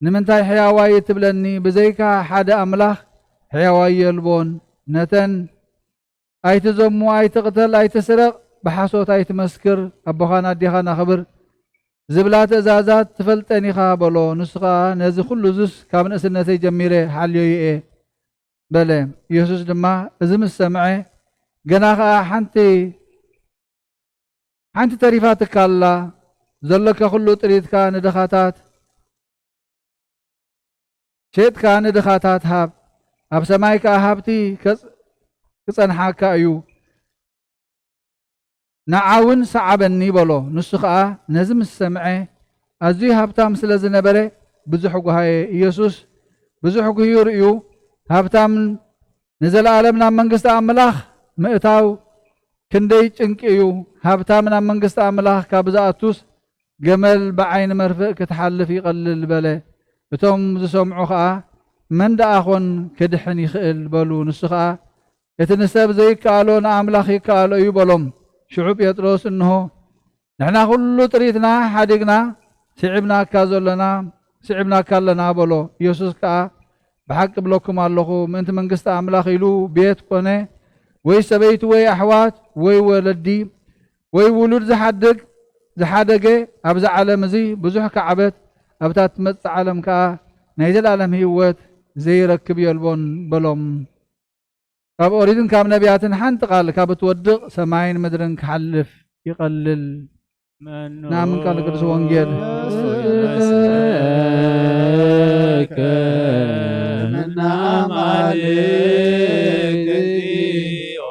ንምንታይ ሕያዋይ እትብለኒ? ብዘይካ ሓደ ኣምላኽ ሕያዋይ የልቦን። ነተን ኣይትዘሙ፣ ኣይትቕተል፣ ኣይትስረቕ፣ ብሓሶት ኣይትመስክር፣ ኣቦኻን ኣዴኻን ኣኽብር ዝብላ ትእዛዛት ትፈልጠን ኢኻ በሎ። ንሱ ኸኣ፣ ነዚ ኹሉ እዙስ ካብ ንእስነተይ ጀሚረ ሓልዮ'የ በለ። ኢየሱስ ድማ እዚ ምስ ሰምዐ፣ ገና ኸኣ ሓንቲ፣ ሓንቲ ተሪፋትካ ኣላ፣ ዘሎካ ኹሉ ጥሪትካ ንድኻታት ሸጥካ ንድኻታት ሃብ፣ ኣብ ሰማይ ከኣ ሃብቲ ከጽ-፣ ክጸንሓካ እዩ። ንዓውን ሰዓበኒ በሎ። ንሱ ኸኣ ነዚ ምስ ሰምዐ፣ ኣዝዩ ሃብታም ስለ ዝነበረ ብዙሕ ጓሃየ። ኢየሱስ ብዙሕ ጉህዩ ርእዩ፣ ሃብታም ንዘለኣለም ናብ መንግስቲ ኣምላኽ ምእታው ክንደይ ጭንቂ እዩ። ሃብታም ናብ መንግስቲ ኣምላኽ ካብ ዝኣቱስ፣ ገመል ብዓይኒ መርፍእ ክትሓልፍ ይቐልል በለ። እቶም ዝሰምዑ ኸኣ፣ መን ደኣ ኾን ክድሕን ይኽእል? በሉ። ንሱ ኸኣ፣ እቲ ንሰብ ዘይከኣሎ ንኣምላኽ ይከኣሎ እዩ በሎም። ሽዑ ጴጥሮስ፣ እንሆ፣ ንሕና ኹሉ ጥሪትና ሓዲግና ስዒብናካ ዘሎና፣ ስዒብናካ ኣለና በሎ። ኢየሱስ ከኣ፣ ብሓቂ እብለኩም ኣለኹ፣ ምእንቲ መንግስቲ ኣምላኽ ኢሉ ቤት ኮነ፣ ወይ ሰበይቲ ወይ ኣሕዋት ወይ ወለዲ ወይ ውሉድ ዝሓድግ፣ ዝሓደገ፣ ኣብዚ ዓለም እዚ ብዙሕ ክዓበት፣ ኣብታ እትመጽእ ዓለም ከኣ ናይ ዘለኣለም ህይወት ዘይረክብ የልቦን በሎም። ካብ ኦሪትን ካብ ነቢያትን ሓንቲ ቃል ካብ እትወድቕ ሰማይን ምድርን ክሓልፍ ይቐልል። መኑ ናምን ቃል ቅዱስ ወንጌል። ይመስለከ ምና ማልክ እግዚኦ።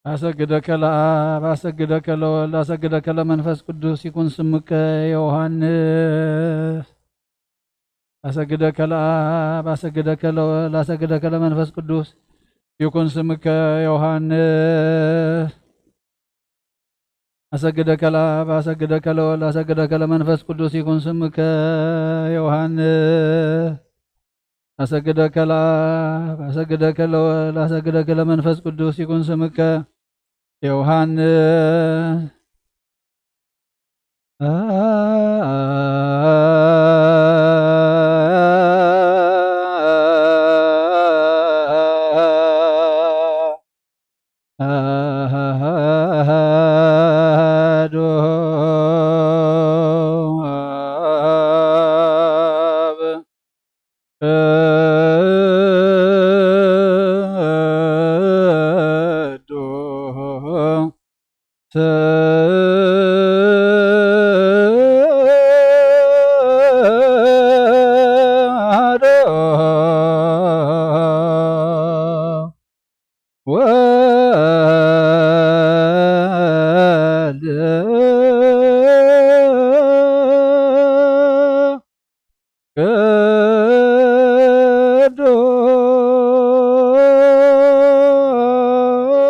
አሰግደከ ለአብ፣ አሰግደከ ለወልድ፣ አሰግደከ ለመንፈስ ቅዱስ ይኩን ስምከ ዮሐንስ። አሰግደከ ለአብ፣ አሰግደከ ለወልድ፣ አሰግደከ ለመንፈስ ቅዱስ ይኩን ስምከ ዮሐንስ። አሰግደከ ለአብ፣ አሰግደከ ለወልድ፣ አሰግደከ ለመንፈስ ቅዱስ ይኩን ስምከ ዮሐንስ። አሰግደከ ለአብ፣ አሰግደከ ለወልድ፣ አሰግደከ ለመንፈስ ቅዱስ ይኩን ስምከ ዮሐንስ። አሐዱ አብ። ቅዱስ ወልድ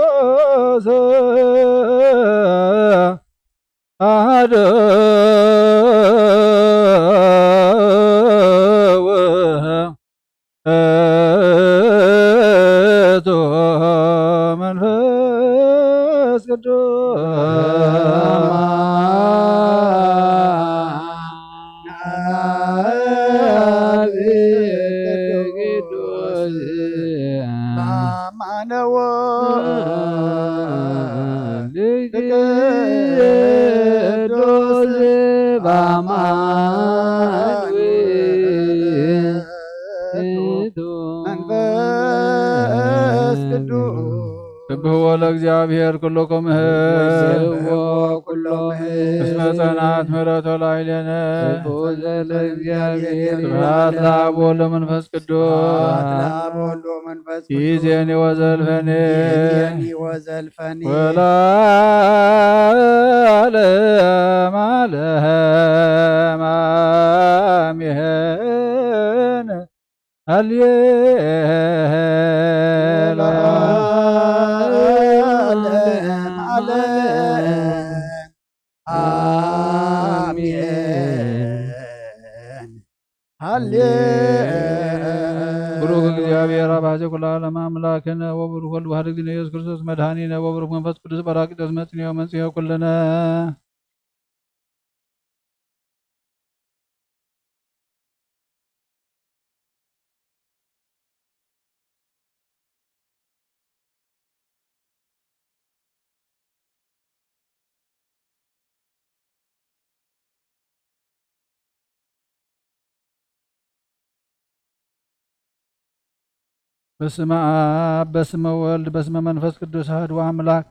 ቅዱስ አሐዱ ውእቱ መንፈስ ቅዱስ። አብ ቅዱስ በአማነ ወልድ ቅዱስ በአማኑኤል መንፈስ ቅዱስ። ስብሕዎ ለእግዚአብሔር ኩልኩም እህል። ወይሴብሕዎ ኩሎም እህል። እስመ ጸንዓት ምሕረቱ ላዕሌነ። ስብሖ ለእግዚአብሔር። ስብሐት ለአብ ወወልድ ወመንፈስ ቅዱስ። ስብሐት ለአብ ወወልድ ወመንፈስ ቅዱስ። ይእዜኒ ወዘልፈኒ። ይእዜኒ ወዘልፈኒ። ወለዓለመ ዓለም አሜን። ሃሌሉያ። ዓለም ዓለም። አሜን። ሃሌ- ብሩክ እግዚአብሔር አብ ሀዜ ኩሉ ዓለም አምላክነ ወብሩክ ወልድ ዋሕድ እግዚእነ ኢየሱስ ክርስቶስ መድኃኒነ ወብሩክ መንፈስ ቅዱስ ጳራቅሊጦስ መጽንዮ መንጽዮ ኩልነ። በስመ አብ በስመ ወልድ በስመ መንፈስ ቅዱስ አሐዱ አምላክ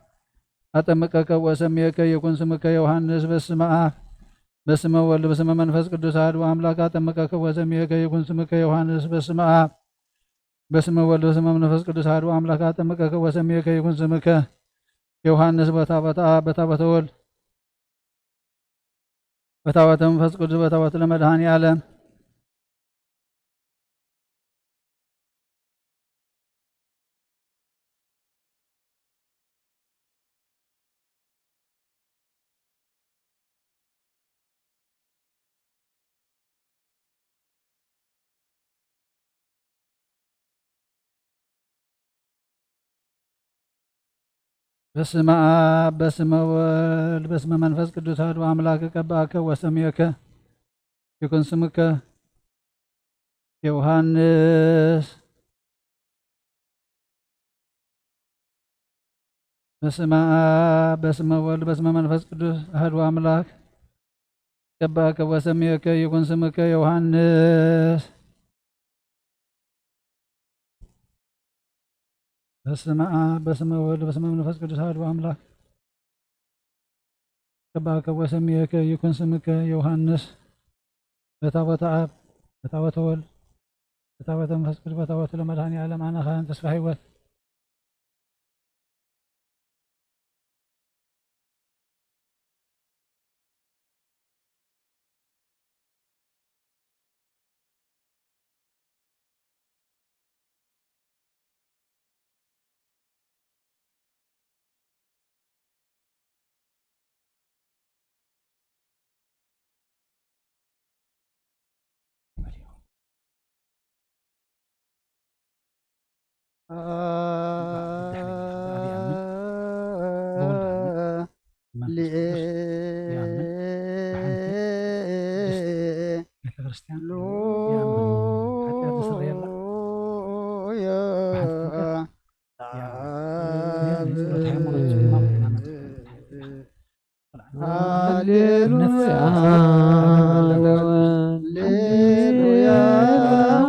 አጠምቀከ ወሰምየከ ይኩን ስምከ ዮሐንስ። በስመ አብ በስመ ወልድ በስመ መንፈስ ቅዱስ አሐዱ አምላክ አጠምቀከ ወሰምየከ ይኩን ስምከ ዮሐንስ። በስመ አብ በስመ ወልድ በስመ መንፈስ ቅዱስ አሐዱ አምላክ አጠምቀከ ወሰምየከ ይኩን ስምከ ዮሐንስ። በታቦተ አብ በታቦተ ወልድ በታቦተ መንፈስ ቅዱስ በታቦተ ለመድኃኔ ዓለም። በስመ አብ በስመ ወልድ በስመ መንፈስ ቅዱስ አሐዱ አምላክ ቀባከ ወሰምየከ ይኩን ስምከ ዮሐንስ። በስመ አብ በስመ ወልድ በስመ መንፈስ ቅዱስ አሐዱ አምላክ ቀባከ ወሰምየከ ይኩን ስምከ ዮሐንስ። በስመ አብ በስመ ወልድ በስመ መንፈስ ቅዱስ አሐዱ አምላክ ቀባከ ወሰምየከ ይኩን ስምከ ዮሐንስ። በታቦተ አብ በታቦተ ወልድ በታቦተ መንፈስ ቅዱስ በታቦተ ለመድኃኔ ዓለም አነ ካህን ተስፋ ሕይወት። በአብ ይአምን፣ በወልድ ይአምን፣ በመንፈስ ቅዱስ ይአምን፣ በሓንቲ ቅድስት ቤተ ክርስቲያን ይአምን፣ ኃጢአት ተሰረየላ፣ በሓንቲ ጥምቀት ይአምን። ናይ ጸሎት ሃይማኖት ጾምና ቁርባና ሃሌሉያ፣ እምነት፣ ሃሌሉያ፣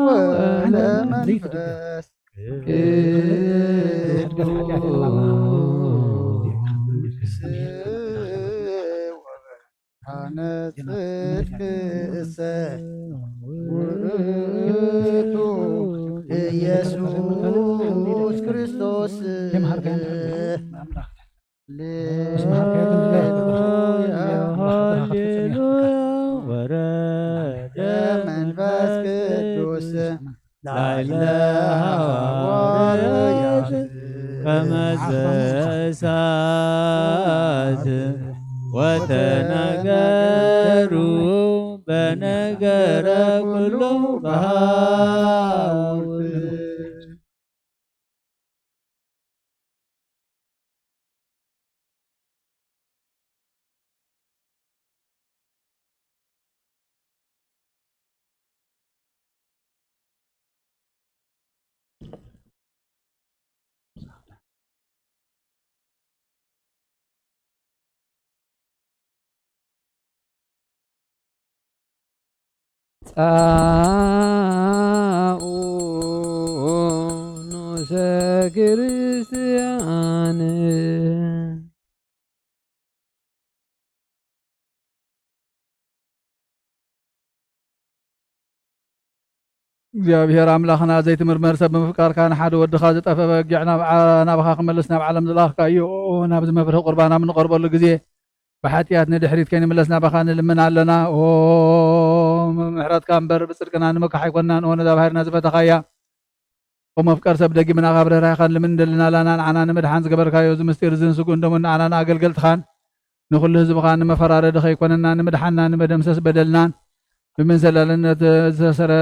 ወለመንፈስ ቅዱስ። ውእቱ ኢየሱስ ክርስቶስ። ሃሌሉያ፣ ሃሌሉያ፣ ወረደ መንፈስ ቅዱስ ላዕለ ሃዋርያት ከመ እሳት ወተነገሩ በነገረ ኩሉ በሃውር። ጻኡ ኖሰ ክርስቲያን። እግዚኣብሔር ኣምላኽና ዘይትምርመር ሰብ ብምፍቃርካ ንሓደ ወድኻ ዝጠፈ በጊዕ ናብ ዓ-፣ ናባኻ ክመልስ ናብ ዓለም ዝለኣኽካ እዩ። ኦ፣ ናብዚ መብርሂ ቁርባን ኣብ እንቐርበሉ ግዜ ብሓጢኣት ንድሕሪት ከይንምለስ ናባኻ ንልምን ኣለና። ኦ፣ ምሕረትካ እምበር ብጽድቅና ንምካሕ ኣይኮንናን። ኦ፣ ነዛ ባሕርና ዝፈተኻያ ብመፍቀር ሰብ ደጊምና ካብ ርህራሄኻን ልምን እንደልና ኣላና ንዓና ንምድሓን ዝገበርካዮ እዚ ምስጢር እዚ ንስጉእን ደሙን ንዓና ንኣገልገልትኻን ንኹሉ ህዝብኻ ንመፈራረዲ ከይኮነና ንምድሓንና ንመደምሰስ በደልናን ብምንሰላልነት ዝተሰረ-፣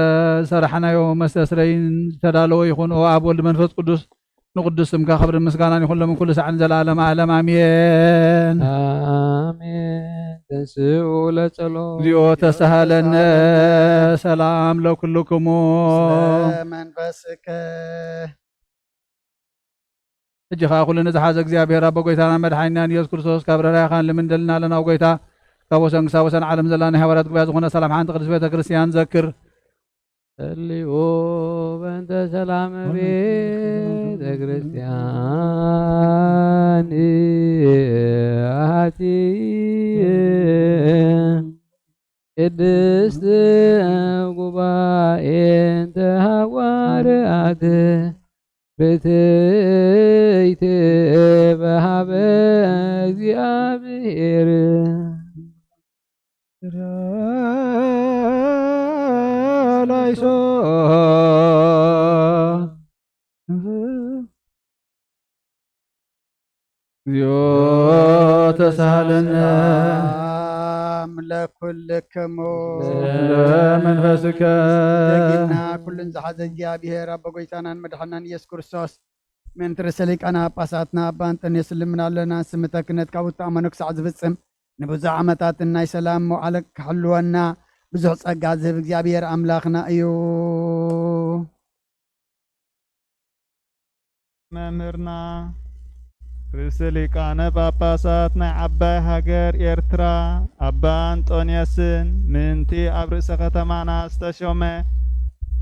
ዝሰራሕናዮ መስተስረይን ዝተዳለወ ይኹን። ኦ ኣብ ወልድ መንፈስ ቅዱስ ንቅዱስ ስምካ ክብርን ምስጋናን ይኹን ሎምን ኩሉ ሳዕን ዘለዓለም ዓለም ኣሜን። ኣሜን። ተንስኡ ለጸሎት። እግዚኦ ተሳሃለነ። ሰላም ለኩልክሙ። ስለ መንፈስከ። ሕጂ ኸኣ ኩሉ ንዝሓዘ እግዚኣብሔር ኣቦ ጎይታና መድሓኒናን ኢየሱስ ክርስቶስ ካብ ርህራሄኻን ልምን ደልና ኣለና። ኦ ጎይታ፣ ካብ ወሰን ክሳብ ወሰን ዓለም ዘላ ናይ ሃዋርያት ጉባኤ ዝኾነ ሰላም ሓንቲ ቅድስት ቤተ ክርስቲያን ዘክር። ጸልዩ በእንተ ሰላም ቤተ ክርስቲያን ኣሐቲ ቅድስት ጉባኤ እንተ ሃዋርያት ርትዕት በሃበ እግዚኣብሔር። ላይሶ እግዚኦ ተሳሃለነ። ሰላም ለኩልክሙ። ስለ መንፈስከ። ደጊና ኩሉን ዝሓዘ እግዚኣብሔር ኣቦ ጎይታናን መድሓናን ኢየሱስ ክርስቶስ ምእንቲ ርእሰ ሊቃነ ጳጳሳትና ኣባ እንጠንዮስ ንልምን ኣለና። ስምተ ክህነት ካብ ውታእ መነኩሳዕ ዝፍጽም ንብዙሕ ዓመታትን ናይ ሰላም መዋዕለ ክሕልወና ብዙሕ ጸጋ ዝህብ እግዚኣብሔር ኣምላኽና እዩ። መምህርና ርእሰ ሊቃነ ጳጳሳት ናይ ዓባይ ሃገር ኤርትራ ኣባ እንጦንዮስን ምእንቲ ኣብ ርእሰ ከተማና ዝተሾመ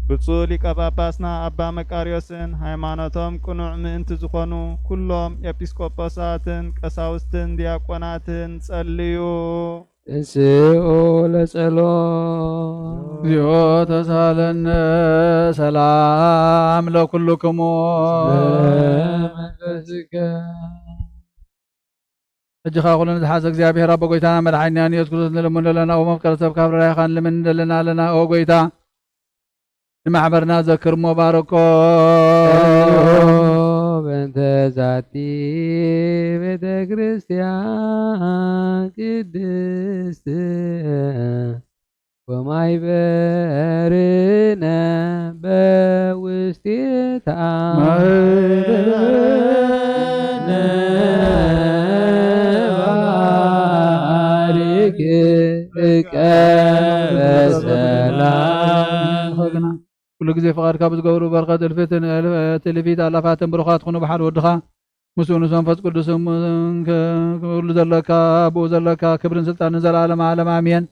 ብፁዕ ሊቀ ጳጳስና ኣባ መቃርዮስን ሃይማኖቶም ቅኑዕ ምእንቲ ዝኾኑ ኩሎም ኤጲስቆጶሳትን ቀሳውስትን ዲያቆናትን ጸልዩ። ተንሥኡ ለጸሎት። እግዚኦ ተሳለነ። ሰላም ለኩልክሙ። ስለ መንፈስከ። ሕጂ ኸኣ ኩሉ ንዝሓዘ እግዚኣብሔር ኣቦ ጎይታና መድሓኒና ኢየሱስ ክርስቶስ ንልምን ኣለና። ኦ መፍቀሪ ሰብ ካብ ርራይኻን ልምን እንደለና ኣለና። ኦ ጎይታ ንማሕበርና ዘክር እሞ ባርኮ። ጸልዩ በእንተ ዛቲ ቤተ ክርስቲያን ቅድስት ወማይ በርነ በውስቴታ ማህበርነ ባሪክ እቀ በሰላም። ኩሉ ግዜ ፍቓድካ ብዝገብሩ በረኸት እልፍትን እልፍ- እልፊት ኣላፋትን ብሩኻት ኩኑ ብሓደ ወድኻ ምስኡ ምስ መንፈስ ቅዱስ እም- ከ- ክብሉ ዘለካ ኣብኡ ዘለካ ክብርን ስልጣንን ዘላለም ዓለም ኣሜን።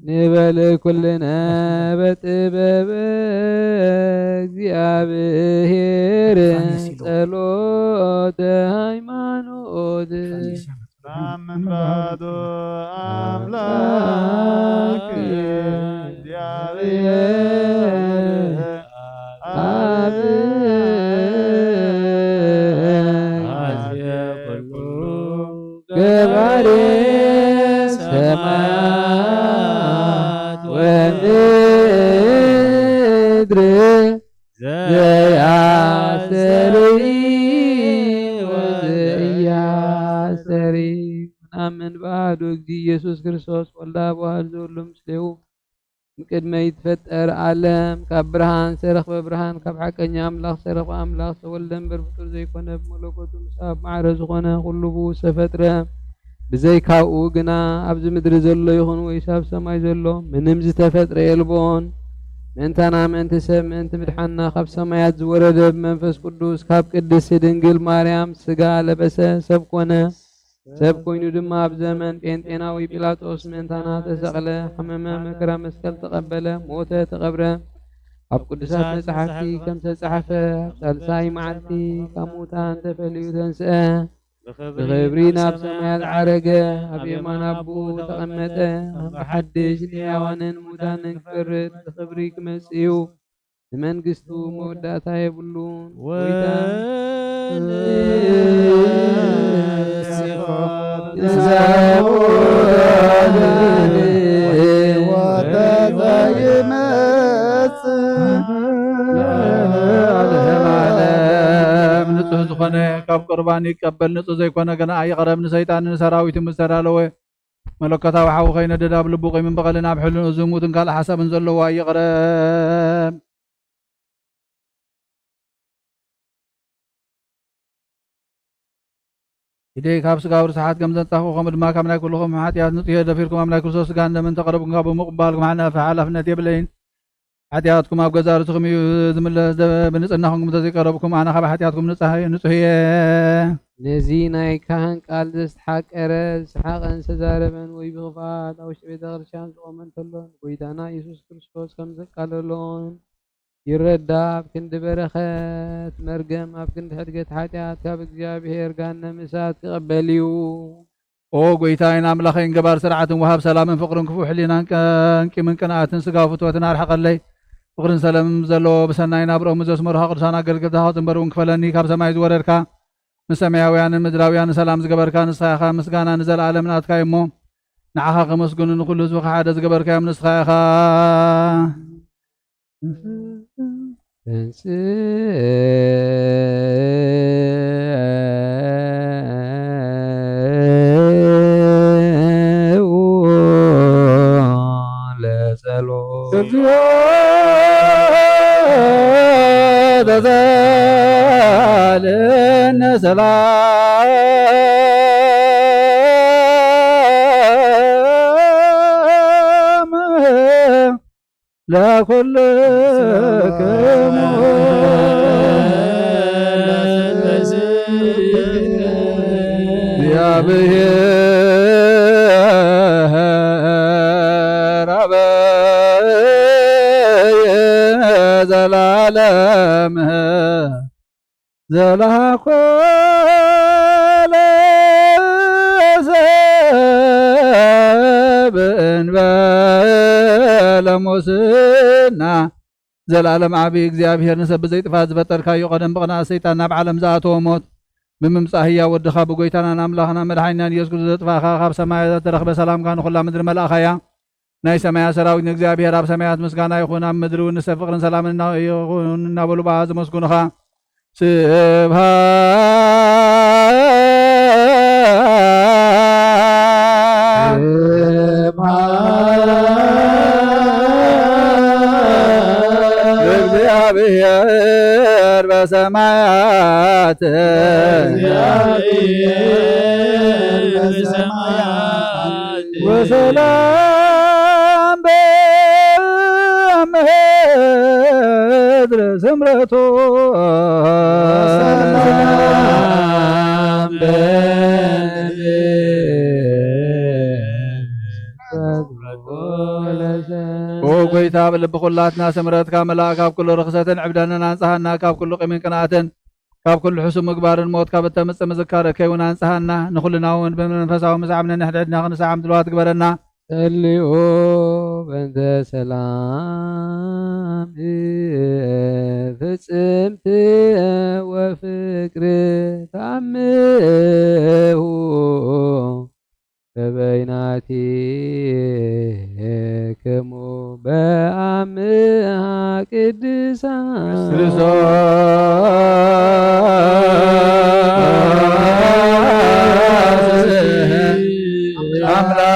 ንበል ኩልነ በጥበብ እግዚኣብሔር ጸሎተ ሃይማኖት። ናምን ባዶ ኣምላክ እግዚኣብሔር ኣብ ኣዝየ ኩሉ ገባሬ ሰማያት ወምድር ዘያስተርኢ ወዘያስተርኢ። ናምን ባዶ እግዚእ ኢየሱስ ክርስቶስ ወልዳ በዋህድ ዘሉ ምስሌው እምቅድመ ይትፈጠር ዓለም ካብ ብርሃን ዝተረኽበ ብርሃን ካብ ሓቀኛ ኣምላኽ ዝተረኽበ ኣምላኽ ዝተወልደ እምበር ፍጡር ዘይኮነ ብመለኮቱ ምስ ኣብ ማዕረ ዝኾነ ኩሉ ብኡ ዝተፈጥረ ብዘይካኡ ግና ኣብዚ ምድሪ ዘሎ ይኹን ወይስ ኣብ ሰማይ ዘሎ ምንም ዝተፈጥረ የልቦን። ምእንታና ምእንቲ ሰብ ምእንቲ ምድሓንና ካብ ሰማያት ዝወረደ ብመንፈስ ቅዱስ ካብ ቅድስቲ ድንግል ማርያም ስጋ ለበሰ ሰብ ኮነ። ሰብ ኮይኑ ድማ ኣብ ዘመን ጴንጤናዊ ጲላጦስ ምእንታና ተሰቕለ፣ ሓመመ፣ መከራ መስቀል ተቐበለ፣ ሞተ፣ ተቐብረ። ኣብ ቅዱሳት መጻሕፍቲ ከም ዝተጻሕፈ፣ ኣብ ሳልሳይ መዓልቲ ካብ ሙታን ተፈልዩ ተንስአ፣ ብኽብሪ ናብ ሰማያት ዓረገ፣ ኣብ የማን ኣቦኡ ተቐመጠ፣ ኣብ ሓድሽ ንሕያዋንን ሙታንን ክፈርድ ብኽብሪ ክመጽእ እዩ። ንመንግስቱ መወዳእታ የብሉን። ጎይታ ንጹህ ዝኾነ ካብ ቁርባን ይቀበል፣ ንጹህ ዘይኮነ ግና ኣይቕረብ። ንሰይጣንን ንሰራዊቱ ምስ ተዳለወ መለኮታዊ ሓዊ ከይነድድ ኣብ ልቡ ቂምን በቐልን ኣብ ሕልንኡ ዝሙትን ካልእ ሓሳብን ዘለዎ ኣይቕረብ። ኢደይ ካብ ስጋዊ ርስሓት ከም ዘንጻኹ፣ ከምኡ ድማ ካብ ናይ ኩልኹም ሓጢኣት ንጹህ እየ። ደፊርኩም ኣብ ናይ ክርስቶስ ስጋን ደምን ተቐረብኩም፣ ካብ ብምቕባልኩም ሓላፍ-፣ ሓላፍነት የብለይን። ሓጢኣትኩም ኣብ ገዛእ ርእስኹም እዩ ዝምለስ። ደ-፣ ብንጽህና ኹንኩም እንተዘይቀረብኩም፣ ኣነ ካብ ሓጢኣትኩም ንጻህ-፣ ንጹህ እየ። ነዚ ናይ ካህን ቃል ዘስተሓቀረ፣ ዝሰሓቐን ዝተዛረበን ወይ ብኽፍኣት ኣብ ውሽጢ ቤተ ክርስቲያን ዝቖመ እንተሎ፣ ንጎይታና ኢየሱስ ክርስቶስ ከም ዘቃለሎን ይረዳ። ኣብ ክንዲ በረኸት መርገም፣ ኣብ ክንዲ ሕድገት ሓጢኣት፣ ካብ እግዚኣብሔር ገሃነም እሳት ክቕበል እዩ። ኦ ጎይታይን ኣምላኸይን፣ ገባር ስርዓትን ወሃብ ሰላምን ፍቕርን፣ ክፉእ ሕሊናን ቀ-፣ ቂምን ቅንኣትን ስጋዊ ፍትወትን ኣርሕቐለይ። ፍቕርን ሰላምን ዘለዎ ብሰናይ ናብርኦም ዘስመሩኻ ቅዱሳን ኣገልገልትኻ ክጽንበሩ እውን ክፈለኒ። ካብ ሰማይ ዝወረድካ፣ ንሰማያውያንን ምድራውያንን ሰላም ዝገበርካ ንስኻ ኢኻ። ምስጋና ንዘለኣለም ናትካ እዩ እሞ፣ ንዓኻ ከመስግኑ፣ ንኹሉ ህዝብኻ ሓደ ዝገበርካዮም ንስኻ ኢኻ። ተንሥእ ለጸሎት። እግዚኦ ተሳለነ ሰላም ለኩልክሙ። እግዚአብሔር አበየ ዘላለም ዘላኮ ለሰብ እንበለ ሙስና። ዘላለም ዓቢ እግዚኣብሔር፣ ንሰብ ብዘይ ጥፋት ዝፈጠርካዮ፣ ቀደም ብቕንኣት ሰይጣን ናብ ዓለም ዝኣተወ ሞት ብምምጻእ ህያው ወድኻ ብጎይታናን ኣምላኽናን መድሓኒናን ኢየሱስ ክርስቶስ ዘጥፋእኻ፣ ካብ ሰማያት ዝተረኽበ ሰላምካ ንኹላ ምድሪ መልኣኻያ። ናይ ሰማያት ሰራዊት ንእግዚኣብሔር ኣብ ሰማያት ምስጋና ይኹን፣ ኣብ ምድሪ እውን ንሰብ ፍቕርን ሰላምን እና-፣ ይኹን እናበሉ ብኣ ዘመስግኑኻ። ስብሃት ሰላም በምድር ስምረቱ ሰላም በምድር። ኦ ጎይታ፣ ብልቢ ኩላትና ስምረትካ መላእ፣ ካብ ኩሉ ርኽሰትን ዕብደንን ኣንጽሃና፣ ካብ ኩሉ ቂምን ቅንኣትን፣ ካብ ኩሉ ሕሱም ምግባርን ሞት ካብ እተምጽእ ምዝካረ ከይውን ኣንጽሃና። ንኹልና እውን ብመንፈሳዊ ምሳዕ ንሕድሕድና ክንስዓም ድልዋት ግበረና። ጸልዩ በእንተ ሰላም ፍጽምቲ ወፍቅሪ ታምሁ በበይናቲክሙ በአምሃ ቅድሳ ክርስቶስ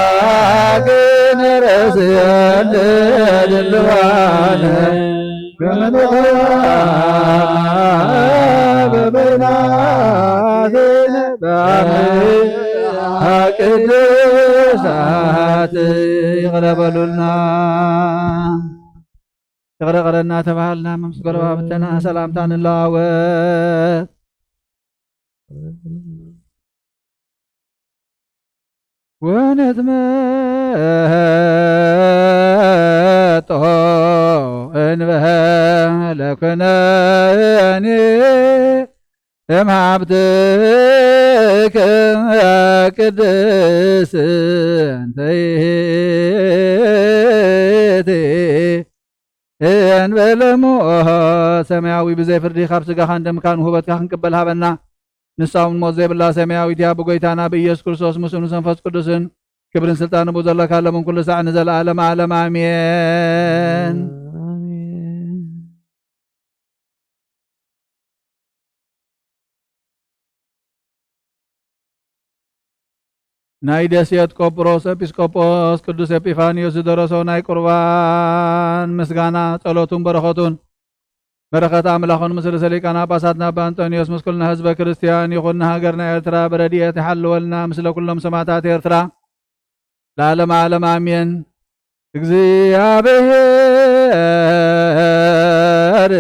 ኣምላክን ርእስየን ድልዋን በመንኻ በበይናትን በአምሃ ቅድሳት ይቕረ በሉልና። ይቕረ ይቕረና ተባሃልና፣ ምስ ጎረባብትና ሰላምታ ንለዋወጥ። ወነትመጦ እንበለ ኩነኒ እምሃብትከ ቅድስት እንተ ይእቲ እንበለ እሞ ሰማያዊ ብዘይ ፍርዲ ካብ ስጋኻን ደምካን ውህበትካ ክንቅበል ሃበና። ንሳ እውን ሞት ዘይብላ ሰማያዊት እያ። ብጎይታና ብኢየሱስ ክርስቶስ ምስኡ ምስ መንፈስ ቅዱስን ክብርን ስልጣን ብኡ ዘለካ ለምን ኩሉ ሳዕ ንዘለኣለም ዓለም ኣሜን። ኣሜን። ናይ ደሴት ቆጵሮስ ኤጲስቆጶስ ቅዱስ ኤጲፋንዮስ ዝደረሶ ናይ ቁርባን ምስጋና፣ ጸሎቱን በረኸቱን፣ በረኸት ኣምላኹን ምስ ርእሰ ሊቃነ ጳጳሳትና ኣባ እንጦንዮስ ምስ ኩልና ህዝበ ክርስቲያን ይኹን። ንሃገርና ኤርትራ ብረድኤት ይሓልወልና፣ ምስለ ኩሎም ሰማዕታት ኤርትራ ለዓለመ ዓለም ኣሜን። እግዚኣብሔር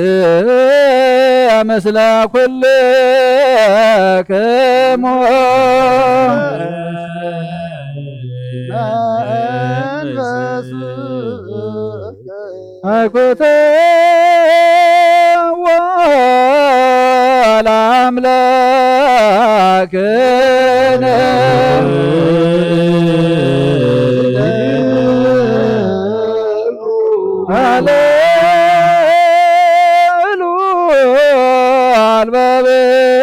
ምስለ ኩልክሙ መንፈስ ኣይኮተ ወላ ኣምላክነ ኣለ እሉ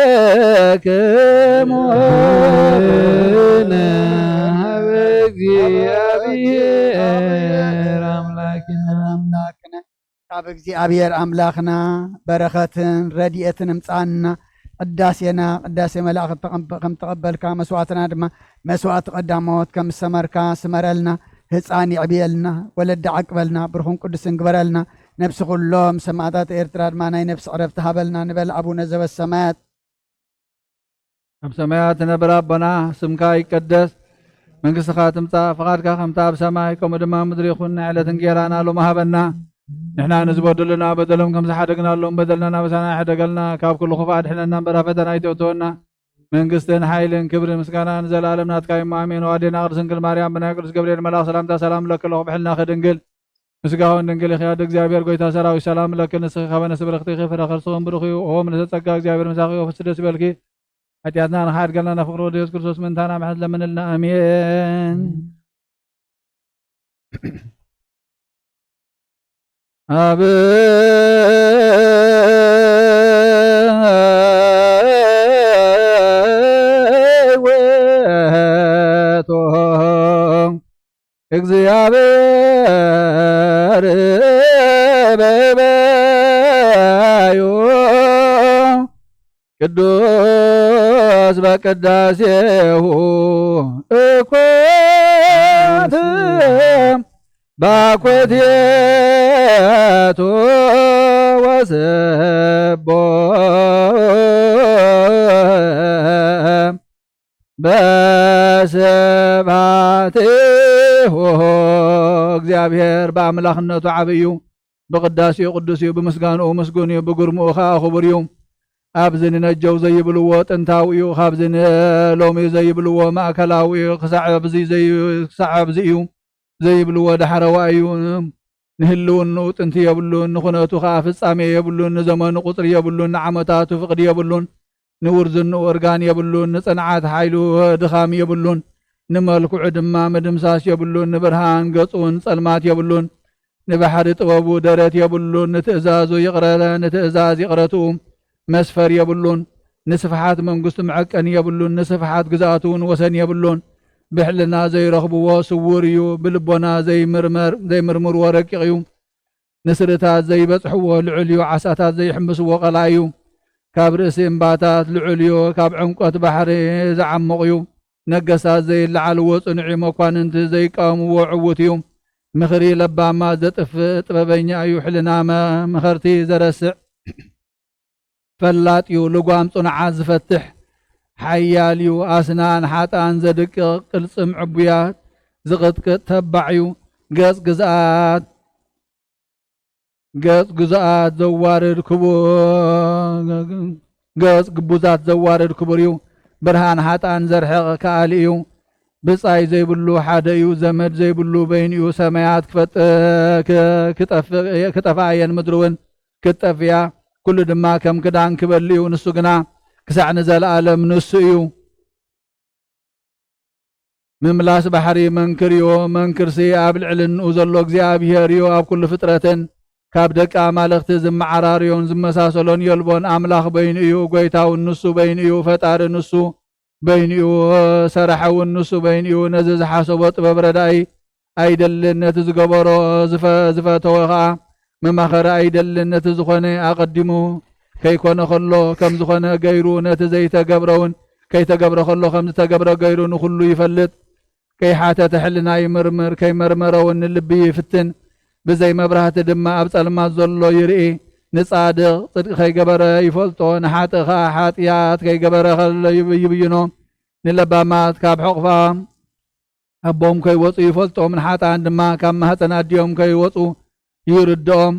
ኣልባብክሙ ነ ሀበ እግዚአብሔር ኣምላክነ። ኣምላክነ ካብ እግዚኣብሔር ኣምላኽና በረኸትን ረድኤትን እምጻና። ቅዳሴና ቅዳሴ መላእኽት ተቐም-፣ ከም ተቐበልካ፣ መስዋዕትና ድማ መስዋዕቲ ቀዳሞት ከም ዝሰመርካ ስመረልና። ህፃን ይዕብየልና፣ ወለዲ ዓቅበልና፣ ብሩኽን ቅዱስን ግበረልና። ነብሲ ኩሎም ሰማዕታት ኤርትራ ድማ ናይ ነብሲ ዕረፍቲ ሃበልና ንበል። ኣቡነ ዘበሰማያት። ኣብ ሰማያት ትነብር ኣቦና፣ ስምካ ይቀደስ፣ መንግስትኻ ትምጻእ፣ ፍቓድካ ከምታ ኣብ ሰማይ ከምኡ ድማ ኣብ ምድሪ ይኹን። ናይ ዕለት እንጌራና ሎሚ ሃበና። ንሕና ንዝበደሉና በደሎም ከም ዝሓደግናሎም በደልና ናበሳና ኣይሕደገልና፣ ካብ ኩሉ ክፉእ ኣድሕነና እምበር ኣብ ፈተና ኣይተእትወና። መንግስትን ሓይልን ክብርን ምስጋናን ንዘለኣለም ናትካ እዩ። ኣሜን። ኣዴና ቅድስት ድንግል ማርያም ብናይ ቅዱስ ገብርኤል መልኣኽ ሰላምታ ሰላም እለኪ ኣለኹ። ብሕልናኺ ድንግል፣ ብስጋውን ድንግል ኢኺ። ኣደ እግዚኣብሔር ጎይታ ሰራዊት ሰላም እለኪ። ንስኺ ከበነ ስብርኽቲ ኢኺ፣ ፍረ ከርስኽን ብሩኽ እዩ። ኦ ምልእተ ጸጋ እግዚኣብሔር ምሳኺ እዩ። ፍስህ ደስ ይበልኪ። ሓጢኣትና ንኽሓድገልና ናብ ፍቕሪ ወዲ የሱስ ክርስቶስ ምእንታና ምሕረት ለምንልና። ኣሜን። ኣብ ወቶ እግዚኣብሔር በበዩ ቅዱስ በቅዳሴሁ እኮት ባኮቴቱ ወስቦ በስብሐት ሆሆ፣ እግዚኣብሔር ብኣምላኽነቱ ዓብይ እዩ፣ ብቕዳሴኡ ቅዱስ እዩ፣ ብምስጋንኡ ምስጉን እዩ፣ ብግርምኡ ኸኣ ክቡር እዩ። ኣብዚ ንነጀው ዘይብልዎ ጥንታዊ እዩ፣ ካብዚ ንሎሚ ዘይብልዎ ማእከላዊ እዩ፣ ክሳዕ ኣብዚ ዘይ-፣ ክሳዕ ኣብዚ እዩ ዘይብልዎ ዳሕረዋይ እዩ። ንህልውንኡ ጥንቲ የብሉን፣ ንኹነቱ ኸኣ ፍጻሜ የብሉን፣ ንዘመኑ ቁጽሪ የብሉን፣ ንዓመታቱ ፍቕዲ የብሉን፣ ንውርዝንኡ እርጋን የብሉን፣ ንጽንዓት ሓይሉ ድኻም የብሉን፣ ንመልክዑ ድማ ምድምሳስ የብሉን፣ ንብርሃን ገጹን ጸልማት የብሉን፣ ንባሕሪ ጥበቡ ደረት የብሉን፣ ንትእዛዙ ይቕረ-፣ ንትእዛዝ ይቕረትኡ መስፈር የብሉን፣ ንስፍሓት መንግስቱ መዐቀኒ የብሉን፣ ንስፍሓት ግዝኣቱ እውን ወሰን የብሉን። ብሕልና ዘይረኽብዎ ስውር እዩ፣ ብልቦና ዘይምርመር-፣ ዘይምርምርዎ ረቂቕ እዩ። ንስርታት ዘይበጽሕዎ ልዑል እዩ፣ ዓሳታት ዘይሕምስዎ ቐላይ እዩ። ካብ ርእሲ እምባታት ልዑል እዩ፣ ካብ ዕምቆት ባሕሪ ዝዓሙቕ እዩ። ነገስታት ዘይለዓልዎ ጽኑዕ እዩ፣ መኳንንቲ ዘይቃወምዎ ዕዉት እዩ። ምኽሪ ለባማት ዘጥፍእ ጥበበኛ እዩ፣ ሕልና መ-፣ መኸርቲ ዘረስዕ ፈላጥ እዩ። ልጓም ጽኑዓት ዝፈትሕ ሓያል እዩ፣ ኣስናን ሓጥኣን ዘድቅቕ ቅልጽም ዕቡያት ዝቕጥቅጥ ተባዕ እዩ። ገጽ ግዝኣት ገጽ ግዙኣት ዘዋርድ ክቡ-፣ ገጽ ግቡዛት ዘዋርድ ክቡር እዩ። ብርሃን ሓጥኣን ዘርሕቕ ከኣሊ እዩ። ብጻይ ዘይብሉ ሓደ እዩ። ዘመድ ዘይብሉ በይኑ እዩ። ሰማያት ክፈጥ-፣ ክ-፣ ክጠፍ-፣ ክጠፍኣ እየን፣ ምድሪ እውን ክትጠፍእ እያ። ኩሉ ድማ ከም ክዳን ክበሊ እዩ። ንሱ ግና ክሳዕ ንዘለኣለም ንሱ እዩ። ምምላስ ባሕሪ መንክር እዩ። መንክርሲ ኣብ ልዕልንኡ ዘሎ እግዚኣብሔር እዩ። ኣብ ኩሉ ፍጥረትን ካብ ደቂ ኣማልኽቲ ዝመዓራርዮን ዝመሳሰሎን የልቦን። ኣምላኽ በይኑ እዩ። ጐይታ እውን ንሱ በይኑ እዩ። ፈጣሪ ንሱ በይኑ እዩ። ሰራሒ እውን ንሱ በይኑ እዩ። ነዚ ዝሓሰቦ ጥበብ ረዳኢ ኣይደልን፣ ነቲ ዝገበሮ ዝፈ-፣ ዝፈተወ ኸኣ መማኸሪ ኣይደልን። ነቲ ዝኾነ ኣቐዲሙ ከይኮነ ኸሎ ከም ዝኾነ ገይሩ፣ ነቲ ዘይተገብረ እውን ከይተገብረ ኸሎ ከም ዝተገብረ ገይሩ ንኹሉ ይፈልጥ። ከይሓተተ ሕልና ይምርምር፣ ከይመርመረ እውን ንልቢ ይፍትን። ብዘይ መብራህቲ ድማ ኣብ ጸልማት ዘሎ ይርኢ። ንጻድቕ ጽድቂ ከይገበረ ይፈልጦ፣ ንሓጥእ ኸኣ ሓጢኣት ከይገበረ ኸሎ ይብ-፣ ይብይኖ። ንለባማት ካብ ሕቑፋ ኣቦም ከይወጹ ይፈልጦም፣ ንሓጥኣን ድማ ካብ ማህጸን ኣዲኦም ከይወጹ ይርድኦም።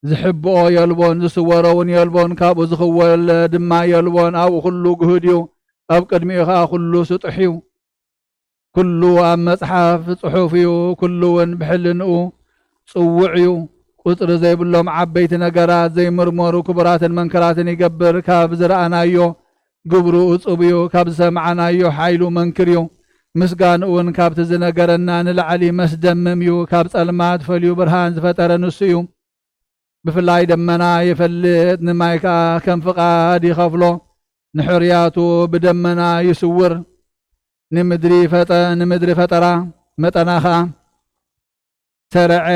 ዝሕብኦ የልቦን፣ ዝስወሮ እውን የልቦን፣ ካብኡ ዝኽወል ድማ የልቦን። ኣብኡ ኩሉ ግሁድ እዩ፣ ኣብ ቅድሚኡ ኸኣ ኩሉ ስጡሕ እዩ። ኩሉ ኣብ መጽሓፍ ጽሑፍ እዩ፣ ኩሉ እውን ብሕልንኡ ጽዉዕ እዩ። ቁጽሪ ዘይብሎም ዓበይቲ ነገራት ዘይምርመሩ ክቡራትን መንክራትን ይገብር። ካብ ዝረኣናዮ ግብሩ እጹብ እዩ፣ ካብ ዝሰማዕናዮ ሓይሉ መንክር እዩ። ምስጋንኡ እውን ካብቲ ዝነገረና ንላዕሊ መስደምም እዩ። ካብ ጸልማት ፈልዩ ብርሃን ዝፈጠረ ንሱ እዩ። ብፍላይ ደመና ይፈልጥ፣ ንማይ ከኣ ከም ፍቓድ ይኸፍሎ። ንሕርያቱ ብደመና ይስውር። ንምድሪ ፈጠ-፣ ንምድሪ ፈጠራ መጠና ኸኣ ሰርዐ፣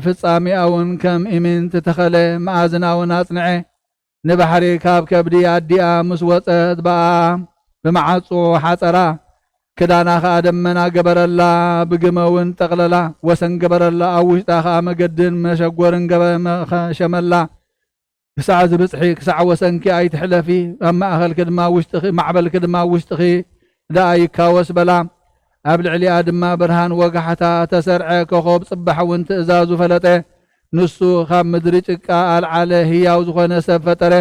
ፍጻሜኣ እውን ከም ኢምንት ተኸለ፣ መኣዝና እውን ኣጽንዐ። ንባሕሪ ካብ ከብዲ ኣዲኣ ምስ ወጸት ብኣ ብመዓጹ ሓጸራ። ክዳና ኸኣ ደመና ገበረላ፣ ብግመ እውን ጠቕለላ፣ ወሰን ገበረላ፣ ኣብ ውሽጣ ኸኣ መገድን መሸጎርን ገበ-፣ መኸ-፣ ሸመላ። ክሳዕ ዝብጽሒ፣ ክሳዕ ወሰንኪ ኣይትሕለፊ፣ ኣብ ማእኸልኪ ድማ ውሽጥኺ፣ ማዕበልኪ ድማ ኣብ ውሽጥኺ ደኣ ይካወስ በላ። ኣብ ልዕሊኣ ድማ ብርሃን ወጋሕታ ተሰርዐ፣ ኮኾብ ጽባሕ እውን ትእዛዙ ፈለጠ። ንሱ ካብ ምድሪ ጭቃ ኣልዓለ፣ ህያው ዝኾነ ሰብ ፈጠረ፣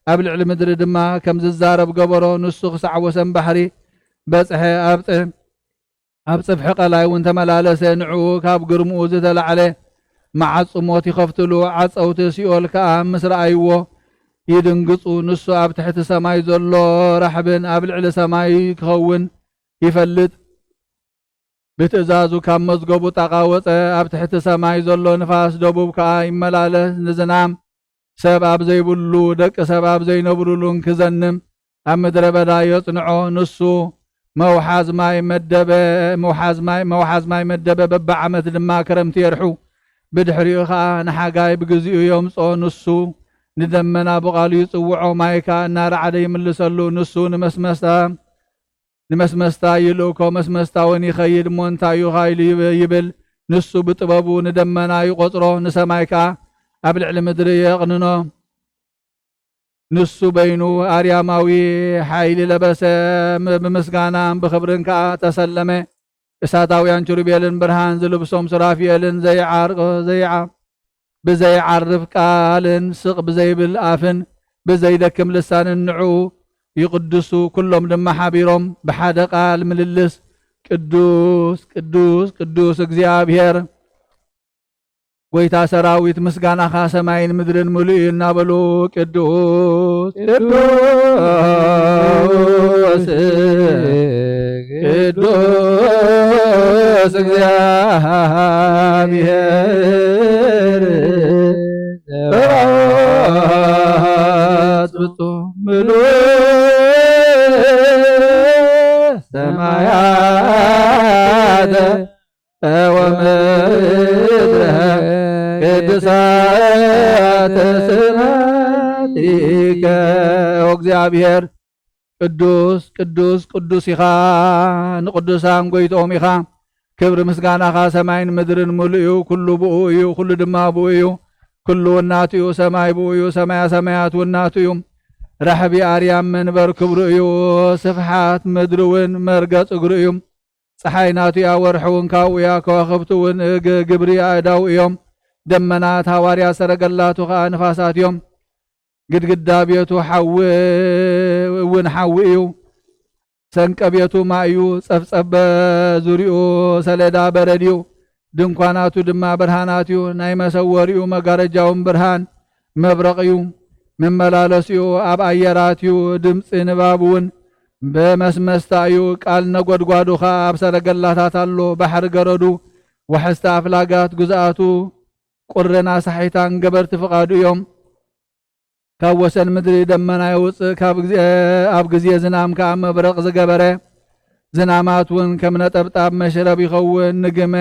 ኣብ ልዕሊ ምድሪ ድማ ከም ዝዛረብ ገበሮ። ንሱ ክሳዕ ወሰን ባሕሪ በጽሐ፣ ኣብ ጽ-፣ ኣብ ጽፍሒ ቀላይ እውን ተመላለሰ። ንዕኡ ካብ ግርምኡ ዝተላዕለ መዓጹ ሞት ይኸፍትሉ፣ ዓጸውቲ ሲኦል ከኣ ምስ ረኣይዎ ይድንግጹ። ንሱ ኣብ ትሕቲ ሰማይ ዘሎ ራሕብን ኣብ ልዕሊ ሰማይ ክኸውን ይፈልጥ። ብትእዛዙ ካብ መዝገቡ ጣቓ ወጸ። ኣብ ትሕቲ ሰማይ ዘሎ ንፋስ ደቡብ ከኣ ይመላለስ፣ ንዝናም ሰብ ኣብ ዘይብሉ፣ ደቂ ሰብ ኣብ ዘይነብሩሉን ክዘንም ኣብ ምድረ በዳ የጽንዖ። ንሱ መውሓዝ ማይ መደበ፣ መውሓዝ ማይ፣ መውሓዝ ማይ መደበ፣ በብዓመት ድማ ክረምቲ የርሑ። ብድሕሪኡ ኸኣ ንሓጋይ ብግዚኡ የምጽኦ። ንሱ ንደመና ብቓሉ ይጽውዖ፣ ማይ ከኣ እናረዓደ ይምልሰሉ። ንሱ ንመስመስታ፣ ንመስመስታ ይልእኮ፣ መስመስታ እውን ይኸይድ እሞ፣ እንታይ እዩ ኻይሉ ይብ-፣ ይብል። ንሱ ብጥበቡ ንደመና ይቖጽሮ፣ ንሰማይ ከኣ ኣብ ልዕሊ ምድሪ የቕንኖ። ንሱ በይኑ ኣርያማዊ ሓይሊ ለበሰ፣ ም-፣ ብምስጋናን ብኽብርን ከኣ ተሰለመ። እሳታውያን ኪሩቤልን ብርሃን ዝልብሶም ሱራፊኤልን ዘይዓር-፣ ዘይዓ-፣ ብዘይዓርፍ ቃልን ስቕ ብዘይብል ኣፍን ብዘይደክም ልሳንን ንዕኡ ይቕድሱ። ኩሎም ድማ ሓቢሮም ብሓደ ቃል ምልልስ፣ "ቅዱስ፣ ቅዱስ፣ ቅዱስ እግዚኣብሔር ጎይታ ሰራዊት፣ ምስጋናኻ ሰማይን ምድርን ምሉእ እዩ" እናበሉ፣ "ቅዱስ፣ ቅዱስ፣ ቅዱስ እግዚኣብሔር ጸባኦት ፍጹም ምሉእ ሰማያተ ወምድረ ቅዱሳተ ስብሐቲከ" ኦ እግዚኣብሔር፣ ቅዱስ፣ ቅዱስ፣ ቅዱስ ኢኻ፣ ንቅዱሳን ጎይትኦም ኢኻ። ክብሪ ምስጋናኻ ሰማይን ምድርን ምሉእ እዩ። ኩሉ ብኡ እዩ፣ ኩሉ ድማ ብኡ እዩ። ኩሉ ውናቱ እዩ፣ ሰማይ ብኡ እዩ፣ ሰማያ ሰማያት ውናቱ እዩ። ራሕቢ ኣርያም መንበር ክብሩ እዩ፣ ስፍሓት ምድሪ እውን መርገጽ እግሩ እዩ። ጸሓይ ናቱ እያ፣ ወርሒ እውን ካብኡ እያ፣ ከዋኽብቲ እውን እግ-፣ ግብሪ ኣእዳው እዮም። ደመናት ሃዋርያ፣ ሰረገላቱ ኸኣ ንፋሳት እዮም። ግድግዳ ቤቱ ሓዊ እውን ሓዊ እዩ። ሰንቀ ቤቱ ማይ እዩ። ጸፍጸበ ዙሪኡ ሰሌዳ በረድ እዩ። ድንኳናቱ ድማ ብርሃናት እዩ። ናይ መሰወሪኡ መጋረጃውን ብርሃን መብረቕ እዩ። መመላለሲኡ ኣብ ኣየራት እዩ። ድምፂ ንባብ እውን ብመስመስታ እዩ። ቃል ነጎድጓዱ ኸዓ ኣብ ሰረገላታት ኣሎ። ባሕሪ ገረዱ፣ ወሐስቲ ኣፍላጋት ግዝኣቱ ቁርን ኣሳሒታን ገበርቲ ፍቓዱ እዮም። ካብ ወሰን ምድሪ ደመና የውፅእ፣ ካብ ግዜ፣ ኣብ ግዜ ዝናም ከኣ መብረቕ ዝገበረ፣ ዝናማት እውን ከም ነጠብጣብ መሽረብ ይኸውን። ንግመ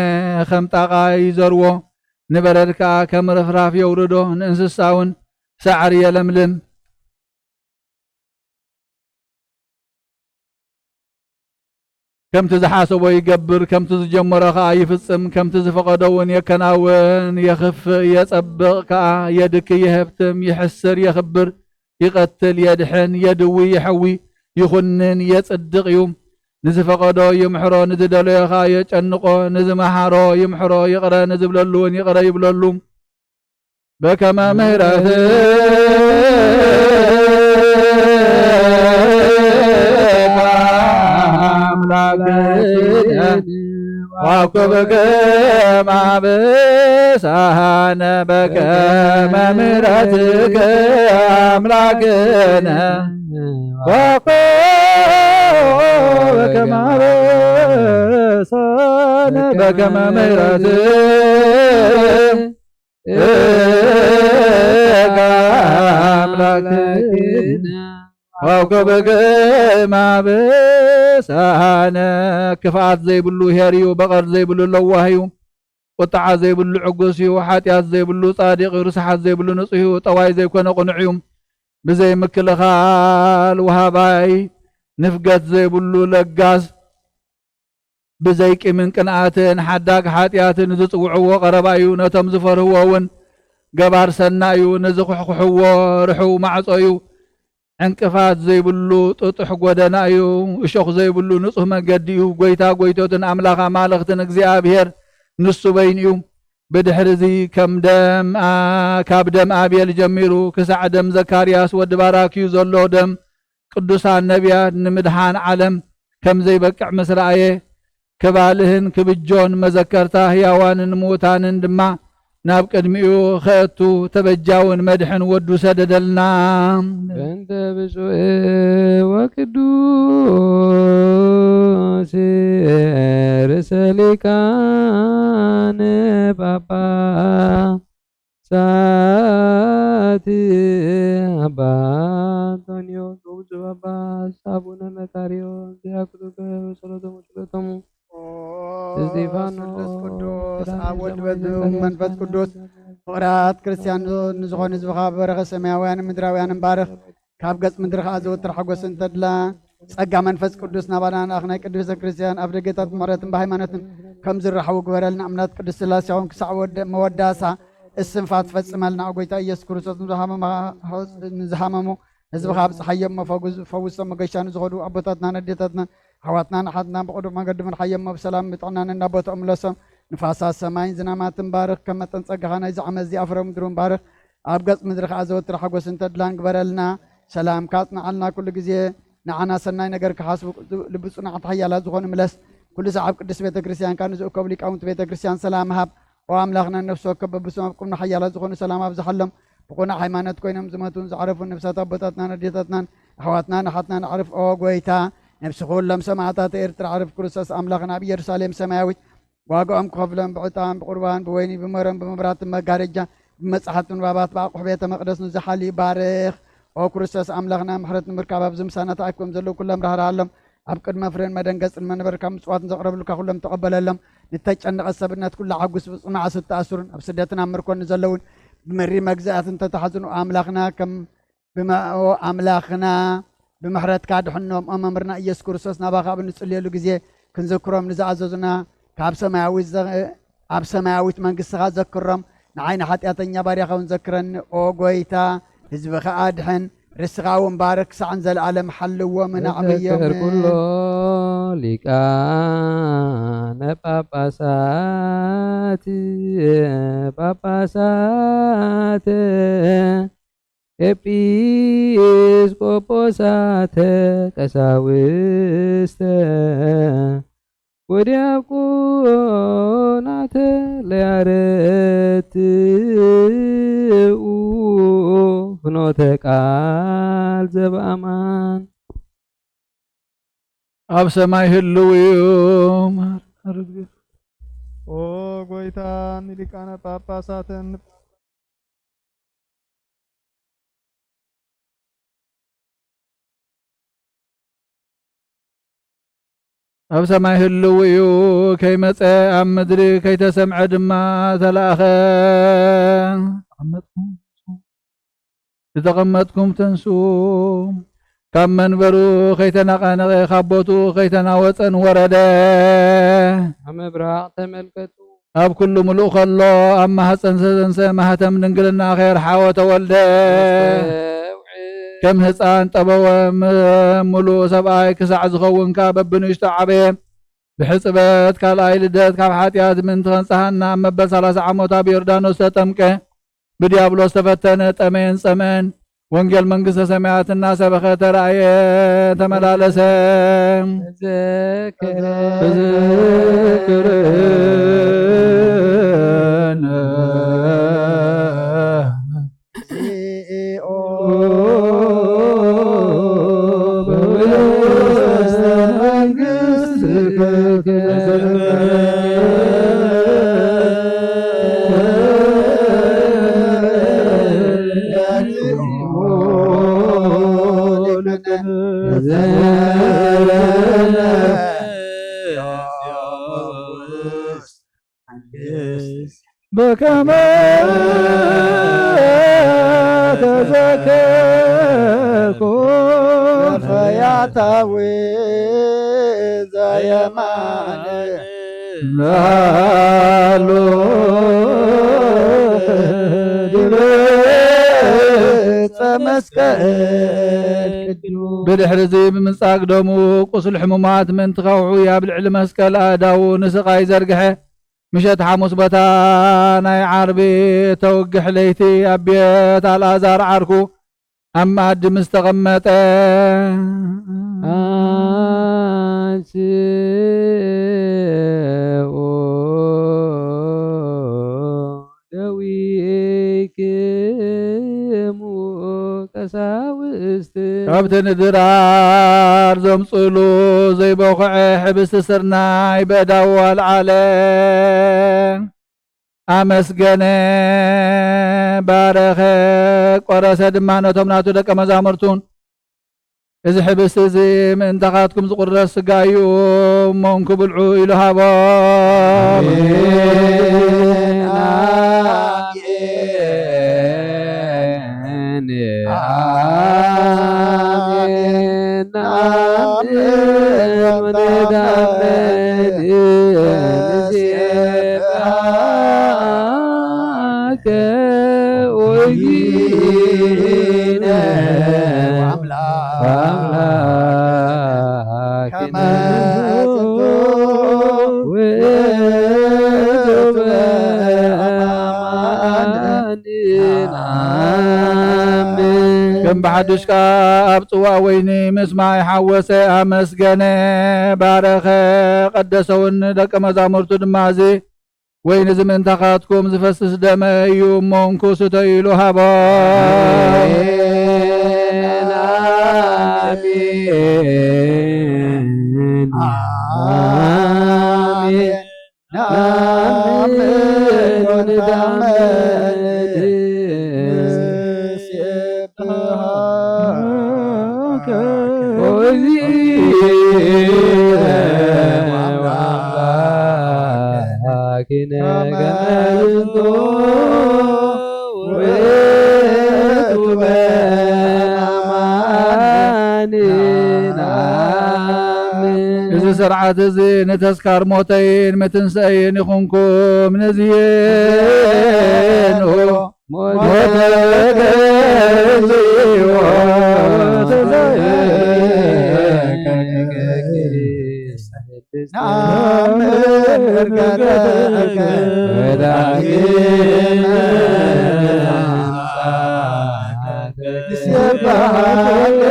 ከም ጣቓ ይዘርዎ፣ ንበረድ ከኣ ከም ርፍራፍ የውርዶ፣ ንእንስሳ እውን ሳዕሪ የለምልም። ከምቲ ዝሓሰቦ ይገብር፣ ከምቲ ዝጀመሮ ኸኣ ይፍጽም፣ ከምቲ ዝፈቐዶ እውን የከናውን። የኽፍእ፣ የጸብቕ ከኣ፣ የድኪ፣ የሀብትም፣ ይሕስር፣ የኽብር፣ ይቐትል፣ የድሕን፣ የድዊ፣ የሐዊ፣ ይኹንን፣ የጽድቕ እዩ። ንዝፈቐዶ ይምሕሮ፣ ንዝደለዮ ኸኣ የጨንቖ። ንዝመሃሮ ይምሕሮ፣ ይቕረ ንዝብለሉ እውን ይቕረ ይብለሉ። በከመ ምሕረትከ አምላክነ ዋኩብከ ማበሳነ በከመ ምሕረትከ አምላክነ ዋኩብከ ማበሳነ በከመ ምሕረትከ አምላክነ ኮከበ ግርማ በሳነ። ክፍኣት ዘይብሉ ኄር እዩ፣ በቐል ዘይብሉ ለዋህ እዩ፣ ቁጥዓ ዘይብሉ ዕጉስ እዩ፣ ሓጢኣት ዘይብሉ ጻድቕ እዩ፣ ርስሓት ዘይብሉ ንጹህ እዩ፣ ጠዋይ ዘይኮነ ቅኑዕ እዩ፣ ብዘይ ምክልኻል ወሃባይ፣ ንፍገት ዘይብሉ ለጋስ፣ ብዘይ ቂምን ቅንኣትን ሓዳግ ሓጢኣትን ዝጽውዕዎ ቀረባ እዩ። ነቶም ዝፈርህዎ እውን ገባር ሰናይ እዩ። ንዝኹሕኩሕዎ ርሑው ማዕጾ እዩ። ዕንቅፋት ዘይብሉ ጥጡሕ ጎደና እዩ። እሾኽ ዘይብሉ ንጹህ መገዲ እዩ። ጐይታ ጐይቶትን ኣምላኽ ኣማልኽትን እግዚኣብሔር ንሱ በይኑ እዩ። ብድሕሪ እዚ ከም ደም፣ ኣ-፣ ካብ ደም ኣቤል ጀሚሩ ክሳዕ ደም ዘካርያስ ወዲ ባራክዩ ዘሎ ደም ቅዱሳን ነቢያት ንምድሓን ዓለም ከም ዘይበቅዕ ምስ ረኣየ፣ ክባልህን ክብጆን መዘከርታ ህያዋንን ምዉታንን ድማ ናብ ቅድሚኡ ኸእቱ ተበጃውን መድሕን ወዱ ሰደደልና። በእንተ ብፁዕ ወቅዱስ ርእሰ ሊቃነ ጳጳሳት ሳት አባ አንቶኒዮስ ወብፁዕ አባ አቡነ መቃርዮስ ዲያቆን ጸሎቶሙ ጸሎቶሙ። ኦ፣ እስጢፋኖስ ስሉስ ቅዱስ፣ አብ ወልድ በዱ መንፈስ ቅዱስ። ፍቕራት ክርስቲያን ንዝኾኑ ህዝብኻ በረኸ ሰማያውያን ምድራውያን ባርኽ። ካብ ገጽ ምድሪ ኸኣ ዘወትር ሓጎስን ተድላ ጸጋ መንፈስ ቅዱስ ናባና ንኣኽ ናይ ቅድስተ ክርስቲያን ኣብ ደገታት ምሕረትን ብሃይማኖትን ከም ዝረኸቡ ግበረልና። ኣምላክ ቅዱስ ስላሴ ኹን ክሳዕ ወደ-፣ መወዳእታ እስንፋት ፈጽመልና። ኦ ጎይታ ኢየሱስ ክርስቶስ ንዝሃመሙ፣ ንዝሃመሙ ህዝብኻ ኣብጽሓዮም፣ መፈጉዝ-፣ ፈውሶም፣ መገሻ ንዝኸዱ ኣቦታትናን ኣዴታትናን ኣሕዋትናን ኣሓትናን ብቕዱም መገዲ ምርሓዮሞ፣ ብሰላም ብጥዕናን ናብ ቦታኦም ምለሶም። ንፋሳት ሰማይን ዝናማትን ባርኽ፣ ከም መጠን ጸጋኻ ናይዚ ዓመት እዚ ኣፍረ ምድሩን ባርኽ። ኣብ ገጽ ምድሪ ከኣ ዘወትር ሓጎስን ተድላን ግበረልና። ሰላምካ ኣጽንዓልና፣ ኩሉ ግዜ ንዓና ሰናይ ነገር ክሓስቡ ልቢ ጽኑዓት ሓያላት ዝኾኑ ምለስ። ኩሉ ሰዓብ ቅድስት ቤተ ክርስቲያንካ ንዝእከቡ ሊቃውንቲ ቤተ ክርስቲያን ሰላም ሃብ። ኦ ኣምላኽና፣ ነፍሲ ወከፍ በብስም ኣብ ቅድሚ ሓያላት ዝኾኑ ሰላም ኣብዝሓሎም። ብቑኑዕ ሃይማኖት ኮይኖም ዝመቱን ዝዓረፉን ነፍሳት ኣቦታትናን ኣዴታትናን ኣሕዋትናን ኣሓትናን ኣዕርፍ። ኦ ጎይታ፣ ነፍሲ ኩሎም ሰማዕታት ኤርትራ ኣዕርፍ። ክርስቶስ ኣምላኽና ኣብ ኢየሩሳሌም ሰማያዊት ዋጋኦም ክኸፍሎም ብዕጣን ብቁርባን ብወይኒ ብመረን ብመብራትን መጋረጃ ብመጻሕፍቲ ንባባት ብኣቑሑ ቤተ መቕደስ ንዝሓሊ ባርኽ። ኦ ክርስቶስ ኣምላኽና፣ ምሕረት ንምርካብ ኣብዚ ምሳና ተኣኪቦም ዘለዉ ኩሎም ራህርሃሎም። ኣብ ቅድመ ፍሬን መደንገጽን መንበርካ ምጽዋት ንዘቕረብልካ ኩሎም ተቐበለሎም። ንተጨነቐ ሰብነት ኩሉ ሓጉስ ብጽኑዓት ዝተኣስሩን ኣብ ስደትን ኣብ ምርኮን ንዘለውን ብመሪር መግዛእትን ተታሕዙን ኣምላኽና ከም ብመ-፣ ኦ ኣምላኽና፣ ብምሕረትካ ድሕኖም። ኦ መምህርና ኢየሱስ ክርስቶስ፣ ናባኻ ኣብ እንጽልየሉ ግዜ ክንዝክሮም ንዝኣዘዙና ካብ ሰማያዊት ዘ-፣ ኣብ ሰማያዊት መንግስትኻ ዘክሮም። ንዓይ ንሓጢኣተኛ ባርያኻ እውን ዘክረኒ። ኦ ጎይታ፣ ህዝብኻ ኣድሕን፣ ርስኻ እውን ባርክ፣ ክሳዕ ንዘለኣለም ሓልዎም፣ ኣዕብዮም። ዘክር ኩሎ ሊቃነ ጳጳሳት፣ ጳጳሳት፣ ኤጲስቆጶሳተ፣ ቀሳውስተ ወዲያቆናተ ለያረትኡ ፍኖተ ቃል ዘበኣማን። ኣብ ሰማይ ህልው እዩ። ማር-፣ ማር-፣ ኦ ጎይታ፣ ንሊቃነ ጳጳሳትን ኣብ ሰማይ ህልው እዩ፣ ከይመጸ ኣብ ምድሪ ከይተሰምዐ ድማ ተላእኸ። ዝተቐመጥኩም ተንስኡ። ካብ መንበሩ ከይተነቓነቐ፣ ካብ ቦትኡ ከይተናወጸን ወረደ። ኣብ ምብራቕ ተመልከቱ። ኣብ ኩሉ ምሉእ ከሎ፣ ኣብ ማህፀን ዝተዘንሰ ማህተም ድንግልና ከየርሓወ ተወልደ። ኣስተውዕል። ከም ህፃን ጠበወ፣ ም-፣ ምሉእ ሰብኣይ ክሳዕ ዝኸውን ከኣ በብንእሽቶ ዓበየ። ብሕፅበት ካልኣይ ልደት ካብ ሓጢኣት ምእንቲ ከንጽሃና ኣብ መበል ሰላሳ ዓመቱ ኣብ ዮርዳኖስ ተጠምቀ። ብዲያብሎስ ተፈተነ፣ ጠመየን ጸምአን። ወንጌል መንግስተ ሰማያት እናሰበኸ ተራእየ፣ ተመላለሰ። ተዘከረ። ተዘክረነ። እግዚኦ በውስተ መንግሥትከ በከመ ተዘከርኩ ፈያታዊ ዘየማን ዛሎ ዲበ ዕፀ መስቀል ቅዱስ። ብድሕሪ እዚ ብምንጻግ ደሙ ቁስል ሕሙማት ምእንቲ ከውዑ ኣብ ልዕሊ መስቀል ኣእዳዉ ንስቓይ ዘርግሐ። ምሸት ሓሙስ በታ ናይ ዓርቢ ተውግሕ ለይቲ ኣብ ቤት ኣልኣዛር ዓርኩ ኣብ መኣዲ ምስ ተቐመጠ፣ ኣንስኡ ደዊክሙ ቀሳውስት። ካብቲ ንድራር ዘምጽእሉ ዘይበኹዐ ሕብስቲ ስርናይ በእዳዉ ኣልዓለ። ኣመስገነ፣ ባረኸ፣ ቆረሰ ድማ ነቶም ናቱ ደቀ መዛሙርቱን፣ "እዚ ሕብስቲ እዚ ምእንታኻትኩም ዝቑረስ ስጋይ እዩ፣ እሞ እንኩ ብልዑ" ኢሉ ሃቦም። ኣሜን፣ ኣሜን። ኣሜን፣ ኣሜን፣ ኣሜን። ንሴብሐከ ወይነ ወአምላክ ወአምላክ ከመ ከም ብሓድሽ ከኣ ኣብ ጽዋእ ወይኒ ምስ ማይ ሓወሰ፣ ኣመስገነ፣ ባረኸ፣ ቀደሰ እውን። ደቀ መዛሙርቱ ድማ እዚ ወይኒ እዚ ምእንታኻትኩም ዝፈስስ ደመ እዩ፣ እሞ እንኩ ስተዩ ኢሉ ሃቦም። ኣሜን፣ ኣሜን፣ ኣሜን። ንኣምን ወንታመን ንሴብሐካ። ወዚነ ወአምላክነ ከመ ዝንቱ ውእቱ በአማን ነአምን። እዚ ስርዓት እዚ ንተስካር ሞተይን ምትንስአይን ይኹንኩም። ንዝየኑ ሞተከ እግዚኦ ወተሳየከ ቅድስት ነአምን እርገተከ ወዳግመ ምጽአትከ ንሴብሐከ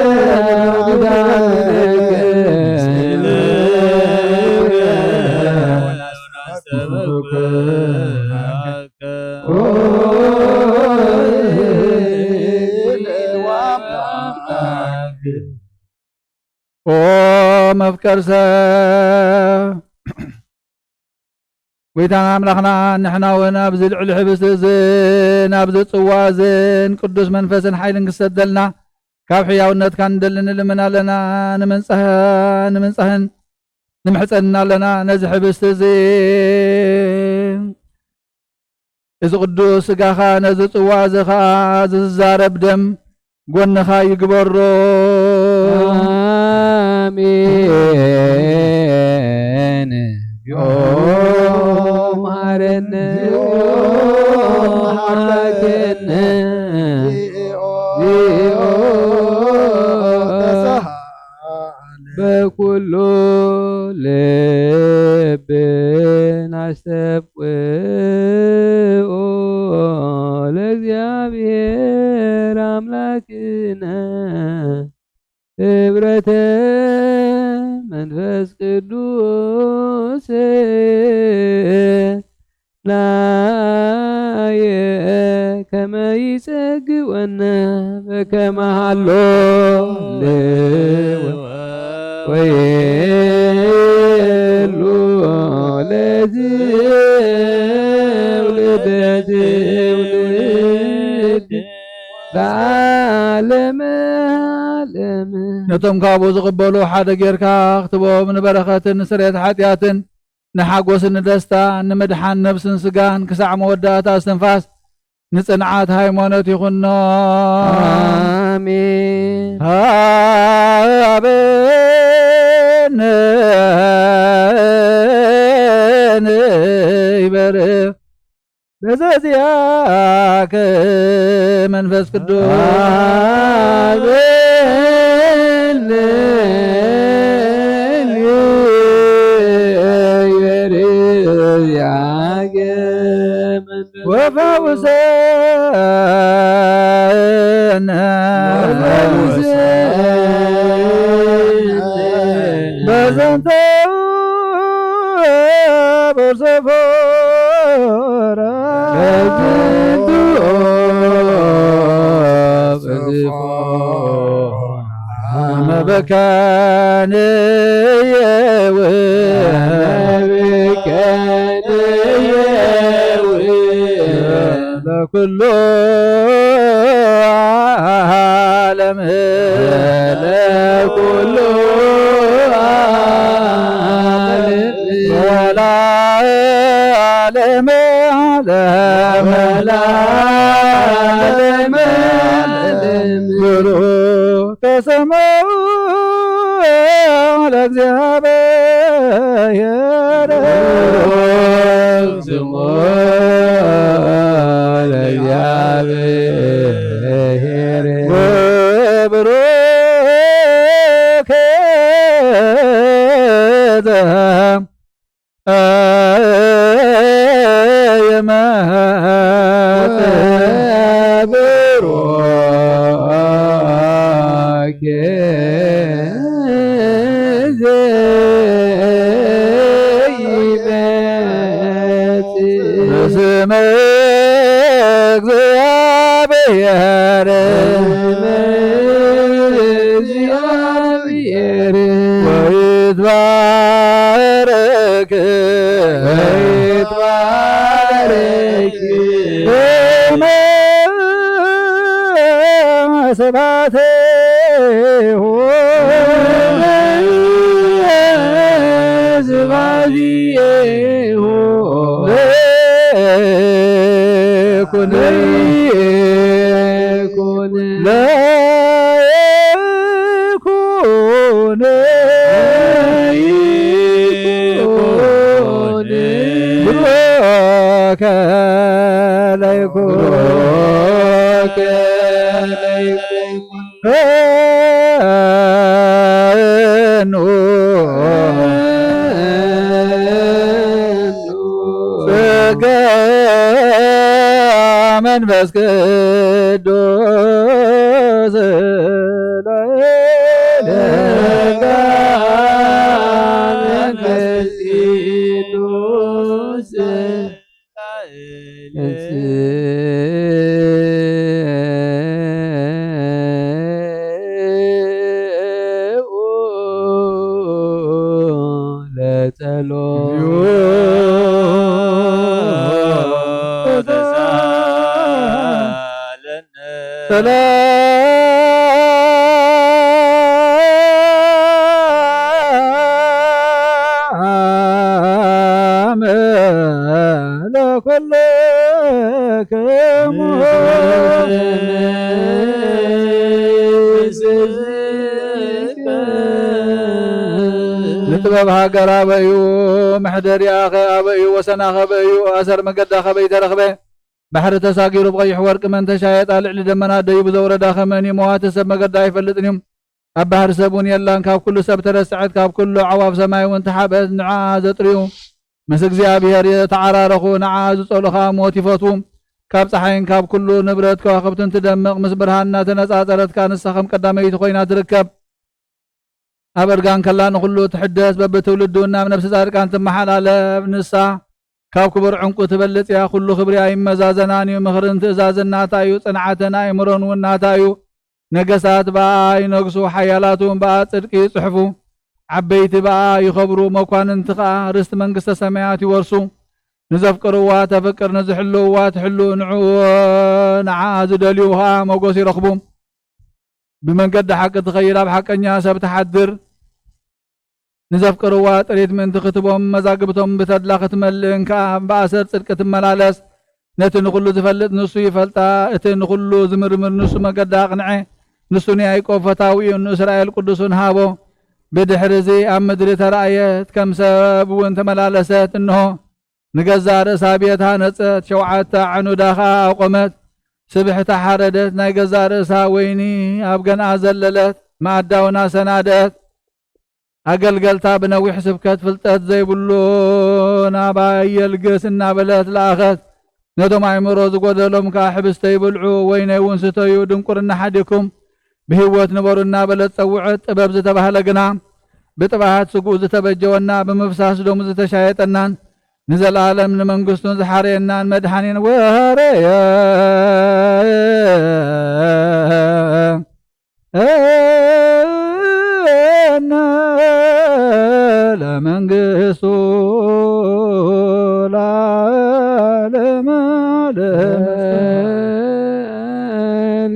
ወናመልከከ ወናስተብሕከ። ኦ መፍቀር ሰብ፣ ጎይታና ኣምላኽና፣ ንሕና እውን ኣብዚ ልዕሊ ሕብስቲ እዝን ኣብዚ ጽዋ እዝን ቅዱስ መንፈስን ሓይልን ክሰደልና ካብ ሕያውነትካ ንደሊ ንልምን ኣለና። ንምንጻህ-፣ ንምንጻህን ንምሕጸንን ኣለና። ነዚ ሕብስቲ እዚ፣ እዚ ቅዱስ ስጋኻ፣ ነዚ ጽዋ እዚ ኸኣ ዝዛረብ ደም ጎንኻ ይግበሮ። ኣሜን። ኦ መሐረነ፣ ኦ መሐረነ። በኩሉ ልብን ኣስተብቅዑ ለእግዚኣብሔር ኣምላክነ ህብረተ መንፈስ ቅዱስ ናየ ከመ ይጸግወነ በከመ ሃሎ ልወ ወየሉ ለትውልደ ትውልድ ለዓለመ ዓለም። ነቶም ካብኡ ዝቕበሉ ሓደ ጌርካ ክትቦም ንበረኸትን ንስርየት ሓጢኣትን ንሓጎስ ንደስታ ንምድሓን ነብስን ስጋን ክሳዕ መወዳእታ እስትንፋስ ንጽንዓት ሃይማኖት ይኹኖ። ኣሜን። ሃበነ ንበርህ በዘዚኣከ መንፈስ ቅዱስ ወፈውሰነ በዘንተ በርሰፎራ በዝንቱ በዝፎ አመበካንየው አመበካንየው ለኩሉ ዓለም ለኩሉ ዓለም ወለዓለመ ዓለም ወለዓለመ ዓለም ብሩክ ተሰምዑ ለእግዚኣብሔር። ስሙ ለእግዚኣብሔር። ወብሩክ ዘ- የመ- ወብሩክ ስመ እግዚአብሔር ስመ እግዚአብሔር ወይትባረክ ወይትባረክ ስመ ስብሐቴሁ ስብሐቴሁ ለይኩን ለይኩን ለይኩን ለይኩን ብሩከ ለይኩን ብሩከ ለይኩን ፈኑ ጸጋ መንፈስ ቅዱስ ጸጋ መንፈስ ቅዱስ ለጸሎት ሰላም ለኩልክሙ ንጥበብ ሃገር ኣበዩ፣ መሕደሪኣኸ ኣበዩ፣ ወሰናኸ በዩ፣ ኣሰር መገዳኸ በይተረኽበ። ባሕሪ ተሳጊሩ ብቐይሕ ወርቂ መን ተሻየጣ፣ ልዕሊ ደመና ደይቡ ዘውረዳ ኸመን እዩ? መዋቲ ሰብ መገዳ ኣይፈልጥን እዩ፣ ኣብ ባሕሪ ሰብ እውን የላን። ካብ ኩሉ ሰብ ተረስዐት፣ ካብ ኩሉ ኣዕዋፍ ሰማይ እውን ተሓብአት። ንዓኣ ዘጥርዩ ምስ እግዚኣብሔር የተዓራረኹ፣ ንዓኣ ዝጸሉ ኸኣ ሞት ይፈትዉ። ካብ ጸሓይን ካብ ኩሉ ንብረት ከዋኽብትን ትደምቕ፣ ምስ ብርሃን እናተነጻጸረት ከኣ ንሳ ኸም ቀዳመይቲ ኾይና ትርከብ። ኣብ እርጋን ከላ ንኹሉ ትሕደስ፣ በብትውልዱ ናብ ነፍሲ ጻድቃን ትመሓላለፍ። ንሳ ካብ ክቡር ዕንቁ ትበልጽ እያ። ኩሉ ክብሪኣ ይመዛዘናን እዩ። ምኽርን ትእዛዝን ናታ እዩ። ጽንዓትን ኣእምሮን እውን ናታ እዩ። ነገሳት ብኣ ይነግሱ፣ ሓያላት እውን ብኣ ጽድቂ ይጽሕፉ። ዓበይቲ ብኣ ይኸብሩ፣ መኳንንቲ ኸኣ ርስቲ መንግስተ ሰማያት ይወርሱ። ንዘፍቅርዋ ተፍቅር፣ ንዝሕልውዋ ትሕሉ፣ ንዕኡ ንዓኣ ዝደልዩ ኸኣ ሞገስ ይረኽቡ። ብመንገዲ ሓቂ ትኸይድ፣ ኣብ ሓቀኛ ሰብ ትሓድር። ንዘፍቅርዋ ጥሪት ምእንቲ ክትቦም፣ መዛግብቶም ብተድላ ክትመልእን ከኣ ብኣሰር ጽድቂ ትመላለስ። ነቲ ንኹሉ ዝፈልጥ ንሱ ይፈልጣ፣ እቲ ንኹሉ ዝምርምር ንሱ መገዳ ኣቕንዐ። ንሱ ንያዕቆብ ፈታዊኡን ንእስራኤል ቅዱሱን ሃቦ። ብድሕሪ እዚ ኣብ ምድሪ ተራእየት፣ ከም ሰብ እውን ተመላለሰት። እንሆ፣ ንገዛእ ርእሳ ቤት ሃነጸት፣ ሸውዓተ ኣዕኑዳ ኸኣ ኣቖመት። ስብሕታ ሓረደት፣ ናይ ገዛእ ርእሳ ወይኒ ኣብ ገንኣ ዘለለት፣ መኣዳውን ኣሰናደት። ኣገልገልታ ብነዊሕ ስብከት ፍልጠት ዘይብሉ ናብ ኣየልግስ እናበለት ለኣኸት። ነቶም ኣእምሮ ዝጎደሎም ከኣ ሕብስቲ ይብልዑ፣ ወይነይ እውን ስተዩ፣ ድንቁርና ሓዲኩም ብህይወት ንበሩ እናበለት ጸውዐት። ጥበብ ዝተባህለ ግና ብጥብኣት ስግኡ ዝተበጀወና፣ ብምፍሳስ ደሙ ዝተሻየጠናን ንዘለኣለም ንመንግስቱን ዝሓረየናን መድሓኒን ወረየ እነ ለመንግስቱ ለዓለመ ዓለም።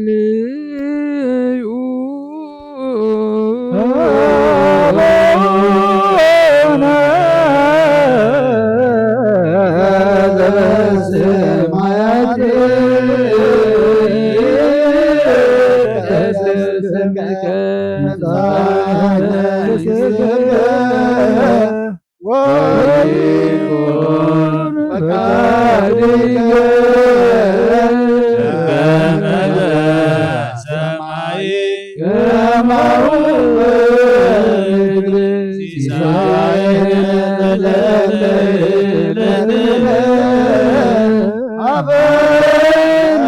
ወይኩን ፈቃድከ በከመ በሰማይ ከማሁ በምድር። ሲሳየነ ዘለለዕለትነ ሀበነ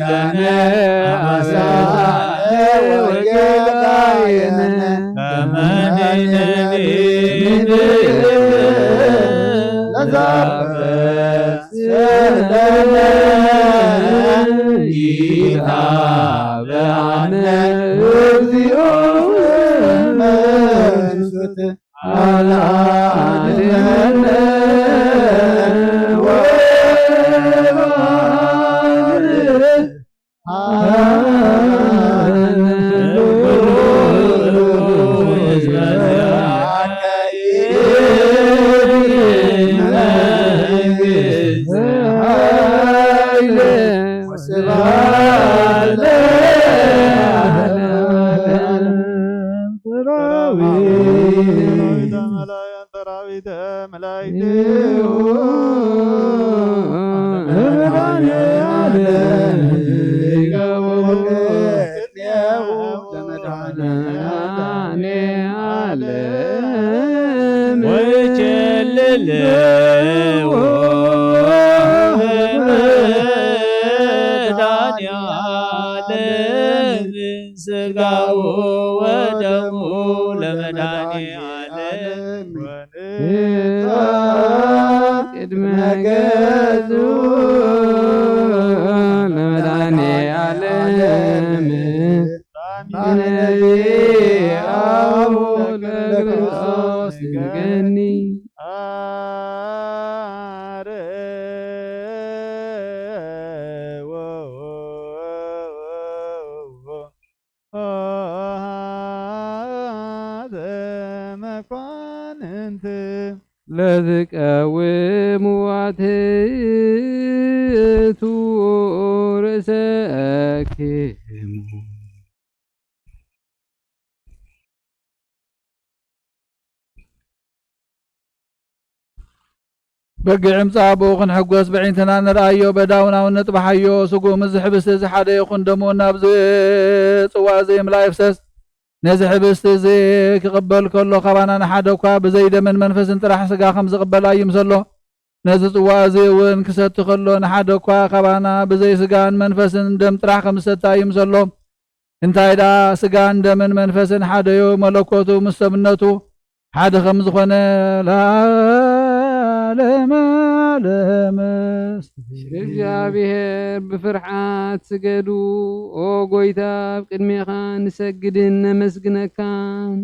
ዮምነ አበሳነ ወጌጋየነ ከመ ንሕነኒ ንሕነኒ ሰራዊተ መላእክት ለመድኃኔዓለም ወይቸልልዎ መድኃኔዓለም ስጋሁ ወደሙ ለመድኃኔዓለም ቅድመ ገጹ ለመድኃኔዓለም ነቢያሁ ለክርስቶስ ንገኒ። መኳንንት ለዝቀውምዋ ትእቱ ርእሰክሙ። በጊዕ ምጻእ ብኡ ክንሕጎስ፣ ብዒንትና ንርኣዮ፣ በዳውን ኣውን ንጥባሓዮ። ስግኡ ምስዚ ሕብስቲ እዚ ሓደ ይኹን፣ ደሙ ናብ ጽዋ እዚ ይምላ ይፍሰስ። ነዚ ሕብስቲ እዚ ክቕበል ከሎ፣ ካባና ንሓደ እኳ ብዘይ ደምን መንፈስን ጥራሕ ስጋ ከም ዝቕበል ኣይምሰሎ። ነዚ ጽዋ እዚ እውን ክሰቲ ከሎ፣ ንሓደ እኳ ካባና ብዘይ ስጋን መንፈስን ደም ጥራሕ ከም ዝሰቲ ኣይምሰሎ። እንታይ ደኣ፣ ስጋን ደምን መንፈስን ሓደዮ፣ መለኮቱ ምስ ሰብነቱ ሓደ ከም ዝኾነ ለዓለመ ዓለም። እግዚኣብሔር ብፍርሓት ስገዱ። ኦ ጎይታ፣ ኣብ ቅድሜኻ ንሰግድን ነመስግነካን።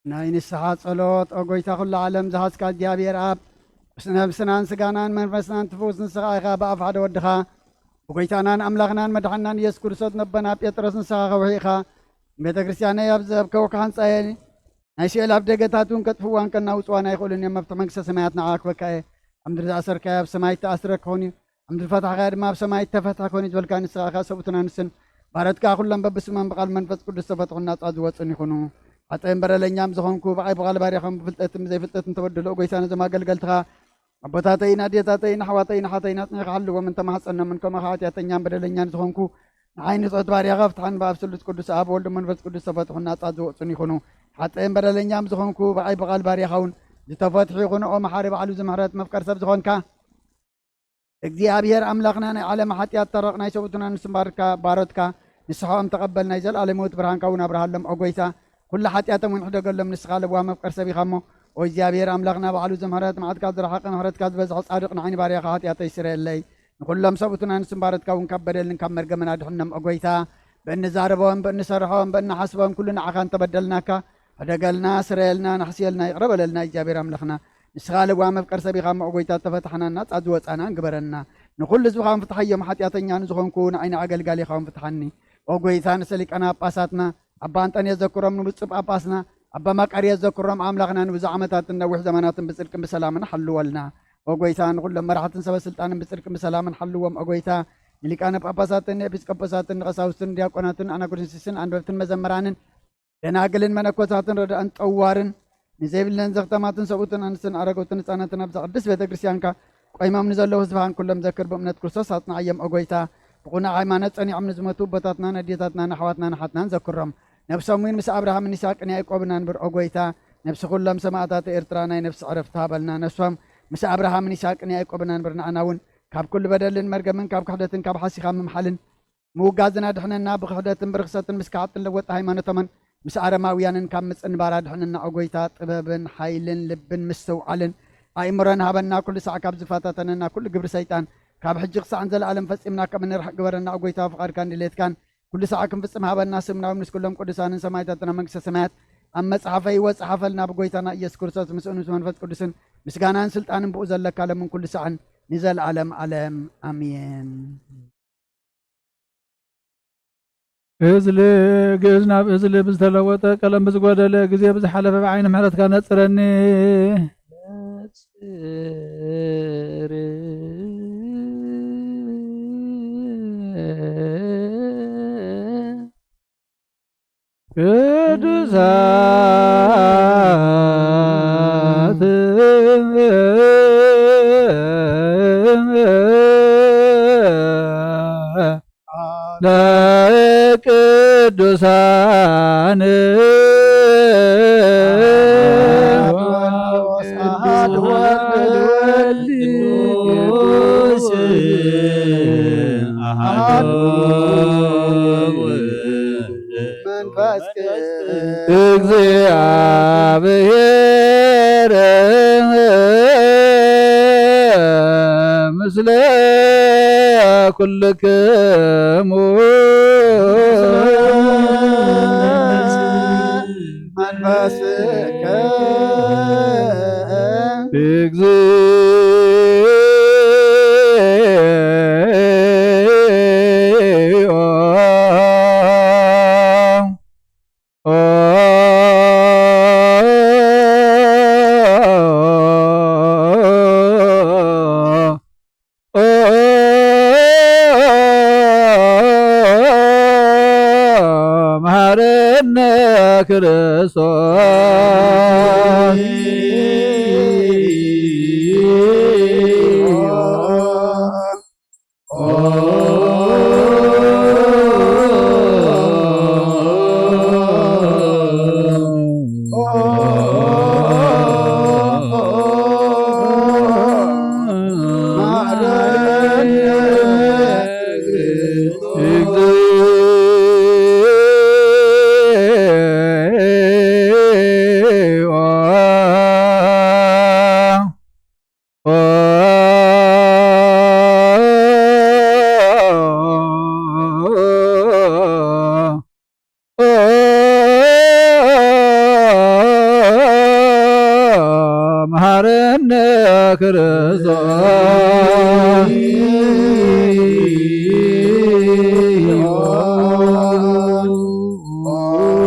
ናይ ንስሓ ጸሎት። ኦ ጎይታ ኩሉ ዓለም ዝሓዝካ እግዚኣብሔር ኣብ፣ ምስ ነብስናን ስጋናን መንፈስናን ትፍውስ ንስኻ ኢኻ። ብኣፍ ሓደ ወድኻ ብጎይታናን ኣምላኽናን መድሓንናን ኢየሱስ ክርስቶስ ነቦና ጴጥሮስ ንስኻ ከውሒ ኢኻ። ቤተ ክርስቲያነይ ኣብ ዘብከው ክሓንጻየ ናይ ሲኦል ኣብ ደገታት እውን ከጥፍዋን ከናውጽዋን ኣይኽእሉን እዮም። መፍትሒ መንግስተ ሰማያት ንዓኻ ክበካ እየ። ኣብ ምድሪ ዝኣሰርካዮ ኣብ ሰማይ እተኣስረ ክኸውን እዩ። ኣብ ምድሪ ዝፈታሕካዮ ድማ ኣብ ሰማይ እተፈትሐ ክኸውን እዩ ዝበልካ ንስኻ ኢኻ። ሰብኡትን ኣንስትን ባሮትካ ኩሎም በብስሞም ብቓል መንፈስ ቅዱስ ዝተፈትሑን ናጻ ዝወጹን ይኹኑ። ሓጥእን በደለኛም ዝኾንኩ ብዓይ ብቓል ባርያኻን ብፍልጠትን ብዘይፍልጠትን ተበድሎ ጎይታ ነዞም ኣገልገልትኻ ኣቦታተይን ኣዴታተይን ኣሕዋተይን ኣሓተይን ኣጽኒዕካ ሓልዎም እንተማሕጸኖምን ከምኡ ኸዓ ሓጢኣተኛን በደለኛን ዝኾንኩ ንዓይ ንጽሑት ባርያኻ ፍትሓን ብኣብ ስሉስ ቅዱስ ኣብ ወልድ መንፈስ ቅዱስ ተፈትሑን ናጻ ዝወጹን ይኹኑ። ሓጥእን በደለኛም ዝኾንኩ ብዓይ ብቓል ባርያኻ እውን ዝተፈትሑ ይኹኑ። ኦ መሓሪ ባዕሉ ዝምሕረት መፍቀር ሰብ ዝኾንካ እግዚኣብሔር ኣምላኽና ናይ ዓለም ሓጢኣት ተረቕ ናይ ሰብኡትን ኣንስትን ባርካ ባሮትካ ንስሓኦም ተቐበል ናይ ዘለኣለማዊት ብርሃንካ እውን ኣብርሃሎም። ኦ ጎይታ ኩሉ ሓጢኣቶም እውን ሕደገሎም ንስኻ ለዋህ መፍቀር ሰብ ኢኻ እሞ። ኦ እግዚኣብሔር ኣምላኽና ባዕሉ ዝምሕረት መዓትካ ዝረሓቐ ምሕረትካ ዝበዝሐ ጻድቕ ንዓይ ንባርያኻ ሓጢኣተይ ስረየለይ። ንኹሎም ሰብኡትን ኣንስትን ባሮትካ እውን ካብ በደልን ካብ መርገምን ኣድሕኖም። ኦ ጎይታ ብእንዛረቦም ብእንሰርሖም ብእንሓስቦም ኩሉ ንዓኻ እንተበደልናካ ሕደገልና ስረየልና ናሕስየልና ይቕረ በለልና እግዚኣብሔር ኣምላኽና። ንስኻ ለዋህ መፍቀር ሰብ ኢኻ እሞ ኦ ጎይታ ተፈታሕናን ናጻ ዝወጻናን ግበረና። ንኹሉ ህዝብኻ እውን ፍትሓዮም ሓጢኣተኛ ንዝኾንኩ ንዓይ ንኣገልጋሊኻ እውን ፍትሓኒ። ኦ ጎይታ ንሰ ሊቃነ ጳጳሳትና ኣባ ኣንጠንዮስ ዘክሮም ንብፁዕ ጳጳስና ኣባ መቃርዮስ ዘክሮም ኣምላኽና ንብዙሕ ዓመታትን ነዊሕ ዘመናትን ብጽድቅን ብሰላምን ሓልወልና። ኦ ጎይታ ንኹሎም መራሕትን ሰበ ስልጣንን ብጽድቅን ብሰላምን ሓልዎም። ኦ ጎይታ ንሊቃነ ጳጳሳትን ንኤጲስቆጶሳትን ንቐሳውስትን ዲያቆናትን ኣናጉንስቲስን ኣንበብትን መዘምራንን ደናግልን መነኮሳትን ረዳእን ጠዋርን ንዘይብለን ዘኽተማትን ሰብኡትን ኣንስትን ኣረገውትን ህፃናትን ኣብዛ ቅድስት ቤተ ክርስቲያንካ ቆይሞም ንዘለዉ ህዝብኻን ኩሎም ዘክር ብእምነት ክርስቶስ ኣጽንዓዮም። ኦ ጎይታ ብቕኑዕ ሃይማኖት ጸኒዖም ንዝሞቱ ኣቦታትናን ኣዴታትናን ኣሕዋትናን ኣሓትናን ዘክሮም። ነብሶም እውን ምስ ኣብርሃምን ይስሐቅን ያዕቆብን ኣንብር። ኦ ጎይታ ነብሲ ኩሎም ሰማእታት ኤርትራ ናይ ነብሲ ዕረፍቲ ሃበልና። ነብሶም ምስ ኣብርሃምን ይስሐቅን ያዕቆብን ኣንብር። ንዓና እውን ካብ ኩሉ በደልን መርገምን ካብ ክሕደትን ካብ ሓሲኻ ምምሓልን ምውጋዝን ኣድሕነና። ብክሕደትን ብርኽሰትን ምስ ከሓድትን ለወጢ ሃይማኖቶምን ምስ ኣረማውያንን ካብ ምጽንባር ኣድሕነና። ኦ ጎይታ ጥበብን ሓይልን ልብን ምስትውዓልን ኣእምሮን ሃበና። ኩሉ ሳዕ ካብ ዝፈታተነና ኩሉ ግብሪ ሰይጣን ካብ ሕጂ ክሳዕ ንዘለኣለም ፈጺምና ከም እንርሕቕ ግበረና። ኦ ጎይታ ፍቓድካን ድሌትካን ኩሉ ሳዕ ክንፍጽም ሃበና። ስምና እውን ምስ ኩሎም ቅዱሳንን ሰማዕታትና መንግስተ ሰማያት ኣብ መጽሓፈ ህይወት ጸሓፈልና። ብጎይታና ኢየሱስ ክርስቶስ ምስኡን ምስ መንፈስ ቅዱስን ምስጋናን ስልጣንን ብኡ ዘለካ ለምን ኩሉ ሳዕን ንዘለኣለም ኣለም ኣሜን። እዝሊ ግእዝ ናብ እዝሊ ብዝተለወጠ ቀለም ብዝጎደለ ግዜ ብዝሓለፈ ብዓይኒ ምሕረትካ ነጽረኒ። ነጽር ቅዱሳት ለቅዱሳን አሐዱ ወልድ ቅዱስ አሐዱ መንፈስ እግዚአብሔር ምስለ ኩልክሙ መንፈስከ እግዚኦ መሐረነ ክርስቶስ። መሐረነ ክርስቶስ። መሐረነ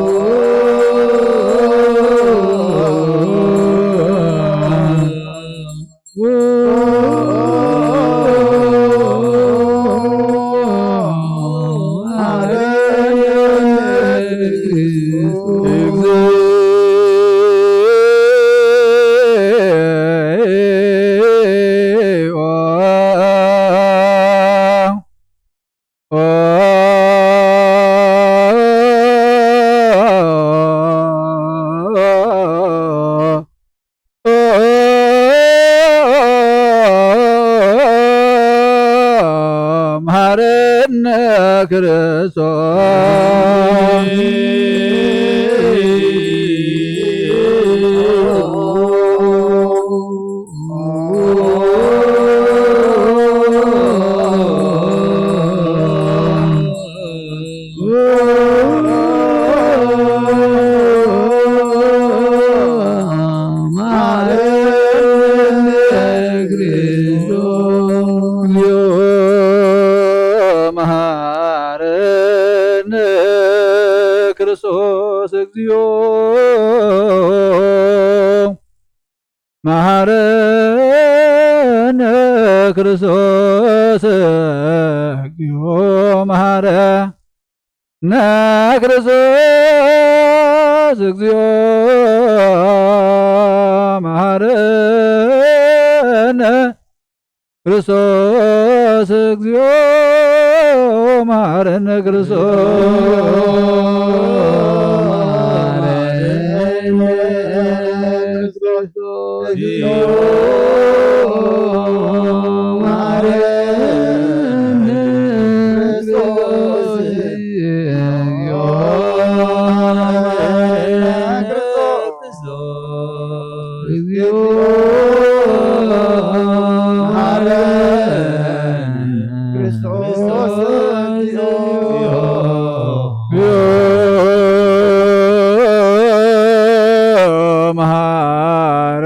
ክርስቶስ። መሐረነ ክርስቶስ እግዚኦ። መሐረነ ክርስቶስ እግዚኦ መሐረነ ክርስቶስ እግዚኦ መሐረነ ክርስቶስ እግዚኦ መሐረነ ክርስቶስ።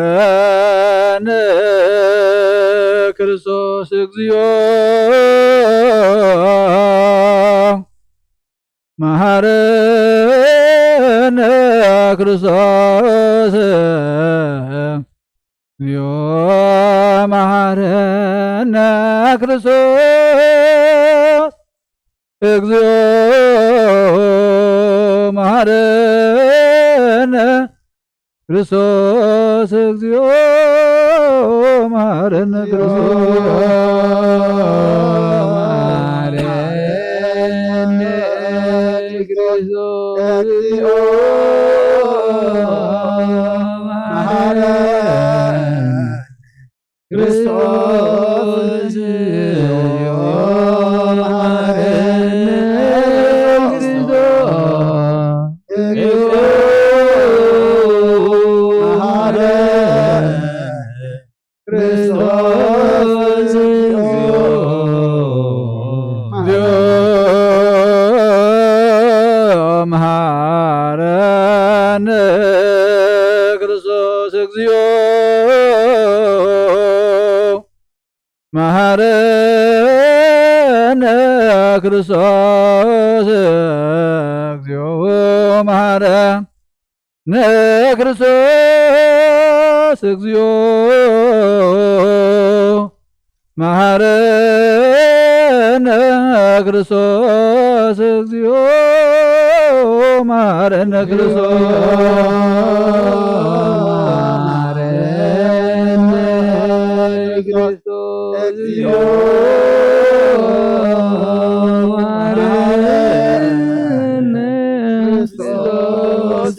መሐረነ ክርስቶስ እግዚኦ መሐረነ ክርስቶስ እግዚኦ መሐረነ ክርስቶስ እግዚኦ መሐረነ ክርስቶስ እግዚኦ፣ መሐረነ ክርስቶስ፣ መሐረነ ክርስቶስ እግዚኦ፣ መሐረነ ክርስቶስ፣ መሐረነ ክርስቶስ፣ መሐረነ ክርስቶስ፣ መሐረነ ክርስቶስ፣ እግዚኦ መሐረነ ክርስቶስ፣ እግዚኦ መሐረነ ክርስቶስ፣ እግዚኦ መሐረነ ክርስቶስ፣ እግዚኦ መሐረነ ክርስቶስ፣ መሐረነ ክርስቶስ፣ እግዚኦ መሐረነ ክርስቶስ፣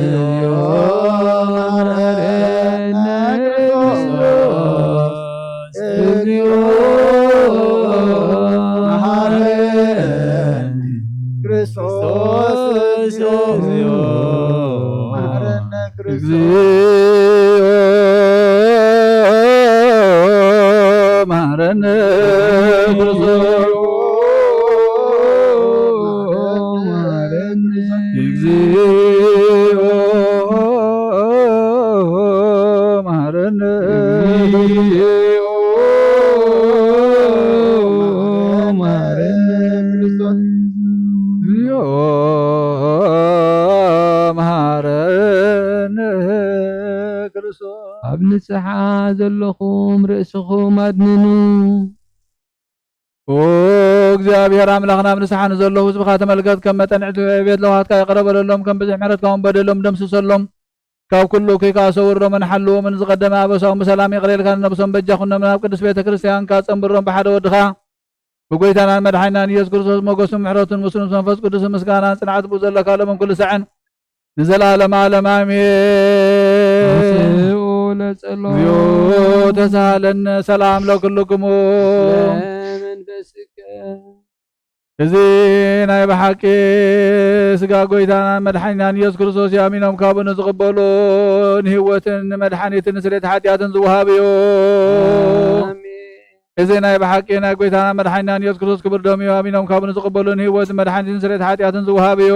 እግዚኦ መሐረነ ክርስቶስ፣ እግዚኦ መሐረነ ክርስቶስ፣ እግዚኦ መሐረነ ክርስቶስ፣ እግዚኦ መሐረነ ክርስቶስ፣ መሐረነ እግዚኦ መሐረነ፣ እግዚኦ መሐረነ፣ እግዚኦ መሐረነ ክርስቶስ። ኣብ ንስሓ ዘለኹም ርእስኹም ኣድንኑ። ኦ እግዚኣብሔር ኣምላኽና፣ ኣብ ንስሓ ንዘለዉ ህዝብኻ ተመልከት፣ ከም መጠን ዕቤት ለውሃትካ ይቕረ በለሎም፣ ከም ብዝሒ ምሕረትካ እውን በደሎም ደምስሰሎም። ካብ ኩሉ እኩይ ከኣ ሰውሮምን ሓልዎምን፣ ዝቐደመ ኣበሳኦም ብሰላም ይቕረ ኢልካ ንነብሶም በጃ ኩኖምን፣ ኣብ ቅድስት ቤተ ክርስቲያንካ ጸንብሮም ብሓደ ወድኻ ብጎይታናን መድሓኒናን ኢየሱስ ክርስቶስ ሞገስን ምሕረቱን ምስሉን መንፈስ ቅዱስን ምስጋናን ጽንዓት ብኡ ዘለካ ሎምን ኩሉ ሳዕን ንዘለዓለመ ዓለም ኣሜን። ተንሥኡ ለጸሎት። እግዚኦ ተሳሃለነ ሰላም ለኩልክሙ። ለመንፈስከ። እዚ ናይ ብሓቂ ስጋ ጎይታናን መድሓኒናን ኢየሱስ ክርስቶስ እዩ። ኣሚኖም ካብኡ ንዝቕበሉ ንህይወትን ንመድሓኒትን ንስርየት ሓጢኣትን ዝወሃብ እዩ። ኣሜን። እዚ ናይ ብሓቂ ናይ ጎይታናን መድሓኒናን ኢየሱስ ክርስቶስ ክቡር ደሙ እዩ። ኣሚኖም ካብኡ ንዝቕበሉ ንህይወትን መድሓኒትን ስርየት ሓጢኣትን ዝወሃብ እዩ።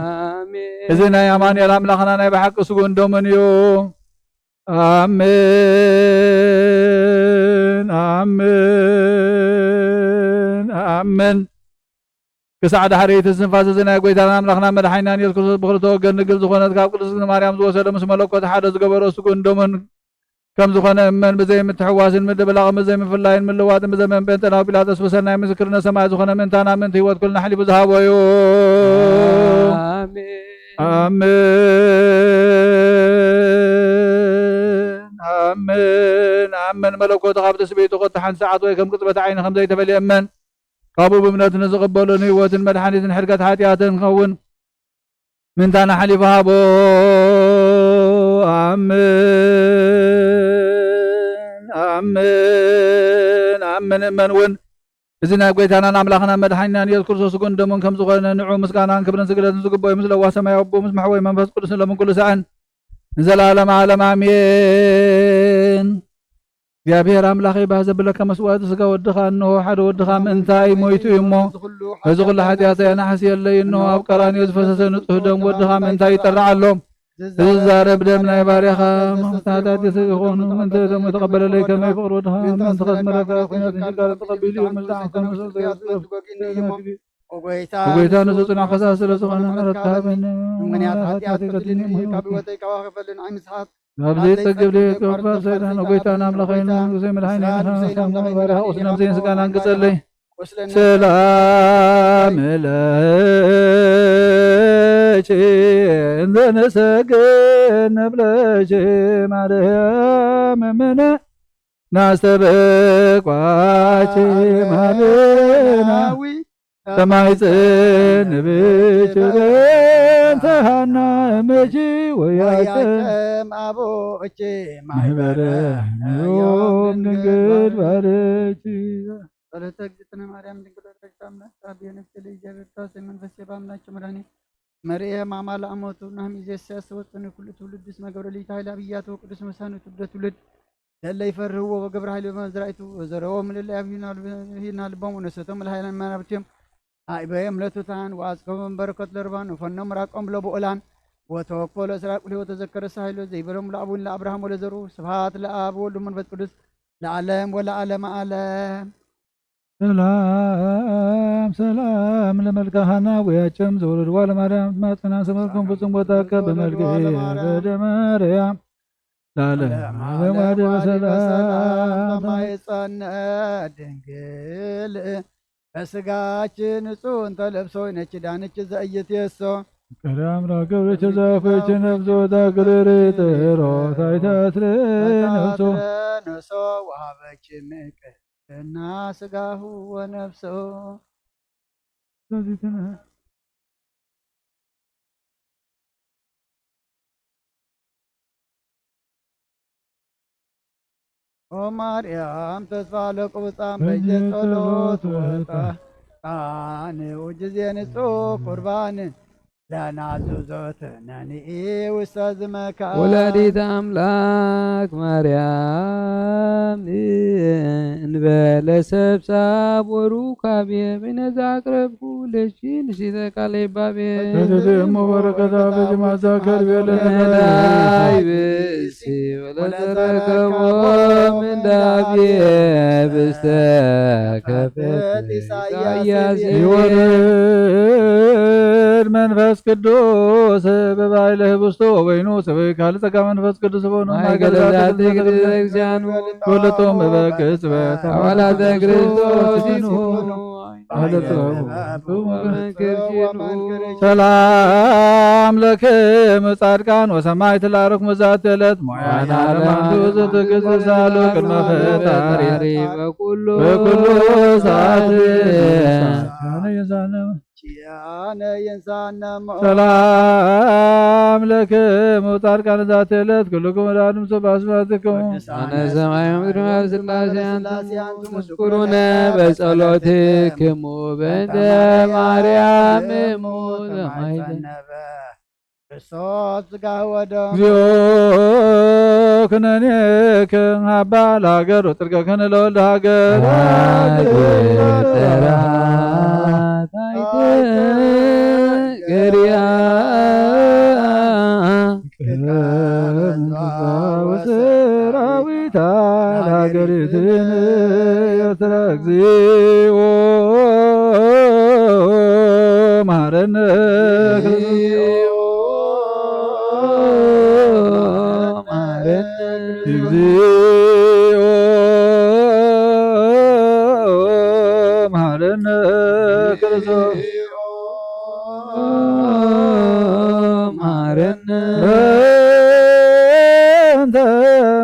ኣሜን። እዚ ናይ ኣማኑኤል ኣምላኽና ናይ ብሓቂ ስጉን ደሙን እዩ። ኣሜን፣ ኣሜን፣ ኣሜን። ክሳዕ ዳሕረይቲ እስትንፋስ እዚ ናይ ጎይታና ኣምላኽና መድሓኒናን ኢየሱስ ክርስቶስ ብኽልተ ወገን ድንግል ዝኾነት ካብ ቅድስት ድንግል ማርያም ዝወሰደ ምስ መለኮት ሓደ ዝገበሮ ስጉን ደሙን ከም ዝኾነ እመን። ብዘይ ምትሕዋስን ምድብላቕን ብዘይ ምፍላይን ምልዋጥን ብዘመን ጴንጠናዊ ጲላጦስ ብሰናይ ምስክርነት ሰማይ ዝኾነ ምእንታና ምእንቲ ህይወት ኩልና ኣሕሊፉ ዝሃቦ እዩ። ኣሜን። ኣሜን። ኣሜን። ኣሜን። መለኮቱ ካብ ትስብእቱ ኮታ ሓንቲ ሰዓት ወይ ከም ቅጽበት ዓይኒ ከም ዘይተፈልየ እመን። ካብኡ ብእምነት ንዝቕበሎ ንህይወትን መድሓኒትን ሕድገት ሓጢኣትን ክኸውን ምእንታና ሓሊፉ ሃቦ። ኣሜን። ኣሜን። ኣሜን። እመን እውን። እዚ ናይ ጎይታናን ኣምላኽናን መድሓኒናን ኢየሱስ ክርስቶስ ስጉን ደሙን ከም ዝኾነ ንዑ ምስጋናን ክብርን ስግደትን ዝግበኦ እዩ። ምስ ለዋህ ሰማያዊ ኣቦ ምስ መሕወይ መንፈስ ቅዱስ ሎምን ኩሉ ሳዕን ንዘለዓለመ ዓለም ኣሜን። እግዚኣብሔር ኣምላኸይ፣ ባህ ዘብለካ መስዋዕቲ ስጋ ወድኻ፣ እንሆ ሓደ ወድኻ ምእንታይ ሞይቱ እዩ እሞ፣ እዚ ኩሉ ሓጢኣተይ ኣናሕስየለይ። እንሆ ኣብ ቀራንዮ ዝፈሰሰ ንጹህ ደም ወድኻ ምእንታይ ይጠራዕ ኣሎ። እዚ ዝዛረብ ደም ናይ ባርያኻ መኽፈቲ ሓጢኣት ይኾኑ። ምእንቲ ደሙ ተቐበለለይ፣ ከመይ ፍቕሪ ወድኻ ምእንቲ ከስመረካ፣ ኩነትን ችጋርን ተቐቢሉ እዩ። ምልዳዕ ከም መሰሶ የስጥፍ። ብጎይታ ንሱ ጽኑዕ ፈሳሲ ስለ ዝኾነ፣ ምሕረትካ ሃበኒ። ምኽንያት ሓጢኣት ሓጢኣተይ ከድኒ እዩ። ካብ ህይወተይ ካብ ኣኺፈልኒ፣ ዓይኒ ሰሓት ካብ ዘይጸግብ ደቂቕ ካብ ሰይጣን፣ ጎይታን ኣምላኸይን ንጉሰይ መድሓኒን ባርያኻ ቁስሊ ነብሰይን ስጋን ኣንግጸለይ። ቁስለ ነፍስኪ ሰላም ለኪ እንዘ ንሰግድ ንብለኪ ማርያም እምነ ናስተበቋኪ ማርያም ሰማይ ጽንብኪ በእንተ ሃና እምኪ ወያይተ ወያይተም አቦኪ ማህበረ ማህበረ ዮም ድንግል ባርኪ። ጸሎተ እግዝእትነ ማርያም ድንግል ወላዲተ አምላክ አብየ ነፍሴ ለእግዚአብሔር ታሴ መንፈሴ በአምላክ መድኃኒ መርኤ ማማ ለአሞቱ ናህም ኢዜሰ ያስወጥን ኩሉ ትውልድ እስመ ገብረ ሊት ኃይል አብያቱ ቅዱስ መሳኑ ትውልደ ትውልድ ለለ ይፈርህዎ ወገብረ ኃይል በመዝራእቱ ወዘረዎም ለለ ያብዩና ልቦም ወነሰቶም ለኃይላን መናብርቲዮም አእበዮም ለቱታን ወአጽቆም በረከት ለርባን ወፈኖም ራቆም ለብኡላን ወተወክፎ ለእስራኤል ቁልዮ ወተዘከረ ሳይሎ ዘይበሎም ለአቡን ለአብርሃም ወለዘሩ ስብሐት ለአብ ወወልድ ወመንፈስ ቅዱስ ለዓለም ወለዓለመ ዓለም። ሰላም ሰላም ለመልክአ ሐና ወያቸም ዘወለድዋ ለማርያም ማጽና ሰመርኩም ፍጹም ቦታ ከበ መልክ በደ ማርያም ለዓለም ዓለም ዓለም ዓለም በሰላም። በሰላም ተማይጸነ ድንግል በስጋች ንጹሕ እንተ ለብሶ ነች ዳንች ዘእይት የሶ ቀዳም ራገብረች ዛፎች ነፍሶ ታግርሪ ጥሮ ታይታትረ ነፍሶ ታይታትረ ነፍሶ ወሀበች ምቅር እና ስጋሁ ወነፍሶ። ስለዚህ ተነ- ኦ ማርያም ተስፋ ለቁብፃን በየ በየ ጸሎት ጸሎት ወጣ ወጣ። ጣን ውጅዜ ንጹህ ቁርባን ለናዙዞት ነንኢ ውስተ ዝመካ። ወላዲተ አምላክ ማርያም እንበለ ሰብሳብ ወሩካቤ በይነዛ አቅረብኩ ለኪ ንሲተ ቃለ ይባቤ። ተትትእሞ በረከታ በጅማዛ ከርቤ ለነዳይ ለነዳይ ብእሲ ወለተረከቦ ምንዳቤ ብስተ ከፍት ኢሳያስ ኢሳያስ ይወርድ መንፈስ ቅዱስ በባይለ ህብስቶ ወይኑ ሰበይ ካል ጸጋ መንፈስ ቅዱስ በሆኑ ማይ ማይ ገለዛ ገለዛ ትግል ትግል ዘእግዚአኑ ወለቶም በበቅጽበት አባላተ ክርስቶስ ይኩኑ። አለ ጥበቡ። ሰላም ለክም ጻድቃን ወሰማዕት ላረክሙ ዛቲ ዕለት ሞያና ለማንቱ ዘትግዝ ዛሉ ቅድመ ፈጣሪ በኩሉ በኩሉ ሰዓት ሰዓት ኪያነ ይንሳነ። ኪያነ ይንሳነ እሞ። ሰላም ለክሙ ጻድቃን ዛቲ ዕለት ኩልኩም ወዳድም ሰብእ አስማትክሙ። ቅዱሳነ ሰማይ ወምድር ስላሴ አንትሙ ስኩሩነ በጸሎትክሙ በእንተ ማርያም እሙ ዘማይተ ዘነበ። ክርስቶስ ስጋ ወደሙ። እግዚኦ ኩነኔክን ሀባ ለሀገር ወጽድቀክን ለወልድ ሀገር። ሀገር ተራታይተ ገሪያ ቅድመ ወሰራዊታ ለሀገሪትን ኤርትራ። እግዚኦ መሐረነ ክርስቶስ። እግዚኦ መሐረነ ክርስቶስ። መሐረነ በእንተ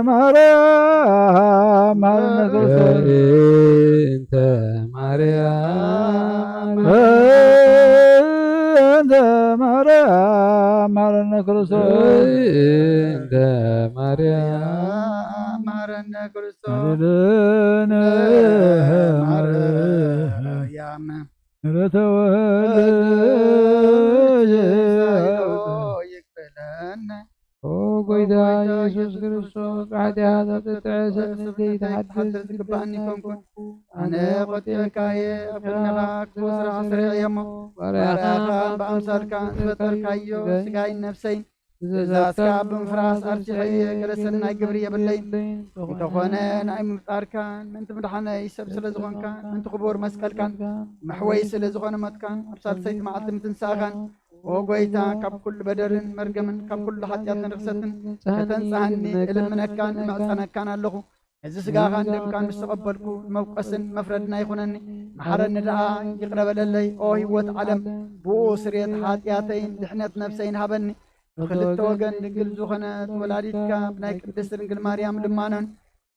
ማርያም መሐረነ ክርስቶስ። በእንተ ማርያም በእንተ ማርያም መሐረነ ክርስቶስ። በእንተ ማርያም መሐረነ ክርስቶስ። ማርያም ምሕረተ ወልድ ይክፈለነ። ኦ ጎይታ ኢየሱስ ክርስቶስ፣ ብሓጢኣት ኣብ ዘተዐሰ ነፍሰይ ትሓድስ ዝግባኣኒ ኮንኩ። ኣነ ቆጢኤካየ፣ ኣብ ቅድሜኻ ክፉእ ስራሕ ሰሪሐ እየ እሞ፣ ባርያኻ ባርያኻ ብኣምሳልካ ዝፈጠርካዮ ስጋይን ነፍሰይን ትእዛዝካ ብምፍራስ ኣርሲሐ እየ፣ ገለ ሰናይ ግብሪ የብለይን። እንተኾነ ናይ ምፍጣርካን ምእንቲ ምድሓነይ ሰብ ስለ ዝኾንካን ምእንቲ ክቡር መስቀልካን መሕወይ ስለ ዝኾነ ሞትካን ኣብ ሳልሰይቲ መዓልቲ ምትንሳእኻን ኦ ጎይታ ካብ ኩሉ በደልን መርገምን ካብ ኩሉ ሓጢኣትን ርኽሰትን ከተንጽሃኒ እልምነካን እምዕጸነካን ኣለኹ። ነዚ ስጋኻን ደምካን ምስ ተቐበልኩ መውቀስን መፍረድን ኣይኹነኒ። መሓረኒ ደኣ ይቕረ በለለይ። ኦ ህይወት ዓለም፣ ብኡ ስርየት ሓጢኣተይን ድሕነት ነፍሰይን ሃበኒ። ብኽልተ ወገን ድንግል ዝኾነት ወላዲትካ ብናይ ቅድስት ድንግል ማርያም ልማኖን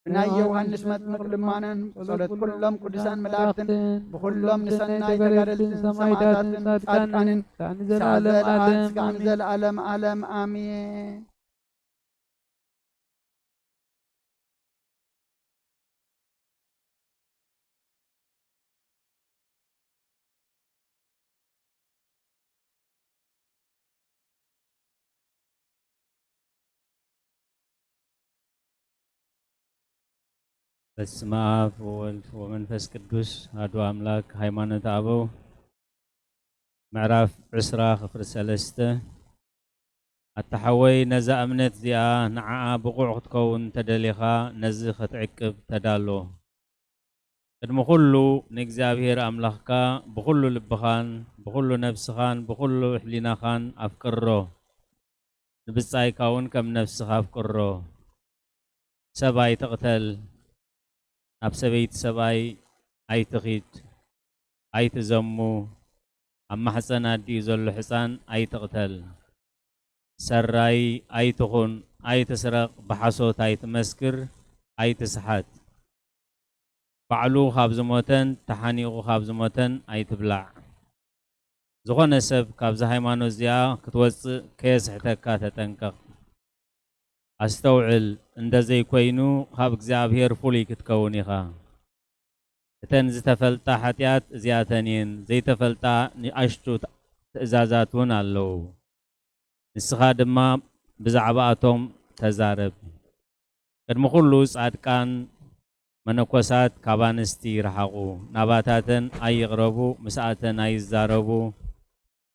ብናይ ዮሃንስ መጥምቕ ልማኖን ጸሎት ኩሎም ቅዱሳን መላእክትን ብኹሎም ንሰናይ ተጋደልትን ሰማዕታትን ጻድቃንን ስዓት ዘለዓለም ስጋን ዘለዓለም ዓለም ኣሜን። በስመ አብ ወወልድ ወመንፈስ ቅዱስ አሐዱ አምላክ። ሃይማኖተ አበው ምዕራፍ ዕስራ ክፍል ሰለስተ። ኣታ ሓወይ፣ ነዛ እምነት እዚኣ፣ ንዓኣ ብቑዕ ክትከውን እንተደሊኻ፣ ነዚ ክትዕቅብ ተዳሎ። ቅድሚ ኩሉ ንእግዚኣብሔር ኣምላኽካ ብኹሉ ልብኻን ብኹሉ ነፍስኻን ብኹሉ ሕሊናኻን ኣፍቅሮ። ንብጻይካ እውን ከም ነፍስኻ ኣፍቅሮ። ሰብ ኣይትቕተል። ናብ ሰበይቲ ሰብኣይ ኣይትኺድ፣ ኣይትዘሙ። ኣብ ማሕፀን ኣዲኡ ዘሎ ሕፃን ኣይትቕተል። ሰራይ ኣይትኹን፣ ኣይትስረቕ፣ ብሓሶት ኣይትመስክር፣ ኣይትስሓት። ባዕሉ ካብ ዝሞተን ተሓኒቑ ካብ ዝሞተን ኣይትብላዕ። ዝኾነ ሰብ ካብዚ ሃይማኖት እዚኣ ክትወፅእ ከየስሕተካ ተጠንቀቕ። ኣስተውዕል፣ እንተዘይኮይኑ ካብ እግዚኣብሔር ፍሉይ ክትከውን ኢኻ። እተን ዝተፈልጣ ሓጢኣት እዚኣተን እየን፣ ዘይተፈልጣ ንኣሽቱ ትእዛዛት እውን ኣለዉ። ንስኻ ድማ ብዛዕባኣቶም ተዛረብ። ቅድሚ ኩሉ ጻድቃን መነኮሳት ካብ ኣንስቲ ይርሓቑ፣ ናባታተን ኣይቕረቡ፣ ምስኣተን ኣይዛረቡ፣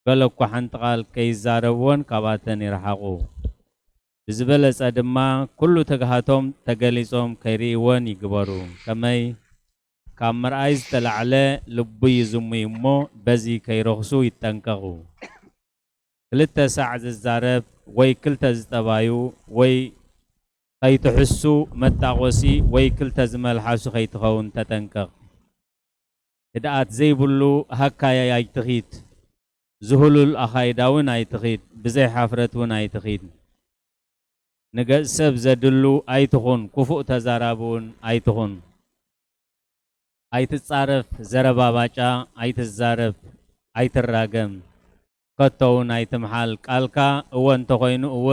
ገለ እኳ ሓንቲ ቃል ከይዛረብወን ካብኣተን ይርሓቑ። ብዝበለጸ ድማ ኩሉ ትግሃቶም ተገሊጾም ከይርእይወን ይግበሩ። ከመይ? ካብ ምርኣይ ዝተላዕለ ልቡ ይዝሙይ እሞ በዚ ከይረኽሱ ይጠንቀቑ። ክልተ ሳዕ ዝዛረብ ወይ ክልተ ዝጠባዩ ወይ ከይትሕሱ መጣቖሲ ወይ ክልተ ዝመልሓሱ ከይትኸውን ተጠንቀቕ። ህድኣት ዘይብሉ ሃካያይ ኣይትኺድ፣ ዝህሉል ኣኻይዳ እውን ኣይትኺድ፣ ብዘይ ሓፍረት እውን ኣይትኺድ። ንገጽ ሰብ ዘድሉ ኣይትኹን፣ ክፉእ ተዛራቢ እውን ኣይትኹን። ኣይትጻረፍ፣ ዘረባ ባጫ ኣይትዛረብ፣ ኣይትራገም፣ ከቶ እውን ኣይትምሓል። ቃልካ እወ እንተኾይኑ እወ፣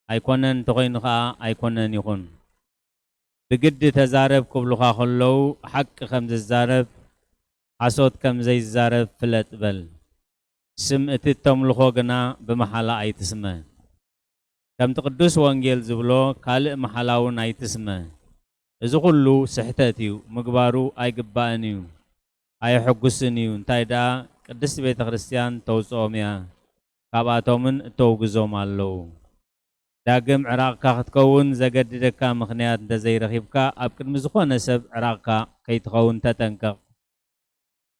ኣይኮነን እንተኾይኑ ኸኣ ኣይኮነን ይኹን። ብግዲ ተዛረብ ክብሉኻ ከለዉ፣ ሓቂ ከም ዝዛረብ፣ ሓሶት ከም ዘይዛረብ ፍለጥ በል። ስም እቲ እተምልኾ ግና ብመሓላ ኣይትስመ። ከምቲ ቅዱስ ወንጌል ዝብሎ፣ ካልእ መሓላ እውን ኣይትስመ። እዚ ኹሉ ስሕተት እዩ፣ ምግባሩ ኣይግባእን እዩ፣ ኣየሐጉስን እዩ። እንታይ ደኣ፣ ቅድስቲ ቤተ ክርስቲያን ተውጽኦም እያ፣ ካብኣቶምን እተውግዞም ኣለዉ። ዳግም ዕራቕካ ክትከውን ዘገድደካ ምኽንያት እንተ ዘይረኺብካ፣ ኣብ ቅድሚ ዝኾነ ሰብ ዕራቕካ ከይትኸውን ተጠንቀቕ።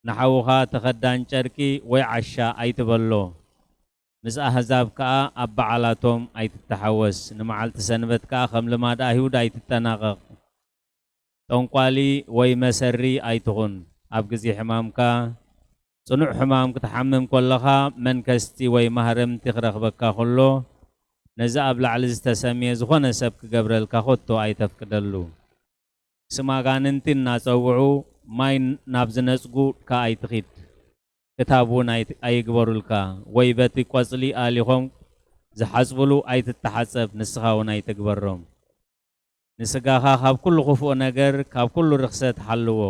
ንሓውኻ ተኸዳን ጨርቂ ወይ ዓሻ ኣይትበሎ። ምስ ኣህዛብ ከኣ ኣብ በዓላቶም ኣይትተሓወስ። ንመዓልቲ ሰንበት ከኣ ከም ልማድ ኣይሁድ ኣይትጠናቐቕ። ጠንቋሊ ወይ መሰሪ ኣይትኹን። ኣብ ግዜ ሕማምካ፣ ጽኑዕ ሕማም ክትሓምም ከለኻ፣ መንከስቲ ወይ ማህረምቲ ክረኽበካ ከሎ፣ ነዚ ኣብ ላዕሊ ዝተሰምየ ዝኾነ ሰብ ክገብረልካ ከቶ ኣይተፍቅደሉ። ስም ኣጋንንቲ እናጸውዑ ማይ ናብ ዝነጽጉ ከኣ ኣይትኺድ። ክታብ እውን ኣይ-፣ ኣይግበሩልካ፣ ወይ በቲ ቆጽሊ ኣሊኾም ዝሓጽብሉ ኣይትተሓጸብ፣ ንስኻ እውን ኣይትግበሮም። ንስጋኻ ካብ ኩሉ ክፉእ ነገር፣ ካብ ኩሉ ርኽሰት ሓልዎ።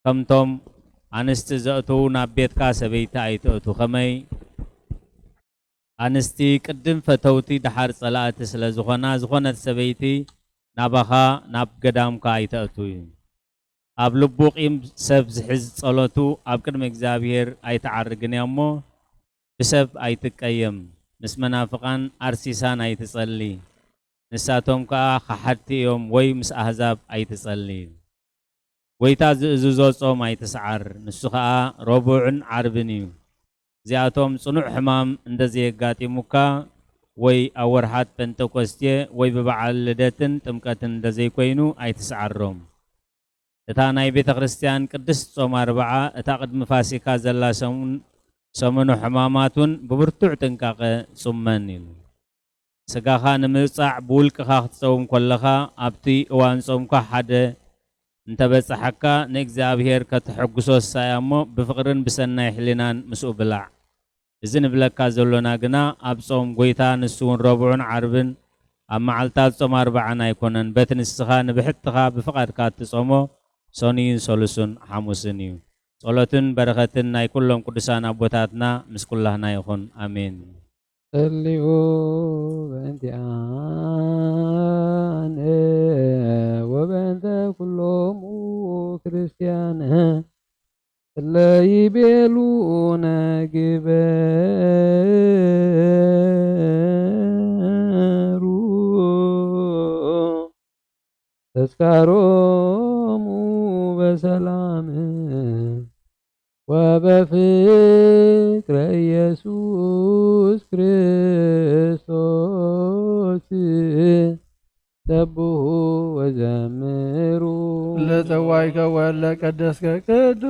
ከምቶም ኣንስቲ ዘእትዉ ናብ ቤትካ ሰበይቲ ኣይትእቱ። ከመይ? ኣንስቲ ቅድም ፈተውቲ ደሓር ጸላእቲ ስለ ዝኾና፣ ዝኾነት ሰበይቲ ናባኻ ናብ ገዳምካ ኣይተእቱ እዩ። ኣብ ልቡ ቂም ሰብ ዝሕዝ ጸሎቱ ኣብ ቅድሚ እግዚኣብሔር ኣይትዓርግን እያ እሞ፣ ብሰብ ኣይትቀየም። ምስ መናፍቓን ኣርሲሳን ኣይትጸሊ። ንሳቶም ከኣ ከሓድቲ እዮም፣ ወይ ምስ ኣህዛብ ኣይትጸሊ። ጐይታ ዝእዝዞ ጾም ኣይትስዓር፣ ንሱ ኸኣ ረቡዕን ዓርብን እዩ። እዚኣቶም ጽኑዕ ሕማም እንተ ዘየጋጢሙካ፣ ወይ ኣብ ወርሓት ጴንጠቆስቴ፣ ወይ ብበዓል ልደትን ጥምቀትን እንተ ዘይኮይኑ፣ ኣይትስዓሮም። እታ ናይ ቤተ ክርስቲያን ቅድስት ጾም ኣርብዓ፣ እታ ቅድሚ ፋሲካ ዘላ ሰሙን፣ ሰሙኑ ሕማማት እውን ብብርቱዕ ጥንቃቐ ጹመን ኢሉ። ስጋኻ ንምብጻዕ ብውልቅኻ ክትጸውም ከለኻ፣ ኣብቲ እዋን ጾምካ ሓደ እንተበጽሓካ፣ ንእግዚኣብሔር ከተሐጉሶ ስሳያ እሞ፣ ብፍቕርን ብሰናይ ሕሊናን ምስኡ ብላዕ። እዚ ንብለካ ዘሎና ግና፣ ኣብ ጾም ጐይታ፣ ንሱ እውን ረቡዕን ዓርብን ኣብ መዓልታት ጾም ኣርብዓን ኣይኮነን። በቲ ንስኻ ንብሕትኻ ብፍቓድካ እትጾሞ፣ ሰኑይን ሰሉሱን ሓሙስን እዩ። ጸሎትን በረኸትን ናይ ኩሎም ቅዱሳን ኣቦታትና ምስ ኩላህና ይኹን። ኣሜን። ጸልዩ በእንቲኣነ ወበእንተ ኩሎሙ ክርስቲያን እለ ይቤሉ ነግበሩ ተስካሮሙ በሰላም ወበፍቅረ ኢየሱስ ክርስቶስ ሰብሑ ወዘምሩ። ለጸዋይከ ወለ ቀደስከ ቅዱስ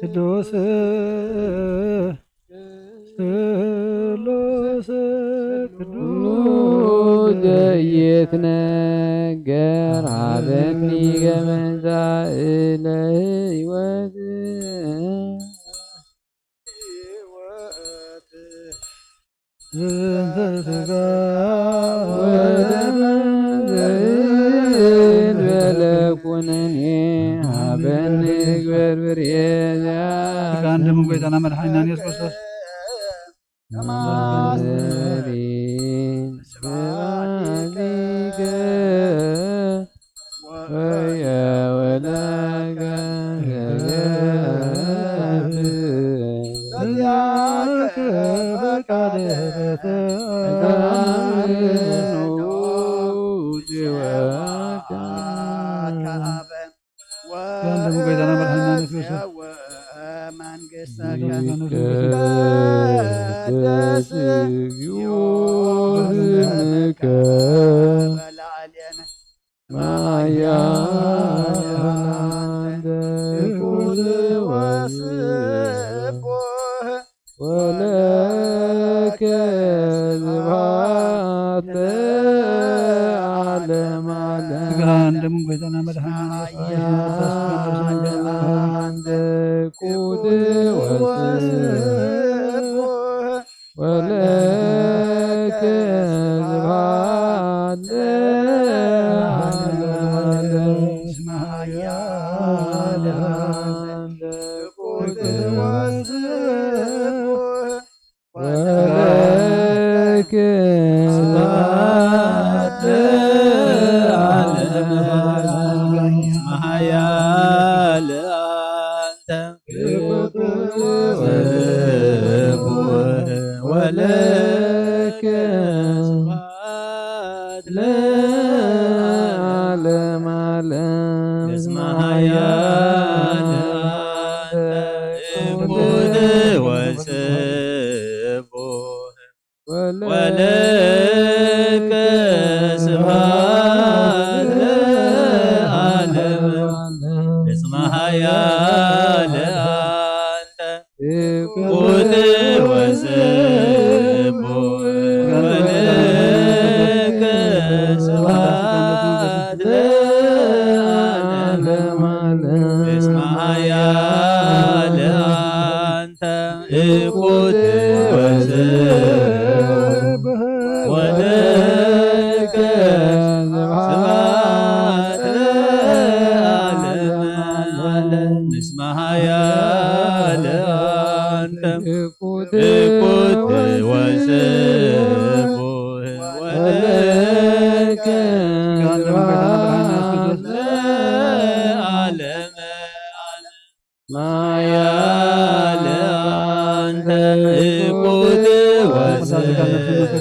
ቅዱስ ስሉስ ቅዱስ ዘይትነገር ሀበኒ ገመንዛ እለ ህይወት ወለከ ስብሐት ለዓለመ ዓለም። ስጋን ደሙን ጐይታና መድኃኒና ኢየሱስ ክርስቶስ ስጋን ነፍስን ጀመረ። አንተ ቅዱስ ወስብሐት ወለከ ስብሐት ለዓለመ ዓለም። እስመ ኃያል አንተ ቅዱስ ወስብሐት ወለከ ስብሐት ለዓለመ ዓለም። እስመ ኃያል አንተ ወለከ ስብሐት ለዓለመ ዓለም። እስመ ኃያል አንተ እኩት ወስቡሕ ወለከ ስብሐት ለዓለመ ዓለም። እስመ ኃያል አንተ እኩት ወስቡሕ ወለከ ስብሐት ለዓለመ ዓለም። እስመ ኃያል አንተ እኩት ወስቡሕ ወለከ ስብሐት ለዓለመ ዓለም። እስመ ኃያል አንተ እኩት ወስቡሕ ወለከ ስብሐት ለዓለመ ዓለም። ኃያል አንተ እኩት ወስቡሕ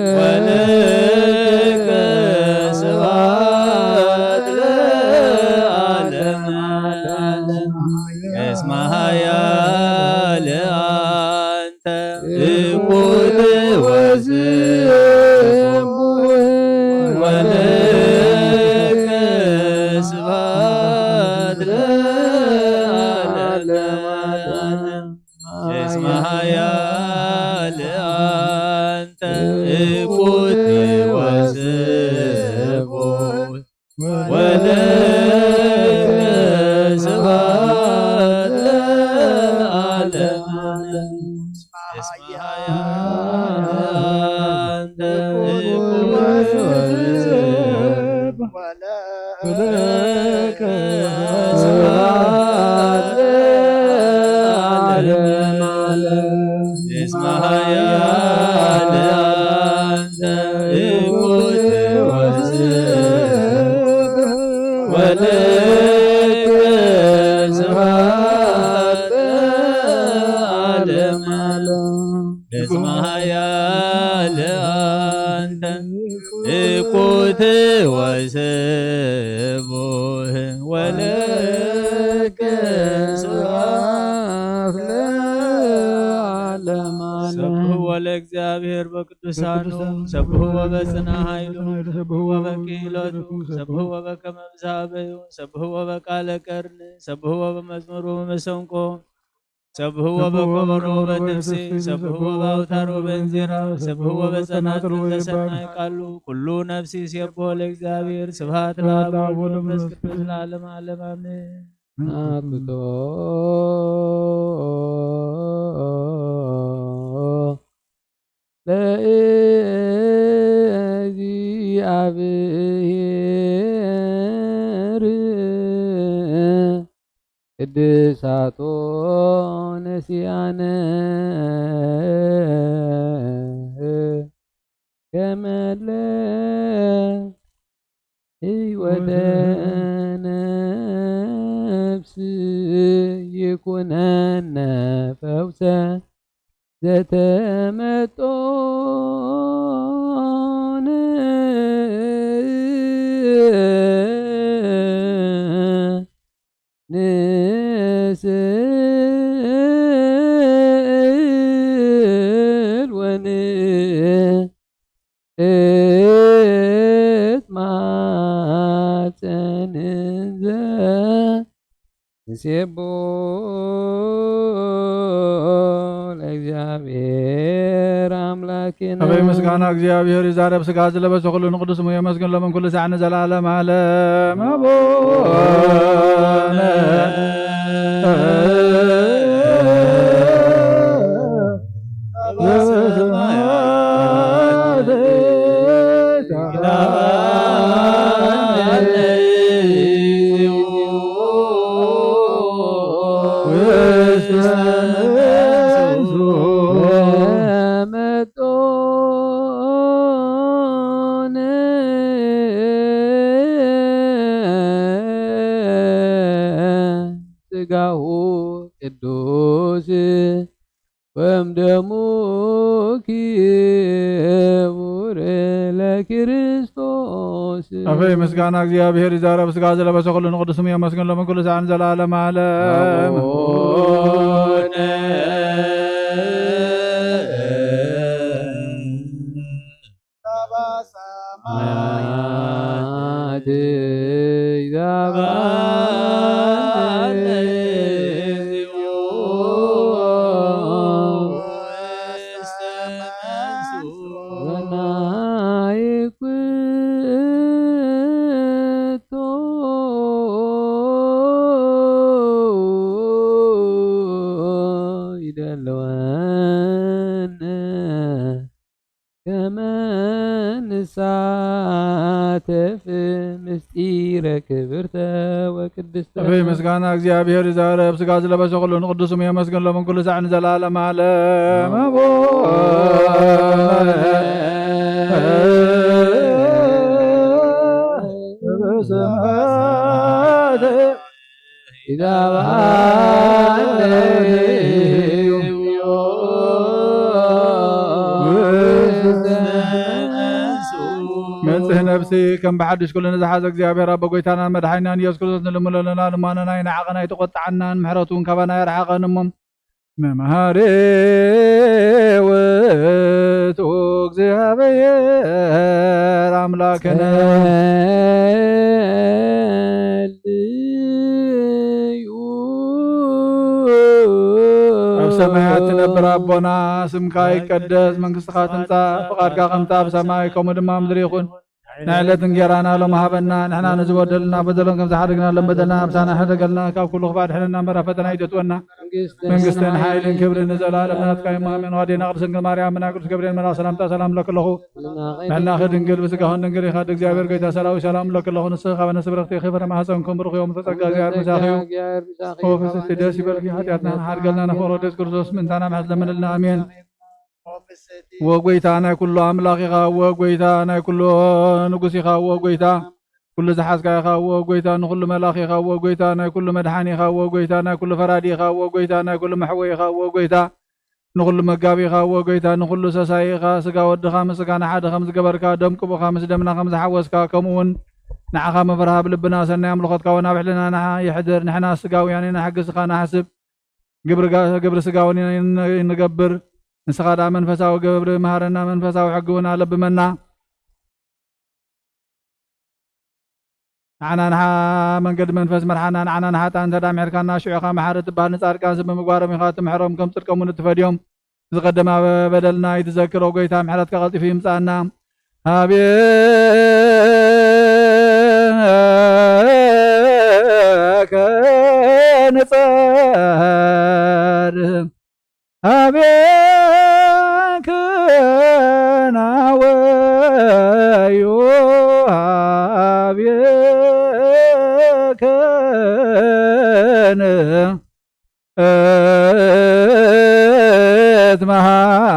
ወለከ ስብሐት ለዓለመ ዓለም። እስመ ኃያል አንተ እኩት ወስቡሕ ስብሐት ለዓለመ ዓለም። እስመ ኃያል አንተ እኩት ወስቡሕ ወለከ ስብሐት ለዓለመ ዓለም። እስመ ኃያል አንተ እኩት ወስቡሕ ወለከ ስብሐት ለዓለመ ዓለም። እስመ ኃያል አንተ እኩት ወስቡሕ ወለከ ስብሐት ለዓለመ ዓለም። እስመ ኃያል አንተ እኩት ወስቡሕ ወለከ ስብሐት ለዓለመ ዓለም። ሰብሕዎ ለእግዚኣብሔር በቅዱሳኑ፣ ሰብሕዎ በጽና ኃይሉ፣ ሰብሕዎ በክህሎቱ፣ ሰብሕዎ በከመ ብዝሃበዩ፣ ሰብሕዎ በቃለ ቀርኒ፣ ሰብሕዎ በመዝሙሩ በመሰንቆ፣ ሰብሕዎ በከበሮ በትፍሲ፣ ሰብሕዎ በአውታሮ በእንዚራ፣ ሰብሕዎ በጸናጽል ዘሰናይ ቃሉ፣ ኩሉ ነፍሲ ይሴብሖ ለእግዚኣብሔር። ስብሐት ለአብ ወወልድ ወመንፈስ ቅዱስ ለዓለመ ዓለም አሜን። አብቶ ለእግዚአብሔር ቅድሳቶ ነሲያነ ከመለ ሕይወተ ነፍስ ይኩነነ ፈውሰ ዘተመጦነ ንስእል ወንእትማጸን እንዘ ንሴቦ ለእግዚአብሔር አምላክነ። አበይ ምስጋና እግዚኣብሔር ይዛረብ ሥጋ ዝለበሰ ኩሉ ንቅዱስ ስሙ የመስግን ሎምን ኩሉ ሳዕ ንዘላለም ዓለም። አቡነ ስጋሁ ቅዱስ ወም ደሙ ክቡር ለክርስቶስ። አፈይ ምስጋና እግዚኣብሔር ይዛረብ ሥጋ ዝለበሰ ኩሉ ንቅዱስ ስሙ የመስግን ሎምን ኩሉ ሳዕን ዘላለም ዓለም። አቡነ ይደልወነ ከመ ንሳተፍ ምስጢረ ክብርተ ወቅድስተ። እበይ ምስጋና እግዚኣብሔር ይዛረብ ሥጋ ዝለበሰ ኩሉ ንቅዱስ ስሙ የመስግን ሎምን ኩሉ ሳዕ ንዘላለም ዓለም። አቡነ በሰማያት መጽህ ነፍሲ ከም ብሓድሽ ኩሉ ንዝሓዘ እግዚኣብሔር ኣቦ ጎይታናን መድሓኒናን ኢየሱስ ክርስቶስ ንልምኖ ኣለና። ልማኖና ይንዓቐና ኣይተቆጥዓናን፣ ምሕረቱ እውን ካባና ኣይርሓቐን እሞ መምሃሪ ውእቱ እግዚኣብሔር ኣምላክነ። ሰማያት ትነብር ኣቦና፣ ስምካ ይቀደስ፣ መንግስትኻ ትምጻእ፣ ፍቓድካ ከምታ ኣብ ሰማይ ከምኡ ድማ ኣብ ምድሪ ይኹን። ንዕለት እንጌራና ሎም ሃበና፣ ንሕና ንዝበደሉና በደሎም ከም ዝሓደግና ሎም በደልና ኣምሳና ሕደገልና፣ ካብ ኩሉ ክፋ ድሕነና እምበር ኣብ ፈተና ይደትወና። መንግስትን ሓይልን ክብርን ንዘለኣለም ናትካ እዩ። ኣሜን። ዋዴና ቅዱስ ድንግል ማርያም፣ ብናይ ቅዱስ ገብርኤል መልኣክ ሰላምታ ሰላም ለክለኹ። ንሕናኺ ድንግል ብስጋኹን ድንግል ኢኻ፣ እግዚኣብሔር ጎይታ ሰራዊት ሰላም ለክለኹ። ንስኺ ካብ ኣንስቲ ብርኽቲ ኢኺ፣ ፍረ ማህፀንኩም ብሩኽ እዩ። ተጸጋ እግዚኣብሔር ምሳኺ እዩ። ኦ ፍስሕቲ ደስ ይበልኪ፣ ሓጢኣትና ንሓድገልና፣ ንፍቕሮ ደስ ክርስቶስ ምእንታና ምሕረት ለምንልና። ኣሜን። ወ ጎይታ ናይ ኩሉ ኣምላኽ ኢኻ፣ ወ ጎይታ ናይ ኩሉ ንጉስ ኢኻ፣ ወ ጎይታ ኩሉ ዝሓዝካ ኢኻ፣ ወ ጎይታ ንኹሉ መላኽ ኢኻ፣ ወ ጎይታ ናይ ኩሉ መድሓኒ ኢኻ፣ ወ ጎይታ ናይ ኩሉ ፈራዲ ኢኻ፣ ወ ጎይታ ናይ ኩሉ መሕወይ ኢኻ፣ ወ ጎይታ ንኹሉ መጋቢ ኢኻ፣ ወ ጎይታ ንኹሉ ሰሳይ ኢኻ። ስጋ ወድኻ ምስ ስጋና ሓደ ከም ዝገበርካ፣ ደም ቅቡእኻ ምስ ደምና ከም ዝሓወስካ፣ ከምኡ እውን ንዓኻ ምፍራህ ኣብ ልብና ሰናይ ኣምልኾትካ እውን ኣብ ሕልናና ይሕድር። ንሕና ስጋውያን ኢና፣ ሕጊ ስኻ ንሓስብ፣ ግብሪ ጋ-፣ ግብሪ ስጋ እውን ን-፣ ንገብር። ንስኻ ደኣ መንፈሳዊ ግብሪ መሃረና፣ መንፈሳዊ ሕጊ እውን ኣለብመና። ንዓና ንሓ መንገዲ መንፈስ መርሓና። ንዓና ንሓጣን እንተ ደኣ ምሒርካና፣ ሽዑ ኢኻ መሓሪ ትበሃል። ንጻድቃንስ ብምግባሮም ኢኻ ትምሕሮም፣ ከም ጽድቆም እውን እትፈድዮም። ዝቐደማ በደልና ይትዘክሮ፣ ጎይታ ምሕረትካ ቀልጢፉ ይምጻና። ኣብየከ ንጸር ኣብየክና ወዮ ኣብየክን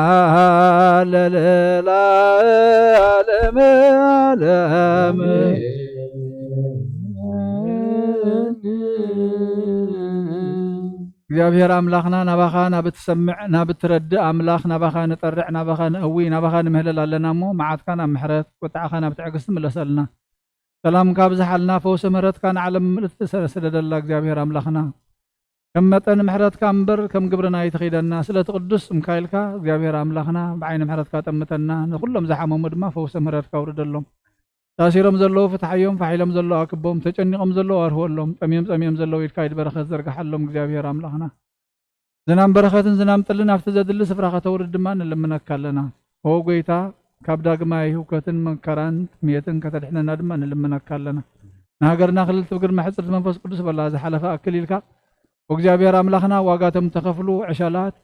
እትመሃለል ለዓለም ዓለም። እግዚኣብሔር ኣምላኽና ናባኻ ናብ እትሰምዕ ናብ እትረድእ ኣምላኽ ናባኻ ንጠርዕ ናባኻ ንእዊ ናባኻ ንምህለል ኣለና እሞ መዓትካ ናብ ምሕረት ቁጥዓኻ ናብ ትዕግስቲ ምለሰልና። ሰላምካ ኣብዝሓልና ፈውሲ ምህረትካ ንዓለም ምልእቲ ስደደላ እግዚኣብሔር ኣምላኽና። ከም መጠን ምሕረትካ እምበር ከም ግብርና ኣይትኺደና። ስለቲ ቅዱስ ስምካ ኢልካ እግዚኣብሔር ኣምላኽና ብዓይኒ ምሕረትካ ጠምተና። ንኹሎም ዝሓመሙ ድማ ፈውሲ ምህረትካ ኣውርደሎም። ታሲሮም ዘለዉ ፍትሓዮም፣ ፋሕ ኢሎም ዘለዉ ኣክቦም፣ ተጨኒቖም ዘለዉ ኣርህወሎም፣ ጠምዮም ጸሚኦም ዘለዉ ኢድካ ኢድ በረኸት ዘርግሓሎም እግዚኣብሔር ኣምላኽና። ዝናም በረኸትን ዝናም ጥልን ኣብቲ ዘድሊ ስፍራ ከተውርድ ድማ ንልምነካ ኣለና። ኦ ጎይታ፣ ካብ ዳግማይ ህውከትን መከራን ጥሜትን ከተድሕነና ድማ ንልምነካ ኣለና። ንሃገርና ክልልቲ ብግርማ ሕጽርቲ መንፈስ ቅዱስ በላ ዝሓለፈ ኣክል ኢልካ፣ ኦ እግዚኣብሔር ኣምላኽና፣ ዋጋ እቶም ተኸፍሉ ዕሸላት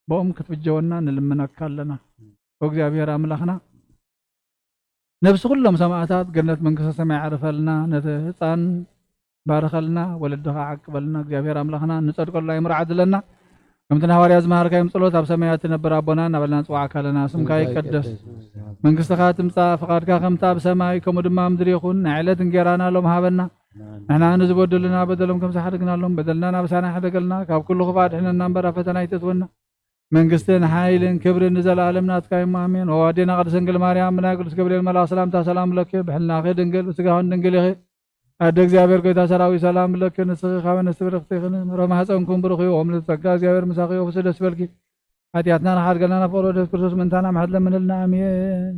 ብኦም ክትብጀወና ንልምነካ ኣለና። ኦ እግዚኣብሔር ኣምላኽና፣ ነብሲ ኩሎም ሰማእታት ገነት መንግስተ ሰማይ ዓርፈልና፣ ነቲ ህፃን ባርኸልና፣ ወለድኻ ዓቅበልና፣ እግዚኣብሔር ኣምላኽና ንጸድቀሉ ኣይምሮ ዓድለና። ከምቲ ንሃዋርያ ዝመሃርካዮም ጸሎት ኣብ ሰማያት ትነብር ኣቦና እናበልና ንጽዋዕካ ኣለና። ስምካ ይቀደስ፣ መንግስትኻ ትምጻእ፣ ፍቓድካ ከምቲ ኣብ ሰማይ ከምኡ ድማ ኣብ ምድሪ ይኹን። ናይ ዕለት እንጌራና ሎም ሃበና። ንሕና ንዝበደሉና በደሎም ከም ዝሓደግናሎም በደልና ናብሳና ሕደገልና፣ ካብ ኩሉ ክፋ ድሕነና እምበር ኣብ ፈተና ኣይተትወና። መንግስትን ሓይልን ክብርን ንዘለኣለም ናትካ እዩ። ኣሜን። ወዋዴና ቅድስት ድንግል ማርያም ብናይ ቅዱስ ገብርኤል መልኣክ ሰላምታ ሰላም ለኪ፣ ብሕልናኺ ድንግል ብስጋኽን ድንግል ኢኺ። ኣደ እግዚኣብሔር ጎይታ ሰራዊት ሰላም ለኪ፣ ንስኺ ካብ ኣንስቲ ብርኽቲ ኢኺ፣ ፍረ ማህፀንኩም ብሩኽ እዩ። ኦም ልትጸጋ እግዚኣብሔር ምሳኺ ወፍሲ ደስ ይበልኪ። ሓጢኣትና ንሓድገልና ናብ ፍቕሪ ወደስ ክርስቶስ ምእንታና ምሕረት ለምንልና። ኣሜን።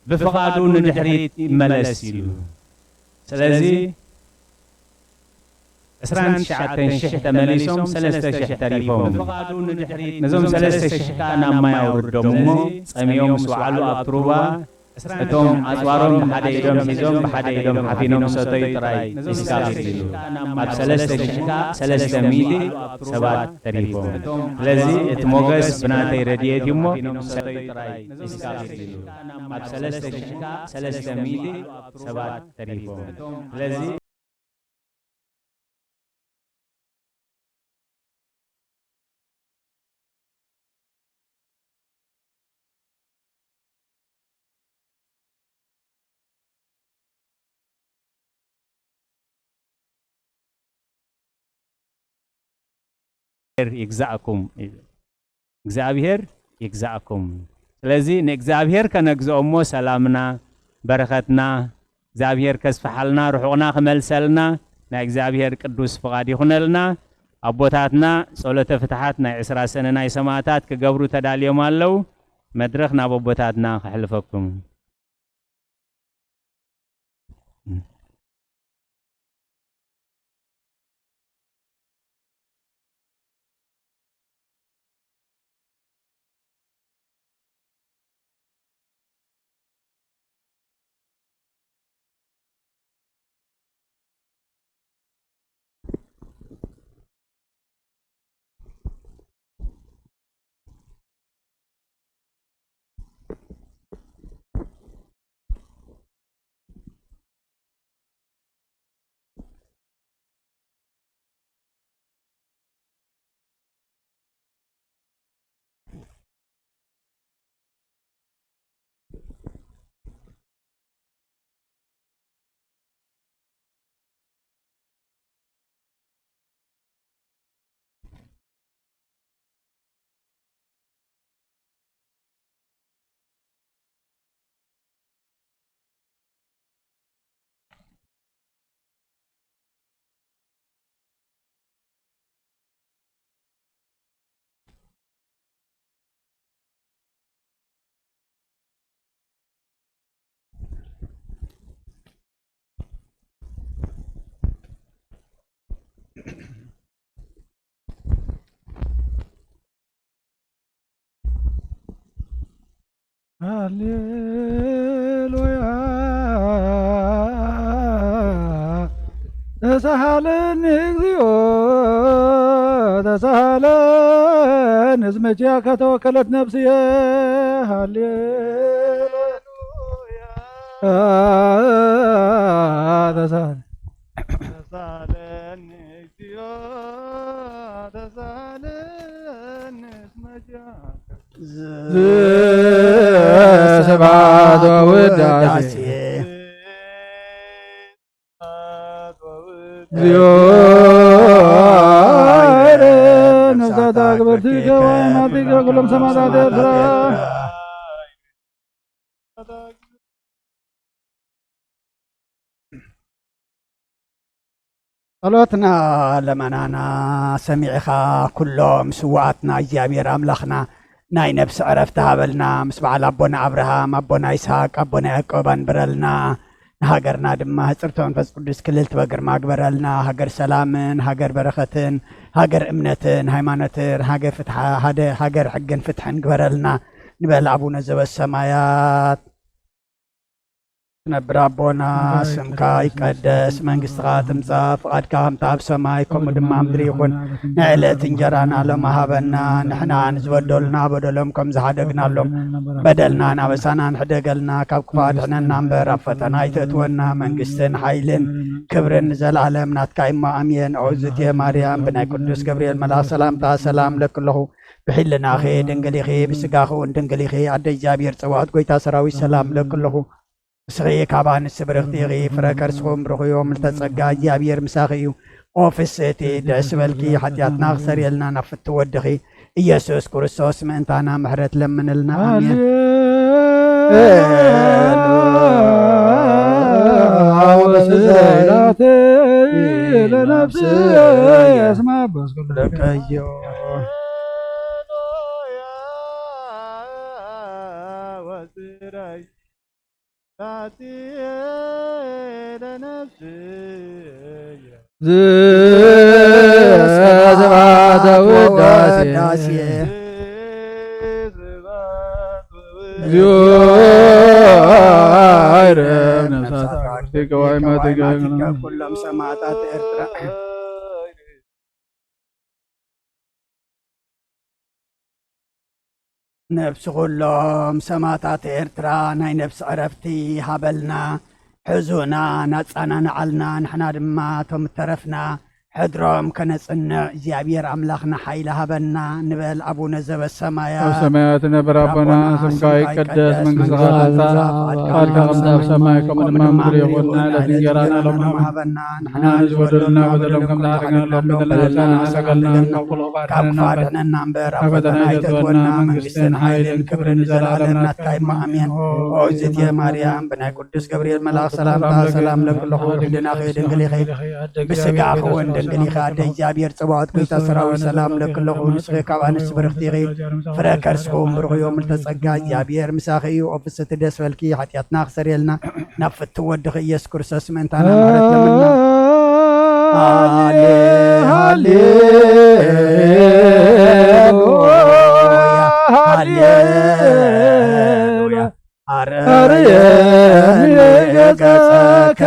ብፍቓዱ ንድሕሪት ይመለስ ኢሉ። ስለዚ ዕስራን ትሽዓተን ሽሕ ተመሊሶም ሰለስተ ሽሕ ተሪፎም። ነዞም ሰለስተ ሽሕ ከኣ ናብ ማይ ኣውርዶም እሞ ጸሚኦም ምስ ወዓሉ ኣብቲ ሩባ እቶም ኣጽዋሮም ብሓደ ኢዶም ሒዞም ብሓደ ኢዶም ሓፊኖም ሰተዩ ጥራይ ሒዝካ ኺድ ኢሉ። ካብ ሰለስተ ሽሕ ከኣ ሰለስተ ሚእቲ ሰባት ተሪፎም። ስለዚ እቲ ሞገስ ብናተይ ረድኤት እዩ እሞ ሰተዩ ጥራይ ሒዝካ ኺድ ኢሉ። ካብ ሰለስተ ሽሕ ከኣ ሰለስተ ሚእቲ ሰባት ተሪፎም። ስለዚ ይግዛእኩም። እግዚኣብሔር ይግዛእኩም። ስለዚ ንእግዚኣብሔር ከነግዝኦ እሞ ሰላምና፣ በረኸትና፣ እግዚኣብሔር ከስፍሓልና፣ ርሑቕና ክመልሰልና ናይ እግዚኣብሔር ቅዱስ ፍቓድ ይኹነልና። ኣቦታትና ጸሎተ ፍትሓት ናይ ዕስራ ሰነ ናይ ሰማእታት ክገብሩ ተዳልዮም ኣለዉ። መድረኽ ናብ ኣቦታትና ከሕልፈኩም። ሃሌሉያ። ተሳሃለኒ እግዚኦ፣ ተሳሃለኒ እስመ ኪያከ ተወከለት ነፍስየ። ሃሌሉያ። ተሳሃለ ተሳለኒ እግዚኦ፣ ተሳለኒ እስመ ጃ- ስብሐት ወውዳሴ። እግዚኦ፣ ነፍሳት አክብርቲከ ወአማቲከ ኩሎም ሰማዕታት ኤርትራ። ጸሎትና ለመናና ሰሚዕኻ፣ ኩሎም ስውኣትና እግዚኣብሔር ኣምላኽና ናይ ነፍሲ ዕረፍቲ ሃበልና። ምስ በዓል ኣቦና ኣብርሃም፣ ኣቦና ይስሐቅ፣ ኣቦና ያዕቆብ ኣንብረልና። ንሃገርና ድማ ህጽርተ መንፈስ ቅዱስ ክልል ትበግርማ ግበረልና። ሃገር ሰላምን ሃገር በረኸትን፣ ሃገር እምነትን ሃይማኖትን፣ ሃገር ፍትሓ፣ ሃደ-፣ ሃገር ሕግን ፍትሕን ግበረልና። ንበል ኣቡነ ዘበሰማያት። ትነብር ኣቦና፣ ስምካ ይቀደስ፣ መንግስትኻ ትምጻእ፣ ፍቓድካ ከምቲ ኣብ ሰማይ ከምኡ ድማ ኣብ ምድሪ ይኹን። ንዕለት እንጀራና ሎሚ ሃበና፣ ንሕና ንዝበደሉና በደሎም ከም ዝሓደግናሎም በደልና ናበሳና ንሕደገልና፣ ካብ ክፉእ ኣድሕነና እምበር ኣብ ፈተና ኣይተእትወና። መንግስትን ሓይልን ክብርን ንዘለኣለም ናትካ እሞ ኣሜን። ኦ እግዝእትየ ማርያም፣ ብናይ ቅዱስ ገብርኤል መልኣክ ሰላምታ ሰላም ለክለኹ። ብሕልናኺ ድንግል ኢኺ፣ ብስጋኺ እውን ድንግል ኢኺ። ኣደ እግዚኣብሔር ጸባኦት ጎይታ ሰራዊት ሰላም ለክለኹ። እስኺ ካብ ኣንስቲ ብርኽቲ ኢኺ፣ ፍረ ከርስኹም ብሩኽ እዩ፣ ምልተ ጸጋ እግዚኣብሔር ምሳኺ እዩ። ኦ ፍስህቲ ደስ በልኪ፣ ሓጢኣትና ክሰርየልና ናብ ፍትው ወድኺ ኢየሱስ ክርስቶስ ምእንታና ምሕረት ለምንልና። ኣሜን። ሃሌሉያ። ወስብሐት ለነፍስየ እስመ በስኩ ለቀዮ። ስብሐት ወውዳሴ። እግዚኦ፣ አይረን ነፍሳት ኩሎም ሰማዕታት ኤርትራ። ነብሲ ኩሎም ሰማዕታት ኤርትራ ናይ ነብሲ ዕረፍቲ ሃበልና። ሕዙና ናጻናንዓልና፣ ንሕና ድማ እቶም እተረፍና ሕድሮም ከነጽንዕ እግዚኣብሔር ኣምላኽና ሓይሊ ሃበና ንበል። ኣቡነ ዘበሰማያት፣ ኣብ ሰማያት ትነብር ኣቦና፣ ኣቦና፣ ስምካ ስምካ ይቀደስ፣ ይቀደስ፣ መንግስትኻ መንግስትኻ ትምጻእ፣ ትምጻእ፣ ፍቓድካ ፍቓድካ ከምቲ ኣብ ሰማይ ከምኡ ድማ ኣብ ምድሪ ይኹን። ናይ ዕለት እንጀራና ሎሚ ሃበና። ንሕና ንዝበደሉና በደሎም ከም ዝሓደግናሎም በደላትና ንሓድገልና፣ ካብ ክፉእ ኣድሕነና እምበር፣ ኣብ ፈተና ኣይተእትወና። መንግስትን ሓይልን ክብርን ንዘለኣለም ናትካ እዩ። ኣሜን። ኦ እግዝእትየ ማርያም፣ ብናይ ቅዱስ ገብርኤል መልኣኽ ሰላምታ ሰላም ለክለኹ፣ ሕሊናኺ ድንግል ኢኺ፣ ብስጋኺ እውን ድንግል ኢኺ። ኣደ እግዚኣብሔር ጸባኦት፣ ጎይታ ሰራዊት፣ ሰላም ለክለኹ፣ ንስኺ ካብ ኣንስቲ ብርኽቲ ኢኺ፣ ፍረ ከርስኺ እውን ብሩኽ እዩ። ምልዕተ ጸጋ፣ እግዚኣብሔር ምሳኺ እዩ። ኦ ፍስሕቲ፣ ደስ በልኪ፣ ሓጢኣትና ክሰርየልና፣ ናብ ፍትው ወድኺ ኢየሱስ ክርስቶስ ምእንታና ምሕረት ለምና። ሃሌ፣ ሃሌ፣ ሃሌሉያ፣ ሃሌሉያ። አርእየኒ ገጸከ፣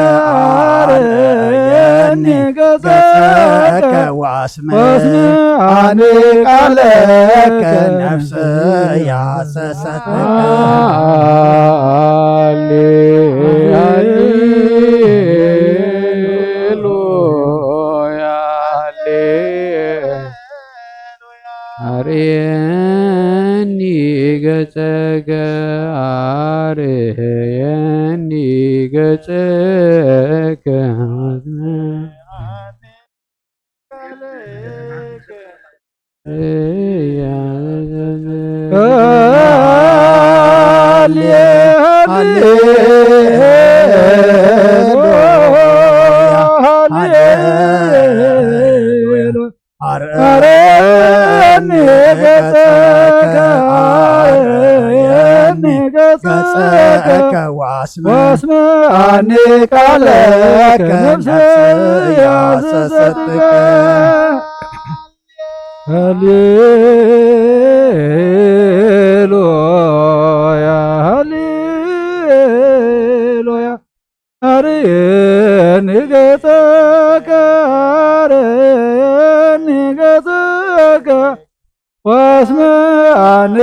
አርእየኒ ገጸከ፣ ወአስምዓኒ ቃለከ፣ ነፍስያ ሰሰተከ። ሃሌሉያ፣ ሃሌ አርእየኒ ገጸከ፣ አርእየኒ ገጸከ። ሃሌ፣ ሃሌ፣ ሃሌ፣ ሃሌ። አርእየኒ ገጸከ፣ አርእየኒ ገጸከ፣ ወአስምዓኒ ቃለከ፣ ነፍስያ ሰሰትከ። ሃሌሉያ። ስምዓኒ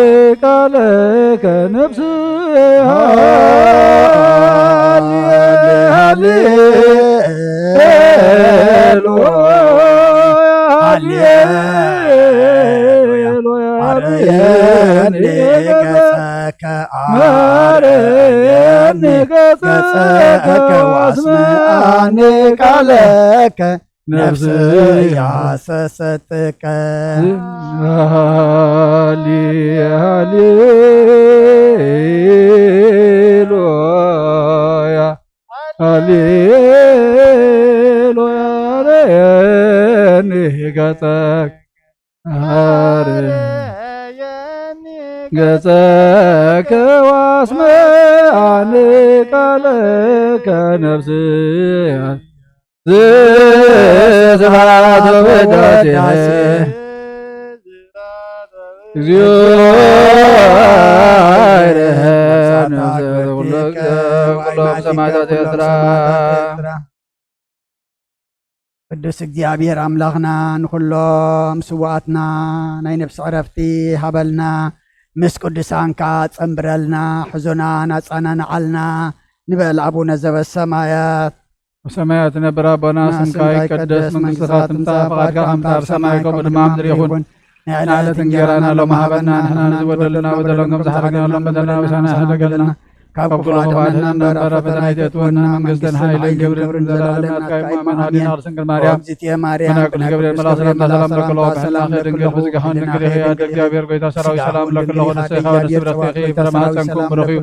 ቃለከ ነፍስየ። ሃሌሉያ፣ ሃሌሉያ፣ ሃሌሉያ። አርየኒ ገጸከ፣ አርየኒ ገጸከ፣ ወአስምዓኒ ቃለከ ነፍስያ ሰሰጥቀ። ሃሌ-፣ ሃሌሉያ፣ ሃሌሉያ። አርየኒ ገጸከ፣ አርየኒ ገጸከ ወአስምዓኒ ቃለከ ነፍስየ። ስብሐት ወውዳሴ። እግዚኦ ይርሐም ነፍሰ ኩሎም ሰማዕታት ኤርትራ። ቅዱስ እግዚኣብሔር ኣምላኽና፣ ንኹሎም ስውኣትና ናይ ነፍሲ ዕረፍቲ ሃበልና፣ ምስ ቅዱሳንካ ጸንብረልና፣ ሕዞና ናጻና ንዓልና። ንበል ኣቡነ ዘበሰማያት። ኣብ ሰማያት ትነብር ኣቦና፣ ስምካ ይቀደስ፣ መንግስትኻ ትምጻእ፣ ፍቓድካ ከም ትሰርሕ ኣብ ሰማይ ከምኡ ድማ ኣብ ምድሪ ይኹን። ናይ ዕለት እንጀራና ሎሚ ሃበና፣ ንሕና ንዝበደሉና በደሎም ከም ዝሓለግናሎም በደልና፣ ኣበሳና ኣይትሓለገልና፣ ካብ ክፉእ ኣድሕነና እምበር፣ ኣብ ፈተና ኣይተእትወና፣ መንግስትን ሓይልን ክብርን ንዘለኣለም ናትካ እዩ። ኣሜን። ኣዲና ቅድስት ድንግል ማርያም፣ እግዝእትየ ማርያም፣ መልኣክ ቅዱስ ገብርኤል መልኣክ ሰላምታ ሰላም ለኪ፣ ብሩክ ኣንቲ እም፣ ሰላም ለኪ፣ ድንግል ብስጋኪ ድንግል ኢኺ፣ ኣደ እግዚኣብሔር ጎይታ ሰራዊት ሰላም ለኪ፣ ክብርት ፍሬ ከርሥኪ ተባረክ፣ ተፈሥሒ ፍሬ ከርሥኪ ወቡሩክ ፍሬ ከርሥኪ ወቡሩክ እዩ። ተፈሥሒ ፍሬ ከርሥኪ ወቡሩክ እዩ።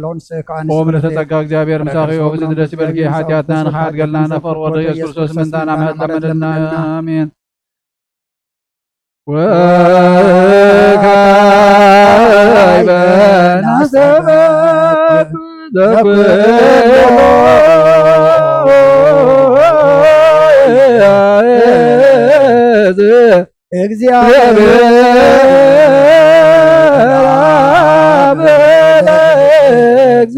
ኦም ንተጸጋ እግዚኣብሔር ምሳኺ እዩ። ኦም እዚ ደስ ይበልኪ፣ ሓጢኣትና ንኽሓድገልና ነፈር ወልደ ኢየሱስ ክርስቶስ ምንታና ምሕረት ለምንልና። ኣሜን። ወካዕበ ናሰበት ዘኩሎ እዝ እግዚኣብሔር አብ ለእግዚ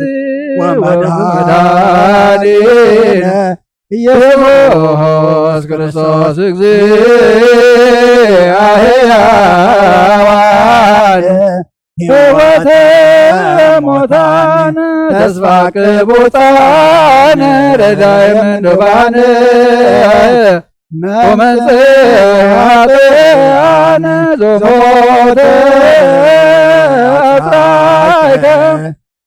ወመድኃኒነ ኢየሱስ ክርስቶስ እግዚአ ሕያዋን ሕይወተ ሙታን ተስፋ ቅቡጻን ረዳይ ምንዱባን ወመንጽእ ኃጥኣን ዘሞተ አጽራይከ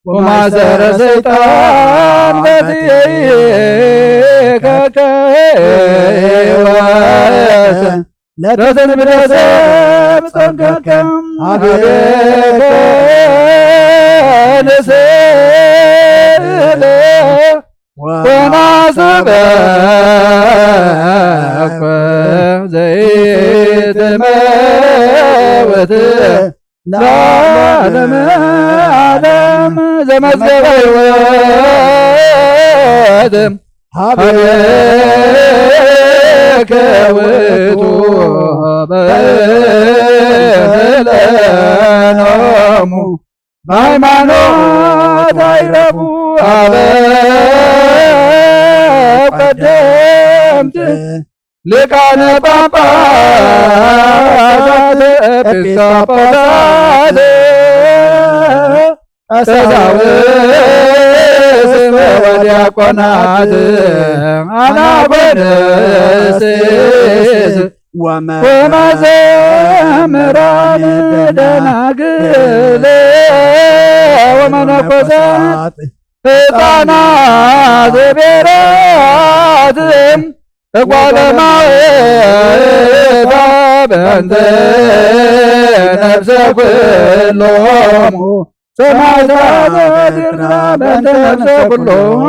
ወማሰረ ሰይጣን በትየይከ ከህይወት ለተንብደሰብ ጸንቀቀ አቤከ ንስእለ ወናስበከ ዘይትመውት ለዓለመ ዓለም ዘመዝገበ ሕይወት ሀቤከ ውእቱ በእንተለኖሙ በሃይማኖት አይረፉ አበው ቀደምት ሊቃነ ጳጳሳት ኤጲስቆጶሳት ቀሳውስት ወዲያቆናት አናጎንስት ወመዘምራን ደናግል ወመነኮሳት ሕፃናት ብሔራት እጓለ ማውታ በእንተ ነፍሰ ኩሎሙ ሰማዕታት ኤርትራ በእንተ ነፍሰ ኩሎሙ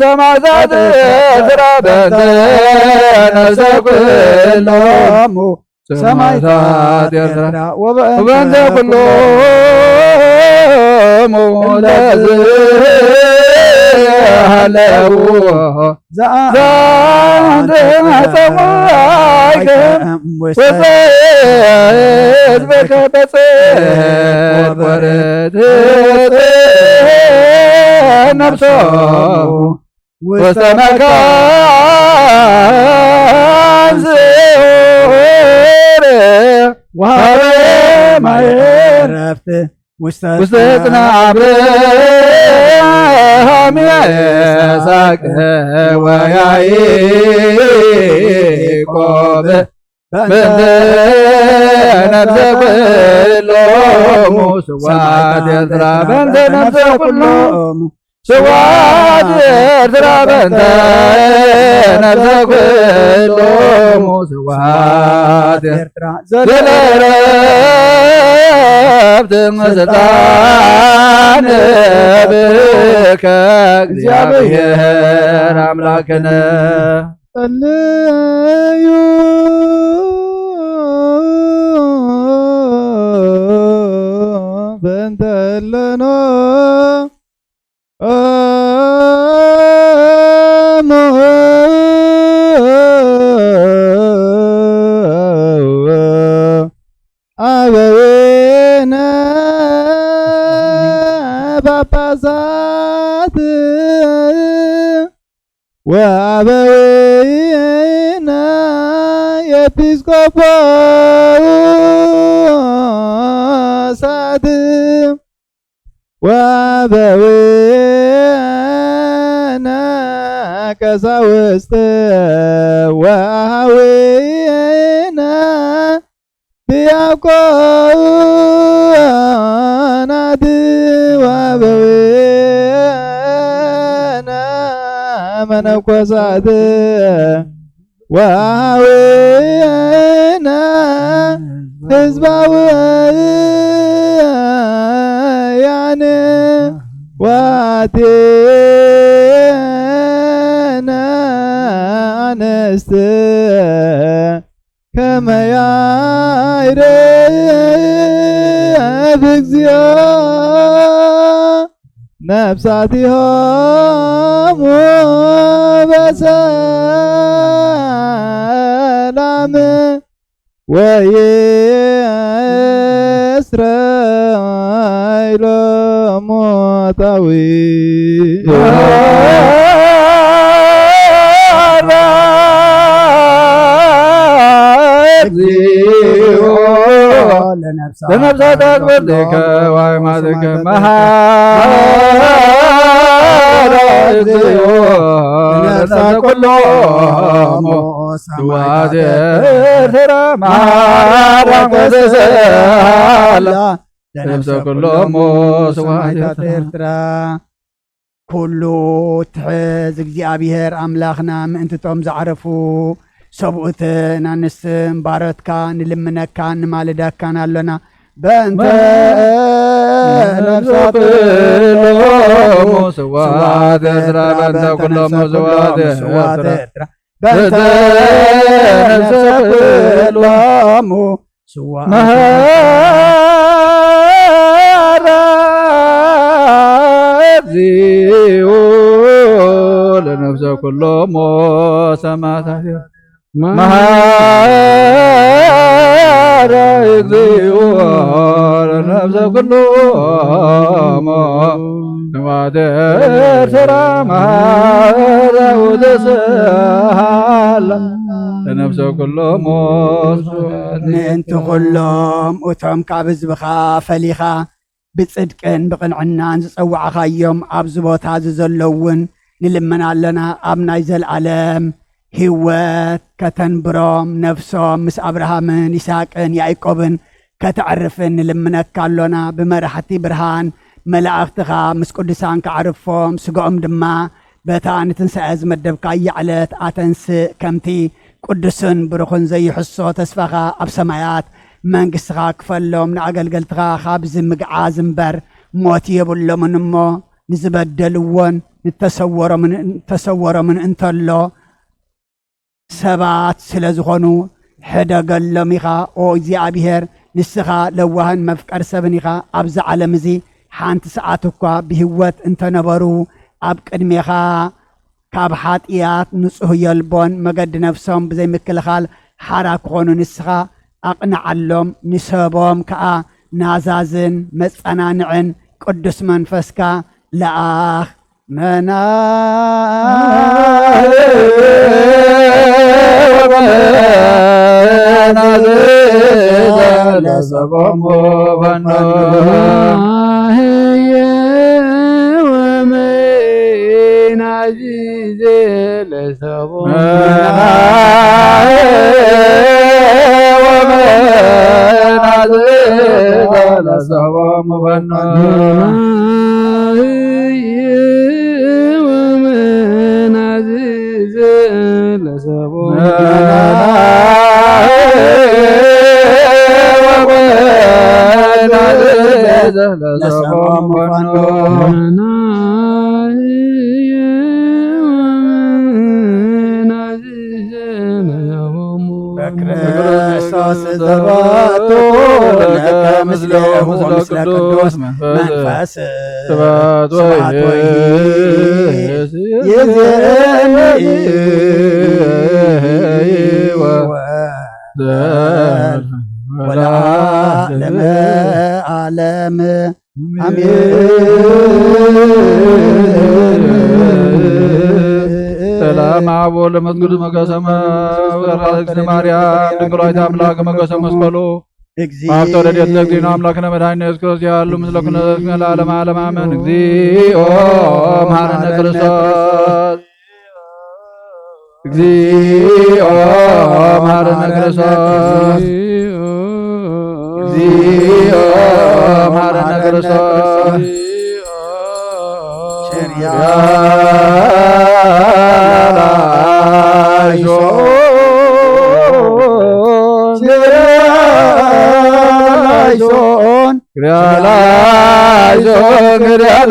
ሰማዕታት ኤርትራ በእንተ ነፍሰ ኩሎሙ ሰማዕታት ኤርትራ ወበእንተ ኩሎሙ ለዝሃለዉ ዘአንተ ጸዋዕከ ውስተ ሕዝብከ በጽድቅ ወርትዕ ነፍሶሙ ውስተ መካን ስዑር ወሀበ ማየ ውስተ ጽንሐ አብርሃም ወይስሐቅ ወያዕቆብ በእንተ ነፍሰ ኩሎሙ ስውዓት ኤርትራ በእንተ ነፍሰ ኩሎሙ ስውዓት ኤርትራ በእንተ ነፍሰ ኩሎሙ ስውዓት ኤርትራ ዘለረብት ስልጣን ብከ እግዚአብሔር አምላክነ። ጸልዩ በእንተ እለኖ አበዊነ ጳጳሳት ወአበዊነ ኤጲስቆጶሳት ወአበዊነ ቀሳውስት ወአበዊነ ዲያቆናት ወአበዊነ መነኮሳት ወአበዊነ ህዝባውያን ወአቴነ አንስት ከመ ያዕርፍ እግዚኦ ነፍሳቲሆሙ በሰላም ወይስረይ ሎሞታዊ። እግዚኦ ለነፍሳት ወልድከ ወአማትከ መሐረ እግዚኦ ለነፍሰ ኩሎሙ ስውዓት ኤርትራ መሐረ ወተስአላ ለነፍሰ ኩሎሙ ስውዓት ኤርትራ። ኩሉ ትሕዝ እግዚኣብሔር ኣምላኽና ምእንቲ ቶም ዘዕረፉ ሰብኡትን ኣንስትን ባሮትካ ንልምነካን ንማልደካን ኣሎና። በእንተ ነፍሰ ኩሎሙ ስውዓት ኤርትራ፣ በእንተ ኩሎሙ ስውዓት ኤርትራ፣ በእንተ ነፍሰ ኩሎሙ ስዋ መሐረ እግዚኦ ለነፍሰ ኩሎሙ ሰማዕታት። መሐረ እግዚኦ ለነፍሰ ኩሎሙ ስውዓት ኤርትራ መሐረ ወተስአላ ለነፍሰ ኩሎሙ ምእንቲ ኩሎም እቶም ካብ ህዝብኻ ፈሊኻ ብጽድቅን ብቕንዕናን ዝጸዋዕኻዮም ኣብዚ ቦታ እዚ ዘለዉ እውን ንልምን ኣለና። ኣብ ናይ ዘለኣለም ህይወት ከተንብሮም፣ ነፍሶም ምስ ኣብርሃምን ይስሃቅን ያዕቆብን ከተዕርፍን ንልምነካ ኣሎና። ብመራሕቲ ብርሃን መላእኽትኻ ምስ ቅዱሳን ከዕርፎም፣ ስጋኦም ድማ በታ ንትንሳኤ ዝመደብካያ ዕለት ኣተንስእ። ከምቲ ቅዱስን ብሩኽን ዘይሕሶ ተስፋኻ ኣብ ሰማያት መንግስትኻ ክፈሎም። ንኣገልገልትኻ ካብዚ ምግዓዝ እምበር ሞት የብሎምን እሞ፣ ንዝበደልዎን ንተሰወሮምን፣ ተሰወሮምን እንተሎ ሰባት ስለ ዝኾኑ ሕደገሎም ኢኻ። ኦ እግዚኣብሔር፣ ንስኻ ለዋህን መፍቀር ሰብን ኢኻ። ኣብዚ ዓለም እዚ ሓንቲ ሰዓት እኳ ብህይወት እንተነበሩ ኣብ ቅድሜኻ ካብ ሓጢኣት ንጹህ የልቦን። መገዲ ነፍሶም ብዘይ ምክልኻል ሓራ ክኾኑ ንስኻ ኣቕንዓሎም። ንሰቦም ከኣ ናዛዝን መጸናንዕን ቅዱስ መንፈስካ ለኣኽ። መናህ ለሰቦሙ በኑ። መናህየ ወመናዚዘ ለሰቦሙ። መናህየ ወመናዚዘ ለሰቦሙ በኑ። መናህየ ወመናዚዘ ለሰቦሙ። በክርስቶስ ዘባቱ ለከ ምስሌሁ ወምስለ ቅዱስ መንፈስ ስብሐት ወይሂ። ይዜኒ ወዘልዓለመ ዓለም። አሜን። ሰላም አብ ወወልድ ወመንፈስ ቅዱስ። መጋሰመ ወራስ እግዝእትነ ማርያም ድንግል ወላዲተ አምላክ መጋሰመ መስቀሉ። እግዚኦ። ሀብተ ረድኤት ለእግዚእነ አምላክነ መድኃኒነ ኢየሱስ ክርስቶስ ያሉ ምስለ ኩነ ለዓለመ ዓለም አሜን። እግዚኦ መሐረነ ክርስቶስ። እግዚኦ መሐረነ ክርስቶስ። እግዚኦ መሐረነ ክርስቶስ። ቸርያ ላይሶ ቸርያ ላይሶን። ክሪያላይሶን፣ ክሪያላይሶን፣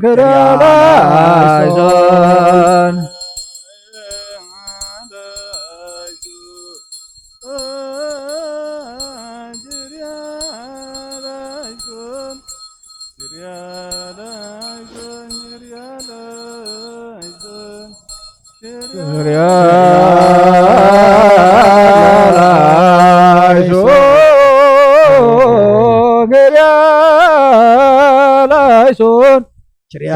ክሪያላይሶን። ቸርያ ላይሶን፣ ቸርያ ላይሶን፣ ቸርያ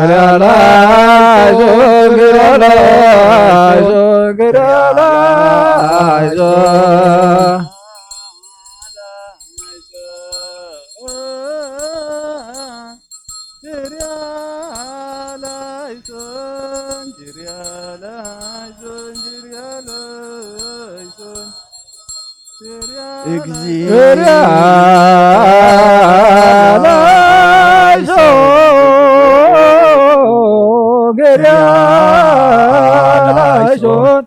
ላይሶን፣ ቸርያ ላይሶን፣ ቸርያ ላይሶን። እግዚኦ ላይሶን፣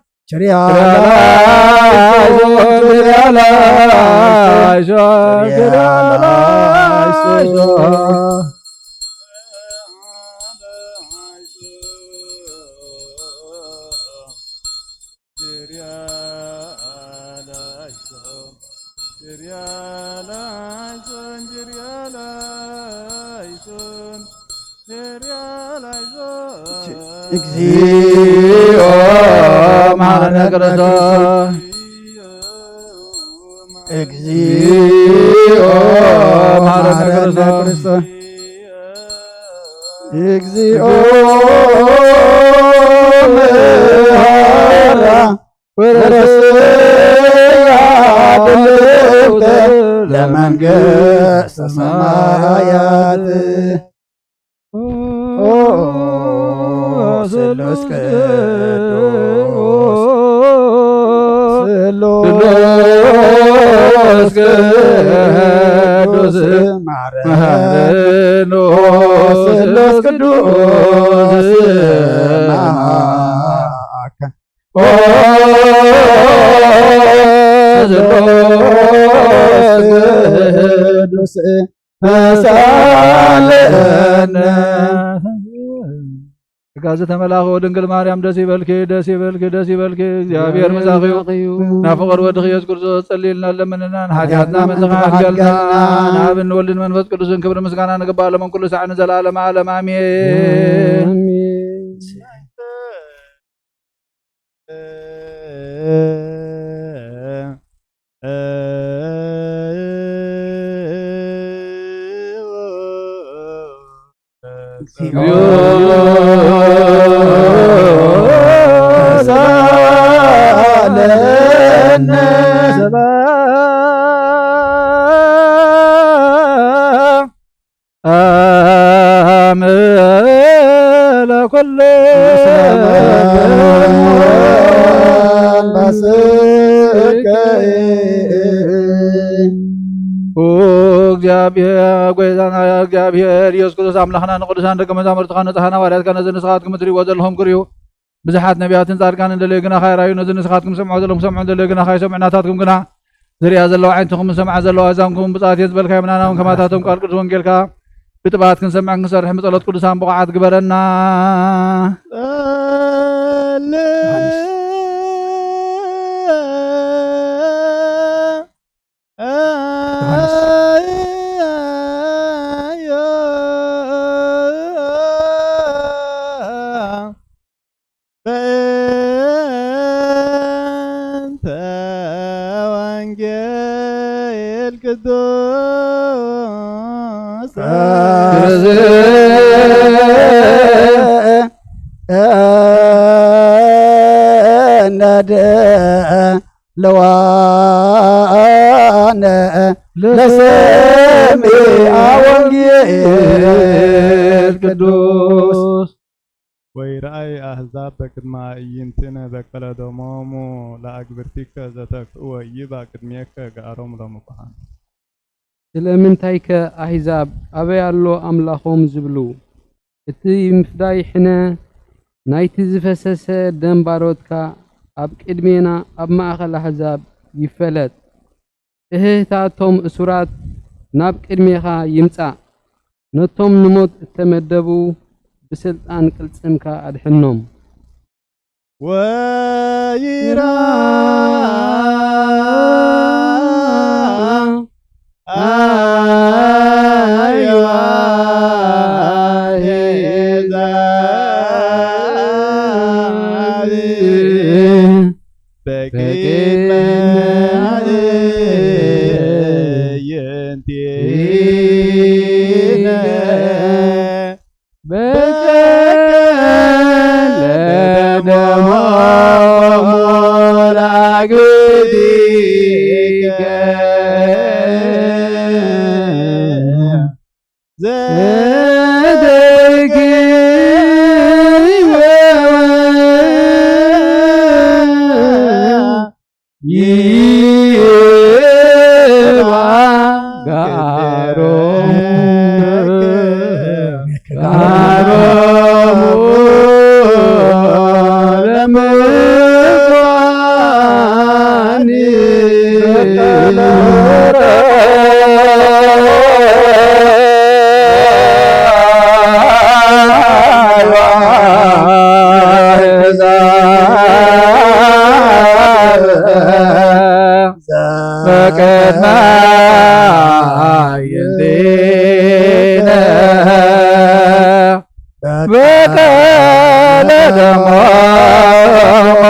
ቸርያ ላይሶን፣ ቸርያ ላይሶን፣ ቸርያ ላይሶን፣ ቸርያ ላይሶን። እግዚኦ መሐረነ ክርስቶስ። እግዚኦ መሐረነ ክርስቶስ። እግዚኦ መሐራ ወረስያ ድልውተ ለመንግስተ ሰማያት። ኦ ስሉስ ቅዱስ፣ ስሉስ ቅዱስ ማረን። ኦ ስሉስ ቅዱስ መሐረነ። ኦ ስሉስ ዝተመላኽኡ ድንግል ማርያም ደስ ይበልኪ፣ ደስ ይበልኪ፣ ደስ ይበልኪ፣ እግዚኣብሔር ምሳኺ እዩ። ናብ ፍቕር ወድኺ ኢየሱስ ክርስቶስ ጸልይልና፣ ለምንና፣ ንሓጢኣትና መጽኻ ሓድገልና። ንኣብ ንወልድን መንፈስ ቅዱስን ክብሪ ምስጋና ንግባእ፣ ሎምን ኩሉ ሳዕ ንዘለዓለመ ዓለም ኣሜን። ኣሜን። ኦ እግዚኣብሔር፣ ጎይታና እግዚኣብሔር ኢየሱስ ክርስቶስ፣ ኣምላኽና፣ ንቅዱሳን ደቀ መዛሙርትኻ፣ ንጽሓን ሃዋርያትካ፣ ነዚ ንስኻትኩም እትርእይዎ ዘለኹም ክርእዩ፣ ብዙሓት ነቢያትን ጻድቃንን እንደለዩ ግና ካይራዩ፣ ነዚ ንስኻትኩም ሰምዖ ዘለኹም ሰምዖ እንደለዩ ግና ካይሰምዑ፣ ናታትኩም ግና ዝርእያ ዘለዋ ዓይንትኹም ዝሰምዓ ዘለዋ ኣዛንኩም ብጻት እየን ዝበልካዮም ናናውን ከማታቶም ቃል ቅዱስ ወንጌልካ ብጥባት ክንሰምዕን ክንሰርሕን ብጸሎት ቅዱሳን ብቑዓት ግበረና። በእንተ ወንጌል ቅዱስ ለዋነ ለሰሚዐ ወንጌል ቅዱስ። ወይርኣይ ኣህዛብ በቅድመ ኣዕይንቲነ በቀለ ደሞሙ ለኣግብርቲከ ዘተክእወ ይባ ቅድሜከ ገኣሮም ለምኩሓን። ስለምንታይከ ኣህዛብ ኣበይ ኣሎ ኣምላኾም ዝብሉ? እቲ ምፍዳይ ሕነ ናይቲ ዝፈሰሰ ደም ባሮትካ ኣብ ቅድሜና ኣብ ማእከል ኣህዛብ ይፈለጥ። እህህታቶም እሱራት ናብ ቅድሜኻ ይምጻእ። ነቶም ንሞት እተመደቡ ብስልጣን ቅልጽምካ ኣድሕኖም። ወይራ ኣዮ ኣሄዛብ በቅድመ ኣዕይንቲነ በቀለ ደሞሙ ለአግብርቲከ ዘተክእወ ይባ ጋሮሙ ጋሮሙ ለምኳኒ በቀድመ አዕይንቲነ በቀለ ደሞሙ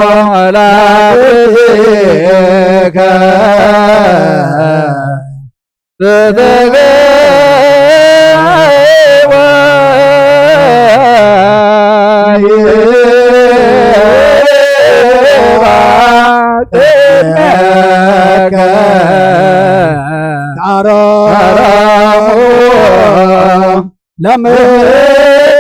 ለአግብርቲከ ዘተክእወ ይባ ቅድሜከ ጋሮሙ ለምኳኒ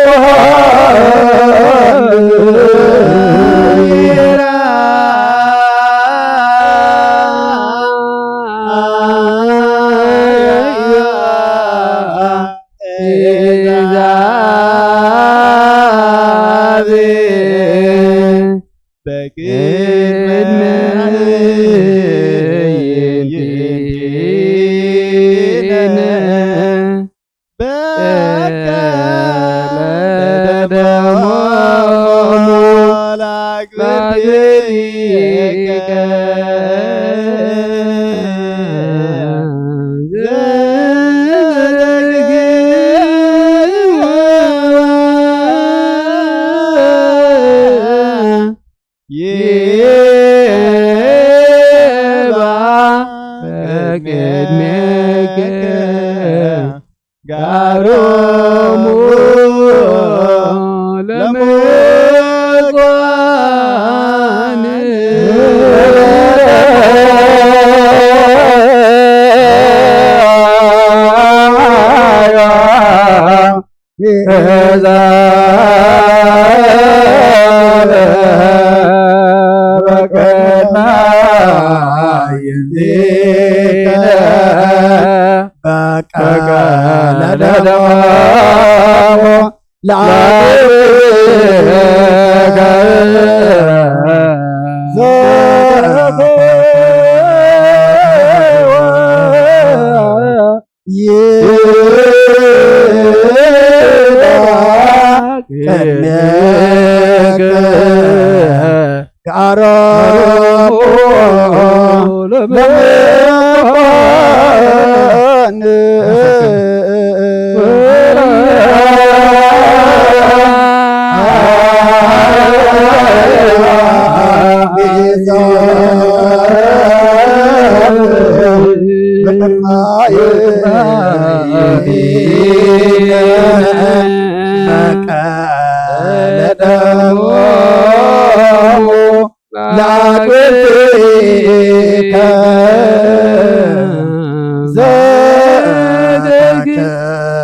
ጋሮሙ ለመኳን እዛ በቀና ይንዲነ በቀለ ደሞ ለአብከ ዘተከወ ይባ ቅድሜከ ጋሮሙ ለመኳን ለአግብርቲከ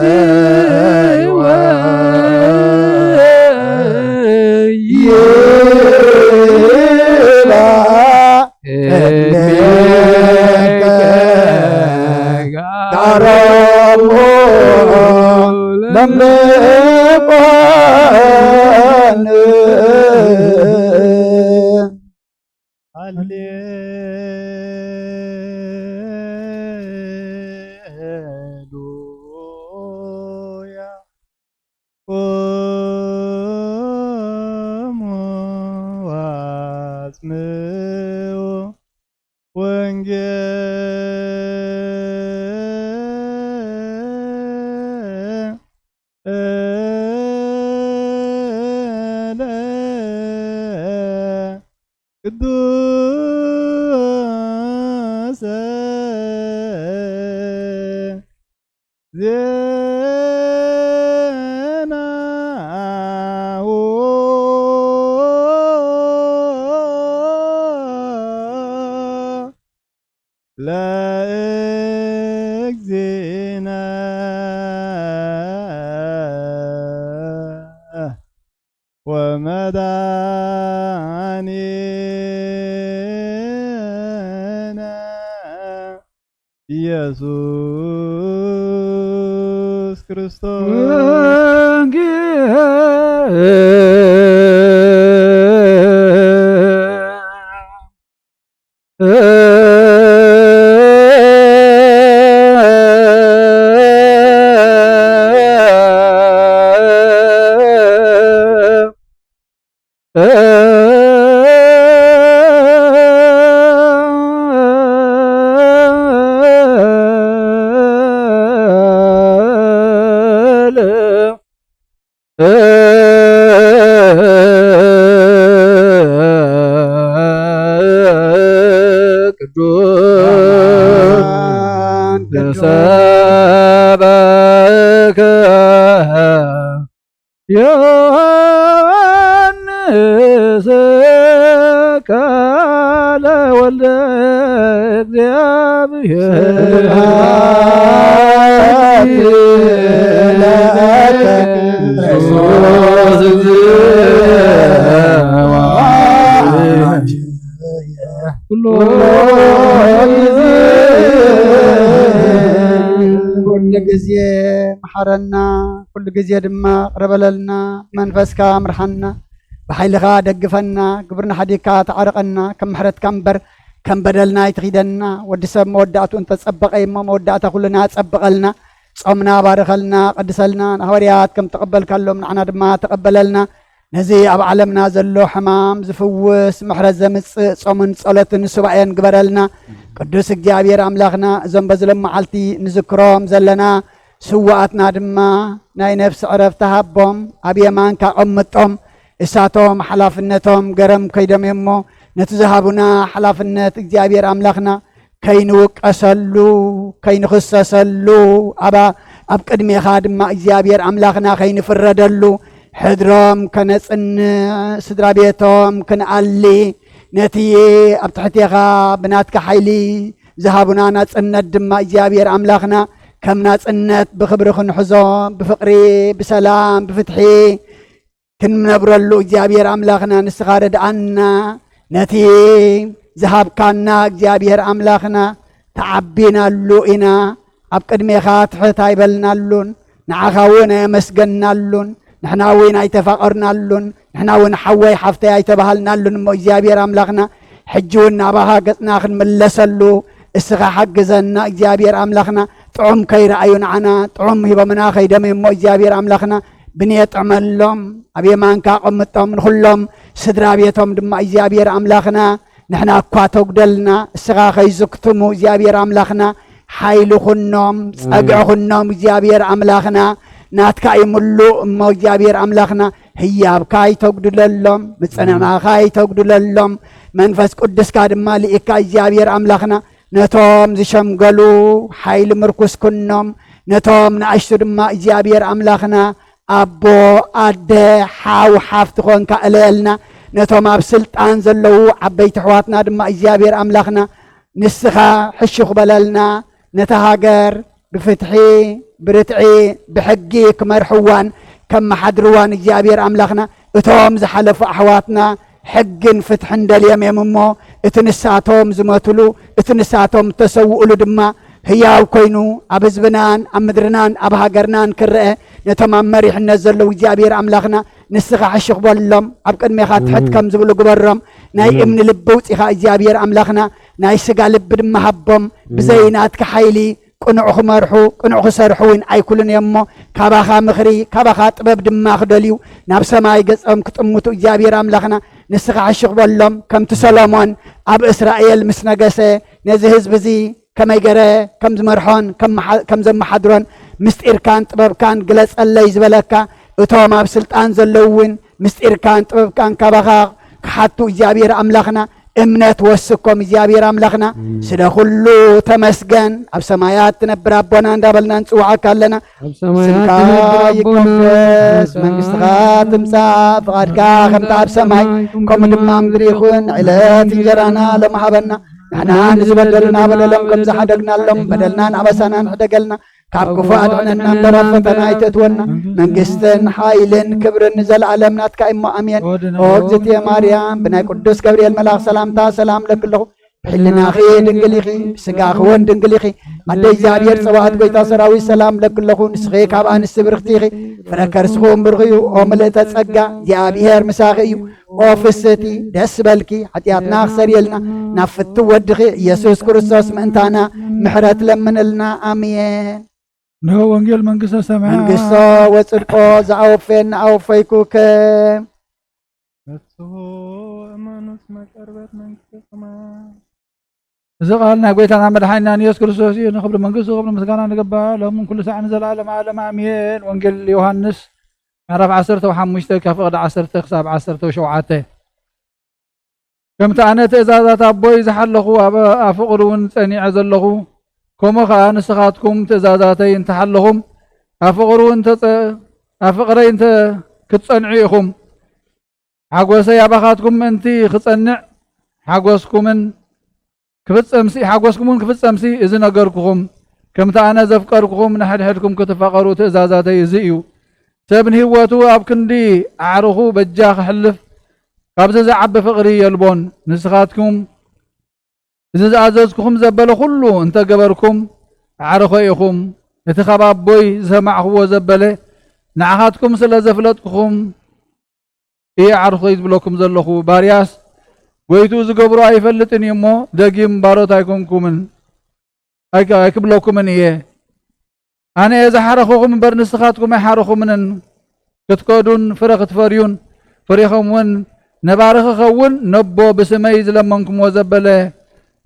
ዘተከወ ይባ ቅድሜከ ጋሮሙ ለመኳን ሃሌሉያ። ቁሙ ወአጽምዑ ወንጌለ ቅዱሰ ዜናሁ ለእግዚእነ ወመድኃኒነ ኢየሱስ ክርስቶስ። ቅዱስ ተሰበከ ዮሐንስ ቃለ ወልደ እግዚአብሔር። ስብሐት ለከ ክርስቶስ እግዚኦ። ኩሉ ጊዜ መሐረና፣ ኩሉ ግዜ ድማ ቅረ በለልና፣ መንፈስካ ምርሓና፣ ብሓይልኻ ደግፈና፣ ግብርና ሓዲግካ ተዓርቐና፣ ከም ምሕረትካ እምበር ከም በደልና ኣይትኺደና። ወዲ ሰብ መወዳእትኡ እንተጸበቐ እሞ መወዳእታ ኩልና ጸብቐልና። ጾምና ባርኸልና፣ ቀድሰልና፣ ንሃዋርያት ከም ተቐበልካሎም ንዓና ድማ ተቐበለልና። ነዚ ኣብ ዓለምና ዘሎ ሕማም ዝፍውስ፣ ምሕረት ዘምጽእ ጾምን ጸሎትን ሱባኤን ግበረልና። ቅዱስ እግዚኣብሔር ኣምላኽና፣ እዞም በዚ ሎም መዓልቲ ንዝክሮም ዘለና ስውኣትና ድማ ናይ ነፍሲ ዕረፍቲ ሃቦም፣ ኣብ የማንካ ኣቐምጦም። እሳቶም ሓላፍነቶም ገረም ከይዶም እሞ፣ ነቲ ዝሃቡና ሓላፍነት እግዚኣብሔር ኣምላኽና ከይንውቀሰሉ፣ ከይንኽሰሰሉ፣ ኣባ-፣ ኣብ ቅድሜኻ ድማ እግዚኣብሔር ኣምላኽና ከይንፍረደሉ፣ ሕድሮም ከነጽንዕ፣ ስድራ ቤቶም ክንኣሊ፣ ነቲ ኣብ ትሕቴኻ ብናትካ ሓይሊ ዝሃቡና ናጽነት ድማ እግዚኣብሔር ኣምላኽና ከም ናጽነት ብኽብሪ ክንሕዞ፣ ብፍቕሪ፣ ብሰላም፣ ብፍትሒ ክንነብረሉ እግዚኣብሔር ኣምላኽና ንስኻ ርድኣና። ነቲ ዝሃብካና እግዚኣብሔር ኣምላኽና ተዓቢናሉ ኢና። ኣብ ቅድሜኻ ትሕት ኣይበልናሉን፣ ንዓኻ እውን ኣየመስገንናሉን፣ ንሕና እውን ኣይተፋቐርናሉን፣ ንሕና እውን ሓወይ ሓፍተይ ኣይተባሃልናሉን። እሞ እግዚኣብሔር ኣምላኽና፣ ሕጂ እውን ናባኻ ገጽና ክንምለሰሉ እስኻ ሓግዘና እግዚኣብሔር ኣምላኽና። ጥዑም ከይረኣዩ ንዓና ጥዑም ሂቦምና ከይዶም እሞ እግዚኣብሔር ኣምላኽና፣ ብንየጥዕመሎም፣ ኣብ የማንካ ኣቐምጦም፣ ንኹሎም ስድራ ቤቶም ድማ እግዚኣብሔር ኣምላኽና፣ ንሕና እኳ ተጉደልና፣ እስኻ ከይዝክትሙ እግዚኣብሔር ኣምላኽና፣ ሓይሊ ኩኖም፣ ጸግዒ ኩኖም እግዚኣብሔር ኣምላኽና። ናትካ እዩ ምሉእ እሞ እግዚኣብሔር ኣምላኽና፣ ህያብካ ኣይተጉድለሎም፣ ምጽንናኻ ኣይተጉድለሎም። መንፈስ ቅዱስካ ድማ ልኢካ እግዚኣብሔር ኣምላኽና፣ ነቶም ዝሸምገሉ ሓይሊ ምርኩስ ኩኖም፣ ነቶም ንኣሽቱ ድማ እግዚኣብሔር ኣምላኽና፣ ኣቦ፣ ኣደ፣ ሓው፣ ሓፍቲ ኾንካ እለየልና። ነቶም ኣብ ስልጣን ዘለዉ ዓበይቲ ኣሕዋትና ድማ እግዚኣብሔር ኣምላኽና፣ ንስኻ ሕሹኽ በለልና። ነታ ሃገር ብፍትሒ፣ ብርትዒ፣ ብሕጊ ክመርሕዋን ከመሓድርዋን እግዚኣብሔር ኣምላኽና፣ እቶም ዝሓለፉ ኣሕዋትና ሕግን ፍትሕን ደልዮም እዮም እሞ፣ እቲ ንሳቶም ዝመትሉ፣ እቲ ንሳቶም እተሰውእሉ ድማ ህያው ኮይኑ ኣብ ህዝብናን ኣብ ምድርናን ኣብ ሃገርናን ክረአ፣ ነቶም ኣብ መሪሕነት ዘለዉ እግዚኣብሔር ኣምላኽና፣ ንስኻ ሕሹኽ በሎም፣ ኣብ ቅድሜኻ ትሕት ከም ዝብሉ ግበሮም። ናይ እምኒ ልቢ ውፂኻ እግዚኣብሔር ኣምላኽና፣ ናይ ስጋ ልቢ ድማ ሃቦም። ብዘይ ናትካ ሓይሊ ቅኑዕ ክመርሑ፣ ቅኑዕ ክሰርሑ እውን ኣይክሉን እዮም እሞ፣ ካባኻ ምኽሪ፣ ካባኻ ጥበብ ድማ ክደልዩ፣ ናብ ሰማይ ገጾም ክጥምቱ እግዚኣብሔር ኣምላኽና፣ ንስኻ ሕሹኽ በሎም። ከምቲ ሰሎሞን ኣብ እስራኤል ምስ ነገሰ፣ ነዚ ህዝቢ እዚ ከመይ ገረ ከም ዝመርሖን ከም መሓ-፣ ከም ዘመሓድሮን ምስጢርካን ጥበብካን ግለጸለይ ዝበለካ፣ እቶም ኣብ ስልጣን ዘለዉ እውን ምስጢርካን ጥበብካን ካባኻ ክሓቱ እግዚኣብሔር ኣምላኽና እምነት ወስኮም እግዚኣብሔር ኣምላኽና። ስለ ኩሉ ተመስገን። ኣብ ሰማያት ትነብር ኣቦና እንዳበልና ንጽውዓካ ኣለና። ኣብ ሰማያት ስምካ ትነብር ኣቦና፣ ይቀደስ፣ ስምካ መንግስትኻ ትምጻእ፣ ፍቓድካ ከምቲ ኣብ ሰማይ ከምኡ ድማ ኣብ ምድሪ ይኹን። ዕለት እንጀራና ሎሚ ሃበና። ንሕና ንዝበደሉና በደሎም ከም ዝሓደግናሎም በደልናን ኣበሳናን ሕደገልና። ካብ ክፉ ኣድሕነና እምበር ኣብ ፈተና ኣይተእትወና። መንግስትን ሓይልን ክብርን ንዘለኣለም ናትካ እሞ ኣሜን። ኦ እግዝእትየ ማርያም፣ ብናይ ቅዱስ ገብርኤል መልኣኽ ሰላምታ ሰላም ለኪ ኣለኹ። ብሕልናኺ ድንግል ኢኺ፣ ብስጋኺ እውን ድንግል ኢኺ። ኣደ እግዚኣብሔር ጸባኦት ጎይታ ሰራዊት ሰላም ለኪ ኣለኹ። ንስኺ ካብ ኣንስቲ ብርኽቲ ኢኺ፣ ፍረ ከርስኹም ብሩኽ እዩ። ኦ ምልእተ ጸጋ፣ እግዚኣብሔር ምሳኺ እዩ። ኦ ፍስቲ፣ ደስ በልኪ፣ ሓጢኣትና ክሰርየልና፣ ናብ ፍትው ወድኺ ኢየሱስ ክርስቶስ ምእንታና ምሕረት ለምንልና። ኣሜን። እንሆ ወንጌል መንግስተ ሰማያት። መንግስቶ ወጽድቆ ዘኣወፈየኒ ኣወፈይኩከ። በሱ እመኑ እስመ ቀርበት መንግስተ ሰማያት። እዚ ቃል ናይ ጎይታና መድሓኒና ንየሱስ ክርስቶስ እዩ። ንክብሪ መንግስቱ ክብሪ ምስጋና ንግባእ፣ ሎምን ኩሉ ሳዕ ንዘለኣለም ዓለም ኣሜን። ወንጌል ዮሃንስ ምዕራፍ ዓሰርተ ሓሙሽተ ካብ ፍቕዲ ዓሰርተ ክሳብ ዓሰርተ ሸውዓተ። ከምቲ ኣነ ትእዛዛት ኣቦይ ዝሓለኹ፣ ኣብ፣ ኣብ ፍቕሩ እውን ጸኒዐ ዘለኹ፣ ከምኡ ኸኣ ንስኻትኩም ትእዛዛተይ እንተሓለኹም፣ ኣብ ፍቕሩ እንተ ጸ-፣ ኣብ ፍቕረይ እንተ ክትጸንዑ ኢኹም። ሓጎሰይ ኣባኻትኩም ምእንቲ ክጸንዕ፣ ሓጎስኩምን ክፍጸምሲ፣ ሓጎስኩምን ክፍጸምሲ፣ እዚ ነገርኩኹም፣ ከምቲ ኣነ ዘፍቀርኩኹም፣ ንሕድሕድኩም ክትፋቐሩ ትእዛዛተይ እዚ እዩ። ሰብ ንህይወቱ ኣብ ክንዲ ኣዕሩኹ በጃ ክሕልፍ፣ ካብዚ ዝዓቢ ፍቕሪ የልቦን። ንስኻትኩም እዚ ዝኣዘዝኩኹም ዘበለ ኩሉ እንተ ገበርኩም፣ ኣዕሩኸይ ኢኹም። እቲ ካብ ኣቦይ ዝሰማዕኽዎ ዘበለ ንዓኻትኩም ስለ ዘፍለጥኩኹም እየ ኣዕሩኸይ ዝብለኩም ዘለኹ። ባርያስ ጎይትኡ ዝገብሮ ኣይፈልጥን እዩ እሞ፣ ደጊም ባሮት ኣይኮንኩምን፣ ኣይክ-፣ ኣይክብለኩምን እየ። ኣነ እየ ዝሓረኹኹም እምበር፣ ንስኻትኩም ኣይሓረኹምንን። ክትከዱን ፍረ ክትፈርዩን፣ ፍሬኹም እውን ነባሪ ክኸውን ነቦ ብስመይ ዝለመንኩምዎ ዘበለ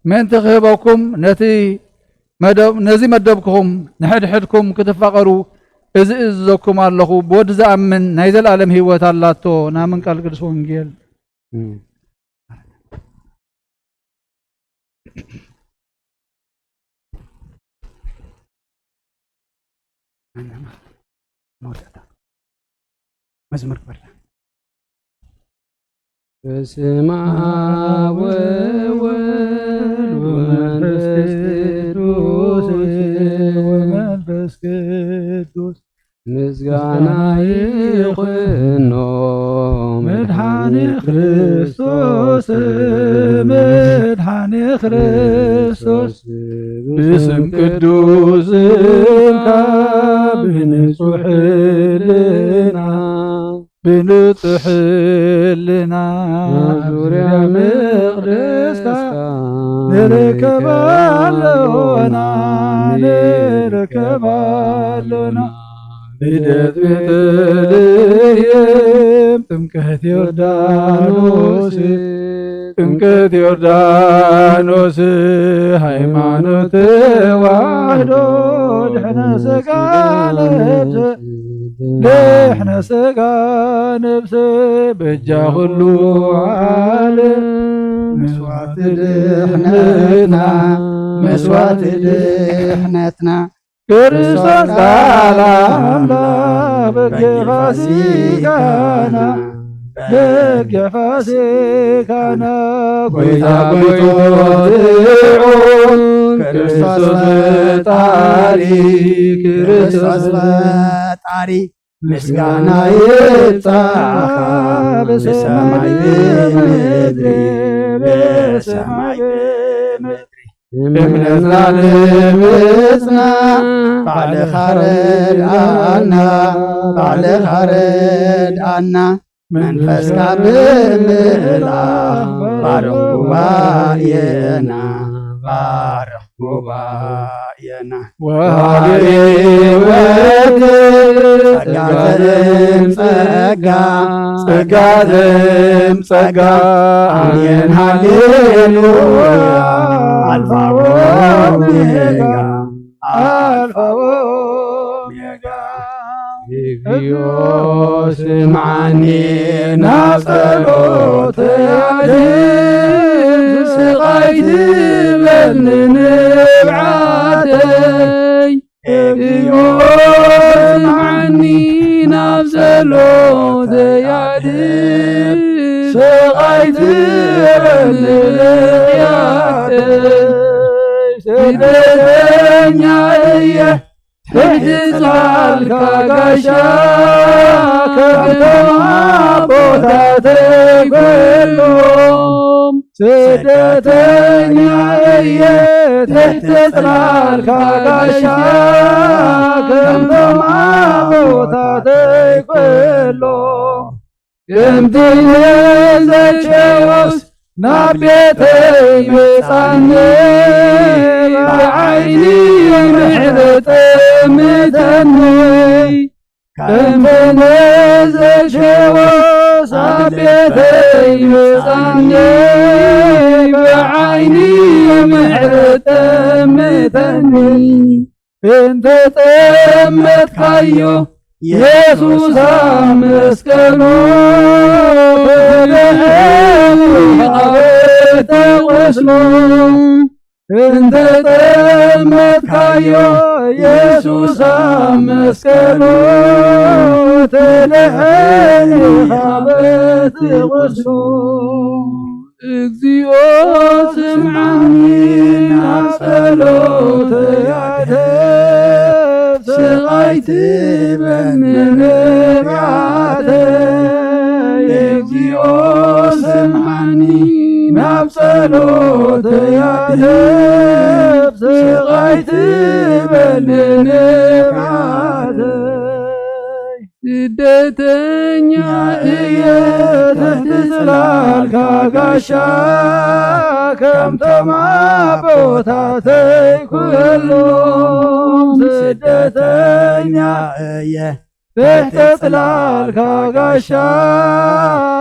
ምእንቲ ክህበኩም ነቲ መደብ-፣ ነዚ መደብኩም ንሕድሕድኩም ክትፋቐሩ እዚ እዝዘኩም ኣለኹ። ብወዲ ዝኣምን ናይ ዘለኣለም ህይወት ኣላቶ። ናምን ቃል ቅዱስ ወንጌል። እም። መወዳእታ መዝሙር ክበርታ። በስመ አብ ወወልድ ወመንፈስ ቅዱስ፣ ወመንፈስ ቅዱስ ምስጋና ይኹኖ መድኃኒ ክርስቶስ፣ መድኃኒ ክርስቶስ። ብስም ቅዱስ ስምካ ብንጹሕ ሕልና፣ ብንጹሕ ሕልና ኣብ ዙርያ መቕደስካ ንርከብ ኣሎና፣ ንርከብ ኣሎና። ልደት ቤተልሔም፣ ጥምቀት ዮርዳኖስ፣ ጥምቀት ዮርዳኖስ፣ ሃይማኖት ተዋህዶ፣ ድሕነ ሥጋ ነፍስ፣ ድሕነ ሥጋ ነፍስ፣ በጃ ኩሉ ዓለም፣ መስዋዕቲ ድሕነትና፣ መስዋዕቲ ድሕነትና። ክርስቶስ ቃል ኣምላኽ በጊዕ ፋሲካና፣ በጊዕ ፋሲካና፣ ጎይታ ጎይቶትዑ፣ ክርስቶስ ፈጣሪ፣ ክርስቶስ ፈጣሪ፣ ምስጋና ይብጻሕካ ብሰማይ ብምድሪ፣ ብሰማይ ብምድሪ። እምነትና ንምጽና ባዕልኻ ረድኣና፣ ባዕልኻ ረድኣና። መንፈስካ ብምልኣኽ ባርኽ ጉባኤና፣ ባርኽ ጉባኤና። ወሃቢ ሕይወት ጸጋ ዘእም ጸጋ፣ ጸጋ ዘእም ጸጋ። ኣሜን ሃሌሉያ። ኣልፋ ወኦሜጋ፣ ኣልፋ ወኦሜጋ። እግዚኦ ስምዓኒ ናብ ጸሎተይ፣ ስቓይ ትበልኒ ንብዓተይ። እግዚኦ ስምዓኒ ናብ ጸሎተይ፣ ስቓይ ትበልኒ ንብዓተይ። ስደተኛ እየ ትሕቲ ጽላልካ ጋሻ፣ ከምቶም ኣቦታተይ ኩሎም። ስደተኛ እየ ትሕቲ ጽላልካ ጋሻ፣ ከምቶም ኣቦታተይ ኩሎም። ከምቲ ንዘኬዎስ ናብ ቤተይ ምጻኒ፣ ብዓይኒ ምሕረት ጠምተኒ። ከምቲ ንዘኬዎስ ኣብ ቤተይ ምጻኒ፣ ብዓይኒ ምሕረት ጠምተኒ። እንተ ጠመትካዮ የሱስ ኣብ መስቀሉ፣ ተደሕኑ ካብ እቲ ቁስሉ። እንተ ጠመትካዮ የሱስ ኣብ መስቀሉ፣ ተደሕኑ ካብ እቲ ቁስሉ። እግዚኦ ስምዓኒ ናብ ጸሎተይ ኣድህብ፣ ስቓይ ትበኒ ንብዓተይ። እግዚኦ ስምዓኒ ናብ ጸሎተይ ኣድህብ፣ ስቓይ ትበኒ ንብዓተይ። ስደተኛ እየ ትሕቲ ጽላልካ ጋሻ፣ ከምቶም ኣቦታተይ ኩሎም። ስደተኛ እየ ትሕቲ ጽላልካ ጋሻ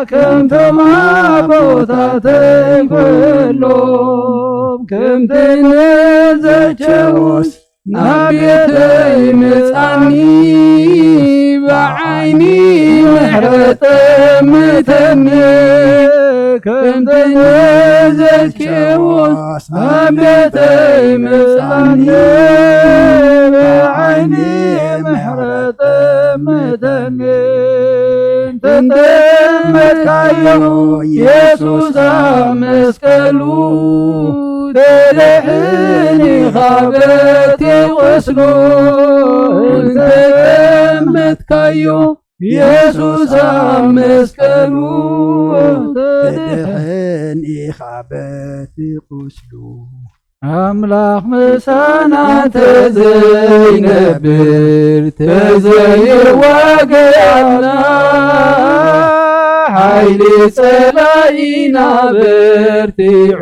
ከምቶም ኣቦታተይ ኩሎም ከምቲ ንዘኬዎስ ናብ ቤተይ ምጻኒ ብዓይኒ ምሕረት ጠምተኒ ከምቲ ንዘኬዎስ ናብ ቤተይ ምጻኒ ብዓይኒ ምሕረት ጠምተኒ እንተጠመትካዮ የሱስ ኣብ መስቀሉ ተድሕን ኢኻ በቲ ቁስሉ እንተጠመትካዮ የሱስ ኣብ መስቀሉ ተድሕን ኢኻ በቲ ቁስሉ ኣምላኽ ምሳና ተዘይነብር ተዘይዋገኣና ሓይሊ ጸላኢና በርቲዑ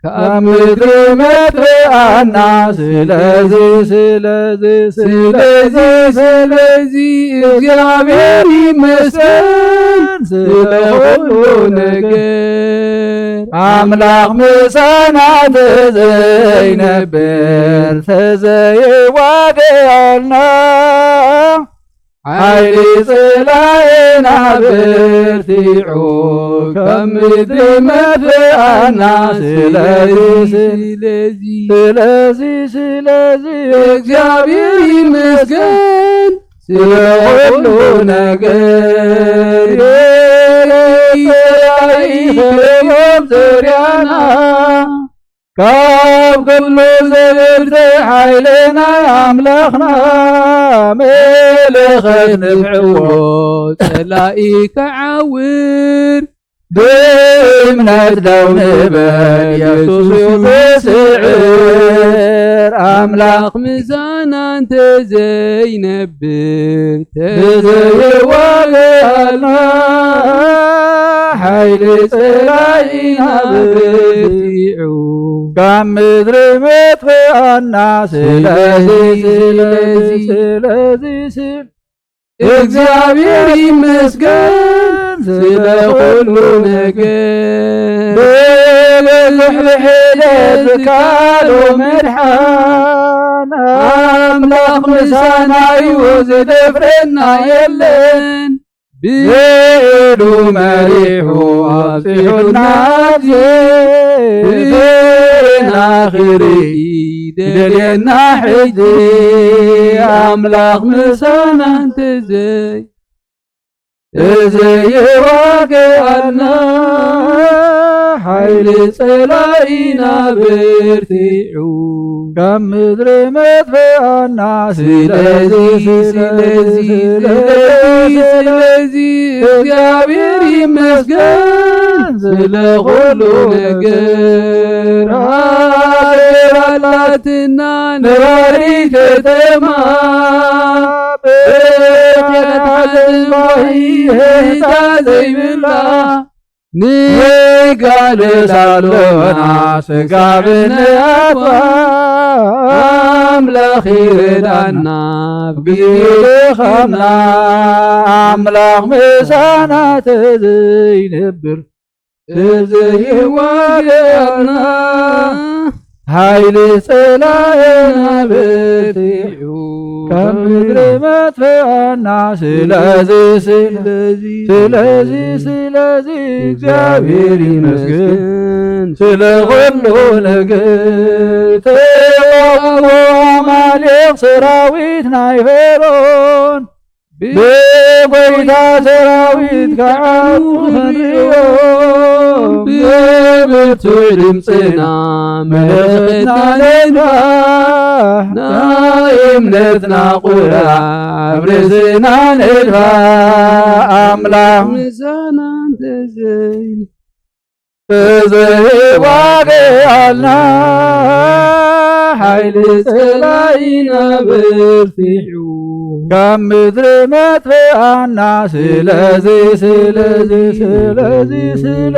ካብ ምድሪ መጥፍኣና ስለዚ ስለዚ ስለዚ ስለዚ እግዚኣብሔር ይመስገን ስለ ኩሉ ነገር ኣምላኽ ምሳና ተዘይነብር ተዘይዋገኣልና ሓይሊ ጽላኤና በርቲዑ ካብ ምድሪ መጥፍኣና ስለዚ ስለዚ ስለዚ ስለዚ እግዚኣብሔር ይመስገን ስለ ኩሉ ነገር የይኸዮም ዙርያና ካብ ኩሉ ዘብርትዕ ሓይሊ ናይ ኣምላኽና መለኸት ንፍዕዎ ጸላኢ ክዓውር ብእምነት ደው ንበል የሱስ እዩ ዝስዕር ኣምላኽ ምሳና እንተዘይነብር ተዘይዋገኣልና ሓይሊ ጸላኢና በርቲዑ ካብ ምድሪ መጥፍኣና ስለዚ ስለዚ ስለዚ እግዚኣብሔር ይመስገን ስለ ኩሉ ነገር ብብዙሕ ብሕደ ዝካሎ መድሓን ኣምላኽ ምሳና እዩ ዝደፍረና የለን ብኢዱ መሪሑ ኣብፂሑና ኣብዚ ፍሬና ክርኢ ደልየና ሕጂ ኣምላኽ ምሳና እንተዘይ ተዘይዋገኣልና ሓይሊ ጸላኢና በርቲዑ ካብ ምድሪ መጥፍኣና ስለዚ ስለዚ ስለዚ ስለዚ እግዚኣብሔር ይመስገን ስለ ኩሉ ነገር ሃገር ኣላትና ነባሪት ከተማ ብሕትሓት እምባሂ ህንጻ ዘይብላ ንጋለስ ኣሎና ስጋብ ንኣትዋ ኣምላኽ ይረዳና ኣብ ግዜ ድኻምና ኣምላኽ ምሳና ተዘይነብር ተዘይዋገኣና ሓይሊ ጸላእና በርቲዑ ካብ ምድሪ መጥፍኣና ስለዚ ስለዚ ስለዚ ስለዚ እግዚኣብሔር ይመስገን ስለ ኩሉ ነገር ተዋግኦ ኣማሌቕ ሰራዊት ናይ ፈርዖን ብጎይታ ሰራዊት ክዓብዱ ክንርእዮ ብብርቱዕ ድምፅና መለኸትና ነንፋሕ ናይ እምነትና ቁራዕ ኣብ ርእስና ነድፋ ኣምላኽ ምሳና እንተዘይ ተዘይዋግኣልና ሓይሊ ጸላኢና በርቲዑ ካብ ምድሪ መጥፍኣና ስለዚ ስለዚ ስለዚ ስለ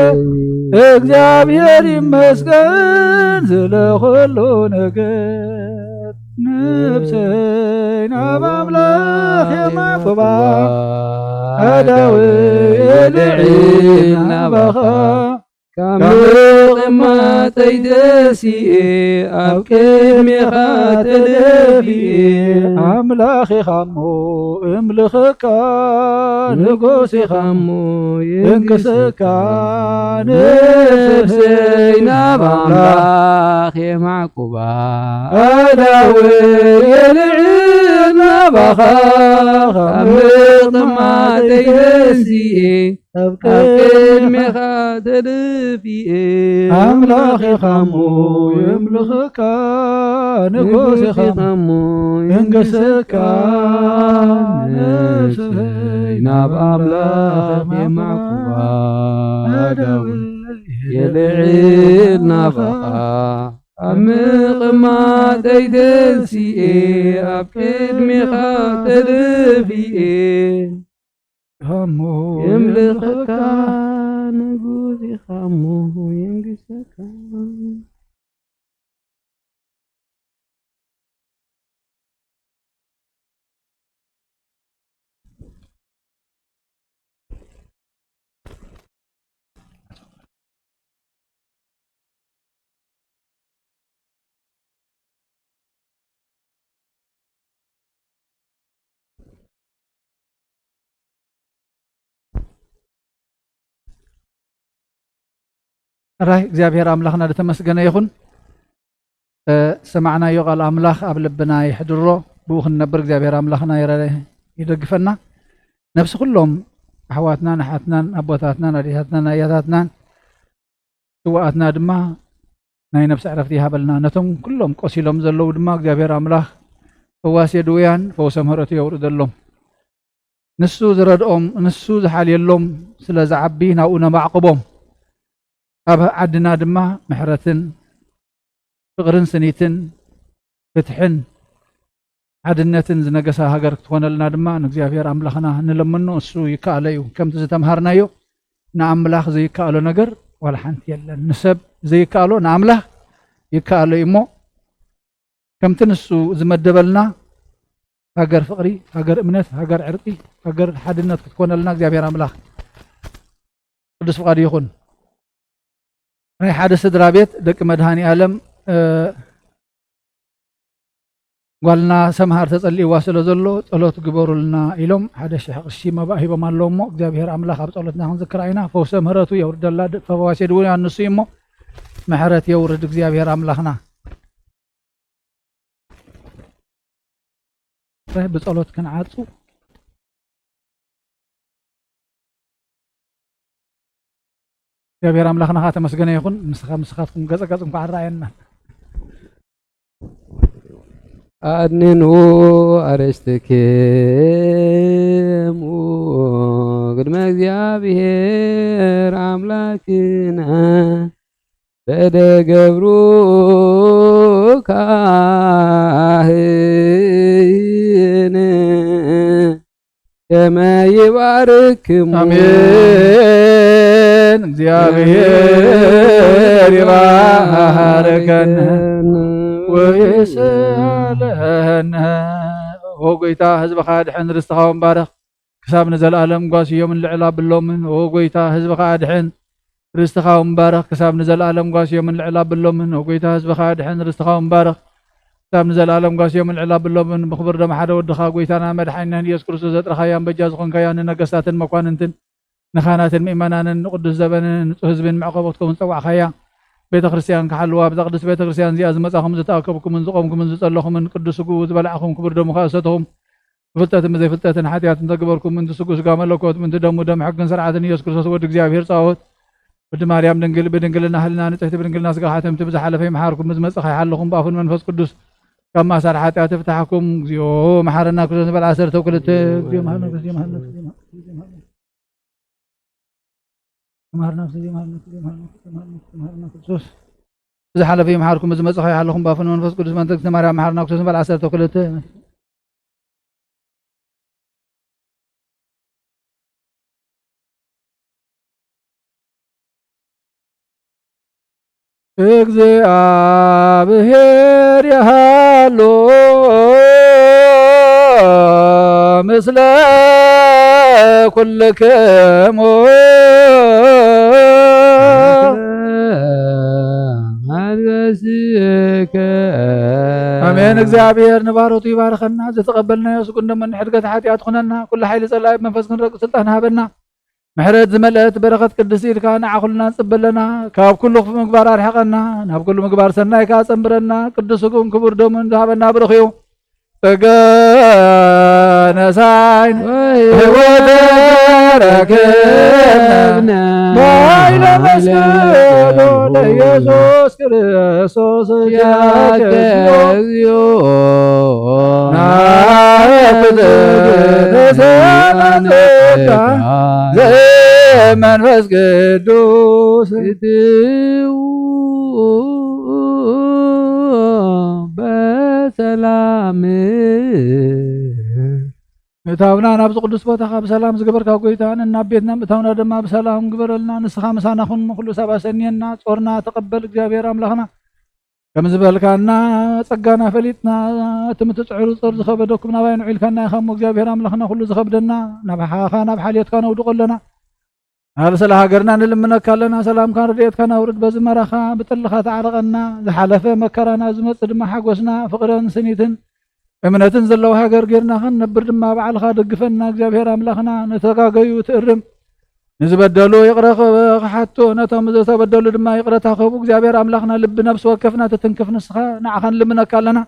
እግዚኣብሔር ይመስገን ስለ ኩሉ ነገር ነፍሰይ ናብ ኣምላኽ የማዕቁባ፣ ኣእዳወይ የልዕል ናባኻ። ካብ ምቕማጠይ ተንሲኤ ኣብ ቅድሜኻ ተደፊኤ፣ ኣምላኽ ኢኻ እሞ እምልኸካ፣ ንጉስ ኢኻ እሞ የንግሰካ። ነፍሰይ ናብ ኣምላኽ የማዕቁባ፣ ኣእዳወይ የልዕል ናባኻ። ካብ ምቕማጠይ ተንሲኤ ኣብ ቅድሜኻ ተደፊኤ፣ ኣምላኽ ኢኻ እሞ የምልኸካ፣ ንጉስ ኢኻ እሞ የንግሰካ። ነፍሰይ ናብ ኣምላኽ የማዕቁባ፣ ኣእዳወይ የልዕል ናባኻ። ኣብ ምቕማጠይ ተንሲኤ ኣብ ቅድሜኻ ተደፊኤ፣ ኢኻ እሞ የምልኸካ፣ ንጉስ ኢኻ እሞ የንግሰካ። ሕራይ እግዚኣብሔር ኣምላኽና ዝተመስገነ ይኹን። እ፣ ዝሰማዕናዮ ቃል ኣምላኽ ኣብ ልብና የሕድሮ፣ ብኡ ክንነብር እግዚኣብሔር ኣምላኽና ይረ-፣ ይደግፈና። ነፍሲ ኩሎም ኣሕዋትናን ኣሓትናን ኣቦታትናን ኣዴታትናን ኣያታትናን ስውኣትና ድማ ናይ ነፍሲ ዕረፍቲ ይሃበልና። ነቶም ኩሎም ቆሲሎም ዘለዉ ድማ እግዚኣብሔር ኣምላኽ ፈዋሲ ድውያን ፈውሰ ምሕረቱ የውርደሎም። ንሱ ዝረድኦም፣ ንሱ ዝሓልየሎም ስለ ዝዓቢ ናብኡ ነማዕቅቦም። ኣብ ዓድና ድማ ምሕረትን ፍቕርን ስኒትን ፍትሕን ሓድነትን ዝነገሳ ሃገር ክትኾነልና ድማ ንእግዚኣብሔር ኣምላኽና ንለምኖ፣ እሱ ይከኣሎ እዩ። ከምቲ ዝተምሃርናዮ ንኣምላኽ ዘይከኣሎ ነገር ዋላ ሓንቲ የለን። ንሰብ ዘይከኣሎ ንኣምላኽ ይከኣሎ እዩ እሞ ከምቲ ንሱ ዝመደበልና ሃገር ፍቕሪ፣ ሃገር እምነት፣ ሃገር ዕርቂ፣ ሃገር ሓድነት ክትኮነልና እግዚኣብሔር ኣምላኽ ቅዱስ ፍቓዱ ይኹን። ናይ ሓደ ስድራ ቤት ደቂ መድሃኔ ኣለም፣ እ፣ ጓልና ሰምሃር ተጸሊእዋ ስለ ዘሎ ጸሎት ግበሩልና ኢሎም ሓደ ሽሕ ቅርሺ መባእ ሂቦም ኣለዉ እሞ እግዚኣብሔር ኣምላኽ ኣብ ጸሎትና ክንዝክራ ኢና። ፈውሰ ምህረቱ የውርደላ። ድ-፣ ፈዋሴ ድውያን ንሱ እዩ እሞ ምሕረት የውርድ እግዚኣብሔር ኣምላኽና። ብጸሎት ክንዓጹ። እግዚኣብሔር ኣምላኽና ኸዓ ተመስገነ ይኹን። ንስኻ፣ ንስኻትኩም ገጸ ገጽ እንኳዕ ኣረኣየና። ኣድንኑ ኣርእስትክሙ ቅድመ እግዚኣብሔር ኣምላክነ በደ ገብሩ ካህን ከመ ይባርክሙ። ኣሜን። እግዚኣብሔር ይባርከን ወይስለነ። ኦ ጎይታ፣ ህዝብኻ ድሕን፣ ርስትኻ እውን ባርኽ። ክሳብ ንዘለኣለም ጓስዮምን ልዕል ኣብሎምን። ኦ ጎይታ፣ ህዝብኻ ኣድሕን፣ ርስትኻ እውን ባርኽ። ክሳብ ንዘለኣለም ጓስዮምን ልዕል ኣብሎምን። ኦ ጎይታ፣ ህዝብኻ ኣድሕን፣ ርስትኻ እውን ባርኽ። ክሳብ ንዘለኣለም ጓስዮምን ልዕል ኣብሎምን። ብኽቡር ደም ሓደ ወድኻ፣ ጎይታና መድሓኒናን ኢየሱስ ክርስቶስ ዘጥረኻያን በጃ ዝኾንካያን፣ ንነገስታትን መኳንንትን፣ ንኻህናትን ምእመናንን፣ ንቅዱስ ዘበንን ንጹህ ህዝብን መዕቆቢ ክትከውን ዝጸዋዕካያ ቤተ ክርስቲያን ክሓልዋ፣ ብዛ ቅድስቲ ቤተ ክርስቲያን እዚኣ ዝመጻኹም፣ ዝተኣከብኩምን ዝቆምኩምን ዝጸለኹምን፣ ቅዱስ ስግኡ ዝበላዕኹም፣ ክቡር ደሙ ከኣ ዝሰተኹም፣ ብፍልጠትን ብዘይፍልጠትን ሓጢኣት እንተገበርኩም፣ ምእንቲ ስግኡ ስጋ መለኮት፣ ምእንቲ ደሙ ደም ሕግን ስርዓትን ኢየሱስ ክርስቶስ ወዲ እግዚኣብሔር ጸባኦት፣ ወዲ ማርያም ድንግል፣ ብድንግልና ህልና ንጽሕቲ፣ ብድንግልና ስጋ ሓተምቲ፣ ብዝሓለፈ ይምሓርኩም፣ ብዝመጽእ ከይሓለኹም፣ ብኣፉን መንፈስ ቅዱስ ካብ ማእሰር ሓጢኣት ይፍታሕኩም። እግዚኦ መሓረና ክርስቶስ በል ዓሰርተ ክልተ። እግዚኦ መሓረና ክርስቶስ፣ መሓረና ክርስቶስ፣ መሓረና ክርስቶስ። መሃርና፣ መሃርና፣ መሃርና፣ መሃርና ክርስቶስ። ዝሓለፈ ይምሓርኩም፣ ዝመጽእ ከይሓለኹም፣ ባፉን መንፈስ ቅዱስ መንግስተ ማርያም መሃርና ክርስቶስ በል ዓሰርተ ክልተ። እግዚኣብሔር ይሃሉ ምስለ ኩልክሙ። ኣሜን። እግዚኣብሔር ንባሮቱ ይባርኸና። ዝተቐበልናዮ ስጉን ደሞ ንሕድገት ሓጢኣት ኩነና። ኩሉ ሓይሊ ጸላኢ ብመንፈስ ክንረግጽ ስልጣን ሃበና። ምሕረት ዝመልአት በረኸት ቅድስቲ ኢድካ ንዓ ኩልና ንጽበ ኣለና። ካብ ኩሉ ክፉእ ምግባር ኣርሕቐና፣ ናብ ኩሉ ምግባር ሰናይ ከኣ ጸንብረና። ቅዱስ ስግኡን ክቡር ደሙን ዝሃበና ብሩኽ እዩ። ጸጋ ነሳይን ሕይወት ረክብና ባይለ መስቀሉ ለኢየሱስ ክርስቶስ ያከብዮ ናፍቅር ዘመንፈስ ቅዱስ በሰላም ምእታውና ናብዚ ቅዱስ ቦታኻ ብሰላም ዝገበርካ ጎይታ፣ ነናብ ቤትና ምእታውና ድማ ብሰላም ግበረልና። ንስኻ ምሳና ኩን፣ ኩሉ ሳብ ኣሰንየና፣ ጾርና ተቐበል እግዚኣብሔር ኣምላኽና። ከም ዝበልካና ጸጋና ፈሊጥና፣ እቲ ምትጽዕሩ ጾር ዝኸበደኩም ናባይ ንዑ ኢልካና ኢኻ እሞ፣ እግዚኣብሔር ኣምላኽና ኩሉ ዝኸብደና ናባኻ ናብ ሓልዮትካ ነውድቆ ኣለና። ኣብ ስለ ሃገርና ንልምነካ ኣለና፣ ሰላምካን ረድኤትካን ኣውርድ። በዚ መራኻ ብጠልኻ ተዓረቐና። ዝሓለፈ መከራና፣ ዝመጽእ ድማ ሓጎስና፣ ፍቕርን ስኒትን እምነትን ዘለዋ ሃገር ጌርና ክንነብር ድማ ባዕልኻ ደግፈና። እግዚኣብሔር ኣምላኽና፣ ንተጋገዩ ትእርም፣ ንዝበደሉ ይቕረ ክብ-፣ ክሓቱ፣ ነቶም ዝተበደሉ ድማ ይቕረታ ክህቡ እግዚኣብሔር ኣምላኽና፣ ልቢ ነፍሲ ወከፍና ትትንክፍ ንስኻ ንዓኻ ንልምነካ ኣለና።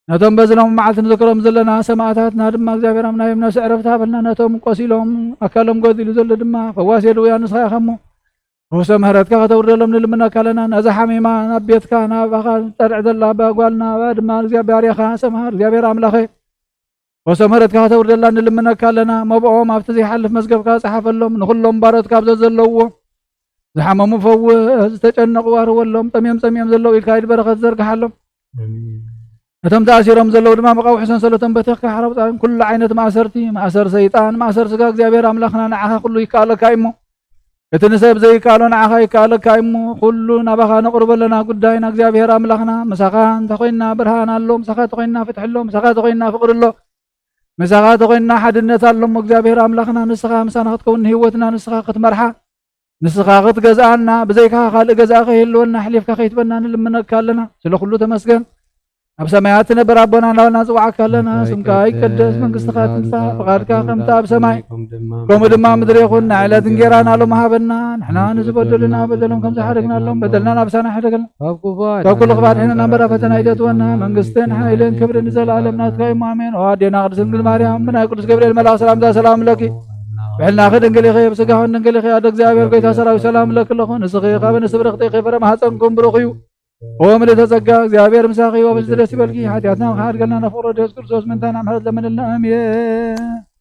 ነቶም በዚ ሎም መዓልቲ ንዝክሮም ዘለና ሰማእታትና ድማ እግዚኣብሔር ኣምላኽ ነፍሲ ዕረፍቲ ሃበልና። ነቶም ቆሲሎም ኣካሎም ጎዲሉ ዘሎ ድማ ፈዋሲ ድውያን ንስኻ ኢኻ እሞ፣ ርሑሰ ምሕረትካ ከተውርደሎም ንልምነካ ኣለና። ነዛ ሓሚማ ናብ ቤትካ ናባኻ ትጠርዕ ዘላ ኣባ ጓልና ኣባ ድማ እግዚኣብሔር ባርያኻ ሰምሃር እግዚኣብሔር ኣምላኸ፣ ርሑሰ ምሕረትካ ከተውርደላ ንልምነካ ኣለና። መብኦም ኣብቲ ዘይሓልፍ መዝገብካ ጸሓፈሎም። ንኹሎም ባሮትካ ኣብ ዘዘለውዎ ዝሓመሙ ፈውስ፣ ዝተጨነቑ ኣርወሎም፣ ጠምዮም ጸሚኦም ዘለዉ ኢድካ ኢድ በረኸት ዘርግሓሎም። ነቶም ተኣሲሮም ዘለዉ ድማ መቃውሒ ሰንሰለቶም በቲኽካ ሓራውፃን ኩሉ ዓይነት ማእሰርቲ፣ ማእሰር ሰይጣን፣ ማእሰር ስጋ እግዚኣብሔር ኣምላኽና ንዓኻ ኩሉ ይከኣለካ እሞ፣ እቲ ንሰብ ዘይከኣሎ ንዓኻ ይከኣለካ እሞ፣ ኩሉ ናባኻ ነቕርቦ ኣለና ጉዳይና እግዚኣብሔር ኣምላኽና። ምሳኻ እንተኾይንና ብርሃን ኣሎ፣ ምሳኻ ተኾይንና ፍትሒ ኣሎ፣ ምሳኻ ተኾይንና ፍቕሪ ኣሎ፣ ምሳኻ ተኾይንና ሓድነት ኣሎ እሞ እግዚኣብሔር ኣምላኽና ንስኻ ምሳና ክትከውን ንህይወትና ንስኻ ክትመርሓ ንስኻ ክትገዝኣና፣ ብዘይካ ካልእ ገዛኢ ከይህልወና፣ ኣሕሊፍካ ከይትበና ንልምነካ ኣለና። ስለ ኩሉ ተመስገን። ኣብ ሰማያት ትነብር ኣቦና እናበልና ንጽውዓካ ኣለና። ስምካ ይቀደስ፣ መንግስትኻ ትምጻእ፣ ፍቓድካ ከምቲ ኣብ ሰማይ ከምኡ ድማ ምድሪ ይኹን። ናይ ዕለት እንጌራና ሎሚ ሃበና። ንሕና ንዝበደሉና በደሎም ከም ዝሓደግናሎም በደልና ናብ ሳና ሕደገልና። ካብ ኩፉ ካብ ኩሉ ክፋት ሕነና እምበር ኣብ ፈተና ኣይተእትወና። መንግስትን ሓይልን ክብርን ንዘለኣለም ናትካ እዩ። ኣሜን። ኦ ኣዴና ቅድስት ድንግል ማርያም፣ ብናይ ቅዱስ ገብርኤል መልኣኽ ሰላምታ ሰላም ለኪ። ብሕልናኺ ድንግል ኢኺ፣ ብስጋኽን ድንግል ኢኺ። ኣደ እግዚኣብሔር ጎይታ ሰራዊት ሰላም ለኪ ኣለኹ። ንስኺ ካብ ኣንስቲ ብርኽቲ ኢኺ፣ ፍረ ማሕፀንኩም ብሩኽ እዩ። ኦ ምልእተ ጸጋ፣ እግዚኣብሔር ምሳኺ፣ ወብዝሒ ደስ ይበልኪ። ሓጢኣትና ክሓድገልና ንፍቕሮ ኢየሱስ ክርስቶስ ምእንታና ምሕረት ለምንልና። ኣሜን።